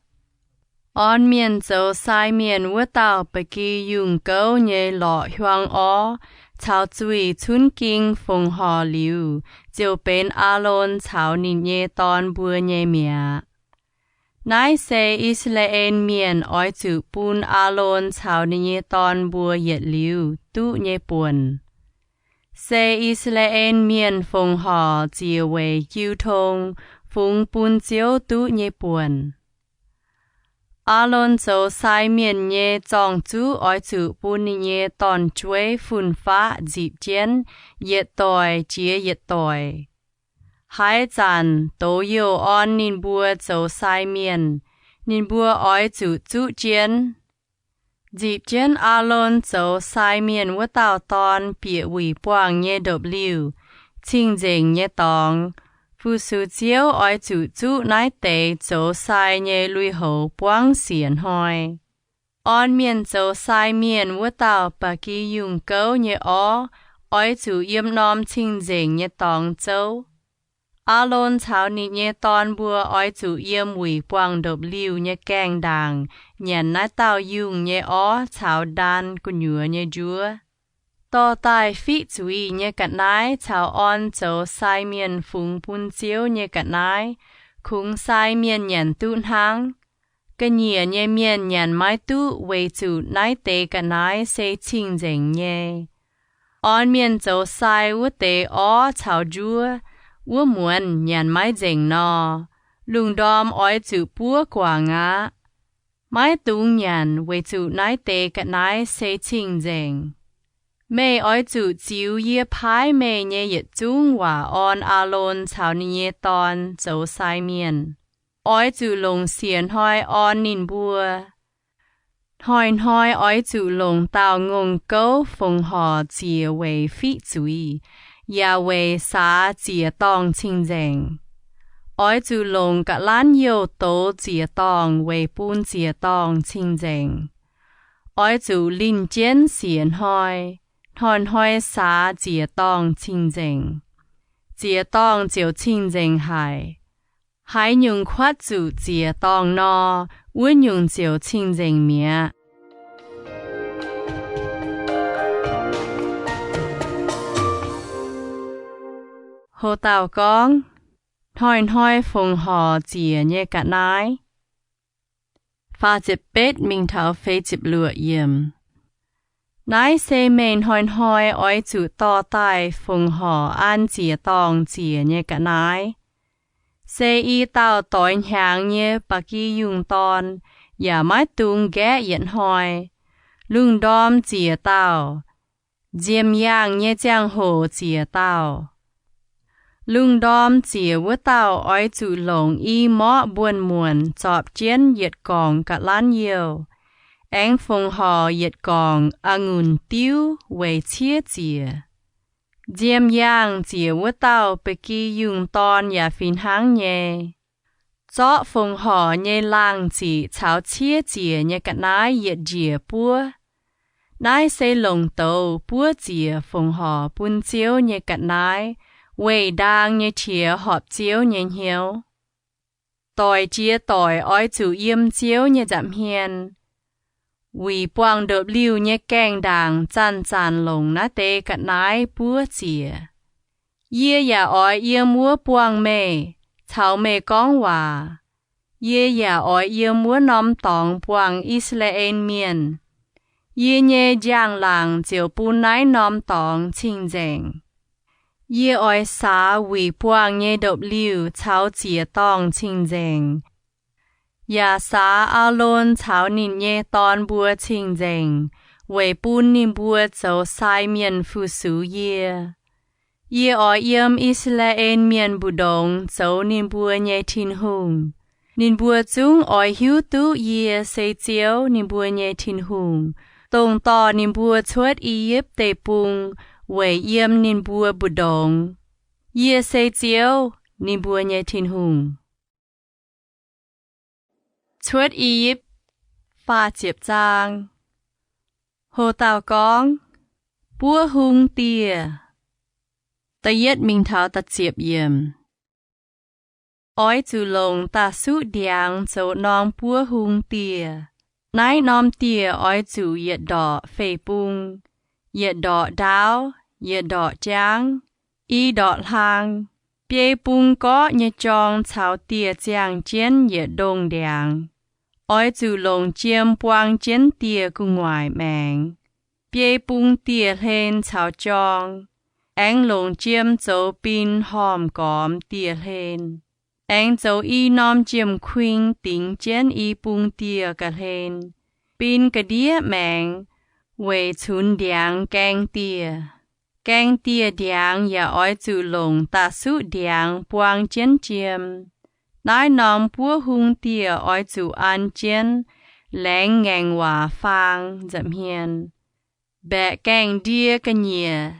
Orn mienh zoux sai mienh wuov dauh ba'gi yungh gouv nyei lorqc hiuang orv caux zuih cunv ging fongc horc liuz, ziouc benx Aalon caux ninh nyei dorn mbuo nyei mi'aqv. Naaiv se I^saa^laa^en Mienh oix zuqc bun Aalon caux ninh nyei dorn mbuo yietc liuz duqv nyei buonc. Se I^saa^laa^en Mienh fongc horc ziec weic jiu tong fungx bun Ziouv duqv nyei buonc. Aalon zoux sai mienh nyei zorng-zuqv oix zuqc bun ninh nyei dorn-jueiv fun-faqv nzipc jienv yietc doic jiex yietc doic. Haaix zanc douz-youh orn ninh mbuo zoux sai mienh, ninh mbuo oix zuqc zuqv jienv. Nzipc jienv Aalon zoux sai mienh wuov dauh dorn bieqc wuic buangh nyei ndopv-liuh, cing-nzengc nyei dorngx, fu-sux Ziouv oix zuqc zuqv naaiv deix zoux sai nyei lui-houx buangv siec hnoi. Orn mienh zoux sai mienh wuov dauh ba'gi yungh gouv nyei orv oix zuqc yiem norm cing-nzengc nyei dorngx zouv. Aalon caux ninh nyei dorn mbuo oix zuqc yiem wuic buangh ndopv-liuh nyei gaengh ndaangc nyanc naaiv dauh yungh nyei orv caux ndaan gu'nyuoz nyei njuov. Dorh daaih fiqv zuiz nyei ga'naaiv caux orn zoux sai mienh fungx bun Ziouv nyei ga'naaiv, kungx sai mienh nyanc duqv hnangv. Ga'nyiec nyei mienh nyanc maiv duqv weic zuqc naaiv deix ga'naaiv se cing-nzengc nyei. Orn mienh zoux sai wuov deix orv caux njuov, wuov muonz nyanc maiv nzengc nor, lungh ndorm oix zuqc buov guangc aqv. Maiv dungx nyanc weic zuqc naaiv deix ga'naaiv se cing-nzengc. Meih oix zuqc ziux yie paaiv meih nyei yietc zungv waac orn Aalon caux ninh nyei dorn zoux sai mienh. Oix zuqc longc siec hnoi orn ninh mbuo. Hnoi-hnoi oix zuqc longc dauh ngongh gouv fongc horc ziec weic fiqv zuiz, yaac weic saax ziec-dorngh cing-nzengc. Oix zuqc longc ga'lanv youh douz ziec-dorngh weic bun ziec-dorngh cing-nzengc. Oix zuqc linh jienv siec hnoi, hnoi-hnoi saax ziec-dorngh cing-nzengc. Ziec-dorngh ziouc cing-nzengc haic. Haaix nyungc kuatv zuqc ziec-dorngh nor, wuov nyungc ziouc cing-nzengc mi'aqv. Ho dauh gorngv, hnoi-hnoi fongc horc ziec nyei ga'naaiv. Faah ziepc betv mingh taux feix ziepc luoqc yiemc. Naaiv se meih hnoi-hnoi oix zuqc dorh daaih fongc horc an ziec-dorngh ziec nyei ga'naaiv. Se i dauh doix hnyangx nyei ba'gi yungh dorn, yaac maiv dungx nqaeqv yietc hnoi. Lungh ndorm ziec dauh, nziemx yaangh nyei ziangh hoc ziec dauh. Lungh ndorm ziec wuov dauh oix zuqc longc i morqv mbuonx-muonc zorpc jienv yietc gorngc ga'lanv youh, aengx fongc horc yietc gorngc a'ngunc diuv weic ciev ziec. Nziemx yaangh ziec wuov dauh ba'gi yungh dorn yaac fih hnangv nyei. Zorqv fongc horc nyei laangh ziqc caux ciev ziec nyei ga'naaiv yietc njiec buov. Naaiv se longc douz buov ziec fongc horc bun Ziouv nyei ga'naaiv, weic ndaang nyei qiex horpc Ziouv nyei hnyouv. Doic jiex doic oix zuqc yiem Ziouv nyei nza'hmien. Wuic buangh ndopv-liuh nyei gaengh ndaangc zanc-zanc longc naaiv deix ga'naaiv buov ziec. Yie yaac oix yiem wuov buangh meih, caux meih gorngv waac. Yie yaac oix yiem wuov norm dorngx buangh I^saa^laa^en Mienh. Yie nyei njang-laangc ziouc bun naaiv norm dorngx cing-nzengc. Yie oix saax wuic buangh nyei ndopv-liuh caux ziec-dorngh cing-nzengc, yaac saax Aalon caux ninh nyei dorn mbuo cing-nzengc, weic bun ninh mbuo zoux sai mienh fu-sux yie. Yie oix yiem I^saa^laa^en Mienh mbu'ndongx zoux ninh mbuo nyei Tin-Hungh. Ninh mbuo zungv oix hiuv duqv yie se Ziouv, ninh mbuo nyei Tin-Hungh, dongh dorh ninh mbuo cuotv I^yipv Deic-Bung weic yiem ninh mbuo mbu'ndongx. Yie se Ziouv, ninh mbuo nyei Tin-Hungh. Cuotv I^yipv. Faah ziepc zaang. Ho dauh gorngv, Buov hung dieh. Da'yietv mingh taux da'ziepc yiemc. Oix zuqc longc da'suqv ndiangx zoux norm buov hung dieh. Naaiv norm dieh oix zuqc yietc ndorqc fei-bung, yietc ndorqc ndaauv, yietc ndorqc jaangv, i ndorqc hlang. Biei bung gorqv nyei jorng caux dieh ziangh jienv yietc ndongh ndiangx. Oix zuqc longc jiem buang jienv dieh gu'nguaaic maengx. Biei bung dieh hlen caux jorng. Aengx longc jiem zoux bin hormh gormx dieh hlen. Aengx zoux i norm jiem-kuing dingx jienv i bung dieh ga'hlen. Bin ga'ndiev maengx weic cunx ndiangx gaeng dieh. Gaeng dieh ndiangx yaac oix zuqc longc da'suqv ndiangx buang jienv jiem. Naaiv norm buov hung dieh oix zuqc an jienv laengz ngaengc waac faang nza'hmien. Mbaeqc gaengh ndie ga'nyiec,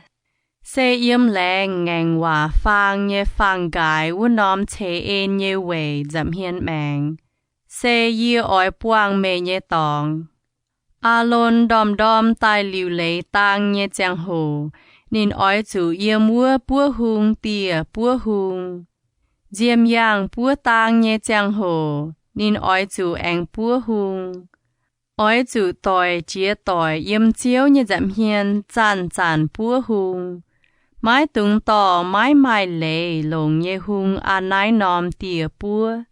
se yiem laengz ngaengc waac faang nyei faang-nqaaix wuov norm ceix en nyei weic nza'hmien maengx, se yie oix buangh meih nyei dorngx. Aalon ndorm-ndorm daaih liuc leiz dang nyei ziangh hoc, ninh oix zuqc yiem wuov buov hung dieh buov hung. Nziemh yaangh buov dang nyei ziangh hoc, ninh oix zuqc aengx buov hung. Oix zuqc doic jiex doic yiem Ziouv nyei nza'hmien zanc-zanc buov hung. Maiv dungx dorh maiv maaih leiz longc nyei hung an naaiv norm dieh buov.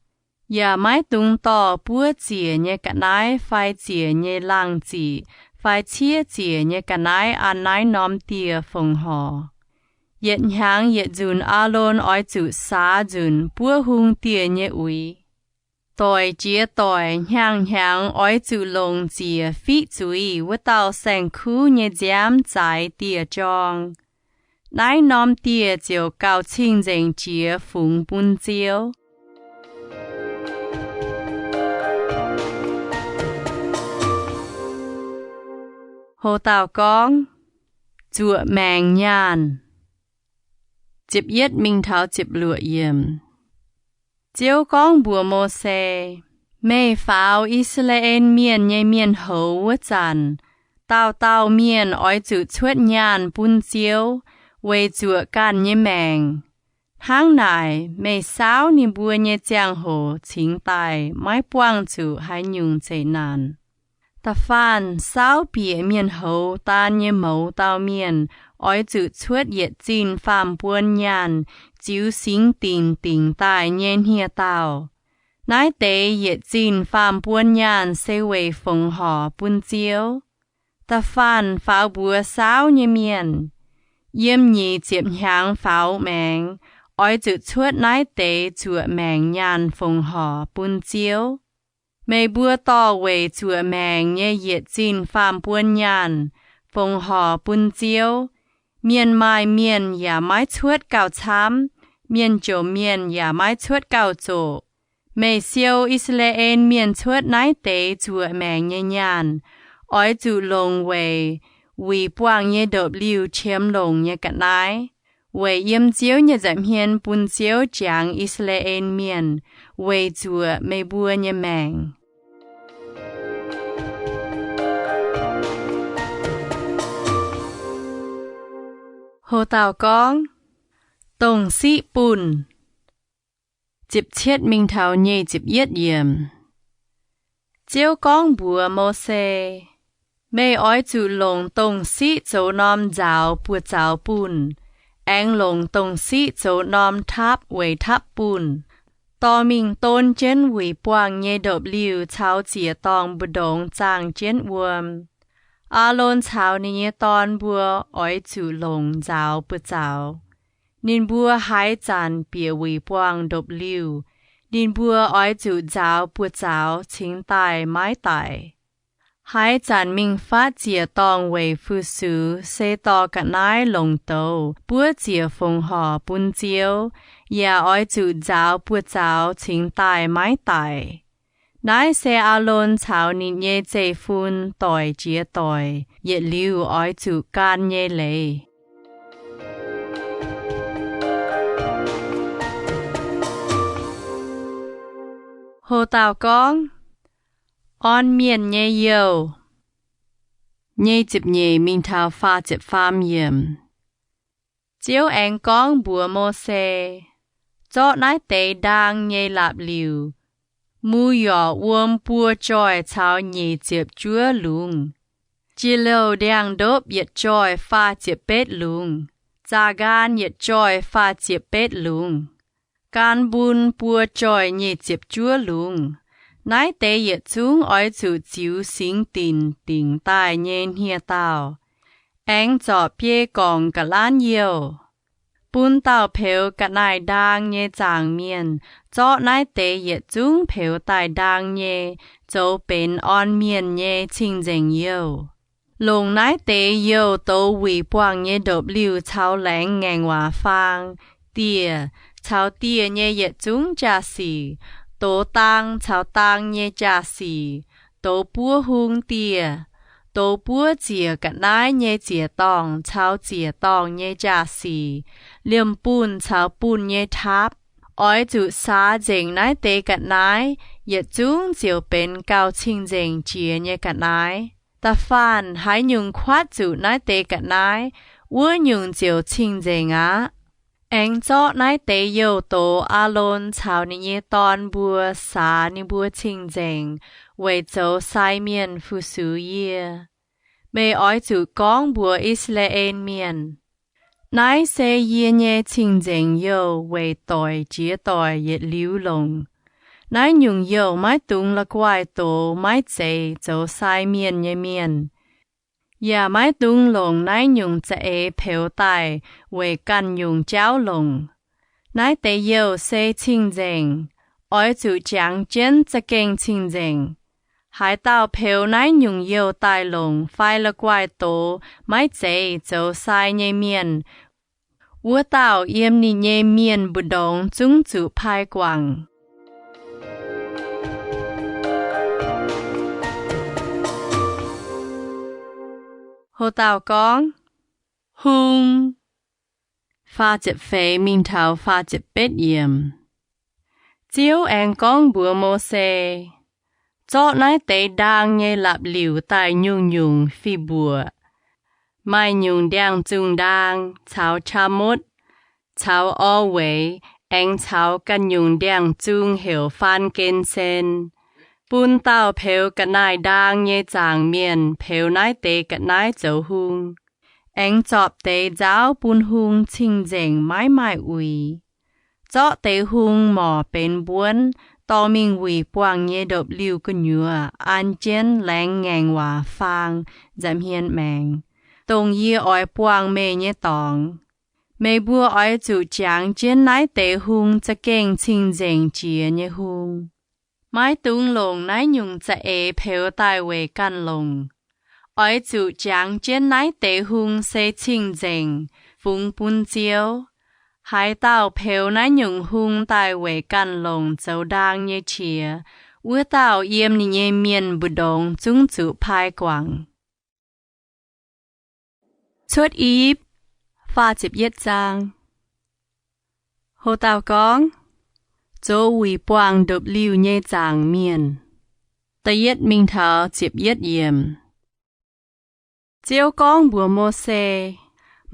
Yaac maiv dungx dorh buov ziec nyei ga'naaiv fai ziec nyei laangh ziqc fai ciev ziec nyei ga'naaiv an naaiv norm dieh fongc horc. Yietc hnyangx yietc nzunc Aalon oix zuqc saax nzunc buov hung dieh nyei uix. Doic jiex doic hnyangx-hnyangx oix zuqc longc ziec fiqv zuiz wuov dauh saeng-kuv nyei nziaamv zaaix dieh jorng. Naaiv norm dieh ziouc gauh cing-nzengc jiex fungx bun Ziouv. Ho dauh gorngv, Zuoqc maengc nyaanh. Ziepc yietv mingh taux ziepc luoqc yiemc. Ziouv gorngv mbuox Mose, Meih faaux I^saa^laa^en Mienh nyei mienh houz wuov zanc, dauh dauh mienh oix zuqc cuotv nyaanh bun Ziouv weic zuoqc ganh nyei maengc. Hnangv naaic, meih saauv ninh mbuo nyei ziangh hoc cingx daaih maiv buangh zuqc haaix nyungc zeqc naanc. Da'faanh saauv bieqc mienh houz daan nyei mouz dauh mienh oix zuqc cuotv yietc zinh faam-buon nyaanh ziux singx dinc dingc daaih nyei hniev-daauh. Naaiv deix yietc zinh faam-buon nyaanh se weic fongc horc bun Ziouv. Da'faanh faaux mbuox saauv nyei mienh, Yiem nyic ziepc hnyangx faaux maengx oix zuqc cuotv naaiv deix zuoqc maengc nyaanh fongc horc bun Ziouv. Meih mbuo dorh weic zuoqc maengc nyei yietc zinh faam-buon nyaanh fongc horc bun Ziouv. Mienh maaih mienh yaac maiv cuotv gauh camv, mienh jomc mienh yaac maiv cuotv gauh zoqc. Meih siou I^saa^laa^en Mienh cuotv naaiv deix zuoqc maengc nyei nyaanh oix zuqc longc weic wuic buangh nyei ndopv-liuh qiemx longc nyei ga'naaiv, weic yiem Ziouv nyei nza'hmien bun Ziouv jangx I^saa^laa^en Mienh weic zuoqc meih mbuo nyei maengc. Ho dauh gorngv, Dongh siqv bunh. Ziepc cietv mingh taux nyic ziepc yietv yiemc. Ziouv gorngv mbuox Mose, Meih oix zuqc longc dongh siqv zoux norm nzaaux buoz-zaux bunh, aengx longc dongh siqv zoux norm taapv weic taapv-bunh, dorh mingh don jienv wuic buangh nyei ndopv-liuh caux ziec-dorngh mbu'ndongx zaangh jienv wuom. Aalon caux ninh nyei dorn mbuo oix zuqc longc nzaaux buoz-zaux. Ninh mbuo haaix zanc bieqc wuic buangh ndopv-liuh, ninh mbuo oix zuqc nzaaux buoz-zaux cingx daaih maiv daic. Haaix zanc mingh fatv ziec-dorngh weic fu-sux se dorh ga'naaiv longc douz buov ziec fongc horc bun Ziouv, yaac oix zuqc nzaaux buoz-zaux cingx daaih maiv daic. Naaiv se Aalon caux ninh nyei zeiv-fun doic jiex doic yietc liuz oix zuqc gan nyei leiz. Ho dauh gorngv, Orn Mienh Nyei Youh. Nyei ziepc nyeic mingh taux faah ziepc faam yiemc. Ziouv aengx gorngv mbuox Mose, Zorqv naaiv deix ndaang nyei la'biux, mu yorc wuom buo joih caux nyic ziepc juov lungz, jiex louh ndiangx-ndopv yietc joih faah ziepc betv lungz, zaah nqaan yietc joih faah ziepc betv lungz, gaan mbun buo joih nyic ziepc juov lungz. Naaiv deix yietc zungv oix zuqc ziux singx dinc dingc daaih nyei hniev-daauh, aengx zorpc biei gorngc ga'laanv youh. Bun dauh peux ga'naaiv-ndaang nyei zaangc mienh zorqv naaiv deix yietc zungv peux daaih ndaang nyei zoux benx orn mienh nyei cing-nzengc youh. Longc naaiv deix youh douz wuic buangh nyei ndopv-liuh caux laengz ngaengc waac faang, dieh, caux dieh nyei yietc zungv jaa-sic, douz daang caux daang nyei jaa-sic, douz buov hung dieh, douz buov ziec ga'naaiv nyei ziec-dorngh caux ziec-dorngh nyei jaa-sic, liemh bunh caux bunh nyei taapv. Oix zuqc saax nzengc naaiv deix ga'naaiv, yietc zungv ziouc benx gauh cing-nzengc jiex nyei ga'naaiv. Da'faanh haaix nyungc kuatv zuqc naaiv deix ga'naaiv, wuov nyungc ziouc cing-nzengc aqv. Aengx zorqv naaiv deix youh douz Aalon caux ninh nyei dorn mbuo saax ninh mbuo cing-nzengc weic zoux sai mienh fu-sux yie. Meih oix zuqc gorngv mbuox I^saa^laa^en Mienh, Naaiv se yie nyei cing-nzengc youh weic doic jiex doic yietc liuz longc. Naaiv nyungc youh maiv dungx la'guaih doz maiv zeiz zoux sai mienh nyei mienh, yaac maiv dungx longc naaiv nyungc za'eix peux daaih weic ganh nyungc jauv longc. Naaiv deix youh se cing-nzengc, oix zuqc jangx jienv za'gengh cing-nzengc. Haaix dauh peux naaiv nyungc youh daaih longc fai la'guaih doz maiv zeiz zoux sai nyei mienh, wuov dauh yiem ninh nyei mienh mbu'ndongx zungv zuqc pai guangc. Ho dauh gorngv, Hung. Faah ziepc feix mingh taux faah ziepc betv yiemc. Ziouv aengx gorngv mbuox Mose, Zorqv naaiv deix ndaang nyei la'biux daaih nyungc-nyungc fih mbuoqc. Maaih nyungc ndiangx-zungh ndaang caux qaqv motv caux orv weiz aengx caux ganh nyungc ndiangx-zungh heuc faan gen sen, bun dauh peux ga'naaiv-ndaang nyei zaangc mienh peux naaiv deix ga'naaiv zoux hung. Aengx zorpc deix nzauv bun hung cing-nzengc maiv maaih uix. Zorqv deix hung morc benx mbuonv, dorh mingh wuic buangh nyei ndopv-liuh gu'nyuoz an jienv laengz ngaengc waac faang nza'hmien maengx, dongh yie oix buangh meih nyei dorngx. Meih mbuo oix zuqc jangx jienv naaiv deix hung za'gengh cing-nzengc jiex nyei hung. Maiv dungx longc naaiv nyungc za'eix peux daaih weic ganh longc. Oix zuqc jangx jienv naaiv deix hung se cing-nzengc, fungx bun Ziouv. Haaix dauh peux naaiv nyungc hung daaih weic ganh longc zoux ndaang nyei qiex, wuov dauh yiem ninh nyei mienh mbu'ndongx zungv zuqc pai guangc. Cuotv Ejipv, faah ziepc yietv zaang. Ho dauh gorngv, Zoux wuic buangh ndopv-liuh nyei zaangc mienh. Da'yietv mingh taux ziepc yietv yiemc. Ziouv gorngv mbuox Mose,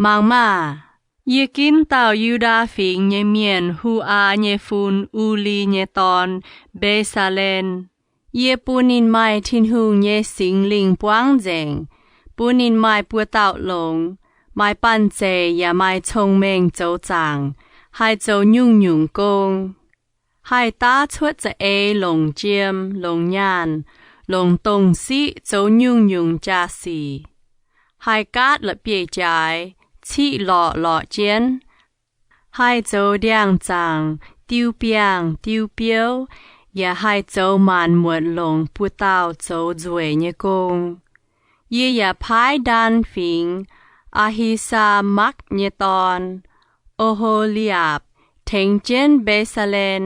Mangc maah! Yie ginv dauh Yu^ndaa Fingx nyei mienh, Hu^aa nyei fun, U^li nyei dorn, Mbe^saa^len. Yie bun ninh maaih Tin-Hungh nyei Singx Lingh buangv nzengc, bun ninh maaih buoz-dauh longx, maaih banh zeic yaac maaih cong-mengh zoux zaangc, haih zoux nyungc-nyungc gong, haih daav cuotv za'eix longc jiem, longc nyaanh, longc dongh siqv zoux nyungc-nyungc jaa-sic, haih gaatv la'bieiv-jaaix, ciqv lorqc lorqc jienv, haih zoux ndiangx-zaangc, diu biangh, diu biouv, yaac haih zoux maanc muotc longc buoz-dauh zoux nzueic nyei gong. Yie yaac paaiv Ndan Fingx, Aa^hi^saa^makv nyei dorn, O^ho^li^apc, tengx jienv Mbe^saa^len.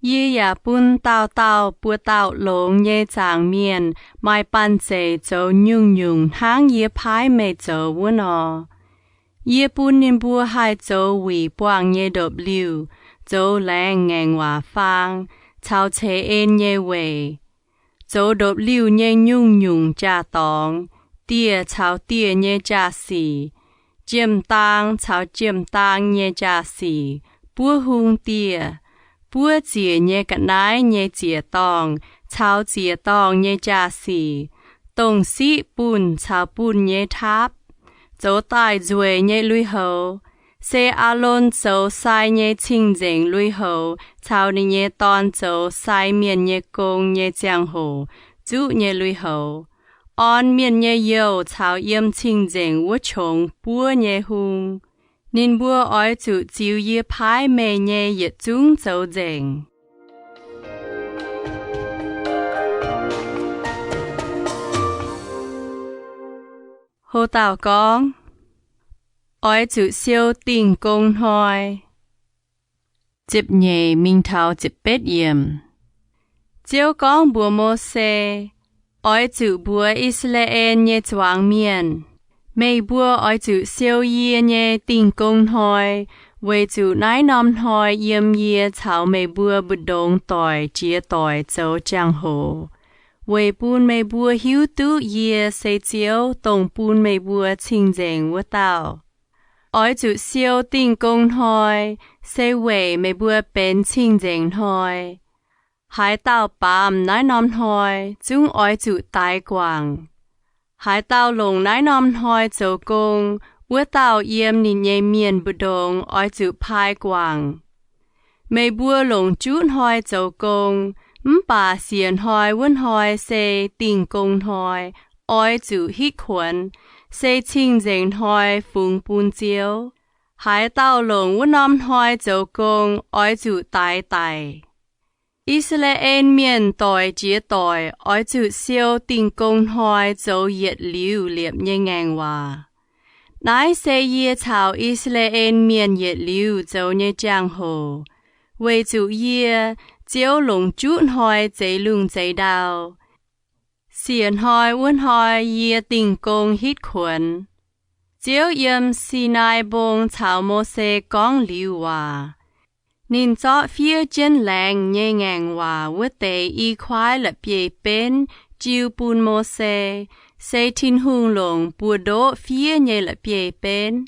Yie yaac bun dauh dauh buoz-dauh longx nyei zaangc mienh maaih banh zeic zoux nyungc-nyungc hnangv yie paaiv meih zoux wuov nor. Yie bun ninh mbuo haih zoux wuic buangh nyei ndopv-liuh, zoux laengz ngaengc waac faang caux ceix en nyei weic, zoux ndopv-liuh nyei nyungc-nyungc jaa-dorngx, dieh caux dieh nyei jaa-sic, jiem-daang caux jiem-daang nyei jaa-sic, buov hung dieh, buov ziec nyei ga'naaiv nyei ziec-dorngh caux ziec-dorngh nyei jaa-sic, dongh siqv bunh caux bunh nyei taapv, zoux daaih nzueic nyei lui-houx, se Aalon zoux sai nyei cing-nzengc lui-houx caux ninh nyei dorn zoux sai mienh nyei gong nyei ziangh hoc zuqv nyei lui-houx, orn mienh nyei youh caux yiem cing-nzengc wuov qongx buov nyei hung. Ninh mbuo oix zuqc ziux yie paaiv meih nyei yietc zungv zoux nzengc. Hlo dauh gorngv, oix zuqc siou Dingh Gong Hnoi. Ziepc nyeic mingh taux ziepc betv yiemc. Ziouv gorngv mbuox Mose, Oix zuqc mbuox I^saa^laa^en nyei zuangx mienh, meih mbuo oix zuqc siou yie nyei Dingh Gong Hnoi, weic zuqc naaiv norm hnoi yiem yie caux meih mbuo mbu'ndongx doic jiex doic zoux jangx-hoc, weic bun meih mbuo hiuv duqv yie se Ziouv, dongh bun meih mbuo cing-nzengc wuov dauh. Oix zuqc siou Dingh Gong Hnoi, se weic meih mbuo benx cing-nzengc hnoi. Haaix dauh baamz naaiv norm hnoi zungv oix zuqc daix guangc. Haaix dauh longc naaiv norm hnoi zoux gong, wuov dauh yiem ninh nyei mienh mbu'ndongx oix zuqc pai guangc. Meih mbuo longc juqv hnoi zoux gong, mv baac siec hnoi wuov hnoi se Dingh Gong Hnoi, oix zuqc hitv kuonx, se cing-nzengc hnoi fungx bun Ziouv. Haaix dauh longc wuov norm hnoi zoux gong oix zuqc daix daic. I^saa^laa^en Mienh doic jiex doic oix zuqc siou Dingh Gong Hnoi zoux yietc liuz liepc nyei ngaengc waac. Naaiv se yie caux I^saa^laa^en Mienh yietc liuz zoux nyei jangx-hoc, weic zuqc yie, Ziouv, longc juqv hnoi zeix lungh zeix ndau. Siec hnoi wuov hnoi yie Dingh Gong hitv kuonx. Ziouv yiem Sinaai Mbong caux Mose gorngv liuz waac. Ninh zorqv fiev jienv laengz nyei ngaengc waac wuov deix i kuaaiv la'bieiv-benv jiu bun Mose, se Tin-Hungh longc buoz-ndoqv fiev nyei la'bieiv-benv.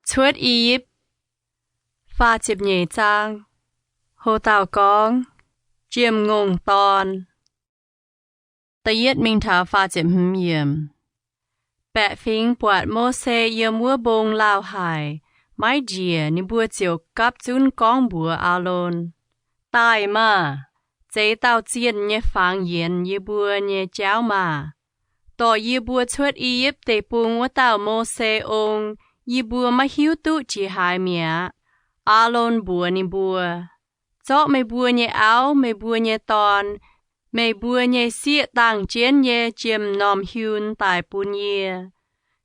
Cuotv I^yipv. Faah ziepc nyeic zaang. Hlo dauh gorngv, Jiem-Ngongh Dorn. Da'yietv mingh taux faah ziepc hmz yiemc. Baeqc fingx buatc Mose yiem wuov mbong lauh haic, maiv njiec, ninh mbuo ziouc gapv zunv gorngv mbuox Aalon, Daaih maah! Zeix dauh zienh nyei fangx yienx yie mbuo nyei jauv maah! Dorh yie mbuo cuotv I^yipv Deic-Bung wuov dauh Mose ong yie mbuo maiv hiuv duqv jiex haaix mi'aqv. Aalon mbuox ninh mbuo, Zorqv meih mbuo nyei auv, meih mbuo nyei dorn, meih mbuo nyei sieqv dangh jienv nyei jiem m'normh hiun daaih bun yie.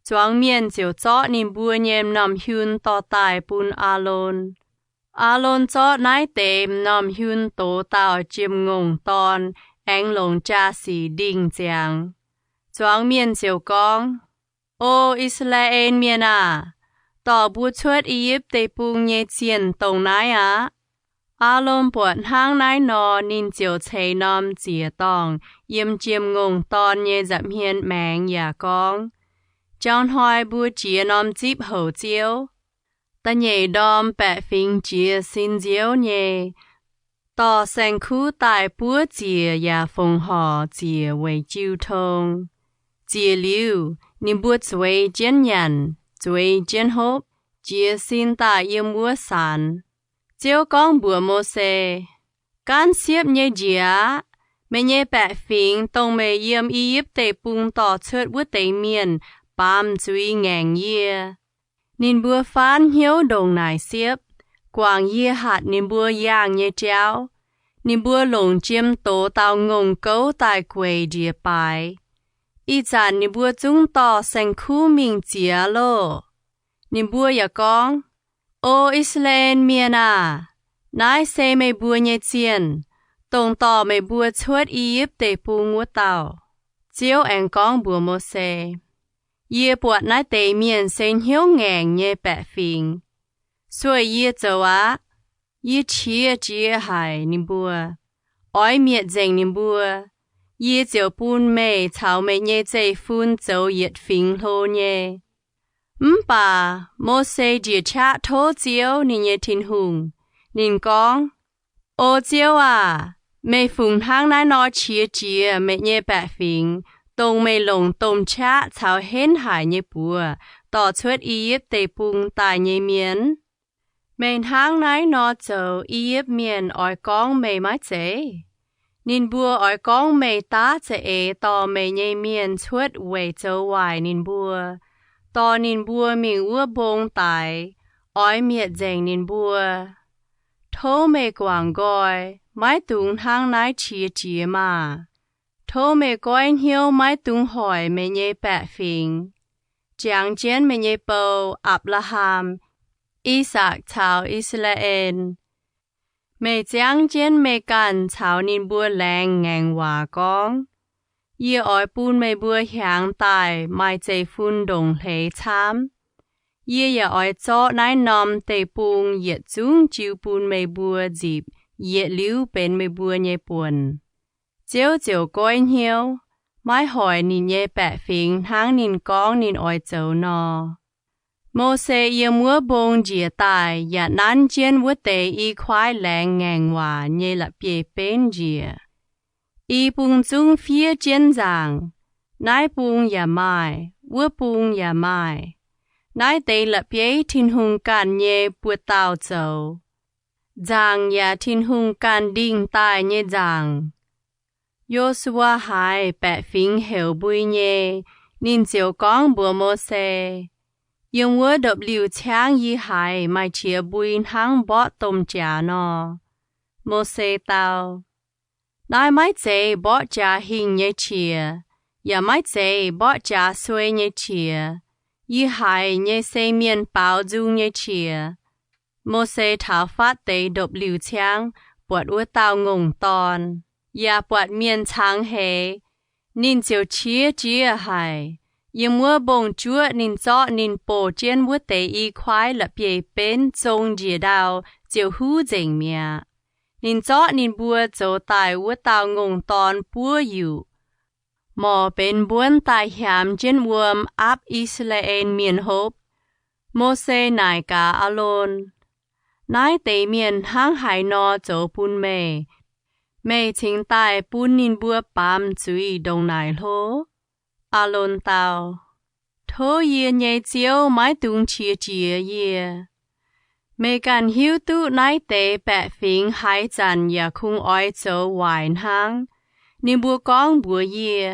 Zuangx mienh ziouc zorqv ninh mbuo nyei m'normh hiun dorh daaih bun Aalon. Aalon zorqv naaiv deix m'normh hiun dox dauh jiem-ngongh dorn aengx longc jaa-sic ndingh ziangx. Zuangx mienh ziouc gorngv, O I^saa^laa^en Mienh aah! Dorh mbuo cuotv I^yipv Deic-Bung nyei zienh dongh naaiv aqv. Aalon buatc hnangv naaiv nor, ninh ziouc ceix norm ziec-dorngh yiem jiem-ngongh dorn nyei nza'hmien maengx yaac gorngv, Jangx hnoi mbuo jiex norm zipv houc Ziouv. Da'nyeic ndorm baeqc fingx jiex sin nziouv nyei, dorh saeng-kuv daaih buov ziec yaac fongc horc ziec weic jiu tong. Ziec liuz, ninh mbuo zueiz jienv nyanc, zueiz jienv hopv, jiez sin daaih yiem wuov saanx. Ziouv gorngv mbuox Mose, Gaanv siepv nyei njiec aqv. Meih nyei baeqc fingx, dongh meih yiem I^yipv Deic-Bung dorh cuotv wuov deix mienh, baamz zuiz ngaengc yie. Ninh mbuo faanv hnyouv ndongc naaic siepv, guangc yie hatc ninh mbuo yaangh nyei jauv. Ninh mbuo longc jiem doz dauh ngongh gouv daaih gueic njiec baaix. Ih zanc ninh mbuo zungv dorh saeng-kuv mingh ziex loh. Ninh mbuo yaac gorngv, O I^saa^laa^en Mienh aah! Naaiv se meih mbuo nyei zienh, dongh dorh meih mbuo cuotv I^yipv Deic-Bung wuov dauh. Ziouv aengx gorngv mbuox Mose, Yie buatc naaiv deix mienh se hnyouv ngaengc nyei baeqc fingx. Sueih yie zoux aqv. Yie qiex jiez haic ninh mbuo. Oix mietc nzengc ninh mbuo, yie ziouc bun meih caux meih nyei zeiv-fun zoux yietc fingx hlo nyei. Mv baac Mose njiec qaqv tov Ziouv, ninh nyei Tin-Hungh. Ninh gorngv, O Ziouv aah! Meih fungc hnangv naaiv nor qiex jiez meih nyei baeqc fingx, dongh meih longc domh qaqv caux henv haic nyei buoz dorh cuotv I^yipv Deic-Bung daaih nyei mienh? Meih hnangv naaiv nor zoux, I^yipv Mienh oix gorngv meih maiv zeiz? Ninh mbuo oix gorngv meih daav za'eix dorh meih nyei mienh cuotv weic zoux waaic ninh mbuo, dorh ninh mbuo mingh wuov mbong daix, oix mietc nzengc ninh mbuo. Tov meih guangc nqoi, maiv dungx hnangv naaiv qiex jiez maah! Tov meih goiv hnyouv maiv dungx hoic meih nyei baeqc fingx, jangx jienv meih nyei bou, Apc^laa^ham, I^sakc caux I^saa^laa^en. Meih ziangv jienv meih ganh caux ninh mbuo laengz ngaengc waac gorngv, Yie oix bun meih mbuo hiaangx daaih maaih zeiv-fun ndongc hleix camv. Yie yaac oix zorqv naaiv norm deic-bung yietc zungv jiu bun meih mbuo nzipc yietc liuz benx meih mbuo nyei buonc. Ziouv ziouc goiv hnyouv, maiv hoic ninh nyei baeqc fingx hnangv ninh gorngv ninh oix zoux nor. Mose yiem wuov mbong njiec daaih yaac nanv jienv wuov deix i kuaaiv laengz ngaengc waac nyei la'bieiv-benv njiec. I bung zungv fiev jienv nzaangc, naaiv bung yaac maaih, wuov bung yaac maaih. Naaiv deix la'bieiv Tin-Hungh ganh nyei buoz-dauh zoux. Nzaangc yaac Tin-Hungh ganh ndingh daaih nyei nzaangc. Yo^su^waa haiz baeqc fingx heuc mbui nyei, ninh ziouc gorngv mbuox Mose, Yiem wuov ndopv-liuh ciangv yie haiz maaih qiex mbui hnangv mborqv domh jaax nor. Mose dau, Naaiv maiv zeiz mborqv jaax hingh nyei qiex, yaac maiv zeiz mborqv jaax suei nyei qiex. Yie haiz nyei se mienh baaux nzung nyei qiex. Mose taux fatv deix ndopv-liuh ciangv, buatc wuov dauh ngongh dorn, yaac buatc mienh cangx heix. Ninh ziouc qiex jiez haic. Yiem wuov mbong-juoqv ninh zorqv ninh bouh jienv wuov deix i kuaaiv la'bieiv-benv zong njiec ndau, ziouc huv nzengc mi'aqv. Ninh zorqv ninh mbuo zoux daaih wuov dauh ngongh dorn buov yuqc, morc benx mbuonv daaih hiamx jienv wuom aapv I^saa^laa^en Mienh hopv. Mose naaic gaax Aalon, Naaiv deix mienh hnangv haaix nor zoux bun meih, meih cingx daaih bun ninh mbuo baamz zuiz ndongc naaic hlo? Aalon dau, Tov yie nyei Ziouv maiv dungx qiex jiez yie. Meih ganh hiuv duqv naaiv deix baeqc fingx haaix zanc yaac kungx oix zoux waaic hnangv. Ninh mbuo gorngv mbuox yie,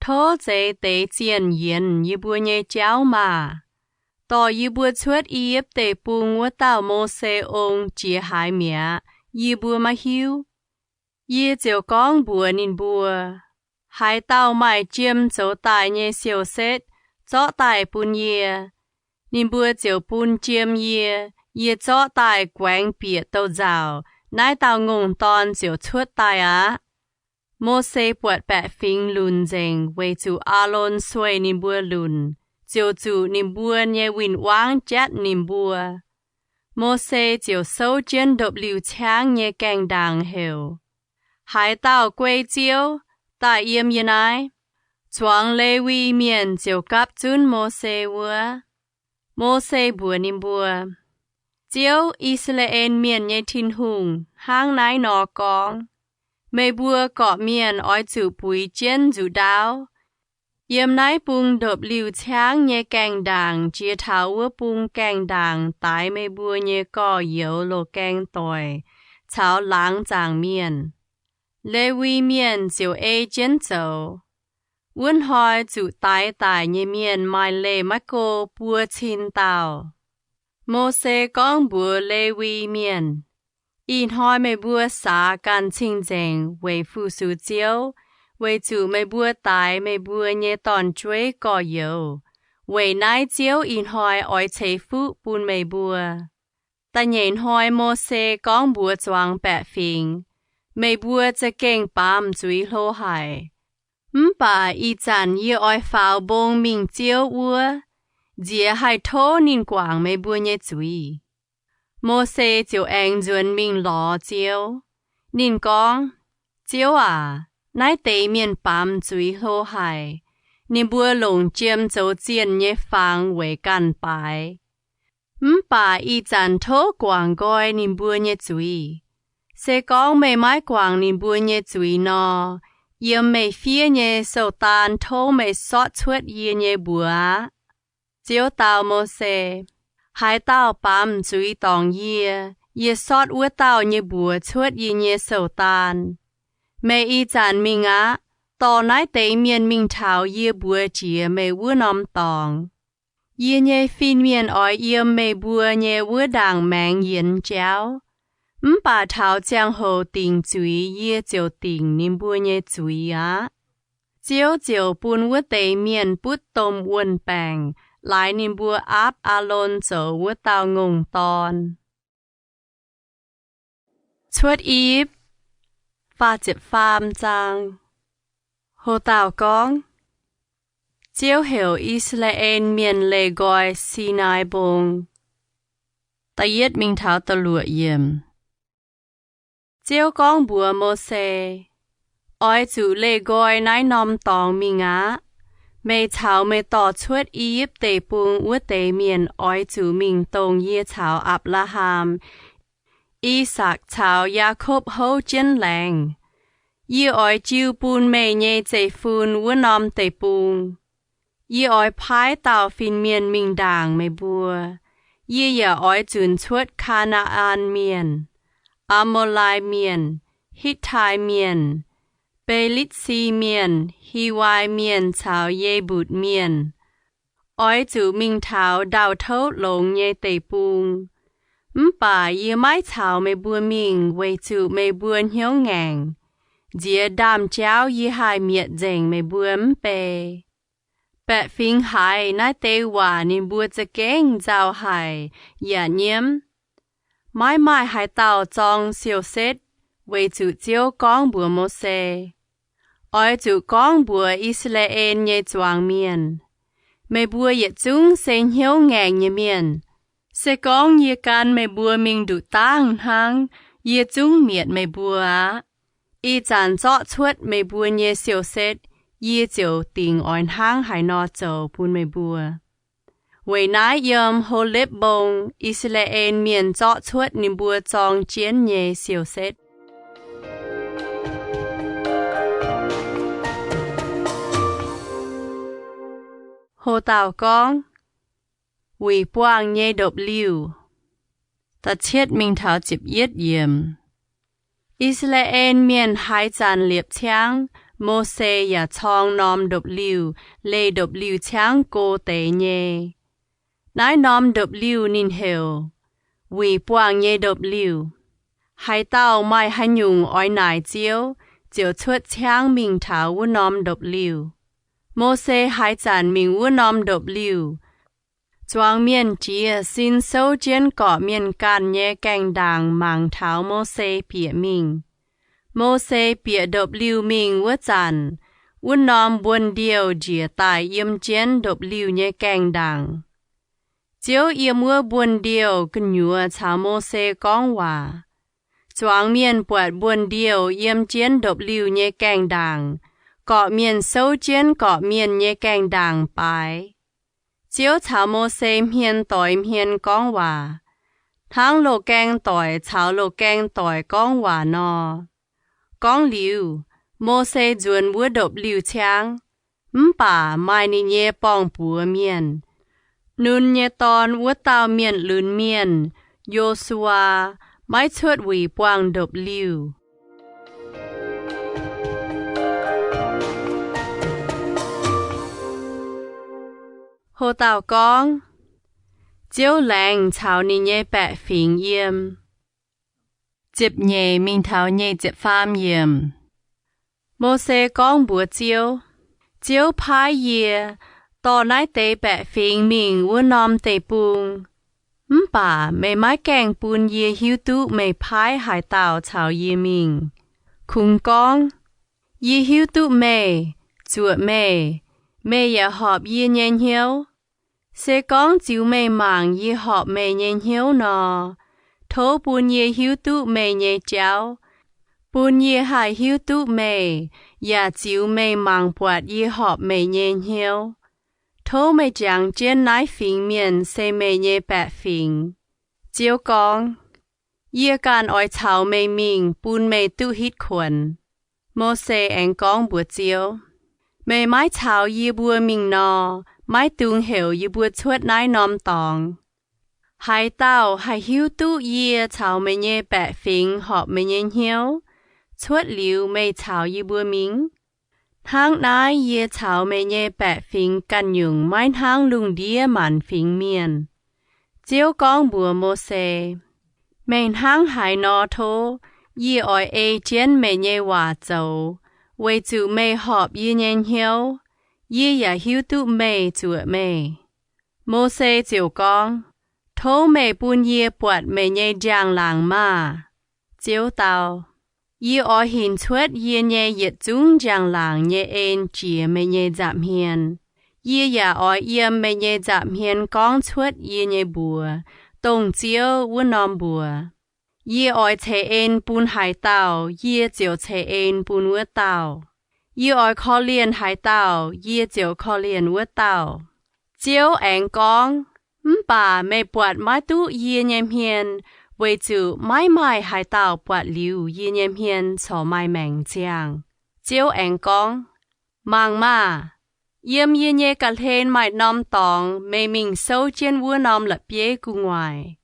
Tov zeix deix zienh yienc yie mbuo nyei jauv maah! Dorh yie mbuo cuotv I^yipv Deic-Bung wuov dauh Mose ong jiex haaix mi'aqv, yie mbuo maiv hiuv. Yie ziouc gorngv mbuox ninh mbuo, Haaix dauh maaih jiem zoux daaih nyei siou-setv, zorqv daaih bun yie. Ninh mbuo ziouc bun jiem yie. Yie zorqv daaih guaengx bieqc douz-nzauc, naaiv dauh ngongh dorn ziouc cuotv daaih aqv. Mose buatc baeqc fingx lunc nzengc weic zuqc Aalon sueih ninh mbuo lunc, ziouc zuqc ninh mbuo nyei win-wangv jatv ninh mbuo. Mose ziouc souv jienv ndopv-liuh ciangv nyei gaengh ndaangc heuc, Haaix dauh guei Ziouv, daaih yiem yie naaiv. Zuangx Lewi Mienh ziouc gapv zunv Mose wuov. Mose mbuox ninh mbuo, Ziouv, I^saa^laa^en Mienh nyei Tin-Hungh, hnangv naaiv nor gorngv, Meih mbuo gorqv-mienh oix zuqc buix jienv nzuqc ndaauv, Yiem naaiv bung ndopv-liuh ciangv nyei gaengh ndaangc jiex taux wuov bung gaengh ndaangc daix meih mbuo nyei gorx-youz loz-gaeng doic caux laangz zaangc mienh. Lewi Mienh ziouc ei jienv zoux. Wuov hnoi zuqc daix daic nyei mienh maaih leih maiv go buo cin dauh. Mose gorngv mbuox Lewi Mienh, Ih hnoi meih mbuo saax ganh cing-nzengc weic fu-sux Ziouv, weic zuqc meih mbuo daix meih mbuo nyei dorn-jueiv gorx-youz. Weic naaiv Ziouv ih hnoi oix ceix fuqv bun meih mbuo. Da'nyeic hnoi Mose gorngv mbuox zuangx baeqc fingx, Meih mbuo za'gengh baamz zuiz hlo haic. Mv baac ih zanc yie oix faaux mbong mingh Ziouv wuov. Nziex haih tov ninh guangc meih mbuo nyei zuiz. Mose ziouc aengx nzuonx mingh lorz Ziouv. Ninh gorngv, Ziouv aac, naaiv deix mienh baamz zuiz hlo haic. Ninh mbuo longc jiem zoux zienh nyei fangx weic ganh baaix. Mv baac ih zanc tov guangc nqoi ninh mbuo nyei zuiz. Se gorngv meih maiv guangc ninh mbuo nyei zuiz nor, yiem meih fiev nyei sou-daan tov meih sortv cuotv yie nyei mbuox aqv. Ziouv dau Mose, Haaix dauh baamz zuiz dorngc yie, yie sortv wuov dauh nyei mbuox cuotv yie nyei sou-daan. Meih ih zanc mingh aqv. Dorh naaiv deix mienh mingh taux yie mbuox jiex meih wuov norm dorngx. Yie nyei fin-mienh oix yiem meih mbuo nyei wuov ndaangc maengx yienx jauv. Mv baac taux ziangh hoc dingc zuiz yie ziouc dingc ninh mbuo nyei zuiz aqv. Ziouv ziouc bun wuov deix mienh butv domh wuon-baengc, laaix ninh mbuo aapv Aalon zoux wuov dauh ngongh dorn. Cuotv I^yipv, faah ziepc faam zaang. Ho dauh gorngv, Ziouv heuc I^saa^laa^en Mienh leih nqoi Sinaai Mbong. Da'yietv mingh taux da'luoqc yiemc. Ziouv gorngv mbuox Mose, Oix zuqc leih nqoi naaiv norm dorngx mingh aqv. Meih caux meih dorh cuotv I^yipv Deic-Bung wuov deix mienh oix zuqc mingh dongh yie caux Apc^laa^ham, I^sakc caux Yaakopv houv jienv laengz. Yie oix jiu bun meih nyei zeiv-fun wuov norm deic-bung. Yie oix paaiv dauh fin-mienh mingh ndaangc meih mbuo. Yie yaac oix zunc cuotv Kaa^naa^an Mienh, Aa^mo^lai Mienh, Hitv^tai Mienh, Be^litv^si Mienh, Hiwai Mienh caux Ye^mbutc Mienh. Oix zuqc mingh taux ndau-touv longx nyei deic-bung. Mv baac yie maiv caux meih mbuo mingh weic zuqc meih mbuo hnyouv ngaengc. Nziex ndaamv-jauv yie haih mietc nzengc meih mbuo mv bei. Baeqc fingx haiz naaiv deix waac ninh mbuo za'gengh nzauh haic yaac nyiemv. Maiv maaih haaix dauh zorng siou-setv, weic zuqc Ziouv gorngv mbuox Mose, Oix zuqc gorngv mbuox I^saa^laa^en nyei zuangx mienh, Meih mbuo yietc zungv se hnyouv ngaengc nyei mienh. Se gorngv yie gan meih mbuo mingh nduqc dangh hnangv, yie zungv mietc meih mbuo aqv. Ih zanc zorqv cuotv meih mbuo nyei siou-setv, yie ziouc dingc oix hnangv haaix nor zoux bun meih mbuo. Weic naaiv yiem Holepv Mbong, I^saa^laa^en Mienh zorqv cuotv ninh mbuo zorng jienv nyei siou-setv. Ho dauh gorngv, Wuic Buangh Nyei Ndopv-Liuh. I^saa^laa^en Mienh haaix zanc liepc ciangv, Mose yaac corng norm ndopv-liuh leih ndopv-liuh ciangv go deix nyei. Naaiv norm ndopv-liuh ninh heuc Wuic Buangh Nyei Ndopv-Liuh. Haaix dauh maaih haaix nyungc oix naaic Ziouv, ziouc cuotv ciangv mingh taux wuov norm ndopv-liuh. Mose haaix zanc mingh wuov norm ndopv-liuh, zuangx mienh jiex sin souv jienv gorqv-mienh ganh nyei gaengh ndaangc mangc taux Mose bieqc mingh. Mose bieqc ndopv-liuh mingh wuov zanc, wuov norm mbuonx-ndiouh njiec daaih yiem jienv ndopv-liuh nyei gaengh ndaangc. Ziouv yiem wuov mbuonx-ndiouh gu'nyuoz caux Mose gorngv waac. Zuangx mienh buatc mbuonx-ndiouh yiem jienv ndopv-liuh nyei gaengh ndaangc, gorqv-mienh souv jienv gorqv-mienh nyei gaengh ndaangc baaix. Ziouv caux Mose hmien doix hmien gorngv waac, hnangv loz-gaeng doic caux loz-gaeng doic gorngv waac nor. Gorngv liuz, Mose nzuonx wuov ndopv-liuh ciangv. mv baac maaih ninh nyei borng-buoz mienh. Nun nyei dorn wuov dauh mienh lunx mienh, Yo^su^waa, maiv cuotv wuic buangh ndopv-liuh. Ho dauh gorngv, Ziouv laengz caux ninh nyei baeqc fingx yiem. Ziepc nyeic mingh taux nyic ziepc faam yiemc. Mose gorngv mbuox Ziouv, Ziouv paaiv yie dorh naaiv deix baeqc fingx mingh wuov norm deic-bung. Mv baac meih maiv gaengh bun yie hiuv duqv meih paaiv haaix dauh caux yie mingh. Kungx gorngv, Yie hiuv duqv meih, zuoqc meih, meih yaac horpc yie nyei hnyouv. Se gorngv ziux meih mangc yie horpc meih nyei hnyouv nor, tov bun yie hiuv duqv meih nyei jauv, bun yie haih hiuv duqv meih, yaac ziux meih mangc buatc yie horpc meih nyei hnyouv. Tov meih jangx jienv naaiv fingx mienh se meih nyei baeqc fingx. Ziouv gorngv, Yie ganh oix caux meih mingh bun meih duqv hitv kuonx. Mose aengx gorngv mbuox Ziouv, Meih maiv caux yie mbuo mingh nor, maiv dungx heuc yie mbuo cuotv naaiv norm dorngx. Haaix dauh haih hiuv duqv yie caux meih nyei baeqc fingx horpc meih nyei hnyouv, cuotv liuz meih caux yie mbuo mingh? Hnangv naaiv yie caux meih nyei baeqc fingx ganh nyungc maiv hnangv lungh ndiev maanc fingx mienh. Ziouv gorngv mbuox Mose, Meih hnangv haaix nor tov, yie oix ei jienv meih nyei waac zoux, weic zuqc meih horpc yie nyei hnyouv. Yie yaac hiuv duqv meih zuoqc meih. Mose ziouc gorngv, Tov meih bun yie buatc meih nyei njang-laangc maah! Ziouv dau, Yie oix hinc cuotv yie nyei yietc zungv njang-laangc nyei en jiex meih nyei nza'hmien. Yie yaac oix yiem meih nyei nza'hmien gorngv cuotv yie nyei mbuox, dongh Ziouv wuov norm mbuox. Yie oix ceix en bun haaix dauh, yie ziouc ceix en bun wuov dauh. Yie oix korv-lienh haaix dauh, yie ziouc korv-lienh wuov dauh. Ziouv aengx gorngv, Mv baac meih buatc maiv duqv yie nyei hmien, weic zuqc maiv maaih haaix dauh buatc liuz yie nyei hmien corc maaih maengc ziangh. Ziouv aengx gorngv, Mangc maah! Yiem yie nyei ga'hlen maaih norm dorngx meih mingh souv jienv wuov norm la'bieiv gu'nguaaic.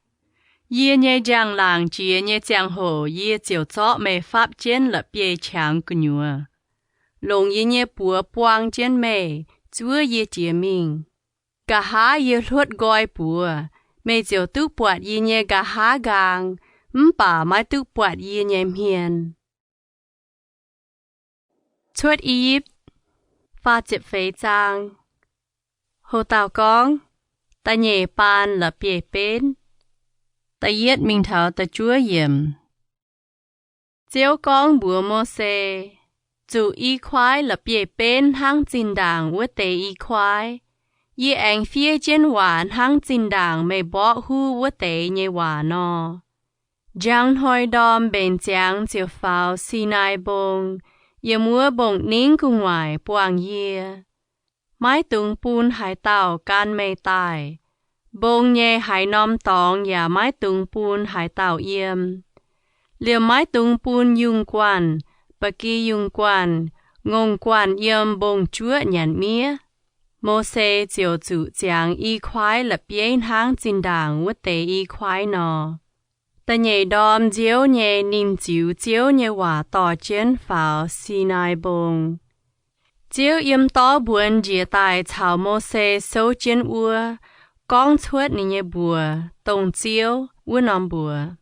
Yie nyei njang-laangc jiex nyei ziangh hoc yie ziouc zorqv meih fapv jienv la'bieiv-qangx gu'nyuoz, longc yie nyei buoz buang jienv meih, zuov yie jiex mingh. Nqa'haav yie hluotv nqoi buoz, meih ziouc duqv buatc yie nyei nqa'haav nqaang, mv baac maiv duqv buatc yie nyei hmien. Cuotv I^yipv, faah ziepc feix zaang. Ho dauh gorngv, Da'nyeic baan la'bieiv-benv. Da'yietv mingh taux da'juov yiemc. Ziouv gorngv mbuox Mose, Zuqc i kuaaiv la'bieiv-benv hnangv zinh ndaangc wuov deix i kuaaiv. Yie aengx fiev jienv waac hnangv zinh ndaangc meih mborqv huv wuov deix nyei waac nor. Njang hnoi ndorm mbenc ziangx ziouc faaux Sinaai Mbong, yiem wuov mbong-ningv gu'nguaaic buangh yie. Maiv dungx bun haaix dauh gan meih daaih. Mbong nyei haaix norm dorngx yaac maiv dungx bun haaix dauh yiem. Liemh maiv dungx bun yungh guanh, ba'gi yungh guanh, ngongh guanh yiem mbong-juoqv nyanc miev. Mose ziouc zuqc ziangx i kuaaiv la'bieiv hnangv zinh ndaangc wuov deix i kuaaiv nor. Da'nyeic ndorm nziouv nyei ninh ziux Ziouv nyei waac dorh jienv faaux Sinaai Mbong. Ziouv yiem dorv mbuonx njiec daaih caux Mose souv jienv wuov, gorngv cuotv ninh nyei mbuox, dongh Ziouv wuov norm mbuox.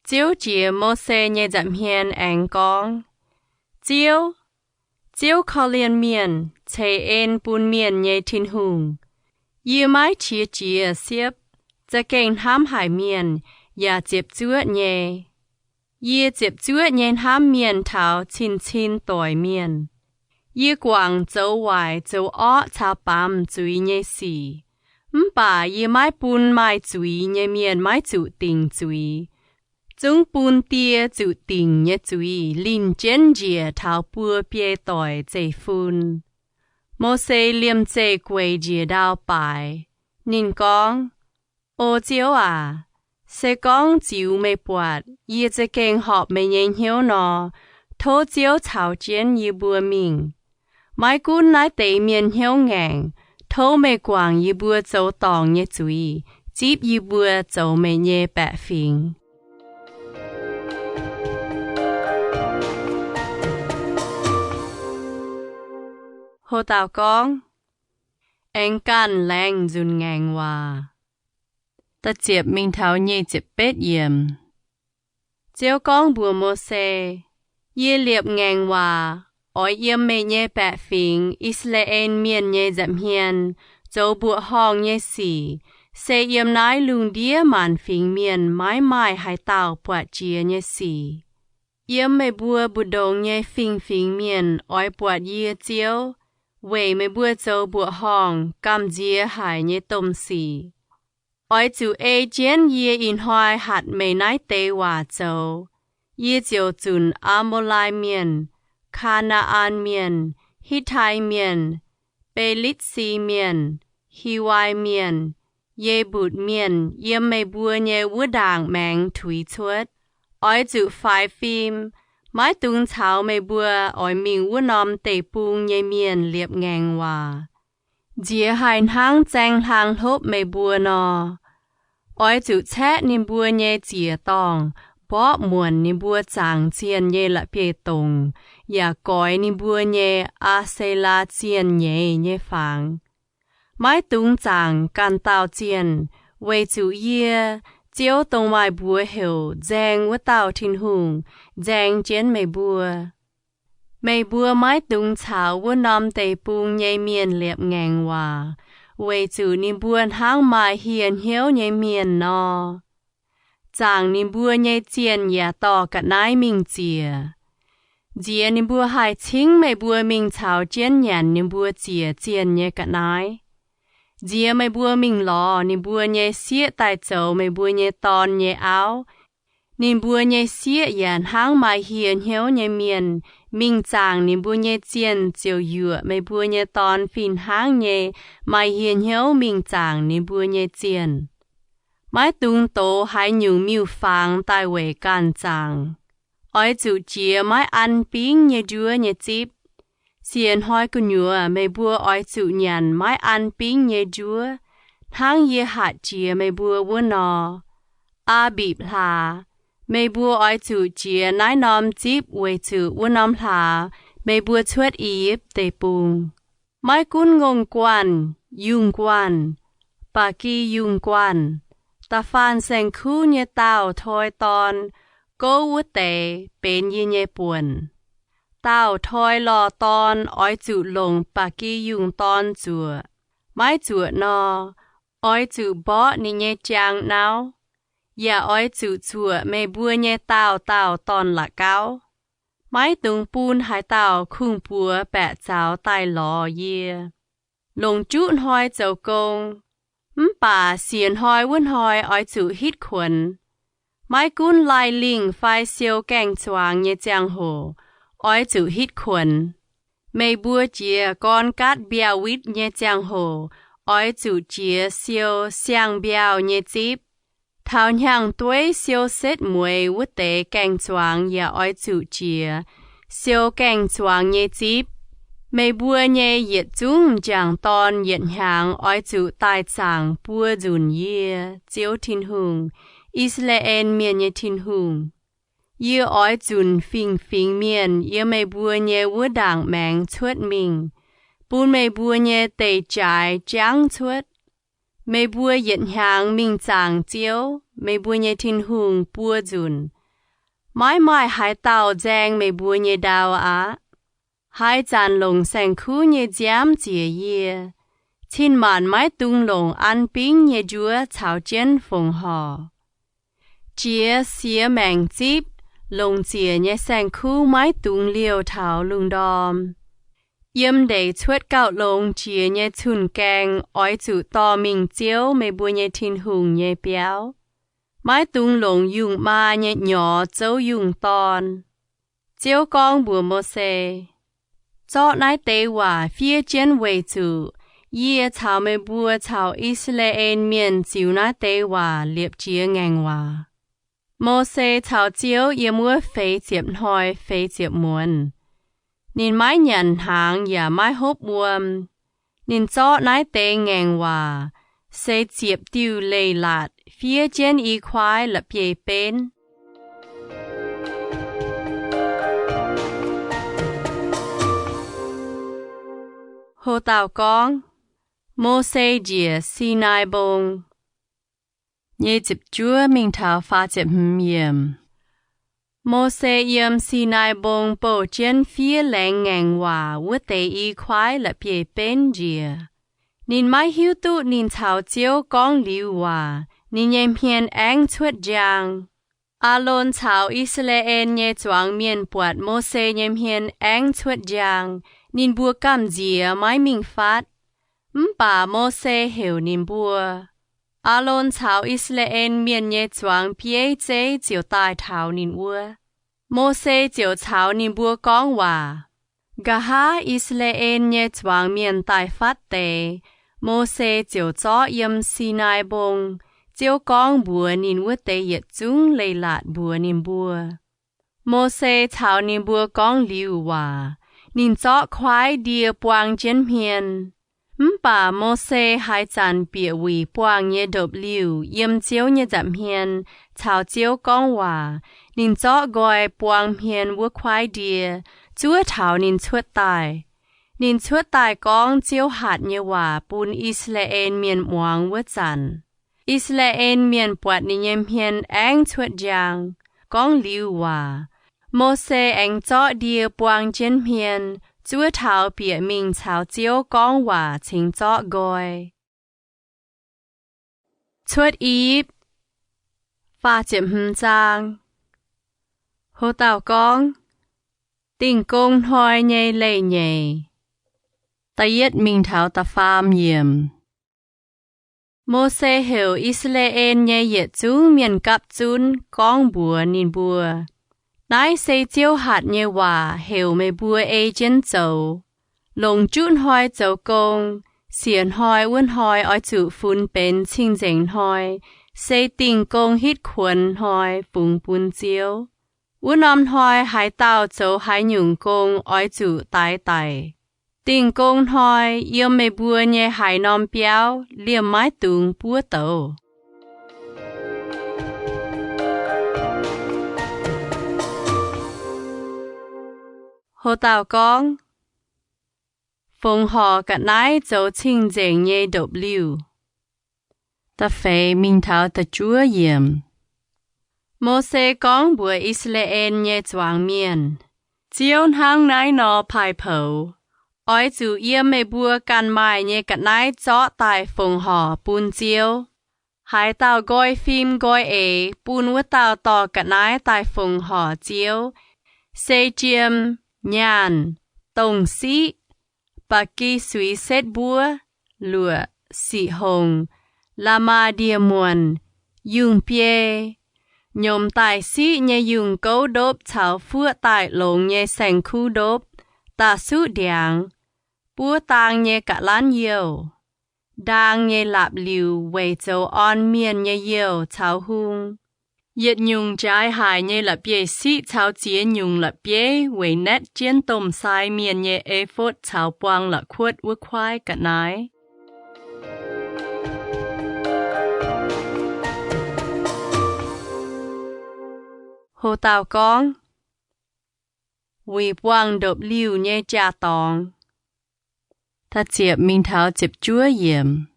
Ziouv jiex Mose nyei nza'hmien aengx gorngv, Ziouv, Ziouv korv-lienh mienh, ceix en bun mienh nyei Tin-Hungh, yie maiv qiex jiez siepv, za'gengh hnamv haic mienh, yaac ziepc zuoqv nyei. Yie ziepc zuoqv nyei hnamv mienh taux cin-cin doic mienh. Yie guangc zoux waaic zoux orqv caux baamz zuiz nyei sic, mv baac yie maiv bun maaih zuiz nyei mienh maiv zuqc dingc zuiz. Zungv bun die zuqc dingc nyei zuiz linh jienv njiec taux buo biei doic zeiv-fun. Mose liemh zeih gueic njiec ndau-baaix. Ninh gorngv, O Ziouv aac, se gorngv ziux meih buatc yie za'gengh horpc meih nyei hnyouv nor, tov Ziouv caux jienv yie mbuo mingh. Maiv gunv naaiv deix mienh hnyouv ngaengc, tov meih guangc yie mbuo zoux dorngc nyei zuiz, zipv yie mbuo zoux meih nyei baeqc fingx. Hlo dauh gorngv, Aengx ganh laengz nzunc ngaengc waac. Da'ziepc mingh taux nyic ziepc betv yiemc. Ziouv gorngv mbuox Mose, Yie liepc ngaengc waac oix yiem meih nyei baeqc fingx, I^saa^laa^en Mienh, nyei nza'hmien zoux mbuoqc horngh nyei sic. Se yiem naaiv lungh ndiev maanc fingx mienh maiv maaih haaix dauh buatc jiex nyei sic. Yiem meih mbuo mbu'ndongx nyei fingx-fingx mienh oix buatc yie Ziouv weic meih mbuo zoux mbuoqc horngh gamh nziex haic nyei domh sic. Oix zuqc ei jienv yie ih hnoi hatc meih naaiv deix waac zoux, yie ziouc zunc Aa^mo^lai Mienh, Kaa^naa^an Mienh, Hitv^tai Mienh, Be^litv^si Mienh, Hiwai Mienh, Ye^mbutc Mienh yiem meih mbuo nyei wuov ndaangc maengx tuix cuotv. Oix zuqc faix fim, maiv dungx caux meih mbuo oix mingh wuov norm deic-bung nyei mienh liepc ngaengc waac, nziex haih hnangv zaeng hlang hlopv meih mbuo nor. Oix zuqc caeqv ninh mbuo nyei ziec-dorngh, mborqv muonc ninh mbuo zaangc zienh nyei la'bieiv-dongc, yaac goix ninh mbuo nyei Aa^se^laa Zienh nyeiz nyei fangx. Maiv dungx zaangc ganh dauh zienh, weic zuqc yie, Ziouv, dongh maaih mbuox heuc Nzaeng wuov dauh Tin-Hungh, nzaeng jienv meih mbuo. Meih mbuo maiv dungx caux wuov norm deic-bung nyei mienh liepc ngaengc waac, weic zuqc ninh mbuo hnangv maaih hieh hnyouv nyei mienh nor. Zaangc ninh mbuo nyei zienh yaac dorh ga'naaiv mingh ziec. Nziex ninh mbuo haih cingv meih mbuo mingh caux jienv nyanc ninh mbuo ziec zienh nyei ga'naaiv. Nziex meih mbuo mingh lorz ninh mbuo nyei sieqv daaih zoux meih mbuo nyei dorn nyei auv. Ninh mbuo nyei sieqv yaac hnangv maaih hieh hnyouv nyei mienh mingh zaangc ninh mbuo nyei zienh ziouc yuoqc meih mbuo nyei dorn fih hnangv nyei maaih hieh hnyouv mingh zaangc ninh mbuo nyei zienh. Maiv dungx dox haaix nyungc miuc-fangx daaih weic ganh zaangc. Oix zuqc jiex maiv an bingv nyei njuov nyei zipv. Siec hnoi gu'nyuoz meih mbuo oix zuqc nyanc maiv an bingv nyei njuov, hnangv yie hatc jiex meih mbuo wuov nor. Aa^mbipc hlaax, meih mbuo oix zuqc jiex naaiv norm zipv weic zuqc wuov norm hlaax meih mbuo cuotv I^yipv Deic-Bung. Maiv gunv ngongh guanh, yungh guanh, ba'gi yungh guanh, da'faanh saeng-kuv nyei daauh toi dorn, gouv wuov deix benx yie nyei buonc. Daauh toi lorh dorn oix zuqc longc ba'gi yungh dorn zuoqc. Maiv zuoqc nor, oix zuqc mborqv ninh nyei jaang nauv. Yaac oix zuqc zuoqc meih mbuo nyei daauh daauh dorn-la'gauv. Maiv dungx bun haaix dauh kungx-buoz baeqc zaux daaih lorz yie. Longc juqv hnoi zoux gong, mv baac siec hnoi wuov hnoi oix zuqc hitv kuonx. Maiv gunv laih lingh fai siou gaeng-zuangx nyei ziangh hoc, oix zuqc hitv kuonx. Meih mbuo jiez gorn gaatv mbiauh witv nyei ziangh hoc, oix zuqc jiex siou siang-mbiauh nyei zipv. Taux hnyangx-dueiv siou setv mueiz wuov deix gaeng-zuangx yaac oix zuqc jiex siou gaeng-zuangx nyei zipv. Meih mbuo nyei yietc zungv m'jangc dorn yietc hnyangx oix zuqc daaih zaangc buo nzunc yie, Ziouv Tin-Hungh, I^saa^laa^en Mienh nyei Tin-Hungh. Yie oix zunc fingx-fingx mienh yiem meih mbuo nyei wuov ndaangc maengx cuotv mingh, bun meih mbuo nyei deic-jaaix jangv cuotv. Meih mbuo yietc hnyangx mingh zaangc Ziouv, meih mbuo nyei Tin-Hungh, buo nzunc. Maiv maaih haaix dauh nzaeng meih mbuo nyei ndau aqv. Haaix zanc longc saeng-kuv nyei nziaamv ziec yie, cin-maanc maiv dungx longc an bingv nyei njuov caux jienv fongc horc. Jiex siex maengc zipv, longc ziec nyei saeng-kuv maiv dungx liouh taux lungh ndorm. Yiem ndeic cuotv gauh longx jiex nyei cun-gaeng oix zuqc dorh mingh Ziouv, meih mbuo nyei Tin-Hungh, nyei biauv. Maiv dungx longc yungh maa nyei nyorx zouv yungh dorn. Ziouv gorngv mbuox Mose, Zorqv naaiv deix waac fiev jienv weic zuqc yie caux meih mbuo caux I^saa^laa^en Mienh ziux naaiv deix waac liepc jiez ngaengc waac. Mose caux Ziouv yiem wuov feix ziepc hnoi feix ziepc muonz. Ninh maiv nyanc hnaangx yaac maiv hopv wuom. Ninh zorqv naaiv deix ngaengc waac se ziepc diuh leiz-latc fiev jienv i kuaaiv la'bieiv-benv. Ho dauh gorngv, Mose Njiec Sinaai Mbong. Nyei ziepc juov mingh taux faah ziepc hmz yiemc. Mose yiem Sinaai Mbong bouh jienv fiev laengz ngaengc waac wuov deix i kuaaiv la'bieiv-benv njiec. Ninh maiv hiuv duqv ninh caux Ziouv gorngv liuz waac, ninh nyei hmien aengv cuotv njang. Aalon caux I^saa^laa^en nyei zuangx mienh buatc Mose nyei hmien aengv cuotv njang, ninh mbuo gamh nziex maiv mingh fatv. Mv baac Mose heuc ninh mbuo. Aalon caux I^saa^laa^en Mienh nyei zuangx bieiv zeiv ziouc daaih taux ninh wuov. Mose ziouc caux ninh mbuo gorngv waac. Nqa'haav I^saa^laa^en nyei zuangx mienh daaih fatv deix, Mose ziouc zorqv yiem Sinaai Mbong Ziouv gorngv mbuox ninh wuov deix yietc zungv leiz-latc mbuox ninh mbuo. Mose caux ninh mbuo gorngv liuz waac, ninh zorqv kuaaiv ndie buang jienv hmien. Mv baac Mose haaix zanc bieqc wuic buangh nyei ndopv-liuh yiem Ziouv nyei nza'hmien caux Ziouv gorngv waac, ninh zorqv nqoi buang hmien wuov kuaaiv ndie, zuov taux ninh cuotv daaih. Ninh cuotv daaih gorngv Ziouv hatc nyei waac bun I^saa^laa^en Mienh muangx wuov zanc, I^saa^laa^en Mienh buatc ninh nyei hmien aengv cuotv njang. Gorngv liuz waac, Mose aengx zorqv ndie buang jienv hmien, zuov taux bieqc mingh caux Ziouv gorngv waac cingx zorqv nqoi. Cuotv Ipv. Faah ziepc hmz zaang. Ho dauh gorngv, Dingh Gong Hnoi Nyei Leiz-Nyeic. Da'yietv mingh taux da'faam yiemc. Mose heuc I^saa^laa^en nyei yietc zungv mienh gapv zunv gorngv mbuox ninh mbuo, Naaiv se Ziouv hatc nyei waac heuc meih mbuo ei jienv zoux. Longc juqv hnoi zoux gong, siec hnoi wuov hnoi oix zuqc funx benx cing-nzengc hnoi, se dingh gong hitv kuonx hnoi fungx bun Ziouv. Wuov norm hnoi haaix dauh zoux haaix nyungc gong oix zuqc daix daic. Dingh gong hnoi yiem meih mbuo nyei haaix norm biauv liemh maiv dungx buov douz. Ho dauh gorngv, Fongc Horc Ga'naaiv Zoux Cing-Nzengc Nyei Ndopv-Liuh. Da'feix mingh taux da'juov yiemc. Mose gorngv mbuox I^saa^laa^en nyei zuangx mienh, Ziouv hnangv naaiv nor paaiv poux, Oix zuqc yiem meih mbuo ganh maaih nyei ga'naaiv zorqv daaih fongc horc bun Ziouv. Haaix dauh nqoi fim nqoi eix, bun wuov dauh dorh ga'naaiv daaih fongc horc Ziouv, se jiem, nyaanh, dongh siqv, ba'gi suix setv mbuov, luoqc, siqv hongc, la'maah ndie-muonc, yungh biei, nyomc daaih siqv nyei yungh gouv ndopv caux fuoqv daaih longx nyei saeng-kuv ndopv, da'suqv ndiangx, buov daang nyei ga'lanv youh, ndaang nyei laapc liuc weic zoux orn mienh nyei youh caux hung. Yietc nyungc jaaix haic nyei la'bieiv-siqv caux ziex nyungc la'bieiv weic naetv jienv domh sai mienh nyei efotv caux buang la'kuotv wuov kuaaiv ga'naaiv. Ho dauh gorngv, Wuic Buangh Ndopv-Liuh Nyei Jaa-Dorngx. Ziepc mingh taux ziepc juov yiemc.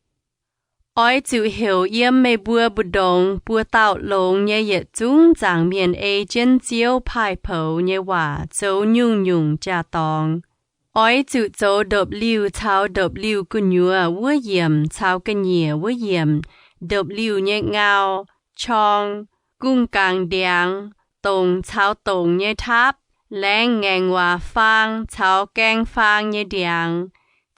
Oix zuqc heuc yiem meih mbuo mbu'ndongx buo dauh longx nyei yietc zungv zaangc mienh ei jienv Ziouv paaiv poux nyei waac zoux nyungc-nyungc jaa-dorngx. Oix zuqc zoux ndopv-liuh caux ndopv-liuh gu'nyuoz wuov yiemc caux ga'nyiec wuov yiemc, ndopv-liuh nyei ngau, qorng, gungh gangc ndiangx, dongc caux dongc nyei taapv, laengz ngaengc waac faang caux gaeng faang nyei ndiangx,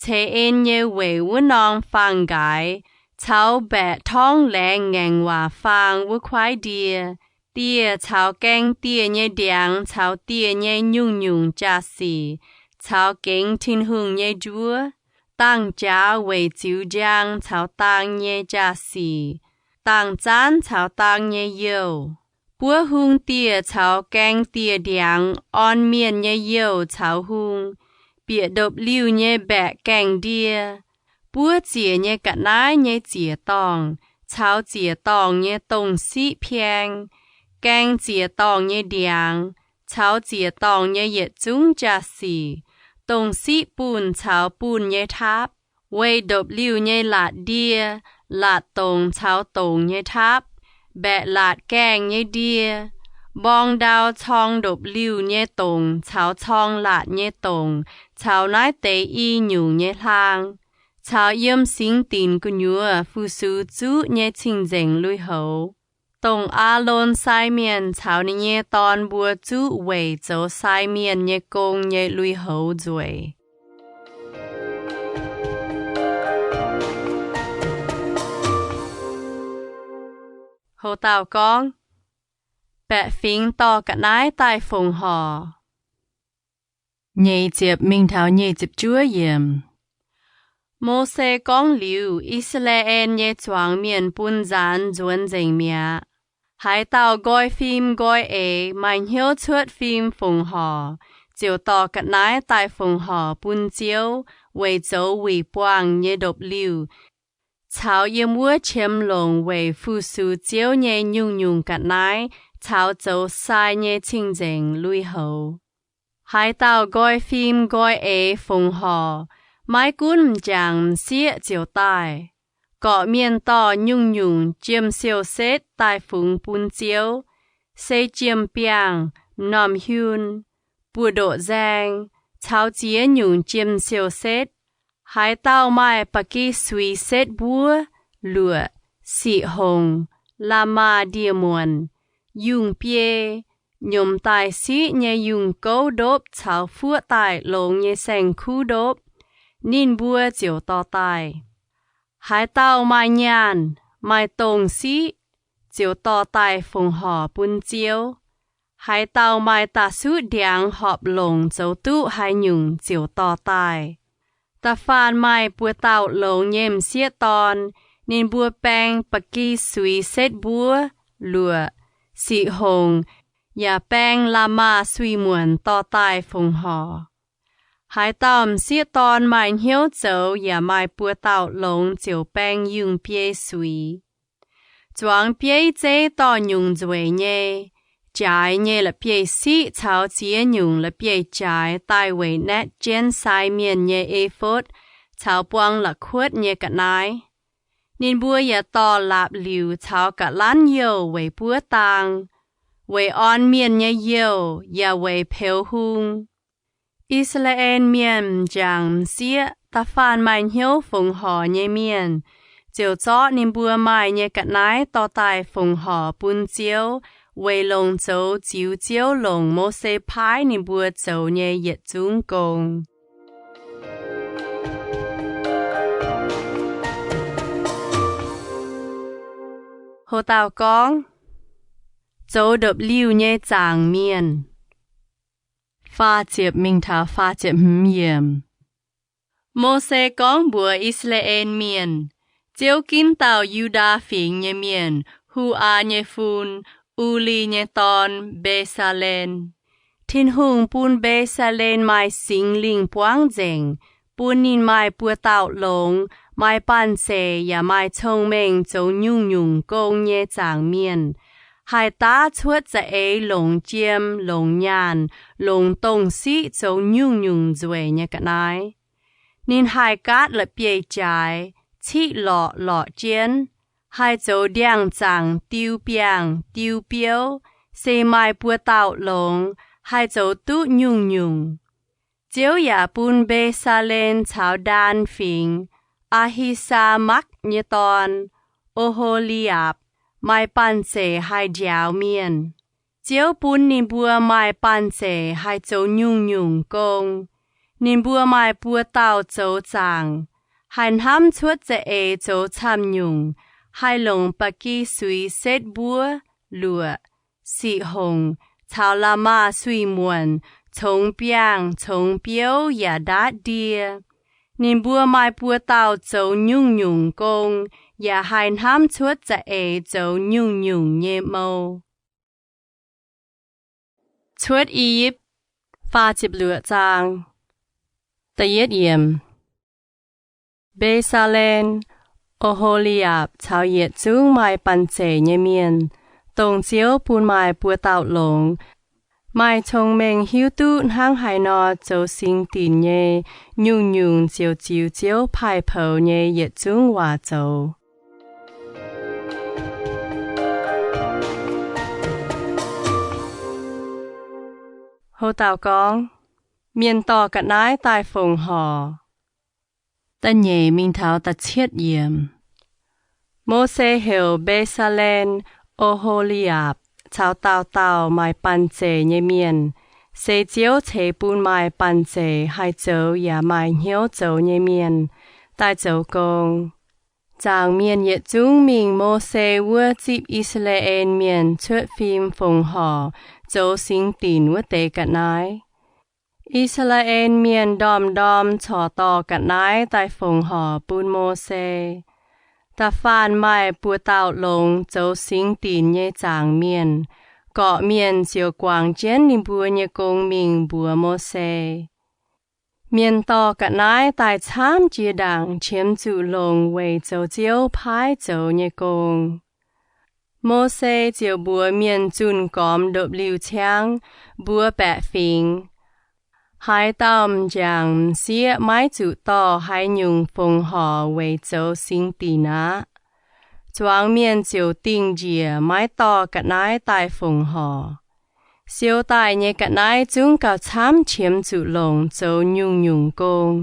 ceix en nyei weic wuov norm faang-nqaaix, caux mbaeqc torngv laengz ngaengc waac faang wuov kuaaiv ndie, dieh caux gaeng dieh nyei ndiangx caux dieh nyei nyungc-nyungc jaa-sic, caux gengx Tin-Hungh nyei njuov, dangh jaax weic ziux njang caux daang nyei jaa-sic, dangh zaanv caux daang nyei youh, Buov hung dieh caux gaeng dieh ndiangx, orn mienh nyei youh caux hung, bieqc ndopv-liuh nyei mbaeqc gaengh ndie, buov ziec nyei ga'naaiv nyei ziec-dorngh caux ziec-dorngh nyei dongh siqv pieng, gaeng ziec-dorngh nyei ndiangx caux ziec-dorngh nyei yietc zungv jaa-sic, dongh siqv bunh caux bunh nyei taapv, weih ndopv-liuh nyei laatc ndie, laatc dongc caux dongc nyei taapv, mbaeqc laatc gaengh nyei ndie, mborng ndau corng ndopv-liuh nyei dongc caux corng laatc nyei dongc caux naaiv deix i nyungc nyei hlaang, caux yiem singx dinc gu'nyuoz fu-sux zuqv nyei cing-nzengc lui-houx, dongh Aalon sai mienh caux ninh nyei dorn mbuo zuqv weic zoux sai mienh nyei gong nyei lui-houx nzueic. Houc dauh gorngv, Baeqc fingx dorh ga'naaiv daaih fongc horc. Nyeic ziepc mingh taux nyic ziepc juov yiemc. Mose gorngv liuz, I^saa^laa^en nyei zuangx mienh bun nzaanx nzuonx nzengc mi'aqv. Haaix dauh nqoi fim nqoi eix, maaih hnyouv cuotv fim fongc horc, ziouc dorh ga'naaiv daaih fongc horc bun Ziouv weic zoux wuic buangh nyei ndopv-liuh, caux yiem wuov qiemx longc weic fu-sux Ziouv nyei nyungc-nyungc ga'naaiv caux zoux sai nyei cing-nzengc lui-houx. Haaix dauh nqoi fim nqoi eix fongc horc, maiv gunv m'jangc m'sieqv ziouc daaih, gorqv-mienh dorh nyungc-nyungc jiem siou-setv daaih fungx bun Ziouv, se jiem-biangh, m'normh hiunh, buoz-ndoqv nzaeng, caux ziex nyungc jiem siou-setv. Haaix dauh maaih ba'gi suix setv mbuov, luoqc, siqv hongc, la'maah ndie-muonc, yungh biei, nyomc daaih siqv nyei yungh gouv ndopv caux fuoqv daaih longx nyei saeng-kuv ndopv, ninh mbuo ziouc dorh daaih. Haaix dauh maaih nyaanh, maaih dongh siqv, ziouc dorh daaih fongc horc bun Ziouv. Haaix dauh maaih da'suqv ndiangx horpc longc zoux duqv haaix nyungc ziouc dorh daaih. Da'faanh maaih buoz-dauh longx nyei m'sieqv dorn, ninh mbuo baeng ba'gi suix setv mbuov, luoqc, siqv hongc, yaac baeng la'maah suix muonc dorh daaih fongc horc. Haaix dauh m'sieqv dorn maaih hnyouv zoux yaac maaih buoz-dauh longx ziouc baeng yungh biei suix. Zuangx bieiv zeiv dorh nyungc nzueic nyei, jaaix nyei la'bieiv-siqv caux ziex nyungc la'bieiv-jaaix daaih weic naetv jienv sai mienh nyei efotv caux buang la'kuotv nyei ga'naaiv. Ninh mbuo yaac dorh laapc liuc caux ga'lanv youh weic buov daang, weic orn mienh nyei youh yaac weic peux hung. I^saa^laa^en Mienh m'jangc m'sieqv, da'faanh maaih hnyouv fongc horc nyei mienh, ziouc zorqv ninh mbuo maaih nyei ga'naaiv dorh daaih fongc horc bun Ziouv weic longc zoux ziux Ziouv longc Mose paaiv ninh mbuo zoux nyei yietc zungv gong. Houc dauh gorngv, Zoux Ndopv-Liuh Nyei Zaangc Mienh. Faah ziepc mingh taux faah ziepc hmz yiemc. Mose gorngv mbuox I^saa^laa^en Mienh, Ziouv ginv dauh Yu^ndaa Fingx nyei mienh, Hu^aa nyei fun, U^li nyei dorn, Mbe^saa^len. Tin-Hungh bun Mbe^saa^len maaih Singx Lingh buangv nzengc, bun ninh maaih buoz-dauh longx, maaih banh zeic yaac maaih cong-mengh zoux nyungc-nyungc gong nyei zaangc mienh, haih daav cuotv za'eix longc jiem, longc nyaanh, longc dongh siqv zoux nyungc-nyungc nzueic nyei ga'naaiv. Ninh haih gaatv la'bieiv-jaaix, ciqv lorqc lorqc jienv, haih zoux ndiangx-zaangc diu biangh diu biouv, se maaih buoz-dauh longx, haih zoux duqv nyungc-nyungc. Ziouv yaac bun Mbe^saa^len caux Ndaan Fingx, Aa^hi^saa^makv nyei dorn, O^ho^li^apc, maaih banh zeic haih njaaux mienh. Ziouv bun ninh mbuo maaih banh zeic haih zoux nyungc-nyungc gong. Ninh mbuo maaih buoz-dauh zoux zaangc, haih hnamv cuotv za'eix zoux camv-nyungc, haih longc ba'gi suix setv mbuov, luoqc, siqv hongc, caux la'maah suix muonc congx biangh congx biouv yaac ndaatv ndie. Ninh mbuo maaih buoz-dauh zoux nyungc-nyungc gong, yaac haih hnamv cuotv za'eix zoux nyungc-nyungc nyei mou. Cuotv I^yipv faah ziepc luoqc zaang. Da'yietv yiemc. Mbe^saa^len, O^ho^li^apc caux yietc zungv maaih banh zeic nyei mienh, dongh Ziouv bun maaih buoz dauh longx, maaih cong-mengh hiuv duqv hnangv haaix nor zoux singx dinc nyei, nyungc-nyungc ziouc ziux Ziouv paaiv poux nyei yietc zungv waac zoux. Houc dauh gorngv, Mienh dorh ga'naaiv daaih fongc horc. Da'nyeic mingh taux da'cietv yiemc. Mose heuc Mbe^saa^len, O^ho^li^apc caux dauh dauh maaih banh zeic nyei mienh, se Ziouv ceix bun maaih banh zeic haih zoux yaac maaih hnyouv zoux nyei mienh, daaih zoux gong. Zaangc mienh yietc zungv mingh Mose wuov zipv I^saa^laa^en Mienh cuotv fim fongc horc zoux singx dinc wuov deix ga'naaiv. I^saa^laa^en Mienh ndorm-ndorm corc dorh ga'naaiv daaih fongc horc bun Mose. Da'faanh maaih buoz dauh longx zoux singx dinc nyei zaangc mienh, gorqv-mienh ziouc guangc jienv ninh mbuo nyei gong mingh mbuox Mose. Mienh dorh ga'naaiv daaih camv jiex ndaangc qiemx zuqc longc weic zoux Ziouv paaiv zoux nyei gong. Mose ziouc mbuox mienh zunh gormx ndopv-liuh ciangv, mbuox baeqc fingx, Haaix dauh m'jangc m'sieqv maiv zuqc dorh haaix nyungc fongc horc weic zoux singx dinc aqv. Zuangx mienh ziouc dingh njiec maiv dorh ga'naaiv daaih fongc horc. Siou daaih nyei ga'naaiv zungv gauh camv qiemx zuqc longc zoux nyungc-nyungc gong.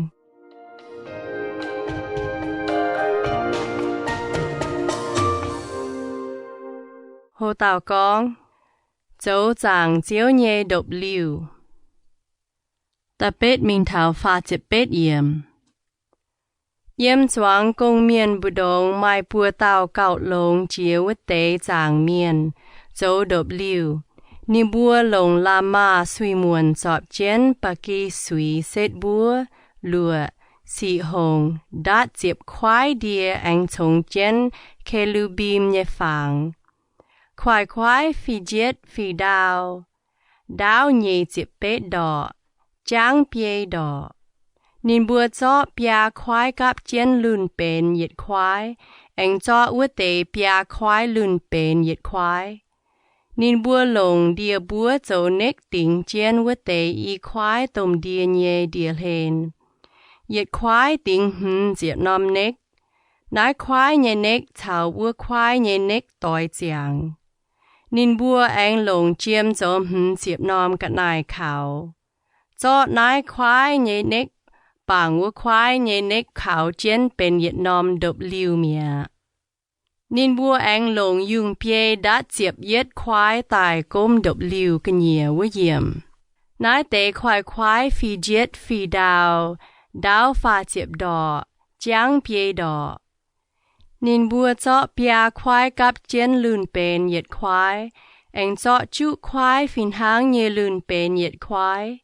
Houc dauh gorngv, Zoux zaangc Ziouv nyei ndopv-liuh. Da'betv mingh taux faah ziepc betv yiemc. Yiem zuangx gong-mienh mbu'ndongx maaih buoz dauh gauh longx jiex wuov deix zaangc mienh zoux ndopv-liuh. Ninh mbuo longc la'maah suiv-muonc zorpc jienv ba'gi suiz setv mbuov, luoqc, siqv hongc, ndatv ziepc kuaaiv ndie aengx congx jienv ke^lu^mbim nyei fangx. Kuaaiv-kuaaiv fih njietv fih ndau, ndaauv nyic ziepc betv ndorqc, jangv biei ndorqc. Ninh mbuo zorqv biaa kuaaiv gapv jienv lunh benx yietc kuaaiv, aengx zorqv wuov deix biaa kuaaiv lunh benx yietc kuaaiv. Ninh mbuo longc ndie-mbuov zoux nekv dingx jienv wuov deix i kuaaiv domh ndie nyei ndie-hlen. Yietc kuaaiv dingx hmz ziepc norm nekv. Naaiv kuaaiv nyei nekv caux wuov kuaaiv nyei nekv doix ziangx. Ninh mbuo aengx longc jiem zoux hmz ziepc norm ga'naaiv kaux, zorqv naaiv kuaaiv nyei nekv bangc wuov kuaaiv nyei nekv kaux jienv benx yietc norm ndopv-liuh mi'aqv. Ninh mbuo aengx longc yungh biei ndatv ziepc yietv kuaaiv daaih gomv ndopv-liuh ga'nyiec wuov yiemc. Naaiv deix kuaaiv-kuaaiv fih njietv fih ndau, ndaauv faah ziepc ndorqc, jangv biei ndorqc. Ninh mbuo zorqv biaa kuaaiv gapv jienv lunh benx yietc kuaaiv, aengx zorqv juqv kuaaiv fih hnangv nyei lunh benx yietc kuaaiv.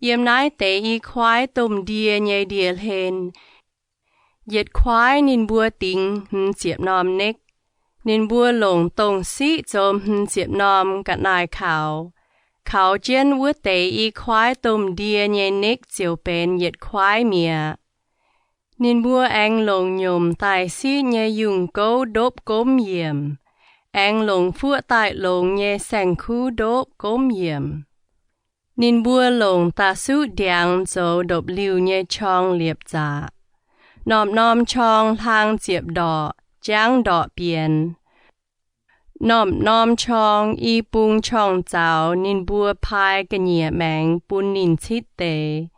Yiem naaiv deix i kuaaiv domh ndie nyei ndie-hlen, yietc kuaaiv ninh mbuo dingx hmz ziepc norm nekv. Ninh mbuo longc dongh siqv zoux hmz ziepc norm ga'naaiv kaux, kaux jienv wuov deix i kuaaiv domh ndie nyei nekv ziouc benx yietc kuaaiv mi'aqv. Ninh mbuo aengx longc nyomc daaih siqv nyei yungh gouv ndopv gomv yiemc, aengx longc fuoqv daaih longx nyei saeng-kuv ndopv gomv yiemc. Ninh mbuo longc da'suqv ndiangx zoux ndopv-liuh nyei qorng liepc zaqc. Norm-norm qorng hlang ziepc ndorqc, jangv ndorqc bienx. Norm-norm qorng i bung qorng-zaux ninh mbuo paaiv ga'nyiec maengx bun ninh citv deix.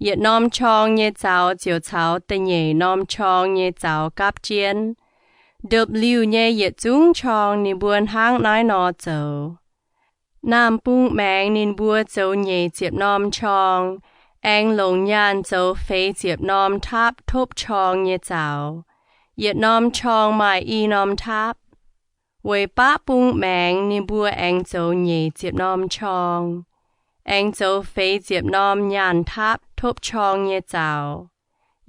Yietc norm qorng nyei zaux ziouc caux da'nyeic norm qorng nyei zaux gapv jienv. Ndopv-liuh nyei yietc zungv qorng ninh mbuo hnangv naaiv nor zoux. Naamh bung maengx ninh mbuo zoux nyeic ziepc norm qorng, aengx longc nyaanh zoux feix ziepc norm taapv topv qorng nyei zaux. Yietc norm qorng maaih i norm taapv. Weic baqv bung maengx ninh mbuo aengx zoux nyeic ziepc norm qorng, aengx zoux feix ziepc norm nyaanh taapv topv qorng nyei zaux.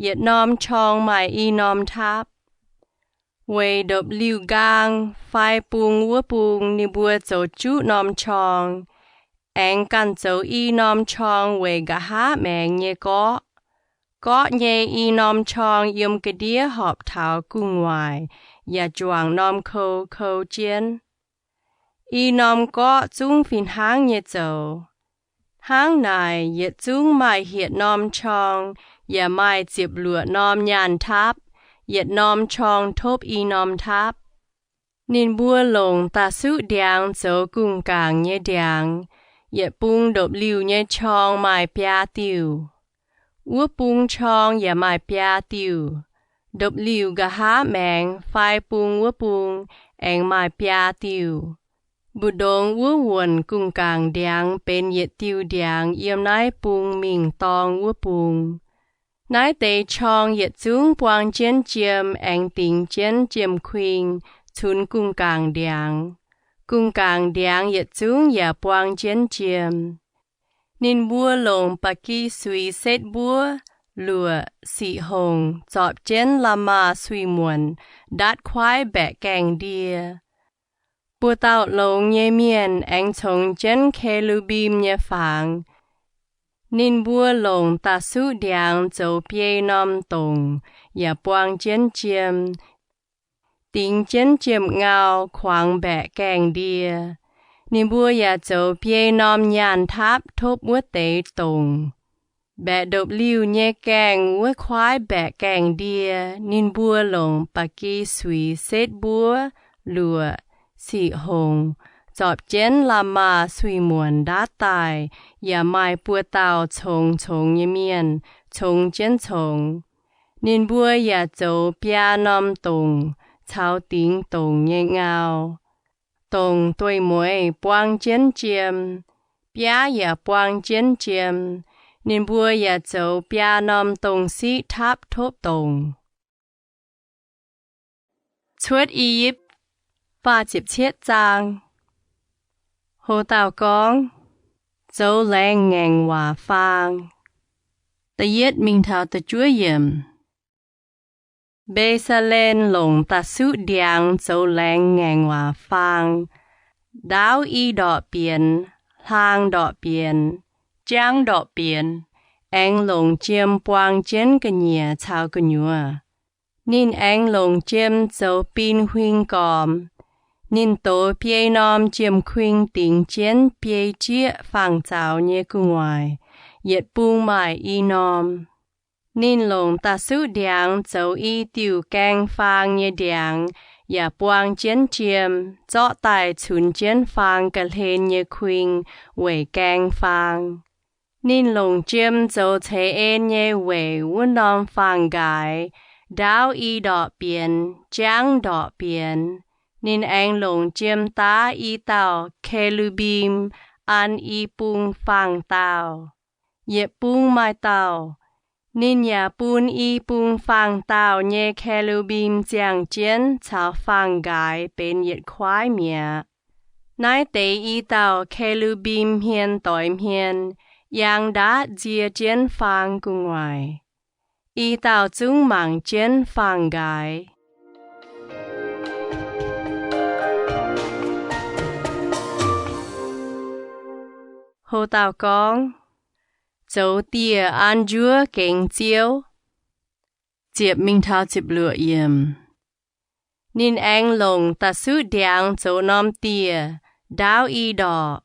Yietc norm qorng maaih i norm taapv. Weic ndopv-liuh nqaang fai bung wuov bung ninh mbuo zoux juqv norm qorng, aengx ganh zoux i norm qorng weic nqa'haav maengx nyei gorqv. Gorqv nyei i norm qorng yiem ga'ndiev horpc taux gu'nguaaic yaac juangc norm kou kou jienv. I norm gorqv zungv fih hnangv nyei zoux. Hnangv naaic, yietc zungv maaih hietc norm qorng yaac maaih ziepc luoqc norm nyaanh taapv, yietc norm qorng topv i norm taapv. Ninh mbuo longc da'suqv ndiangx zoux gu'nguaaic nyei ndiangx. Yietc bung ndopv-liuh nyei qorng maaih biaa diuh. Wuov bung qorng yaac maaih biaa diuh. Ndopv-liuh nqa'haav maengx fai bung wuov bung aengx maaih biaa diuh. Mbu'ndongx wuov wuonc gu'nguaaic ndiangx benx yietc diuh ndiangx yiem naaiv bung mingh dorng wuov bung. Naaiv deix qorng yietc zungv buang jienv jiem aengx dingx jienv jiem-kuing cunx gu'nguaaic ndiangx. Gu'nguaaic ndiangx yietc zungv yaac buang jienv jiem. Ninh mbuo longc ba'gi suix setv mbuov, luoqc, siqc hongc zorpc jienv la'maah suix-muonc ndatv kuaaiv mbaeqc gaengh ndie. Buoz-dauh longx nyei mienh aengx congx jienv ke^lu^mbim nyei fangx. Ninh mbuo longc da'suqv ndiangx zoux biei norm dongc yaac buang jienv jiem, dingx jienv jiem-ngau kuangx mbaeqc gaengh ndie. Ninh mbuo yaac zoux biei norm nyaanh taapv topv wuov deix dongc. Mbaeqc ndopv-liuh nyei gaengh wuov kuaaiv mbaeqc gaengh ndie. Ninh mbuo longc ba'gi suix setv mbuov, luoqc, siqc hongc zorpc jienv la'maah suix-muonc ndatv daaih, yaac maaih buoz-dauh congx-congx nyei mienh congx jienv congx. Ninh mbuo yaac zoux biaa norm dongc caux dingx dongc nyei ngau. Dongc dueiv-mueiz buang jienv jiem, biaav yaac buang jienv jiem. Ninh mbuo yaac zoux biaa norm dongc siqv tapv topv dongc. Cuotv I^yipv faah ziepc cietv zaang. Ho dauh gorngv, zoux laengz ngaengc waac faang. Da'yietv mingh taux da'juov yiemc. Mbe^saa^len longc da'suqv ndiangx zoux laengz ngaengc waac faang. Ndaauv i ndorqc bienx, hlaang ndorqc bienx, jangv ndorqc bienx, aengx longc jiem buang jienv ga'nyiec caux gu'nyuoz. Ninh aengx longc jiem zoux bin huing gormx. Ninh dox biei norm jiem-kuing dingx jienv biei jieqv faang-zaux nyei gu'nguaaic, yietc bung maaih i norm. Ninh longc da'suqv ndiangx zoux i diuh gaeng faang nyei ndiangx yaac buang jienv jiem, zorqv daaih cunx jienv faang ga'hlen nyei kuing weic gaeng faang. Ninh longc jiem zoux ceix en nyei weic wuov norm faang-nqaaix. Ndaauv i ndorqc bienx, jangv ndorqc bienx. Ninh aengx longc jiem daav i dauh ke^lu^mbim an i bung faang-daauh, yietc bung maaih dauh. Ninh yaac bun i bung faang-daauh nyei ke^lu^mbim ziangh jienv caux faang-nqaaix benx yietc kuaaiv mi'aqv. Naaiv deix i dauh ke^lu^mbim hmien doix hmien, yangh ndaatv nzie jienv faang gu'nguaaic. I dauh zungv mangc jienv faang-nqaaix. Ho dauh gorngv, zoux dieh an njuov gengx Ziouv. Ziepc mingh taux ziepc luoqc yiemc. Ninh aengx longc da'suqv ndiangx zoux norm dieh, ndaauv i ndorqc,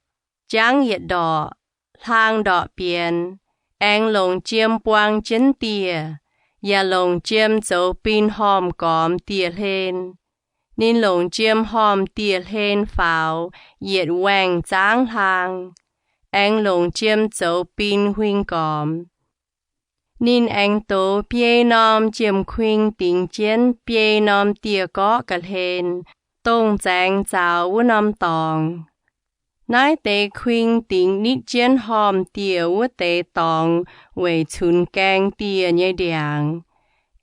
jangv yietc ndorqc, hlaang ndorqc bienx, aengx longc jiem buang jienv dieh, yaac longc jiem zoux bin hormh gormx dieh hlen. Ninh longc jiem hormh dieh hlen faaux yietc waengh zaangv hlaang, aengx longc jiem zoux bin huing gormx. Ninh aengx dox biei norm jiem-kuing dingx jienv biei norm dieh gorqv ga'hlen, dongh zaengx zaux wuov norm dorngx. Naaiv deix kuing dingx nitv jienv hormh dieh wuov deix dorngx weic cunx gaeng dieh nyei ndiangx.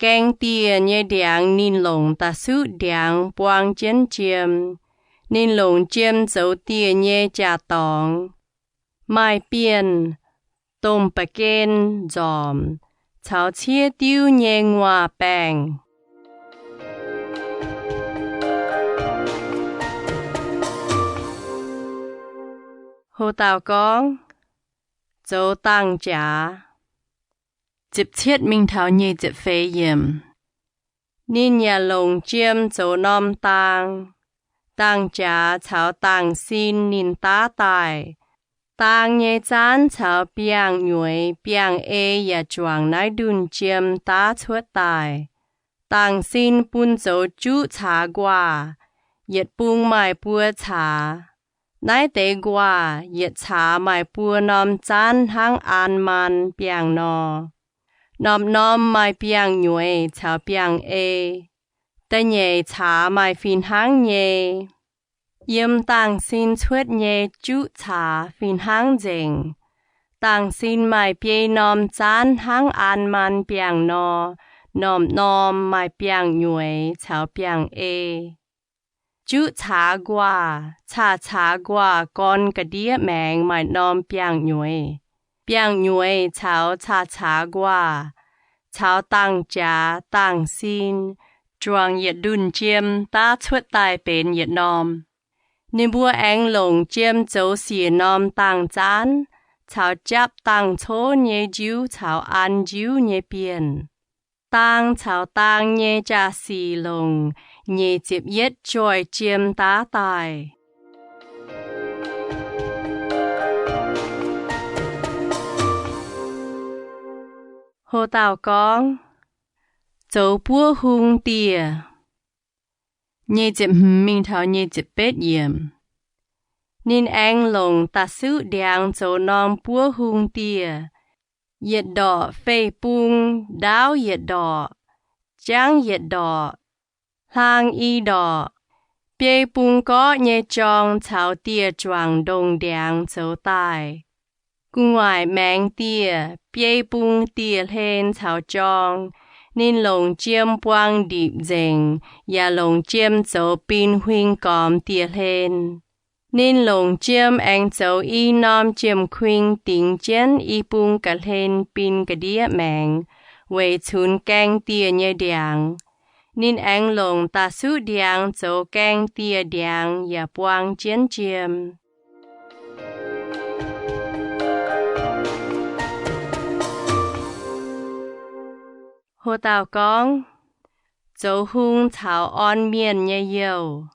Gaeng dieh nyei ndiangx ninh longc da'suqv ndiangx buang jienv jiem. Ninh longc jiem zoux dieh nyei jaa-dorngx, maaih bienh, domh ba'gen nzormc, caux ciev diuv nyei nguaaz-baengh. Ho dauh gorngv, zoux dangh jaax. Ziepc cietv mingh taux nyic ziepc feix yiemc. Ninh yaac longc jiem zoux norm daang. Dangh jaax caux dangh sin ninh daav daaih. Daang nyei zaanv caux biangh nyueiz biangh ei yaac juangc naaiv ndunh jiem daav cuotv daaih. Dangh sin bun zoux juqv caaz nquaah, yietc bung maaih buo caaz. Naaiv deix nquaah yietc caaz maaih buo norm zaanv hnangv aan maan biangh nor. Norm-norm maaih biangh nyueiz caux biangh ei. Da'nyeic caaz maaih fih hnangv nyei. Yiem dangh sin cuotv nyei juqv caaz fih hnangv nzengc. Dangh sin maaih biei norm zaanv hnangv aan maan biangh nor. Norm-norm maaih biangh nyueiz caux biangh ei. Juqv caaz nquaah caa caaz nquaah gorn ga'ndiev maengx maaih norm biangh nyueiz. Biangh nyueiz caux caa caaz nquaah caux dangh jaax dangh sin juangc yietc ndunh jiem daav cuotv daaih benx yietc norm. Ninh mbuo aengx longc jiem zoux siec norm dangh zaanv caux japv dangh cov nyei njiuv caux an njiuv nyei bienh. Daang caux daang nyei jaa-sic longc nyic ziepc yietv joih jiem daav daaih. Ho dauh gorngv, zoux buov hung dieh. Nyic ziepc hmz mingh taux nyic ziepc betv yiemc. Ninh aengx longc da'suqv ndiangx zoux norm buov hung dieh. Yietc ndorqc fei-bung, ndaauv yietc ndorqc, jangv yietc ndorqc, hlang i ndorqc. Biei bung gorqv nyei jorng caux dieh juangc ndongc ndiangx zoux daaih. Gu'nguaaic maengx dieh, biei bung dieh hlen caux jorng. Ninh longc jiem buang ndipc nzengc yaac longc jiem zoux bin huing gormx dieh hlen. Ninh longc jiem aengx zoux i norm jiem-kuing dingx jienv i bung ga'hlen bin ga'ndiev maengx weic cunx gaeng dieh nyei ndiangx. Ninh aengx longc da'suqv ndiangx zoux gaeng dieh ndiangx yaac buang jienv jiem. Ho dauh gorngv, zoux hung caux orn mienh nyei youh.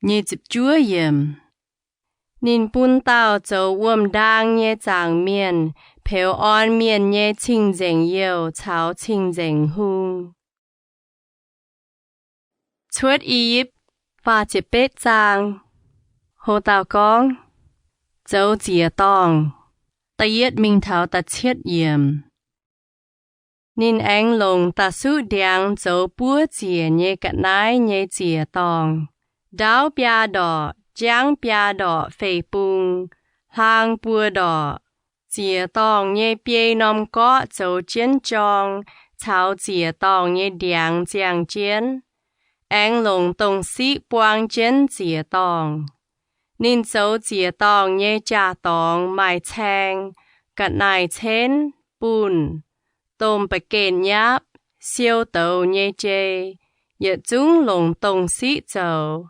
Nyic ziepc juov yiemc. Ninh bun dauh zoux wuom-ndaang nyei zaangc mienh peux orn mienh nyei cing-nzengc youh caux cing-nzengc hung. Cuotv I^yipv faah ziepc betv zaang. Ho dauh gorngv, zoux ziec-dorngh, da'yietv mingh taux da'cietv yiemc. Ninh aengx longc da'suqv ndiangx zoux buov ziec nyei ga'naaiv nyei ziec-dorngh, ndaauv biaa ndorqc, jangv biaa ndorqc fei-bung, hlang buo ndorqc. Ziec-dorngh nyei biei norm gorqv zoux jienv jorng caux ziec-dorngh nyei ndiangx ziangh jienv, aengx longc dongh siqv buang jienv ziec-dorngh. Ninh zoux ziec-dorngh nyei jaa-dorngx maaih caeng, ga'naaiv-cienv, bunh, domh ba'gengh nyapv, siou douz nyei jei, yietc zungv longc dongh siqv zoux.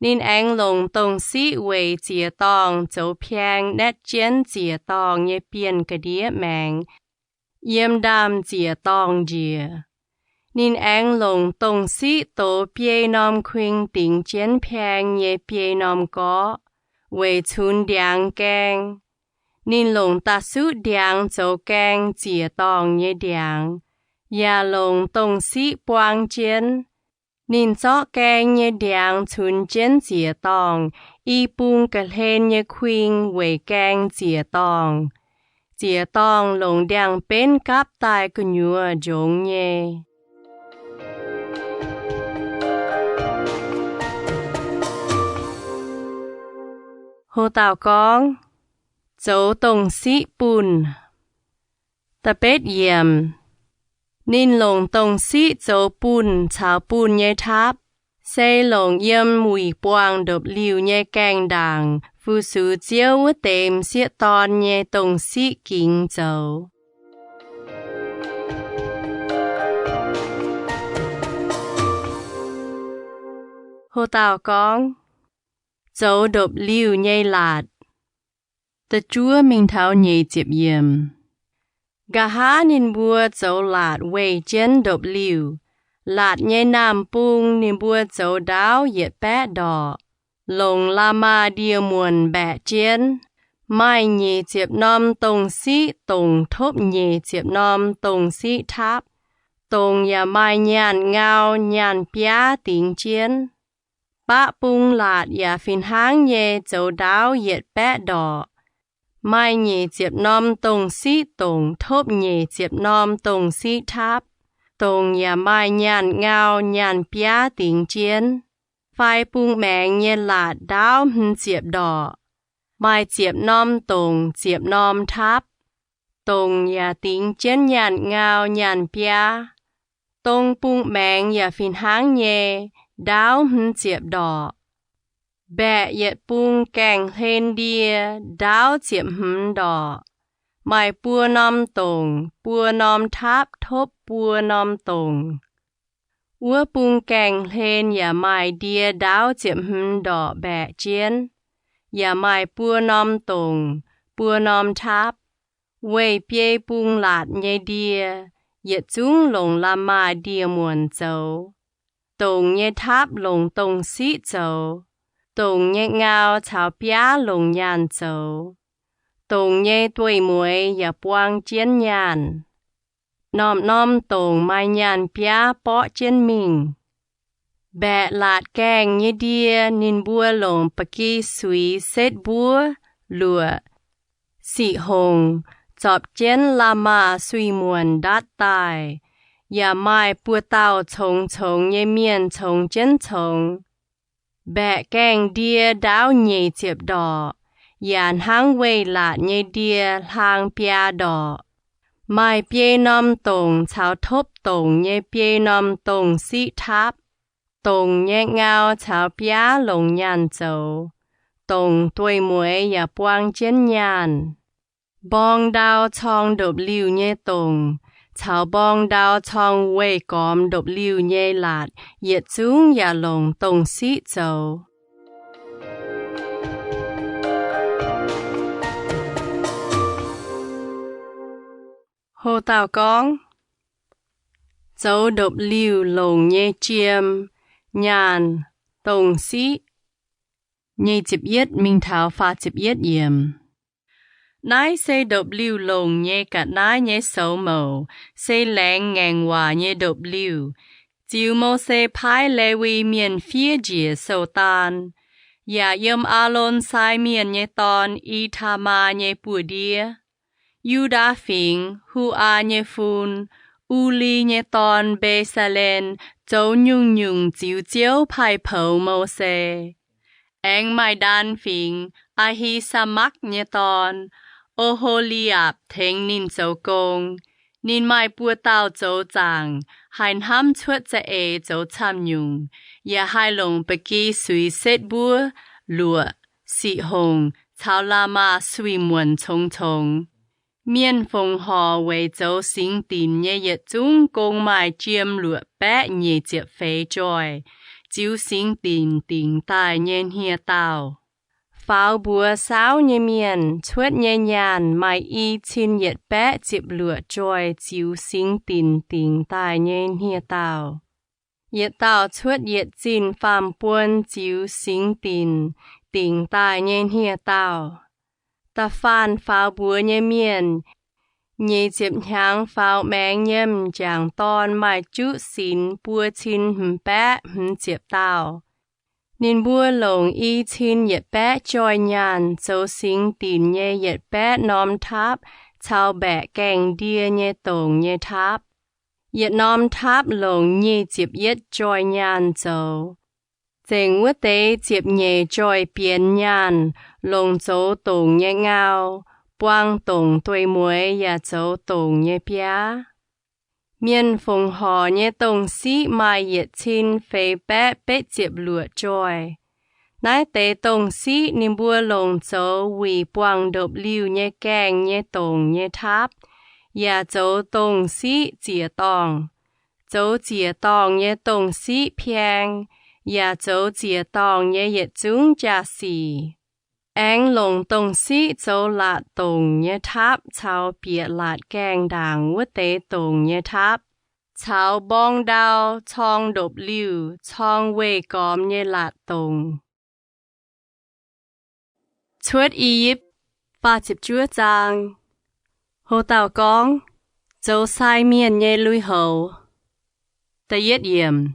Ninh aengx longc dongh siqv weic ziec-dorngh zoux piang naetv jienv ziec-dorngh nyei bienh ga'ndiev maengx yiem ndaamv-ziec-dorngh njiec. Ninh aengx longc dongh siqv dox biei norm kuing dingx jienv piang nyei biei norm gorqv weic cunx ndiangx gaeng. Ninh longc da'suqv ndiangx zoux gaeng ziec-dorngh nyei ndiangx, yaac longc dongh siqv buang jienv. Ninh zorqv gaeng nyei ndiangx cunx jienv ziec-dorngh i bung ga'hlen nyei kuing weic gaeng ziec-dorngh. Ziec-dorngh longc ndiangx-benv gapv daaih gu'nyuoz njongx nyei. Ho dauh gorngv, zoux dongh siqv bunh. Da'betv yiemc. Ninh longc dongh siqv zoux bunh caux bunh nyei tapv, se longc yiem wuic buangh ndopv-liuh nyei gaengh ndaangc fu-sux Ziouv wuov deix m'sieqv dorn nyei dongh siqv gingx zoux. Ho dauh gorngv, zoux ndopv-liuh nyei Da'juov mingh taux nyic ziepc yiemc. Nqa'haav ninh mbuo zoux laatc weih jienv ndopv-liuh. Laatc nyei naamh bung ninh mbuo zoux ndaauv yietc baeqv ndorqc, longc la'maah ndie-muonc mbaeqc jienv. Maaih nyic ziepc norm dongh siqv dongc topv nyic ziepc norm dongh siqv taapv. Dongc yaac maaih nyaanh ngau nyaanh biaav dingx jienv. Baqv bung laatc yaac fih hnangv nyei zoux ndaauv yietc baeqv ndorqc. Maaih nyic ziepc norm dongh siqv dongc topv nyic ziepc norm dongh siqv taapv. Dongc yaac maaih nyaanh ngau nyaanh biaav dingx jienv. Fai bung maengx nyei laatc ndaauv hmz ziepc ndorqc. Maaih ziepc norm dongc ziepc norm taapv. Dongc yaac dingx jienv nyaanh ngau nyaanh biaav. Dong bung maengx yaac fih hnangv nyei, ndaauv hmz ziepc ndorqc. Mbaeqc yietc bung gaengh hlen ndie ndaauv ziepc hmz ndorqc. Maaih buo norm dongc buo norm taapv topv buo norm dongc. Wuov bung gaengh hlen yaac maaih ndie ndaauv ziepc hmz ndorqc mbaeqc jienv, yaac maaih buo norm dongc buo norm taapv. Weih biei bung laatc nyei ndie, yietc zungv longc la'maah ndie-muonc zoux. Dongc nyei taapv longc dongh siqv zoux. Dongc nyei ngau caux biaav longc nyaanh zoux. Dongc nyei dueiv-mueiz yaac buang jienv nyaanh. Norm-norm dongc maaih nyaanh biaav borqv jienv mingh. Mbaeqc laatc gaengh nyei ndie ninh mbuo longc ba'gi suiz setv mbuov, luoqc, siqv hongc, zorpc jienv la'maah suiv-muonc ndatv daaih, yaac maaih buoz-dauh congx-congx nyei mienh congx jienv congx. Mbaeqc gaengh ndie ndaauv nyic ziepc ndorqc, yaac hnangv weih laatc nyei ndie hlaang biaa ndorqc. Maaih biei norm dongc caux topv dongc nyei biei norm dongh siqv taapv. Dongc nyei ngau caux biaav longc nyaanh zoux. Dongc dueiv-mueiz yaac buang jienv nyaanh. Mborng ndau corng ndopv-liuh nyei dongc caux mborng ndau corng weih gormx ndopv-liuh nyei laatc yietc zungv yaac longc dongh siqv zoux. Houc dauh gorngv, zoux ndopv-liuh longc nyei jiem, nyaanh, dongh siqv. Nyic ziepc yietv mingh taux faah ziepc yietv yiemc. Naaiv se ndopv-liuh longc nyei ga'naaiv nyei soux mouc, se laengz ngaengc waac nyei ndopv-liuh, ziux Mose paaiv Lewi Mienh fiev njiec sou-daan, yaac yiem Aalon sai mienh nyei dorn, I^tamaa, nyei buoz-ndiev. Yu^ndaa Fingx, Hu^aa nyei fun, Uli nyei dorn, Mbe^saa^len, zoux nyungc-nyungc ziux Ziouv paaiv poux Mose. Aengx Mai^ndaan Fingx, Aa^hi^saa^makv nyei dorn, O^ho^li^apc, tengx ninh zoux gong. Ninh maaih buo dauh zoux zaangc, haih hnamv cuotv za'eix zoux camv-nyungc, yaac haih longc ba'gi suiz setv mbuov, luoqc, siqv hongc caux la'maah suiv-muonc congx-congx. Mienh fongc horc weic zoux singx dinc nyei yietc zungv gong maaih jiem luoqc baeqv nyic ziepc feix joih, ziux singx dinc dingc daaih nyei hniev-daauh. Faaux mbuox saauv nyei mienh cuotv nyei nyaanh maaih i cin yietc baeqv ziepc luoqc joih ziux singx dinc dingc daaih nyei hniev-daauh. Yietc dauh cuotv yietc zinh faam-buon ziux singx dinc dingc daaih nyei hniev-daauh. Da'faanh faaux mbuox nyei mienh, nyic ziepc hnyangx faaux maengx nyei m'jangc dorn maaih juqv sinx buo cin hmz baeqv hmz ziepc dauh. Ninh mbuo longc i cin yietc baeqv joih nyaanh zoux singx dinc nyei yietc baeqv norm taapv caux mbaeqc gaengh ndie nyei dongc nyei taapv. Yietc norm taapv longc nyic ziepc yietv joih nyaanh zoux. Zengc wuov deix ziepc nyeic joih bienx nyaanh longc zoux dongc nyei ngau, buang dongc dueiv-mueiz yaac zoux dongc nyei biaav. Mienh fongc horc nyei dongh siqv maaih yietc cin feix baeqv betv ziepc luoqc joih. Naaiv deix dongh siqv ninh mbuo longc zoux wuic buangh ndopv-liuh nyei gaengh nyei dongc nyei taapv, yaac zoux dongh siqv ziec-dorngh, zoux ziec-dorngh nyei dongh siqv piang, yaac zoux ziec-dorngh nyei yietc zungv jaa-sic. Aengx longc dongh siqv zoux laatc dongc nyei taapv caux bieqc laatc gaengh ndaangc wuov deix dongc nyei taapv, caux mborng ndau, corng ndopv-liuh, corng weih gormx nyei laatc dongc. Cuotv I^yipv faah ziepc juov zaang. Ho dauh gorngv, Zoux sai mienh nyei lui-houx. Da'yietv yiemc.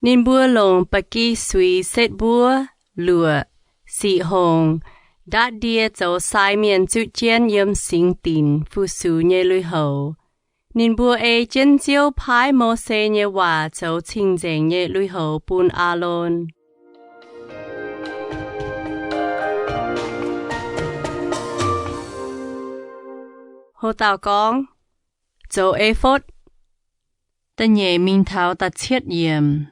Ninh mbuo longc ba'gi suix setv mbuov, luoqc, siqv hongc, ndatv ndie zoux sai mienh zuqv jienv yiem singx dinc fu-sux nyei lui-houx. Ninh mbuo ei jienv Ziouv paaiv Mose nyei waac zoux cing-nzengc nyei lui-houx bun Aalon. Ho dauh gorngv, Zoux efotv. Da'nyeic mingh taux da'cietv yiemc.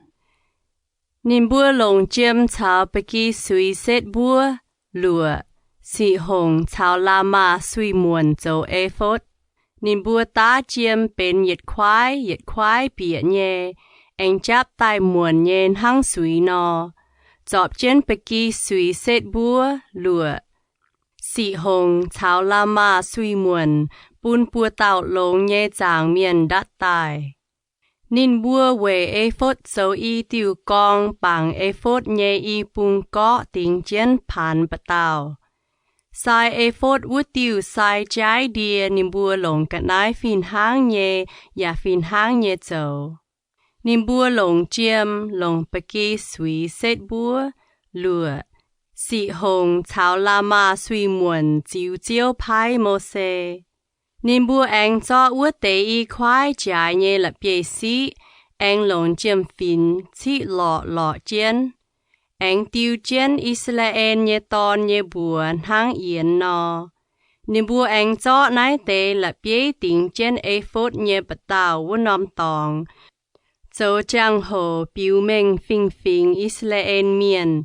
Ninh mbuo longc jiem caux ba'gi suix setv mbuov, luoqc, siqv hongc caux la'maah suix muonc zoux efotv. Ninh mbuo daav jiem benx yietc kuaaiv yietc kuaaiv bieqc nyei, aengx japv daaih muonc nyei hnangv suix nor, zorpc jienv ba'gi suix setv mbuov, luoqc, siqv hongc caux la'maah suix muonc bun buoz-dauh longx nyei zaangc mienh ndatv daaih. Ninh mbuo weic efotv zoux i diuh gorng bangc efotv nyei i bung gorqv dingx jienv paanx mba'dauh. Sai efotv wuov diuh sai jaaiv ndie ninh mbuo longc ga'naaiv fih hnangv nyei yaac fih hnangv nyei zoux. Ninh mbuo longc jiem, longc ba'gi suix setv mbuov, luoqc, siqv hongc caux la'maah suix muonc ziux Ziouv paaiv Mose. Ninh mbuo aengx zorqv wuov deix i kuaaiv jaaix nyei la'bieiv-siqv, aengx longc jiem-finx ciqv lorqc lorqc jienv, aengx diu jienv I^saa^laa^en nyei dorn nyei mbuox hnangv yienx nor. Ninh mbuo aengx zorqv naaiv deix la'bieiv dingx jienv efotv nyei mba'dauh wuov norm dorngx, zoux jangx-hoc biux mengh fingx-fingx I^saa^laa^en Mienh,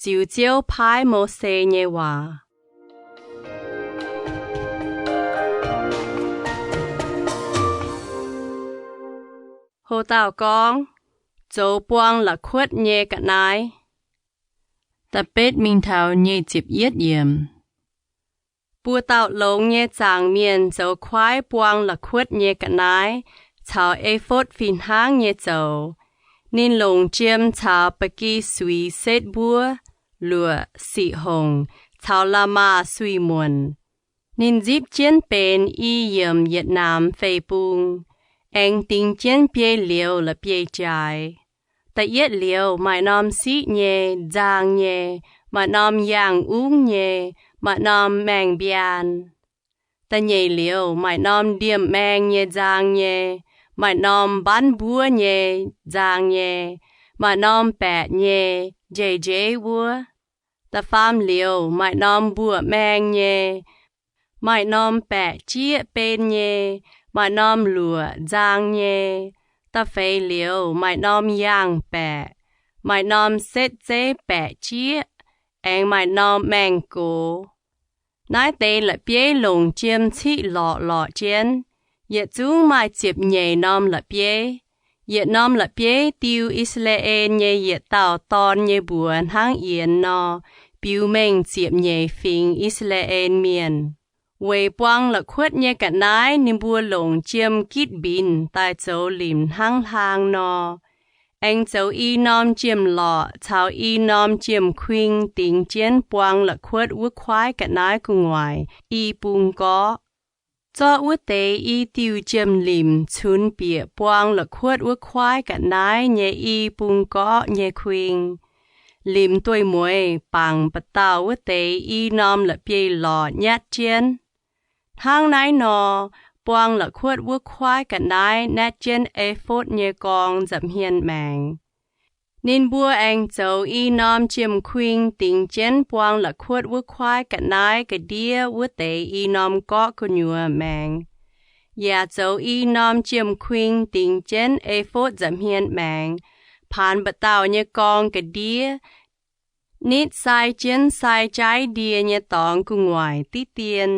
ziux Ziouv paaiv Mose nyei waac. Ho dauh gorngv, Zoux buang la'kuotv nyei ga'naaiv. Da'betv mingh taux nyic ziepc yietv yiemc. Buoz-dauh longx nyei zaangc mienh zoux kuaaiv buang la'kuotv nyei ga'naaiv caux efotv fih hnangv nyei zoux. Ninh longc jiem caux ba'gi suix setv mbuov, luoqc, siqv hongc caux la'maah suix muonc. Ninh nzipv jienv benx i yiemc yietc namx feix bung, aengx dingx jienv biei liouz la'bieiv-jaaix. Da'yietv liouz maaih norm siqv nyei, nzang nyei, maaih norm yangh ungv nyei, maaih norm maengh mbiaan. Da'nyeic liouz maaih norm ndiemh maeng nyei nzang nyei, maaih norm mbanv mbuov nyei nzang nyei, maaih norm baeqc nyei, njeiv-njeiv wuov. Da'faam liouz maaih norm mbuoqc maeng nyei, maaih norm baeqc jieqv ben nyei, maaih norm luoqc nzang nyei. Da'feix liouz maaih norm yangh baeqc, maaih norm setv zeiv baeqc jieqv, aengx maaih norm maengh gox. Naaiv deix la'bieiv longc jiem ciqv lorqc lorqc jienv. Yietc zungv maaih ziepc nyeic norm la'bieiv. Yietc norm la'bieiv diu I^saa^laa^en nyei yietc dauh dorn nyei mbuox hnangv yienx nor, biux mengh ziepc nyeic fingx I^saa^laa^en Mienh. Weic buang la'kuotv nyei ga'naaiv ninh mbuo longc jiem gitv mbinx daaih zoux limc hnangv hlaang nor. Aengx zoux i norm jiem-lorqc caux i norm jiem-kuing dingx jienv buang la'kuotv wuov kuaaiv ga'naaiv gu'nguaaic i bung gorqv. Zorqv wuov deix i diuh jiem-limc cunx bieqc buang la'kuotv wuov kuaaiv ga'naaiv nyei i bung gorqv nyei kuing. Limc dueiv-mueiz bangc mba'dauh wuov deix i norm la'bieiv-lorqc nyatv jienv. Hnangv naaiv nor, buang la'kuotv wuov kuaaiv ga'naaiv nyatv jienv efotv nyei gorng nza'hmien maengx. Ninh mbuo aengx zoux i norm jiem-kuing dingx jienv buang la'kuotv wuov kuaaiv ga'naaiv ga'ndiev wuov deix i norm gorqv gu'nyuoz maengx, yaac zoux i norm jiem-kuing dingx jienv efotv nza'hmien maengx, paanx mba'dauh nyei gorng ga'ndiev, nitv sai jienv sai jaaiv ndie nyei dorngx gu'nguaaic diqv dien,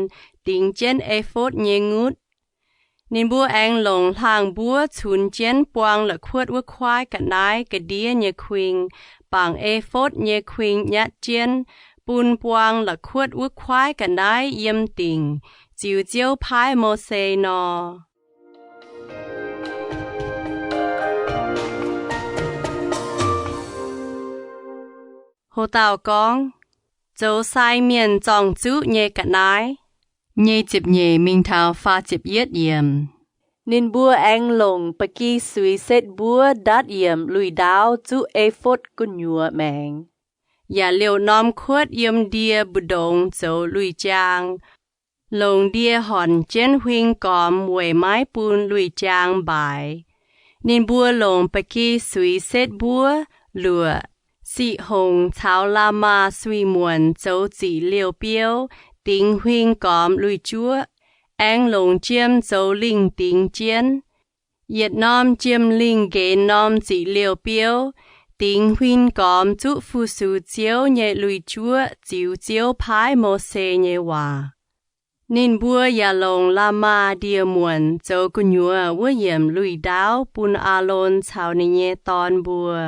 dingx jienv efotv nyei ngutv. Ninh mbuo aengx longc hlaang-mbuov cunx jienv buang la'kuotv wuov kuaaiv ga'naaiv ga'ndiev nyei kuing, bangc efotv nyei kuing nyatv jienv, bun buang la'kuotv wuov kuaaiv ga'naaiv yiem dingc, ziux Ziouv paaiv Mose nor. Ho dauh gorngv, zoux sai mienh zorng-zuqv nyei ga'naaiv. Nyei ziepc nyeic mingh taux faah ziepc yietv yiemc. Ninh mbuo aengx longc ba'gi suix setv mbuov ndatv yiemc lui-ndaauv zuqv e^fotv gu'nyuoz maengx, yaac liouh norm kuotv yiem ndie mbu'ndongx zoux lui-jaang, longc ndie hornc jienv huing gormx weic maiv bun lui-jaang mbaaix. Ninh mbuo longc ba'gi suix setv mbuov, luoqc, siqv hongc caux la'maah suiv-muonc zoux ziqc liouh biouv dingx huing gormx lui-juoqv, aengx longc jiem zoux lingh dingx jienv. Yietc norm jiem-lingh nqenx norm ziqc liouh biouv dingx huing gormx zuqv fu-sux Ziouv nyei lui-juoqv ziux Ziouv paaiv Mose nyei waac. Ninh mbuo yaac longc la'maah ndie-muonc zoux gu'nyuoz wuov yiemc lui-ndaauv bun Aalon caux ninh nyei dorn mbuo.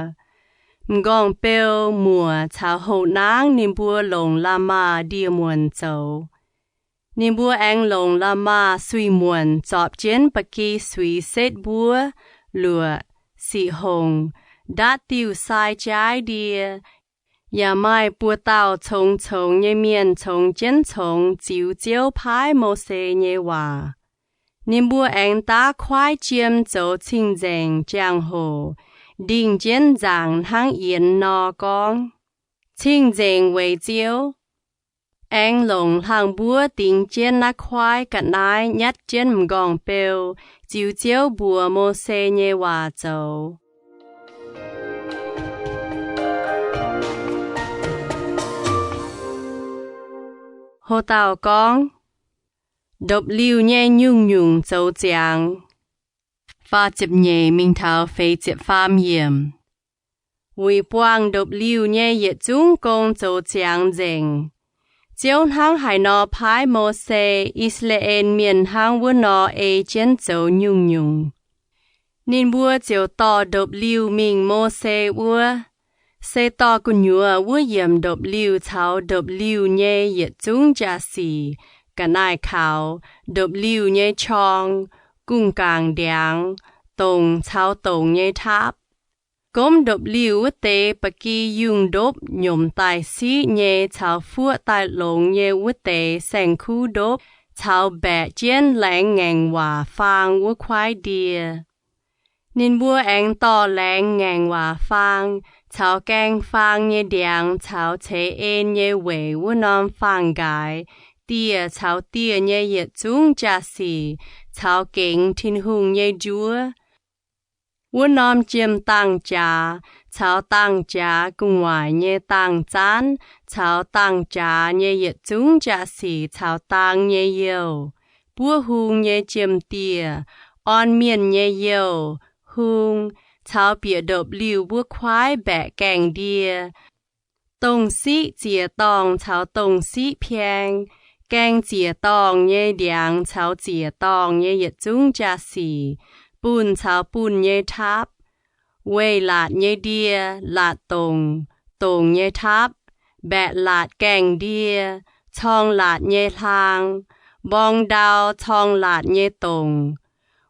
M'nqorngv-beu, muoc caux houx-naangv ninh mbuo longc la'maah ndie-muonc zoux. Ninh mbuo aengx longc la'maah suiv-muonc zorpc jienv ba'gi suix setv mbuov, luoqc, siqv hongc, ndatv diuh sai jaaiv ndie, yaac maaih buo dauh congx-congx nyei mienh congx jienv congx ziux Ziouv paaiv Mose nyei waac. Ninh mbuo aengx daav kuaaiv jiem zoux cing-nzengc jangx-hoc, ndingh jienv nzaangc hnangv yienx nor gorngv, Cing-nzengc weic Ziouv. Aengx longc hlang mbuov dingx jienv naaiv kuaaiv ga'naaiv nyatv jienv m'nqorngv-beu, ziux Ziouv mbuox Mose nyei waac zoux. Ho dauh gorngv, ndopv-liuh nyei nyungc-nyungc zoux ziangx. Faah ziepc nyeic mingh taux feix ziepc faam yiemc. Wuic buangh ndopv-liuh nyei yietc zungv gong zoux ziangx nzengc. Ziouv hnangv haaix nor paaiv Mose, I^saa^laa^en Mienh hnangv wuov nor ei jienv zoux nyungc-nyungc. Ninh mbuo ziouc dorh ndopv-liuh mingh Mose wuov. Se dorh gu'nyuoz wuov yiemc ndopv-liuh caux ndopv-liuh nyei yietc zungv jaa-sic, ga'naaiv kaux, ndopv-liuh nyei qorng, gong-gaangc ndiangx, dongc caux dongc nyei taapv. Gomv ndopv-liuh wuov deix ba'gi yungh ndopv nyomc daaih siqv nyei caux fuoqv daaih longx nyei wuov deix saeng-kuv ndopv caux mbaeqc jienv laengz ngaengc waac faang wuov kuaaiv ndie. Ninh mbuo aengx dorh laengz ngaengc waac faang caux gaeng faang nyei ndiangx caux ceix en nyei weic wuov norm faang-nqaaix, dieh caux dieh nyei yietc zungv jaa-sic caux gengx Tin-Hungh nyei njuov. Wuov norm jiem-dangh jaax caux dangh jaax gu'nguaaic nyei dangh zaanv caux dangh jaax nyei yietc zungv jaa-sic caux dang nyei youh, buov hung nyei jiem-dieh, orn mienh nyei youh, hung, caux bieqc ndopv-liuh wuov kuaaiv mbaeqc gaengh ndie. Dongh siqv ziec-dorngh caux dongh siqv pieng, gaeng ziec-dorngh nyei ndiangx caux ziec-dorngh nyei yietc zungv jaa-sic, bunh caux bunh nyei taapv, weih laatc nyei ndie, laatc dongc, dongc nyei taapv, mbaeqc laatc gaengh ndie, corng laatc nyei hlaang, mborng ndau corng laatc nyei dongc,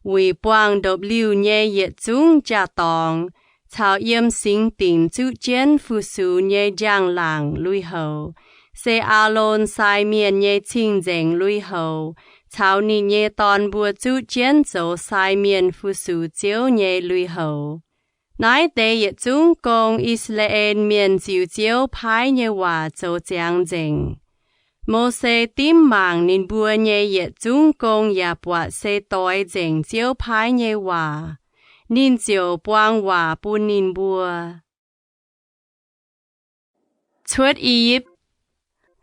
wuic buangh ndopv-liuh nyei yietc zungv jaa-dorngx, caux yiem singx dingc zuqv jienv fu-sux nyei njang-laangc lui-houx, se Aalon sai mienh nyei cing-nzengc lui-houx caux ninh nyei dorn mbuo zuqv jienv zoux sai mienh fu-sux Ziouv nyei lui-houx. Naaiv deix yietc zungv gong I^saa^laa^en Mienh ziux Ziouv paaiv nyei waac zoux ziangx nzengc. Mose dimv mangc ninh mbuo nyei yietc zungv gong yaac buatc se doix nzengc Ziouv paaiv nyei waac. Ninh ziouc buang waac bun ninh mbuo. Cuotv I^yipv.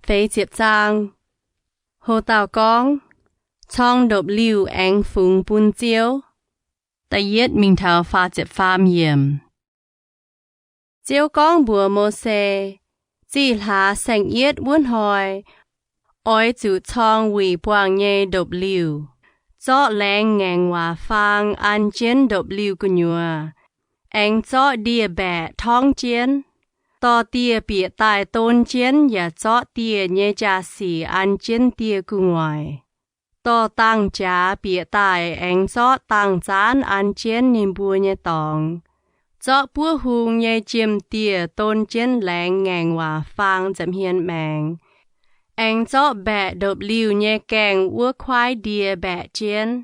Feix ziepc zaang. Ho dauh gorngv, Corng ndopv-liuh aengx fungx bun Ziouv. Da'yietv mingh taux faah ziepc faam yiemc. Ziouv gorngv mbuox Mose, Zih hlaax saeng-yietv wuov hnoi, oix zuqc corng wuic buangh nyei ndopv-liuh, zorqv laengz ngaengc waac faang an jienv ndopv-liuh gu'nyuoz, aengx zorqv ndie-mbaeqc torngv jienv. Dorh dieh bieqc daaih don jienv yaac zorqv dieh nyei jaa-sic an jienv dieh gu'nguaaic. Dorh dangh jaax bieqc daaih aengx zorqv dangh zaanv an jienv ninh mbuo nyei dorngx. Zorqv buov hung nyei jiem-dieh don jienv laengz ngaengc waac faang nza'hmien maengx, aengx zorqv mbaeqc ndopv-liuh nyei gaengh wuov kuaaiv ndie mbaeqc jienv.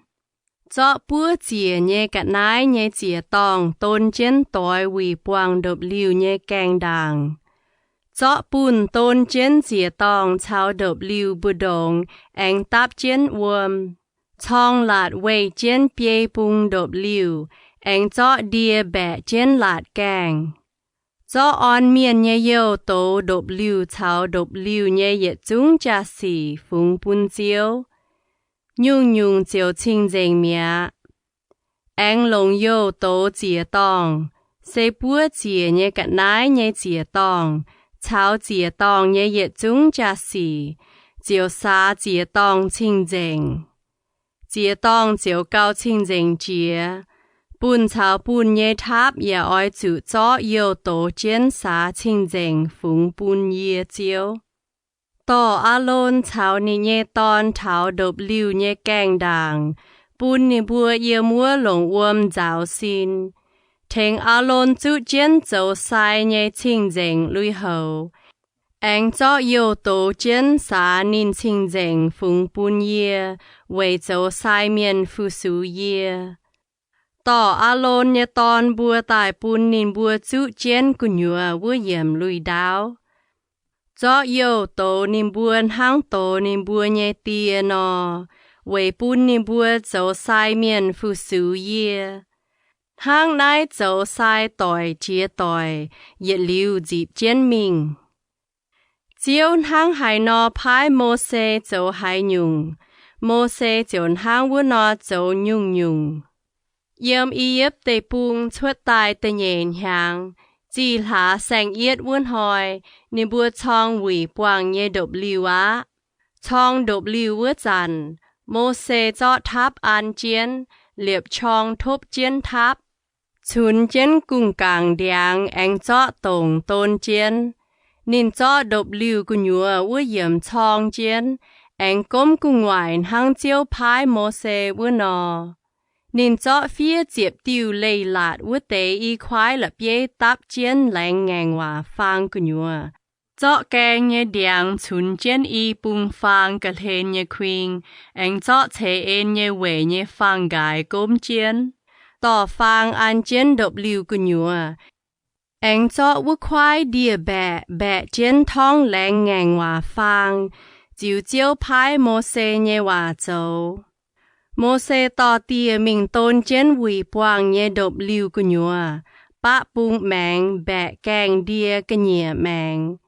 Zorqv buov ziec nyei ga'naaiv nyei ziec-dorngh don jienv doix wuic buangh ndopv-liuh nyei gaengh ndaangc. Zorqv bunh don jienv ziec-dorngh caux ndopv-liuh mbu'ndongx aengx dapv jienv wuom, corng laatc weih jienv biei bung ndopv-liuh, aengx zorqv ndie mbaeqc jienv laatc gaengh. Zorqv orn mienh nyei youh douz ndopv-liuh caux ndopv-liuh nyei yietc zungv jaa-sic fungx bun Ziouv. Nyungc-nyungc ziouc cing-nzengc mi'aqv. Aengx longc youh douz ziec-dorngh, se buov ziec nyei ga'naaiv nyei ziec-dorngh caux ziec-dorngh nyei yietc zungv jaa-sic, ziouc saax ziec-dorngh cing-nzengc. Ziec-dorngh ziouc gauh cing-nzengc jiex. Bunh caux bunh nyei taapv yaac oix zuqc zorqv youh douz jienv saax cing-nzengc fungx bun yie, Ziouv. Dorh Aalon caux ninh nyei dorn taux ndopv-liuh nyei gaengh ndaangc, bun ninh mbuo yiem wuov longc wuom nzaaux sin. Tengx Aalon zuqv jienv zoux sai nyei cing-nzengc lui-houx, aengx zorqv youh douz jienv saax ninh cing-nzengc fungx bun yie, weic zoux sai mienh fu-sux yie. Dorh Aalon nyei dorn mbuo daaih bun ninh mbuo zuqv jienv gu'nyuoz wuov yiemc lui-ndaauv. Zorqv youh douz ninh mbuo hnangv douz ninh mbuo nyei die nor, weic bun ninh mbuo zoux sai mienh fu-sux yie, hnangv naaiv zoux sai doic jiex doic, yietc liuz nzipc jienv mingh. Ziouv hnangv haaix nor paaiv Mose zoux haaix nyungc, Mose ziouc hnangv wuov nor zoux nyungc-nyungc. Yiem I^yipv Deic-Bung cuotv daaih da'nyeic hnyangx, zih hlaax saeng-yietv wuov hnoi, ninh mbuo corng wuic buangh nyei ndopv-liuh aqv. Corng ndopv-liuh wuov zanc, Mose zorqv taapv an jienv, liepc qorng topv jienv taapv, cunx jienv gungh gangc ndiangx aengx zorqv dongc don jienv. Ninh zorqv ndopv-liuh gu'nyuoz wuov yiemc corng jienv, aengx gomv gu'nguaaic hnangv Ziouv paaiv Mose wuov nor. Ninh zorqv fiev ziepc diuh leiz-latc wuov deix i kuaaiv la'bieiv dapv jienv laengz ngaengc waac faang gu'nyuoz, zorqv gaeng nyei ndiangx cunx jienv i bung faang ga'hlen nyei kuing, aengx zorqv ceix en nyei weic nyei faang-nqaaix gomv jienv, dorh faang an jienv ndopv-liuh gu'nyuoz, aengx zorqv wuov kuaaiv ndie-mbaeqc mbaeqc jienv torngv laengz ngaengc waac faang, ziux Ziouv paaiv Mose nyei waac zoux. Mose dorh dieh mingh don jienv wuic buangh nyei ndopv-liuh gu'nyuoz, baqv bung maengx mbaeqc gaengh ndie ga'nyiec maengx,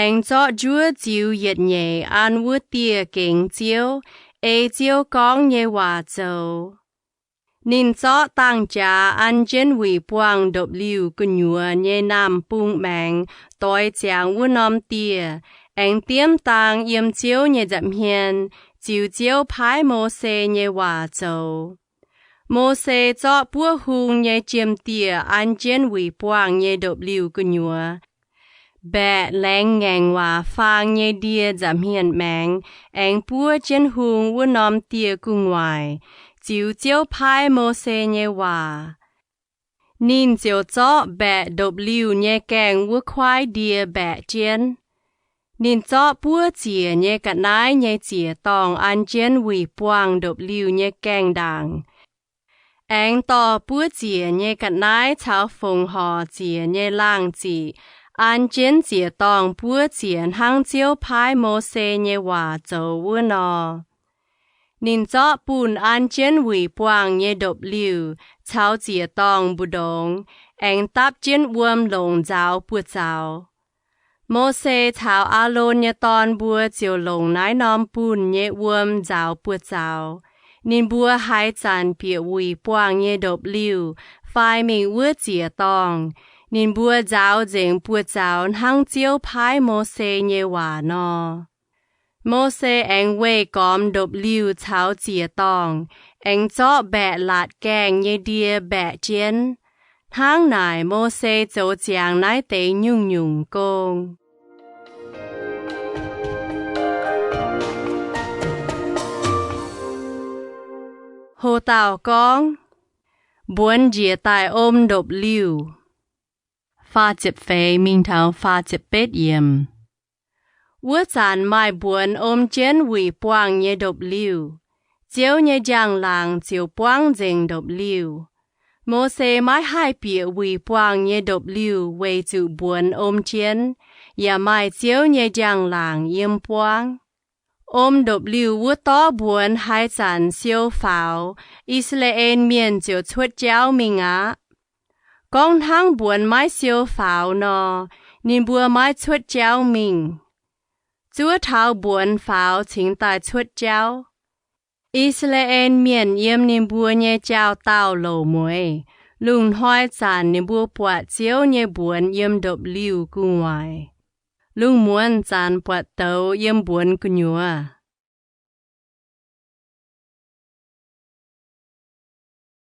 aengx zorqv njuov ziux yietc nyeic an wuov dieh gengx Ziouv, ei Ziouv gorngv nyei waac zoux. Ninh zorqv dangh jaax an jienv wuic buangh ndopv-liuh gu'nyuoz nyei naamh bung maengx doix ziangx wuov norm dieh, aengx diemv dang yiem Ziouv nyei nza'hmien, ziux Ziouv paaiv Mose nyei waac zoux. Mose zorqv buov hung nyei jiem-dieh an jienv wuic buangh nyei ndopv-liuh gu'nyuoz, mbaeqc laengz ngaengc waac faang nyei ndie nza'hmien maengx, aengx buov jienv hung wuov norm dieh gu'nguaaic, ziux Ziouv paaiv Mose nyei waac. Ninh ziouc zorqv mbaeqc ndopv-liuh nyei gaengh wuov kuaaiv ndie mbaeqc jienv. Ninh zorqv buov ziec nyei ga'naaiv nyei ziec-dorngh an jienv wuic buangh ndopv-liuh nyei gaengh ndaangc, aengx dorh buov ziec nyei ga'naaiv caux fongc horc ziec nyei laangh ziqc an jienv ziec-dorngh buov ziec hnangv Ziouv paaiv Mose nyei waac zoux wuov nor. Ninh zorqv bunh an jienv wuic buangh nyei ndopv-liuh caux ziec-dorngh mbu'ndongx, aengx dapv jienv wuom longc nzaaux buoz-zaux. Mose caux Aalon nyei dorn mbuo ziouc longc naaiv norm bunh nyei wuom nzaaux buoz-zaux. Ninh mbuo haaix zanc bieqc wuic buangh nyei ndopv-liuh fai mingh wuov ziec-dorngh, ninh mbuo nzaaux nzengc buoz-zaux hnangv Ziouv paaiv Mose nyei waac nor. Mose aengx weih gormx ndopv-liuh caux ziec-dorngh, aengx zorqv mbaeqc laatc gaengh nyei ndie mbaeqc jienv, Hnangv naaic Mose zoux ziangx naaiv deix nyungc-nyungc gong. Ho dauh gorngv, Mbuonx njiec daaih om ndopv-liuh. Faah ziepc feix mingh taux faah ziepc betv yiemc. Wuov zanc maaih mbuonx om jienv wuic buangh nyei ndopv-liuh. Ziouv nyei njang-laangc ziouc buangv nzengc ndopv-liuh. Mose maiv haih bieqc wuic buangh nyei ndopv-liuh weic zuqc mbuonx om jienv, yaac maaih Ziouv nyei njang-laangc yiem buangv. Om ndopv-liuh wuov dorv mbuonx haaix zanc siou faaux, I^saa^laa^en Mienh ziouc cuotv jauv mingh aqv. Gorngv hnangv mbuonx maiv siou faaux nor, ninh mbuo maiv cuotv jauv mingh. Zuov taux mbuonx faaux cingx daaih cuotv jauv. I^saa^laa^en Mienh yiem ninh mbuo nyei jauv-daauh louc mueiz, lungh hnoi zanc ninh mbuo buatc Ziouv nyei mbuonx yiem ndopv-liuh gu'nguaaic. Lungh muonz zanc buatc douz yiem mbuonx gu'nyuoz.